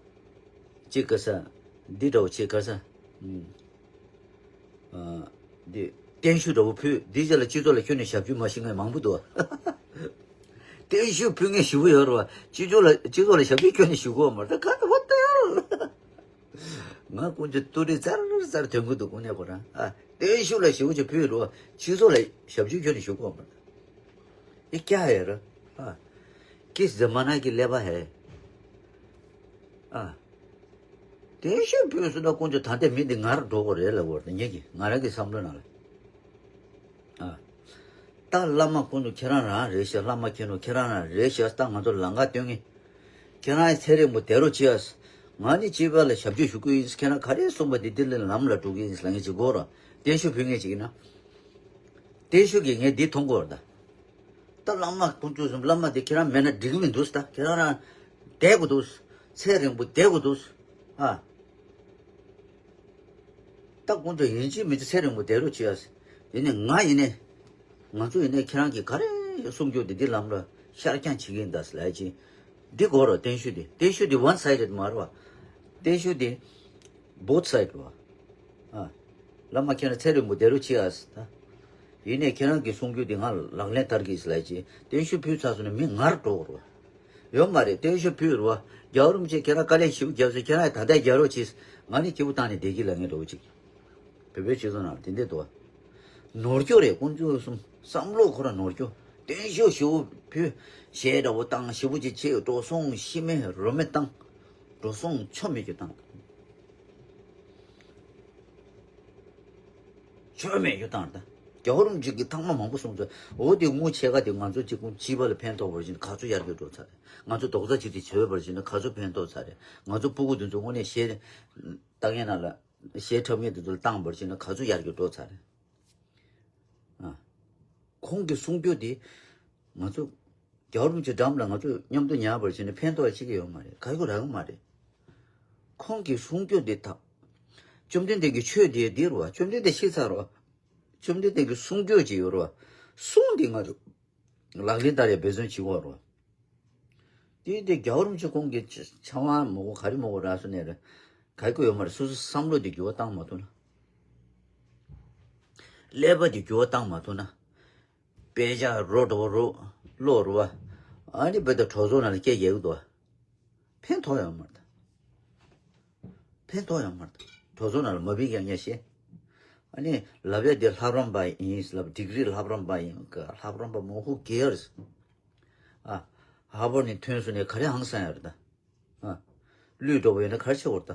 ཅིག་ག་ས། འདི་འདྲ་བོ་ཅིག་ག་ས། ཨ། འདི། བརྟན་བཞུགས་འདྲ་བོ་ཕུལ། འདི་རྗེས་ལ་སྤྱི་ཚོགས་ལ་ཁྱོན་ནས་ཞབས་ཞུ་མ་ཞུ་མཁན་མང་པོ་འདུག་བརྟན་བཞུགས་ཕུལ་མཁན་ཞེ་པོ་ཡོད་རེད་བ། སྤྱི་ཚོགས་ལ་སྤྱི་ཚོགས་ལ་ཞབས་ཞུ་ཁྱོན་ནས་ཞུ་གི་ཡོད་མ་རེད། ད་ག་ད་བ་ད་ཡོད་རེད། ང་དཀོན་མཆོག་ཏུ་རེ་ཙར་ཙར་དོན་གུ་འདུག་དངོས་གནས་ཁོ་རང་ཨ། བརྟན་བཞུགས་ལ་ཞེ་པོ་ཅིག་ཕུལ་རེད་བ། སྤྱི་ཚོགས་ལ་ཞབས་ཞུ་ཁྱོན་ནས་ཞུ་གི་ཡོད་མ་རེད། ये क्या है र? हाँ। किस जमाना की लेबा है? ཨ། བརྟན་བཞུགས་ཕུལ་སོང་ན་དཀོན་མཆོག་ད་ལྟའི་མི་འདི་ང་རང་འགྲོ་དགོས་རེད་ལབ་དགོས་རེད། ངེད་ཀྱི་ང་རང་གི་བསམ་བློ་ནང་ལ། ཨ། ད་བླ་མ་དཀོན་མཆོག་ཁྱེད་རང་རང་རེད་ཤག་བླ་མ་མཁྱེན་ནོ་ཁྱེད་རང་རང་རེད་ཤག་ད་ང་ཚོ་ལམ་ཁ་སྟོན་ངེས། ཁྱེད་རང་ཚེ་རིང་པོ་བསྡད་རོགས་བྱེད་ཨ། ང་ནི་སྤྱི་པ་ལ་ཞབས་ཕྱི་ཞུ་གི་ཡིན། ཁྱེད་རང་ག་རེ་གསུངས་པ་འདི་འདི་ལ་ལམ་ལ་འགྲོ་གི་ཡིན་ལབ་ངེས་ཅིག་དགོས་ར། བརྟན་བཞུགས་ཕུལ་ངེས་ཅིག་ཡིན་ན། བརྟན་བཞུགས་ཀྱིས་ངས་འདི་མཐོང་དགོས་ར་ད། ད་བླ་མ་དཀོན་མཆོག་གསུམ་བླ་མ་དེ་ཁྱེད་རང་མེད་ན་འགྲིག་གི་མི་འདུག་ད་ཁྱེད་རང་རང་བསྡད་དགོས་འདུག་ཚེ་རིང་པོ་བསྡད་དགོས་འདུག་ཨ། ད་དཀོན་མཆོག་ཡིན་གཅིག་མིན་གཅིག་ཚེ་རིང་པོ་བསྡད་རོགས་བྱེད་ཨ། ཡིན་ནའི་ང་ཡིན་ནའི། ང་ཚོ་ཡིན་ནའི་ཁྱེད་རང་གིས་ག་རེ་གསུང་རྒྱུ་དེ་འདི་ལམ་ལ་ཤར་རྐྱང་བྱེད་ཀྱི་ཡིན་ད་ཟེར་ལབ་ཡ་ཅིག་འདི་དགོས་ར། བརྟན་བཞུགས་དེ་བརྟན་བཞུགས་དེ་ཝན་སའི་ཌེཌ་མ་རེད་བ། བརྟན་བཞུགས་དེ་བོཐ་སའི་ཌེཌ་རེད་བ། ཨ། བླ་མ་ཁྱེད་རང་ཚེ་རིང་པོ་བསྡད་རོགས་བྱེད་ཨ་ཟེར་ད། ཡིན་ནའི་ཁྱེད་རང་གིས་གསུང་རྒྱུ་དེ་ང་ལག་ལེན་བསྟར་གྱི་ཟེར་ལབ་ཡ་ཅིག་བརྟན་བཞུགས་ཕུལ་ཚར་སོང་ན་མི་ངར་འགྲོ་དགོས་རེད་བ། ཡོད་མ་རེད། བརྟན་བཞུགས་ཕུལ་རེད་བ། རྒྱལ་བ་རིན་པོ་ཆེ་ཁྱེད་རང་དཀའ་ལས་ཞེ་པོ་བརྒྱབ་སོང་། ཁྱེད་རང་ཡང་ད་ལྟ་རྒྱག་རོགས་གྱིས། ང་ནི་སྐྱིད་པོ་བཏང་ནས་བསྡད་ཀྱི་ལབ་མཁན་འདྲ་བོ་ཅིག་བོད་པའི་སྤྱི་ཚོགས་ནང་ལ་དེ་འདྲས་འདུག་བ། ནོར་སྐྱོ་རེད། དཀོན་མཆོག་གསུམ་བསམ་བློ་ཁོ་རང་ནོར་སྐྱོ། བརྟན་བཞུགས་ཞེ་པོ་ཕུལ། གཞས་འདྲ་བོ་བཏང་། ཞེ་པོ་ཅིག་བྱས། འགྲོ་སོང་ཤི་མེད་རོ་མེད་བཏང་། འགྲོ་སོང་ཆོ་མེད་རྒྱུ་བཏང་། ཆོ་མེད་རྒྱུ་བཏང་། ད་རྒྱལ་བ་རིན་པོ་ཆེ་གིས་ཐེངས་མ་མང་པོ་གསུངས་ཚར། འོ་དེ་དངུལ་ཕྱེད་ཀ་དེ་ང་ཚོ་གཅིག་པུ་སྤྱི་པ་ལ་ཕན་ཐོགས་པ་ཅིག་ན་ག་ཚོད་ཡར་རྒྱས་འགྲོ་ཚར་རེད། ང་ཚོ་རྡོག་རྩ་གཅིག་སྒྲིལ་བྱས་པ་ཅིག་ན་ག་ཚོད་ཕན་ཐོགས་ཚར་རེད། ང་ཚོ་སྤུ་གུ་དེ་ཚོ་དངོས་གནས་གཞས་བཏང་མཁན་ནང་ལ་གཞས་འཁྲབ་མཁན་དེ་ཚོ་ལ་བཏང་བ་ཅིག་ན་ག་ཚོད་ཡར་རྒྱས་འགྲོ་ཚར་རེད། ཨ། ཁོང་གི་གསུང་རྒྱུ་དེ་ང་ཚོ་རྒྱལ་བ་རིན་པོ་ཆེ་འགྲམ་ལ་ང་ཚོ་མཉམ་དུ་ཉར་བ་ཅིག་ན་ཕན་ཐོགས་ཆེ་གི་ཡོད་མ་རེད། ག་ཡོད་རག་གི་མ་རེད། ཁོང་གི་གསུང་རྒྱུ་འདི་དག་བཅོམ་ལྡན་འདས་ཀྱི་ཆོས་འདི་འདི་རུ་བ། བཅོམ་ལྡན་འདས་ཤི་ཚར་རོ། བཅོམ་ལྡན་འདས་ཀྱི་གསུང་རྒྱུ་ཅིག་ཡོད་རོ། གསུང་འདི་ང་ཚོ་ལག་ལེན་བསྟར་ཡ་འབད་བརྩོན་བྱེད་དགོས་རོ། དེ་དེ་རྒྱལ་བ་རིན་པོ་ཆེ་ཁོང་གི་ཕྱ་ཕྱ་དབང་མང་པོ་ག་རེ་མང་པོ་རག་སོང་ནས་རེད། ག་གི་ཡོད་མ་རེད། སོ་སོ་བསམ་བློ་འདི་འགྱུར་བ་བཏང་མ་ཐུབ་ན། ཀླད་པ་འདི་འགྱུར་བ་བཏང་མ་ཐུབ་ན། དཔེ་ཆ་རོ་འདྲ་བོ་རོ་ཀློག་རུ་བ། ཨ་ནི་བོད་དང་གྲོས་ཚོགས་ནང་ལ་སྐད་རྒྱག་གི་འདུག་བ། ཕན་ཐོགས་ཡོད་མ་རེད། ཕན་ཐོགས་ཡོད་མ་རེད། གྲོས་ཚོགས་ནང་ལ་མ་ཕེབས་ཀྱང་ངས་ཤེས། ཨ་ནི་ལབ་ཡ་དེ་ལྷ་རམས་པ་ཡིན་ལབ། ཌིག་རི་ལྷ་རམས་པ་ཡིན་ག་ལྷ་རམས་པ་མོ་ཧུ་ཀེར་སི། ཨ། ཧར་བར་ནས་ཐོན་སོང་ནས་ག་རེ་ཧང་སང་ཡ་རེད་ད། ཨ། ལུས་འགྲོ་བ་ཡོད་ན་ག་རེ་བྱེད་དགོས་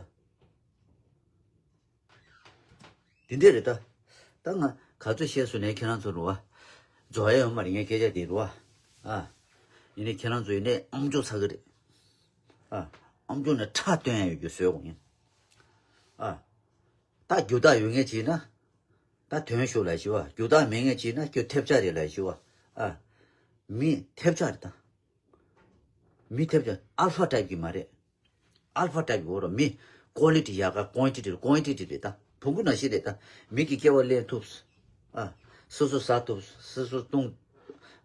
རེད་ད། དེ་འདྲས་རེད་ད། ད་ང་ག་ཚོད་བཤད་སོང་ནས་ཁྱེད་རང་ཚོ་རུ་བ། རྫོགས་ཡ་ཡོད་མ་རེད། ངའི་སྐད་ཆ་དེ་རུ་བ། ཨ། ཡིན་ནའི་ཁྱེད་རང་ཚོ་ཡིན་ནའི་ཨམ་ཅོག་ཚ་གི་རེད། ཨ། ཨམ་ཅོག་ནས་ཁྲག་བཏོན་ཡ་ཡོད་རྒྱུ་བཟོས་དགོས་ཡིན། ཨ། ད་རྒྱུ་དག་ཡོད་ངེས་བྱས་ན། ད་དོན་ཞུ་ལ་ཞུ་བ། རྒྱུ་དག་མེད་ངེས་བྱས་ན་ཁྱོད་ཐེབས་ཆག་རེད་ལ་ཞུ་བ། ཨ། མི་ཐེབས་ཆག་རེད་ད། མི་ཐེབས་ཆག་ཨལ་ཕ་ཊའིབ་ཀྱི་མ་རེད། ཨལ་ཕ་ཊའིབ་ཀྱི་འོ་ར་མི། ཀོ་ལི་ཊི་ཡག་ག་ཀོན་ཊི་ཊི་ཀོན་ཊི་ཊི་རེད་ད། བོང་གུ་ནང་བཞིན་རེད་ད། མི་གི་སྐྱེ་བ་ལེན་ཐུབ། ཨ། སོ་སོ་ཟ་ཐུབ། སོ་སོ་བཏུང་།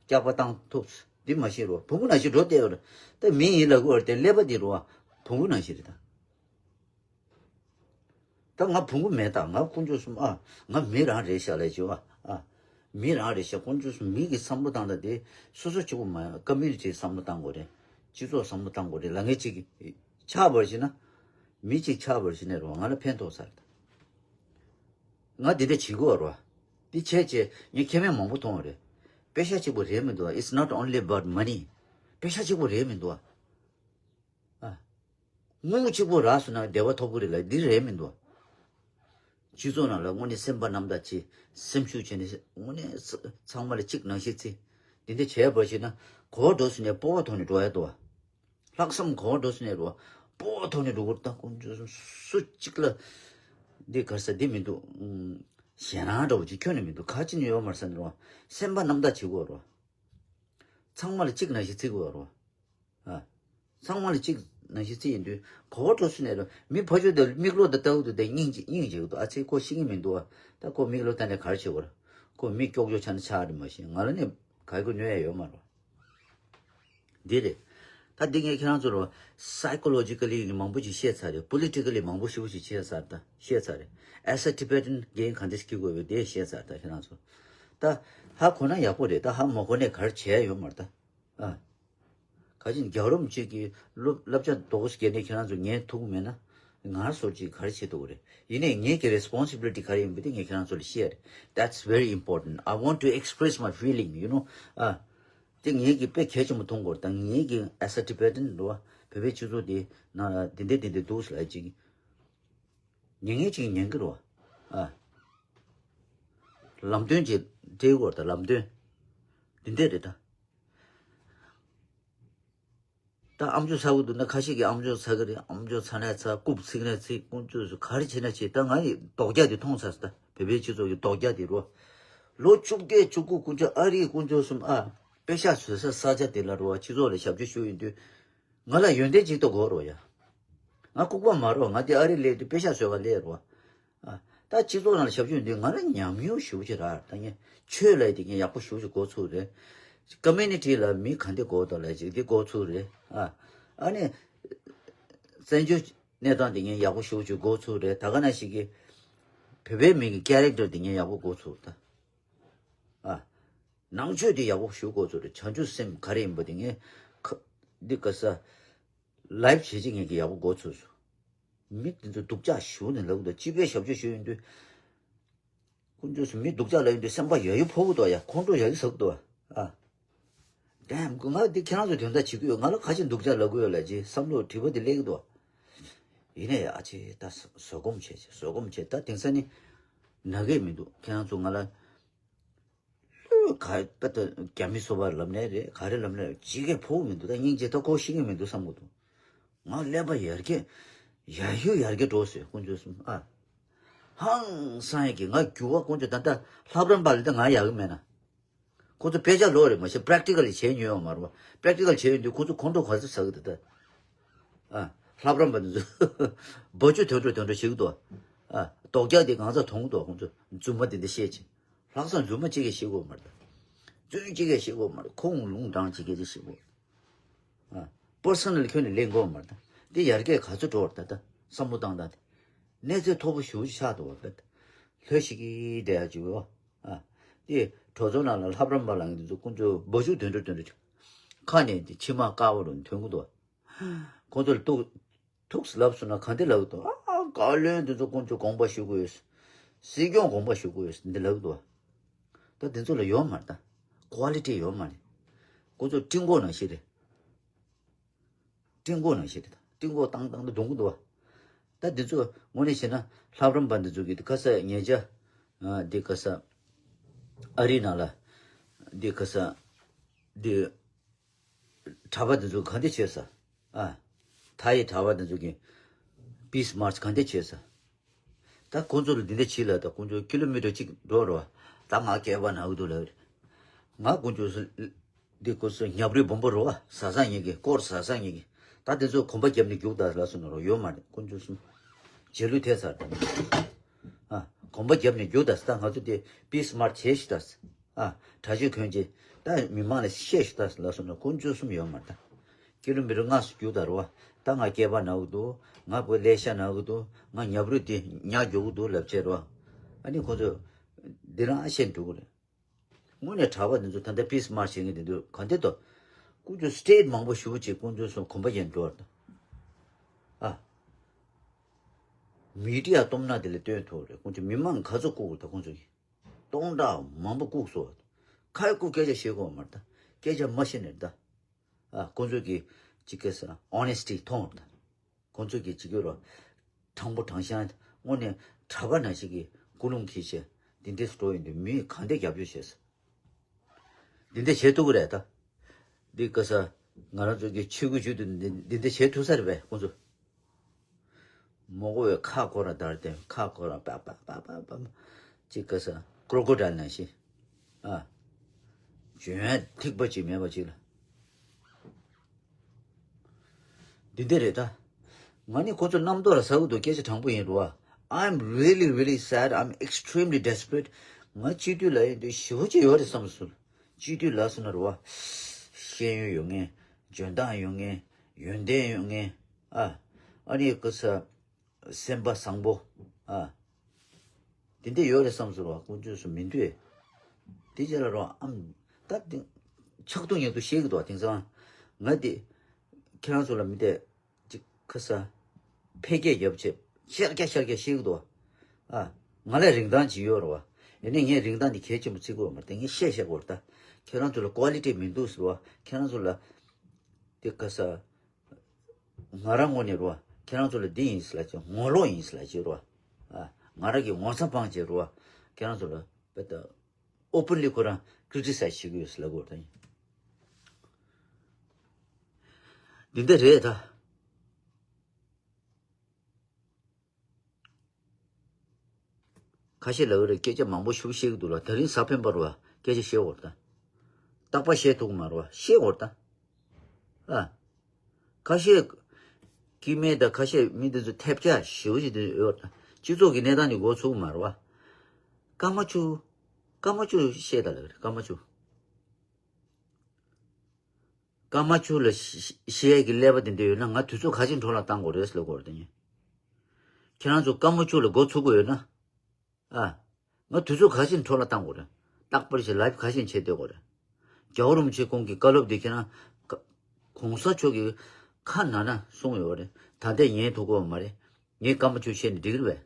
སྐྱག་པ་བཏང་ཐུབ། འདི་མ་ཤེས་རོ། བོང་གུ་ནང་བཞིན་འགྲོ་བསྡད་ཡོད་རེད། ད་མི་ཡིན་ལབ་གི་ཡོད་རེད་དེ། ཀླད་པ་འདི་རོ། བོང་གུ་ནང་བཞིན་རེད་ད། ད་ང་བོང་གུ་མེད་ད། ང་དཀོན་མཆོག་གསུམ། ཨ། ང་མི་རང་རེད་ཤག་ལས་བྱེད་པ། ཨ། མི་རང་རེད་ཤག་དཀོན་མཆོག་གསུམ། མི་གི་བསམ་བློ་བཏང་སྟངས་དེ་སོ་སོ་གཅིག་པུ་མ་ཡིན། ཀ་མིའུ་ནི་ཊི་བསམ་བློ་བཏང་དགོས་རེད། སྤྱི་ཚོགས་བསམ་བློ་བཏང་དགོས་རེད། ལ་ངས་གཅིག་གིས་ཆགས་པར་བྱས་ན། མི་གཅིག་ཆགས་པར་བྱས་ནས་རོ། ང་ལ་ཕན་ཐོགས་ས་རེད། ང་འདི་འདྲ་བྱེད་དགོས་རོ། འདི་བྱས་བྱས་ངས་ཁེ་ཕན་མང་པོ་མཐོང་བ་རེད། པེ་ཤ་གཅིག་པུ་རེད་མི་འདུག It's not only about money. པེ་ཤ་གཅིག་པུ་རེད་མི་འདུག་ཨ། དངུལ་གཅིག་པོ་རག་སོང་ན་བདེ་བ་ཐོབ་ཀྱི་རེད་ལ། འདི་རེད་མི་འདུག་སྤྱི་ཚོགས་ནང་ལ་དངོས་གནས་སེམས་པ་རྣམ་དག་བྱེད། སེམས་ཤུགས་བྱས་ནས་དངོས་གནས་ཚང་མ་ལ་གཅིག་ནང་བཞིན་བརྩི། འདི་འདྲ་བྱས་པ་ཞིག་ན་གོ་བ་འགྲོ་སོང་ནས་སྤོབས་པ་ཐོག་ནས་འགྲོ་ཡ་འདུག་ལྷག་བསམ་གོ་བ་འགྲོ་སོང་ནས་རོ། སྤོབས་པ་ཐོག་ནས་འགྲོ་དགོས་རེད། ད་དཀོན་མཆོག་གསུམ། སུ་གཅིག་ལ་འདི་ག་རེ་ཟེར། འདི་མི་འདུག་ཞེད་སྣང་འདྲ་བོ་ཅིག་ཁྱོན་ནས་མི་འདུག་ག་ཅི་ནས་ཡོད་མ་རེད་ཟེར་ནས་རོ། སེམས་པ་རྣམ་དག་བྱེད་དགོས་རོ། ཚང་མ་ལ་གཅིག་ནང་བཞིན་བརྩི་དགོས་རོ། ཨ། ཚང་མ་ལ་གཅིག་ནང་བཞིན་བརྩི་ཡིན་དུས་གོ་བ་འགྲོ་སུ་ནས་རོ། མི་ཕ་ཆོས་དེ་མིག་ལོག་དང་ལྟ་བུ་དུ་དེ་སྙིང་རྗེ་སྙིང་རྗེ་གི་འདུག་ཨ་ཚེ་ཁོ་ཤི་གི་མི་འདུག་ཨ། ད་ཁོ་མིག་ལོག་ལྟ་ནས་ག་རེ་བྱེད་དགོས་ར། ཁོ་མི་ཀྱོག་ཀྱོག་ཆགས་ན་ཆགས་རེད་མ་གཞི་ང་ལ་ནི་ག་གི་གནོད་ཡ་ཡོད་མ་རོ། འདི་རེད། ད་འདི་ངས་ཁྱེད་རང་ཚོ་རོ། སའི་ཀོ་ལོ་ཇི་ཀ་ལི་མང་པོ་ཅིག་བཤད་ཚར་རེད། པོ་ལི་ཊི་ཀ་ལི་མང་པོ་ཞེ་པོ་ཅིག་བཤད་ཚར། ད་བཤད་ཚར་རེད། As a Tibetan རྒན་གང་འདྲ་ཞིག་སྐྱེ་དགོས་པའི་དེ་བཤད་ཚར། ད་ཁྱེད་རང་ཚོ་ད་ཧ་གོ་ན་ཡག་པོ་རེད། ད་ཧ་མ་གོ་ནས་ག་རེ་བྱས་ཡོད་མ་རེད་ད། ཨ། ག་ཅིན་རྒྱལ་རོམ་གཅིག་གི་སློབ་བསླབ་བྱ་དོགས་སྐྱེ་ནས་ཁྱེད་རང་ཚོ་ཉན་ཐུབ་མེད་ན། ང་སོར་གཅིག་ག་རེ་བྱེད་ཐུབ་རེད། ཡིན་ནའི་ངེད་ཀྱི་རེ་སི་པོན་སི་བི་ལི་ཊི་ག་རེ་ཡིན་པ་དེ་ངས་ཁྱེད་རང་ཚོ་ལ་བཤད་རེད། That's very important. I want to express my feeling, you know. ཨ། དེ་ངེད་ཀྱི་དཔེ་གལ་ཆེན་པོ་མཐོང་དགོས་རེད། ད་ངེད་ཀྱི་As a Tibetan འགྲོ་བ་བོད་པའི་སྤྱི་ཚོགས་དེ་ནང་ལ་དེ་འདྲས་དེ་འདྲས་འདུག་ལ་ཅིག་ཉན་ངེས་ཅིག་ཉན་གི་རོ། ཨ། ལམ་སྟོན་ཅིག་སྤྲད་དགོས་རེད། ད་ལམ་སྟོན་དེ་འདྲས་རེད་ད། ད་ཨམ་ཅོག་ཚ་གི་འདུག་ན་ཁ་ཤས་ཀྱིས་ཨམ་ཅོག་ཚ་གི་རེད། ཨམ་ཅོག་ཚ་ནས་ཚ། རྐུབ་ཚིག་ནས་ཚིག། ཀུན་སྤྱོད་སུ་ག་རེ་བྱེད་ན་བྱེད། ད་ང་ཡི་དོགས་རྒྱག་དེ་མཐོང་ཚར་སོང་། ད་བོད་པའི་སྤྱི་ཚོགས་ཀྱི་དོགས་རྒྱག་དེ་རོ། ལོ་བཅོ་བརྒྱད་བཅུ་དགུ་དཀོན་མཆོག་ཨ་རིའི་དཀོན་མཆོག་གསུམ་ཨ། པེ་ཤག་བཟོ་ས་ས་ཆ་དེ་ལ་རོ། སྤྱི་ཚོགས་ལ་ཞབས་ཕྱི་ཞུ་ཡིན་དུས། ང་ལ་ཡོན་ཏན་ཅིག་ཏུ་དགོས་རོ་ཡ། ང་ལྐུགས་པ་མ་རོ། ང་དེ་ཨ་རི་སླེབས་དུས་པེ་ཤག་བཟོ་ག་སླེབས་རོ། ཨ། ད་སྤྱི་ཚོགས་ནང་ལ་ཞབས་ཞུ་འདི་ང་ལ་ཉམས་མྱོང་ཞེ་པོ་ཅིག་རག་ད་ངས་ཆོས་ལ་དེ་ངས་ཡག་པོ་ཞེ་པོ་ཅིག་གོ་ཚུགས་རེད། ཀོ་མུ་ནི་ཊི་ལ་མི་ག་འདྲ་དགོས་འདུག་ལ་ཅིག་འདི་གོ་ཚུགས་རེད། ཨ། ཨ་ནི་བཙན་བྱོལ་གནས་སྟངས་དེ་ངས་ཡག་པོ་ཞེ་པོ་ཅིག་གོ་ཚུགས་རེད། ད་ག་ནང་ཞིག་གི་བོད་པའི་མི་གི་ཀེ་རེག་ཊར་དེ་ངས་ཡག་པོ་གོ་ཚུགས་ད། ཨ། ནང་ཆོས་དེ་ཡག་པོ་ཞེ་པོ་གོ་ཚུགས་རེད། བྱང་ཆུབ་སེམས་ག་རེ་ཡིན་པ་དེ་ངས་ཁ་འདི་ག་ས་ལའིབ་བྱེད་ཅིག་ངས་ཀྱི་ཡག་པོ་གོ་ཚུགས་སོང་། མི་དེ་ཚོ་སྡུག་ཅག་ཞུ་ནས་ལབ་འདུག་སྤྱི་པའི་ཞབས་ཕྱི་ཞུ་ཡིན་དུས། དཀོན་མཆོག་གསུམ། མི་སྡུག་ཅག་ལབ་ཡིན་དུས་སེམས་པ་ཡ་ཡི་ཕོག་གི་འདུག་ཡ། ཁོང་ཁྲོ་ཡ་ཡི་ཟ་གི་འདུག་ཨ། ཌེམ། ང་འདི་ཁྱེད་རང་ཚོ་དོན་དག་བྱེད་ཀྱི་ཡོད། ང་ལ་ག་ཅིག་སྡུག་ཅག་ལབ་གི་ཡོད་ལབ་ཅིག་བསམ་བློ་དྲི་བ་འདི་སླེབས་ཀྱི་འདུག་ཡིན་ནའི་ཨ་ཅེ་ད་བཟོད་སྒོམ་བྱེད་ཅིག་བཟོད་སྒོམ་བྱེད། ད་དེང་སང་ནི་ན་གི་མི་འདུག་ཁྱེད་རང་ཚོ་ང་ལ། ལོས་ག་པ་ད་རྒྱ་མི་སོ་པ་ལབ་ནའི་རེད། ག་རེ་ལབ་ནའི་རེད། ཇི་གེ་ཕོག་མི་འདུག་ད་སྙིང་རྗེ། ད་ཁོ་ཤི་གི་མི་འདུག་བསམ་གི་འདུག་ང་ཀླད་པ་ཡར་རྒྱས། ཡར་ཡུ་ཡར་རྒྱས་འགྲོ་ཟེར། དཀོན་མཆོག་གསུམ་ཨ། ཧང་སང་ཡ་གི་ང་རྒྱུ་བ་དཀོན་མཆོག་ད་ལྟ་ལྷ་པ་རམ་པ་ལ་ད་ང་ཡག་གི་མེད་ན། ཁོ་ཚོ་དཔེ་ཆ་ཀློག་རེད་མ་གཞི་པ་རེག་ཊི་ཀལ་ལི་བྱས་མྱོང་ཡོད་མ་རེད་པ། པ་རེག་ཊི་ཀལ་ལི་བྱས་ཡོང་དུས་ཁོ་ཚོ་ཁོང་ཁྲོ་ག་ཚོད་ཟ་གི་འདུག་ད། ཨ། ལྷ་པ་རམ་པ་འདི་ཚོ་འབོ་ཆུ་དོན་འགྲོ་དོན་འགྲོ་བྱེད་གི་འདུག་ཨ། དོག་རྒྱག་དེ་གང་ཚ་མཐོང་གི་འདུག་ཁོང་ཚོ་རྫུན་མ་དེ་འདྲ་བཤད་ཅིང་། ལྷག་བསམ་རྫུན་མ་གཅིག་གིས་ཤེས་དགོས་མ་རེད། རྫུན་གཅིག་གིས་ཤེས་དགོས་མ་རེད། ཁོང་ལུང་དྲངས་གཅིག་གིས་ཤེས་དགོས། ཨ། པར་སོ་ནལ་ཁྱོན་ནས་ལེན་དགོས་མ་རེད། འདི་ཡར་རྒྱས་ག་ཚོད་འགྲོ་བར་ད་ལྟ་བསམ་བློ་བཏང་སྟངས་དེ། གནས་ཚད་མཐོ་པོ་ཞེ་པོ་ཅིག་ཆགས་འདུག་བ། ལྷོད་ཤིག་གིས་བསྡད་ཡ་ཅིག་ཡོད། ཨ། འདི་གྲོས་ཚོགས་ནང་ལ་ལྷ་པ་རམ་པ་ལགས་འདི་ཚོ་དཀོན་མཆོག་འབོ་ཆུ་དོན་འགྲོ་དོན་འགྲོ་ཅིག་ཁ་ནས་འདི་མཆི་མ་དཀར་པོ་རུ་ཐོན་གི་འདུག་ཁོང་ཚོ་ལ་ཐུག་ཐུགས་ལབ་སོང་ན་ག་འདི་ལབ་འདུག་ཨ། བཀའ་བློན་འདི་ཚོ་དཀོན་མཆོག་དགོངས་པ་ཞུ་དགོས། སྲིད་སྐྱོང་དགོངས་པ་ཞུ་དགོས་འདི་ལབ་འདུག་ད་འདི་ཚོ་ལ་ཡོད་མ་རེད་ད། ཀོ་ལི་ཊི་ཡོད་མ་རེད། ཁོ་ཚོ་སྤྲིན་གོག་ནང་བཞིན་རེད། སྤྲིན་གོག་ནང་བཞིན་རེད་ད། སྤྲིན་གོག་བཏང་བཏང་དུ་རྡུང་གི་འདུག་ད་འདི་ཚོ་དངོས་གནས་བྱས་ན་ལྷ་པ་རམ་པ་འདི་ཚོ་གི་ཁ་ས་ཉེ་ཆར་འདི་ཁ་ས་ཨ་རི་ནང་ལ་འདི་ཁ་ས་འདི། གྲྭ་པ་འདི་ཚོ་ག་འདྲ་བྱས་ས། ཨ། ཐ་ཡི་གྲྭ་པ་འདི་ཚོ་གི་པིས་མར་ཆི་ག་འདྲ་བྱས་ས། ད་ཁོང་ཚོ་ལ་འདི་འདྲ་བྱས་ལ་ད་ཁོང་ཚོ་ཀི་ལོ་མི་ཊར་གཅིག་འགྲོ་རོ། ད་ང་སྐད་པ་ན་འུ་ཐུག་ལ་རེད། ང་ཁོང་ཚོ་སུ། འདི་ཁོ་ཚོ་ཉབ་རིའི་སྦོམ་པོ་རོ། ཟ་ས་ཉེ་གི་སྐོར་ཟ་ས་ཉེ་གི། ད་འདི་ཚོ་གོམ་པ་བརྒྱབ་ནས་རྒྱུག་ད་ལ་སོང་ན་རོ་ཡོད་མ་རེད། ཁོང་ཚོ་སུ། རྗེས་ལུས་ཐེབས་ཚར་ད། ཨ། གོམ་པ་བརྒྱབ་ནས་རྒྱུག་ད་ད་ང་ཚོ་དེ་པིས་མར་ཆི་བྱས་ཤི་ད། ཨ། གྲྭ་ཆོས་གོན་ཅིག་ད་མི་མང་ལ་བཤད་ཤི་ད་ལབ་སོང་ན་དཀོན་མཆོག་གསུམ་ཡོད་མ་རེད་ད། ཀི་ལོ་མི་ཊར་ལྔ་སུ་རྒྱུག་ད་རོ། ད་ང་སྐེད་པ་ན་གི་འདུག་ང་བུ་ཀླད་ཤ་ན་གི་འདུག་ང་ཉབ་རུ་དེ་ཉག་རྒྱུག་གི་འདུག་ལབ་བྱས་རོ། ཨ་ནི་ཁོ་ཚོ་འདི་རང་བཤད་འགྲོ་གི་རེད། དངོས་གནས་གྲྭ་པ་འདི་ཚོ་ད་ལྟ་པིས་མར་ཆི་བྱེད་མཁན་དེ་འདུག་ག་འདི་འདུག་དཀོན་མཆོག་སི་ཊེ་ཊི་མང་པོ་ཞེ་པོ་ཅིག་དཀོན་མཆོག་གསུམ་གོམ་པ་བརྒྱབ་འགྲོ་བ་རེད་ད། ཨ། མི་ཌི་ཡ་སྟོབས་ན་དེ་ལ་སྟོན་ཐུབ་རེད། དཀོན་མཆོག་མི་མང་ག་ཚོད་བཀུག་ད་ཁོང་ཚོ་གིས། སྟོང་ཕྲག་མང་པོ་བཀུག་སོང་། ཁ་ཡི་བཀུག་སྐད་ཆ་བཤད་དགོས་མ་རེད་ད། སྐད་ཆ་མ་བཤད་ནས་ད། ཨ། ཁོང་ཚོ་གིས་ཅིག་སྐད་ཟེར་ཨོ་ནེ་སི་ཊི་མཐོང་རེད་ད། ཁོང་ཚོ་གིས་ཅིག་གི་རོ། དྲང་པོ་དྲང་བཞག་དངོས་གནས་གྲྭ་པ་ནང་བཞིན་གྱི་ཀུན་སློང་གིས་བྱས་འདི་འདྲས་འགྲོ་ཡོང་དུས་མི་གང་འདྲས་རྒྱབ་སྐྱོར་བྱས་སོང་། འདི་འདྲས་བྱེད་ཐུབ་ཀྱི་རེད་ད། འདི་ག་ས་ང་རང་ཚོ་གི་ཆོས་བརྒྱུད་བརྒྱུད་དུ་འདི་འདི་འདྲས་བྱེད་ཐུབ་ས་རེད་པས་ཁོང་ཚོ། མོ་གོ་བའི་ཁ་ཁོ་རང་དར་ཏེ་ཁ་ཁོ་རང་པ་པ་པ་པ་པ་ཅིག་ག་ས་ཀྲོ་ཀོ་ཌའིལ་ནང་བཞིན། ཨ། འཇོན་ཐིགས་པ་ཅིག་མེད་པ་ཅིག་ལ་ འདི་འདྲ་རེད་ད། ང་ནི་ཁོ་ཚོ་རྣམ་རྟོག་ལ་ཟ་གི་འདུག་སྐད་ཆ་དྲང་པོ་ཡིན་རུ་བ། I'm really really sad, I'm extremely desperate. ང་སྤྱི་འཐུས་ལ་ཡིན་དུས་ཞེ་པོ་ཅིག་ཡོད་རེད་བསམ་སོང་། སྤྱི་འཐུས་ལ་སོང་ན་རུ་བ། ཤེས་ཡོན་ཡོད་མཁན། འཇོན་ཐང་ཡོད་མཁན། ཡོན་ཏན་ཡོད་མཁན། ཨ། ཨ་ནི་ཀི་ས། སེམས་པ་བཟང་པོ། ཨ། དེ་འདྲ་ཡོད་རེད་བསམ་སོང་རོ། དཀོན་མཆོག་སུ་མི་འདུག་དེ་རྗེས་ལ་རོ་ཨམ། ད་དེ། ཆག་ཐུག་ཉག་ཐུག་བཤད་གི་འདུག་དེང་སང་། ང་དེ། ཁྱེད་རང་ཚོ་ལ་མི་དེ། ཅིག་ཁ་ས། ཕལ་སྐད་རྒྱབ་བྱེད། ཤར་རྒྱ་ཤར་རྒྱ་བཤད་གི་འདུག་ཨ། ང་ལ་རིན་ཐང་ཅིག་ཡོད་རོ། ཡིན་ནའི་ངས་རིན་ཐང་དེ་གལ་ཆེན་པོ་བརྩི་གི་ཡོད་མ་རེད། ངས་བཤད་བཤད་གི་ཡོད་རེད་ད། ཁྱེད་རང་ཚོ་ལ་ཀོ་ལི་ཊི་མི་འདུག་ཟེར་བ། ཁྱེད་རང་ཚོ་ལ། དེ་ཁ་ས། ང་རང་ངོས་ནས་རོ། ཁྱེད་རང་ཚོ་ལ་འདི་ཡིན་ཟེར་ལ་ཅི་ངོ་ལོག་ཡིན་ཟེར་ལ་ཅི་རོ། ཨ། ང་རང་གི་ངོ་ཚ་སྤང་བྱེད་རོ། ཁྱེད་རང་ཚོ་ལ་བེ་ད། ཨོ་པན་ལི་ཁོ་རང་ཀི་རི་ཊི་སའི་ཛི་བྱེད་ཀྱི་ཡོད་ཟེར་ལ་གོ་ར་ད་ཡིན། འདི་འདྲ་རེད་ད། ཁ་ཤས་ལ་འོ་རེ་སྐད་ཆ་མང་པོ་ཞུ་བཤད་གི་འདུག་ལ། དེ་རིང་གཟའ་སྤེན་པ་རུ་བ་སྐད་ཆ་བཤད་འོར་ད། རྟག་པར་བཤད་ཐུབ་ཀྱི་མ་རུ་བ་བཤད་འོར་ད། ཨ། ཁ་ཤས་སྐྱེ་དམན་དང་ཁ་ཤས་མི་འདི་ཚོ་ཐེབས་ཆག་ཞེ་པོ་ཞིག་འདི་ཡོད་ད། སྤྱི་ཚོགས་ཀྱི་གནས་སྟངས་འདི་མགོ་ཚུགས་ཀྱི་མ་རུ་བ། སྐར་མ་བཅུ། སྐར་མ་བཅུ་བཤད་ད་ལ་སྐར་མ་བཅུ། སྐར་མ་བཅུ་ལ་ཤི་ཤི་ཡས་ཀྱི་ཀླད་པ་དེ་འདྲ་ཡོད་ན་ང་དུས་ཚོད་ག་ཚོད་འཕྲོ་བརླག་བཏང་དགོས་རེད་ཟེར་ལབ་དགོས་རེད་དེ། ཁྱེད་རང་ཚོ་སྐར་མ་བཅུ་ལ་འགོ་ཚུགས་དགོས་ཡོད་ན། ཨ། ང་དུས་ཚོད་ག་ཚོད་འཕྲོ་བརླག་བཏང་དགོས་རེད། རྟག་པར་ཞིག་ལའིབ་ག་ཚོད་བྱེད་སྡོད་དགོས་རེད། རྒྱལ་བ་རིན་པོ་ཆེ་ཁོང་གི་བཀའ་སློབ་དེ་ཁྱེད་རང་ཀ་གོང་ས་མཆོག་གི་ཁ་ནང་ན་གསུངས་ཡོད་རེད། ད་ལྟ་ཉན་ཐུབ་ཀྱི་ཡོད་མ་རེད། ངས་སྐར་མ་བཅུ་བཤད་ནས་འགྲིག་རེད་པས།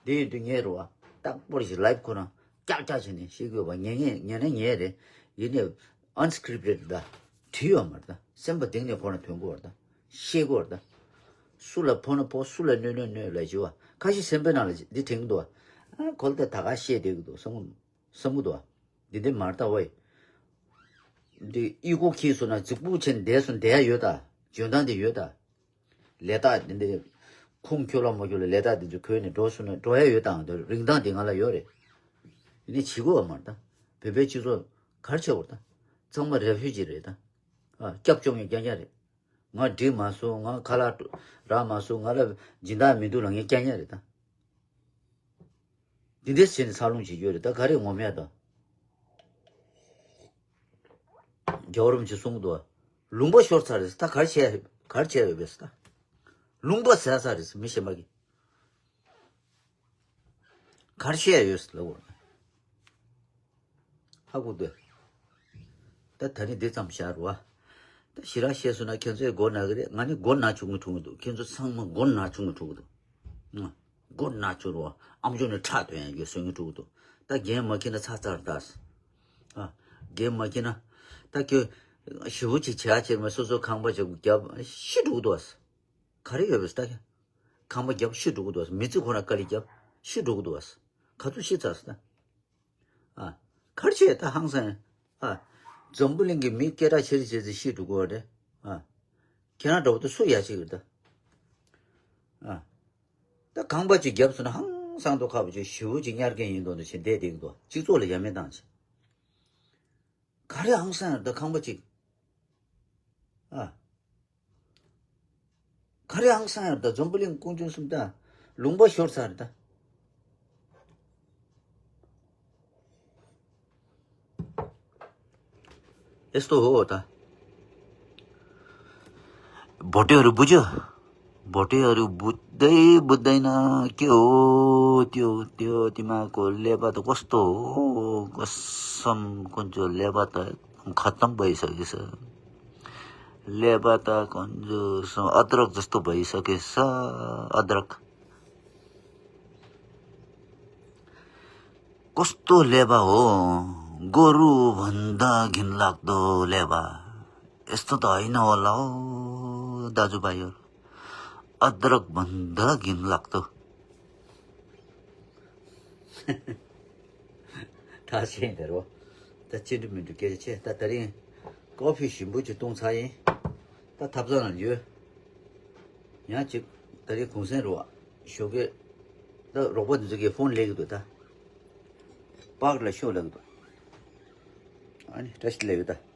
འདི་ཡིན་དུས་ཉན་རུ་བ། རྟག་པར་ཞིག་ལའིབ་ཁོ་རང་ཀྱག་ཀྱག་བྱས་ནས་བཤད་དགོས་པ། ཉན་ཉན་ཉན་ན་ཉན་རེད། ཡིན་ནའི་ཨན་སི་ཀི་རིབ་ཊེ་ཌི་ད། བྲིས་ཡོད་མ་རེད་ད། སེམས་པ་གཏིང་ནས་ཁོ་རང་ཐོན་དགོས་རེད་ད། བཤད་དགོས་རེད་ད། སུ་ལ་ཕོག་ན་ཕོག་སུ་ལ་གནོད་ན་གནོད་ལབ་བྱས་པ། ཁ་ཤས་སེམས་པའི་ནང་ལ་འདི་དྲན་གི་འདུག་བ། ཨ་ཁོ་ལ་ད་ད་ག་བཤད་བསྡད་གི་འདུག་བསམ་གི་བསམ་གི་འདུག་བ། འདི་འདི་མ་རེད་ད་ཝེ། འདི་ཨི་གོ་ཁྱེར་སོང་ན་རྫིག་པོ་བྱས་ནས་བསྡད་སོང་བསྡད་ཡ་ཡོད་ད། འཇོན་ཐང་འདི་ཡོད་ད། ལས་རྟགས་འདི་འདི། ཁུངས་འཁྱོལ་ལ་མ་འཁྱོལ་ལ་ལས་རྟགས་འདི་ཚོ་གོན་ནས་འགྲོ་སོང་ན་འགྲོ་ཡ་ཡོད་དང་འདི་རིན་ཐང་འདི་ང་ལ་ཡོད་རེད། ཡིན་ནའི་བྱེད་དགོས་བ་མ་རེད་ད། བོད་པའི་སྤྱི་ཚོགས་ག་རེ་བྱེད་དགོས་རེད་ད། ཚང་མ་རེ་ཕུ་ཇི་རེད་ད། ཨ་སྐྱབས་བཅོལ་མཁན་རྐྱང་རྐྱང་རེད། ང་འགྲིག་མ་སོང་ང་ཁ་ལག་རག་མ་སོང་ང་ལ་སྦྱིན་བདག་མི་འདུག་ལབ་མཁན་རྐྱང་རྐྱང་རེད་ད། འདི་འདྲས་བྱས་ནས་འཚར་ལོངས་བྱེད་རྒྱུ་རེད་ད། ག་རེ་ངོམ་ཡ་ད། རྒྱལ་བ་རིན་པོ་ཆེས་གསུངས་འདུག་ལུང་པ་ཤོར་ཚར་རེད་ད། ག་རེ་བྱས་ག་རེ་བྱས་ཡོད་པས་ད། ལུང་པ་ཟད་ཚར་རེད་མི་གཞན་པ་གིས། ག་རེ་བྱས་ཡོད་ལབ་དགོས། ཧ་གོ་འདུག་ད་ད་ནི་འདི་ཙམ་བཞག་རོགས། ད་ཞེ་དྲག་བཤད་སོང་ན་ཁྱེད་ཚོས་མགོ་ན་གི་རེད། ང་ནི་མགོ་ན་ཆུང་ངུ་འཁྲུངས་གི་འདུག་ཁྱེད་ཚོ་ཚང་མ་མགོ་ན་ཆུང་ངུ་འཁྲུངས་གི་འདུག་མགོ་ན་ཆུང་རོགས། ཨམ་ཅོག་ནས་ཁྲག་ཐོན་ཡ་ཡོད་སོང་ངུ་འཁྲུངས་གི་འདུག་ད་རྒན་མ་ཁྱེར་ན་ཚར་ཚར་ད། ཨ། རྒན་མ་ཁྱེར་ན། ད་ཁྱོད། ཞེ་པོ་ཅིག་བྱས་བྱས་མ་སོ་སོ་ཁང་པ་ཅིག་རྒྱབ་ཤི་འགྲོ་གི་འདུག་ཨ། ག་རེ་ཡོད་པས་ད། ཁང་པ་རྒྱབ་ཤི་འགྲོ་གི་འདུག་ཨ། མི་ཚེ་ཁོ་ན་དཀའ་ལས་རྒྱབ་ཤི་འགྲོ་གི་འདུག་ཨ། ག་ཚོད་ཤི་ཚར་སོང་ད། ཨ། ག་རེ་བྱས་ད་ཧང་སང་། ཨ། འཛམ་བུ་གླིང་གི་མི་སྐད་གྲགས་ཆེ་རུ་ཆེ་རུ་ཤི་འགྲོ་གི་ཡོད་རེད། ཨ། ཁྱེད་རང་འདྲ་བོ་དེ་སུ་ཡ་ཤི་གི་རེད་ད། ཨ། ད་ཁང་པ་ཅིག་བརྒྱབ་སོང་ན་ཧང་སང་དོ་ཁ་བ་ཅིག་ཞེ་པོ་ཅིག་གཉར་མཁན་ཡིན་མདོག་འདྲ་བྱས་བསྡད་བསྡད་ཀྱི་འདུག་སྤྱི་ཚོགས་ལ་ཡ་མེད་བཏང་བྱས། ག་རེ་ཧང་སང་ཡོད་ད་ཁང་པ་ཅིག་ཨ། ག་རེ་ཧང་སང་ཡོད་ད་འཛམ་བུ་གླིང་ཀུན་འབྱུང་གསུམ་ད་ལུང་པ་ཤོར་ཚར་རེད་ད། ཨེ་སྟོ་ཧོ་ད། བོ་ཏེ་རུ་བུ་ཇ། བོ་ཏེ་རུ་བུ་དེ་བུ་དེ་ན་ཀྱོ་ཀྱོ་ཀྱོ་ཏི་མ་ཀོ་ལེ་བ་ད་ཀོ་སྟོ་ཀོ་སམ་ཀོན་ཅོ་ལེ་བ་ད་ཁ་ཏམ་བའི་ས་གི་ས། ལེ་བ་ད་ཀོན་ཅོ་སམ་ཨ་དྲག་ཛ་སྟོ་བའི་ས་གི་ས་ཨ་དྲག་ཀོ་སྟོ་ལེ་བ་འོ། གོ་རུ་བན་ད་གིན་ལག་ཏོ་ལེ་བ། ཨེ་སྟོ་ད་ཨི་ན་བ་ལ་འོ་ད་ཛུ་བ་ཡོ། ཨ་དྲག་བན་ད་གིན་ལག་ཏོ། ད་ཤེས་འདི་རོ། ད་ཅི་འདྲ་མི་འདྲ་སྐད་ཆ་ཆེ་ད་ད་རིང་ཀོ་ཕི་ཞིམ་པོ་ཅིག་བཏུང་ཚར་ཡིན། ད་ཐབ་ཚང་ལ་འགྱོ། ཡང་ཅིག་ད་རིང་གུང་སེང་རོ། ཞོགས་ཀས། ད་རོགས་པ་འདི་ཚོ་གིས་ཕོན་ལས་ཀྱི་འདུག་ད། པཱག་ལ་ཤོག་ལབ་ཀྱི་འདུག་ཨ་ནི་བཀྲ་ཤིས་བདེ་ལེགས་ཡོད་ད།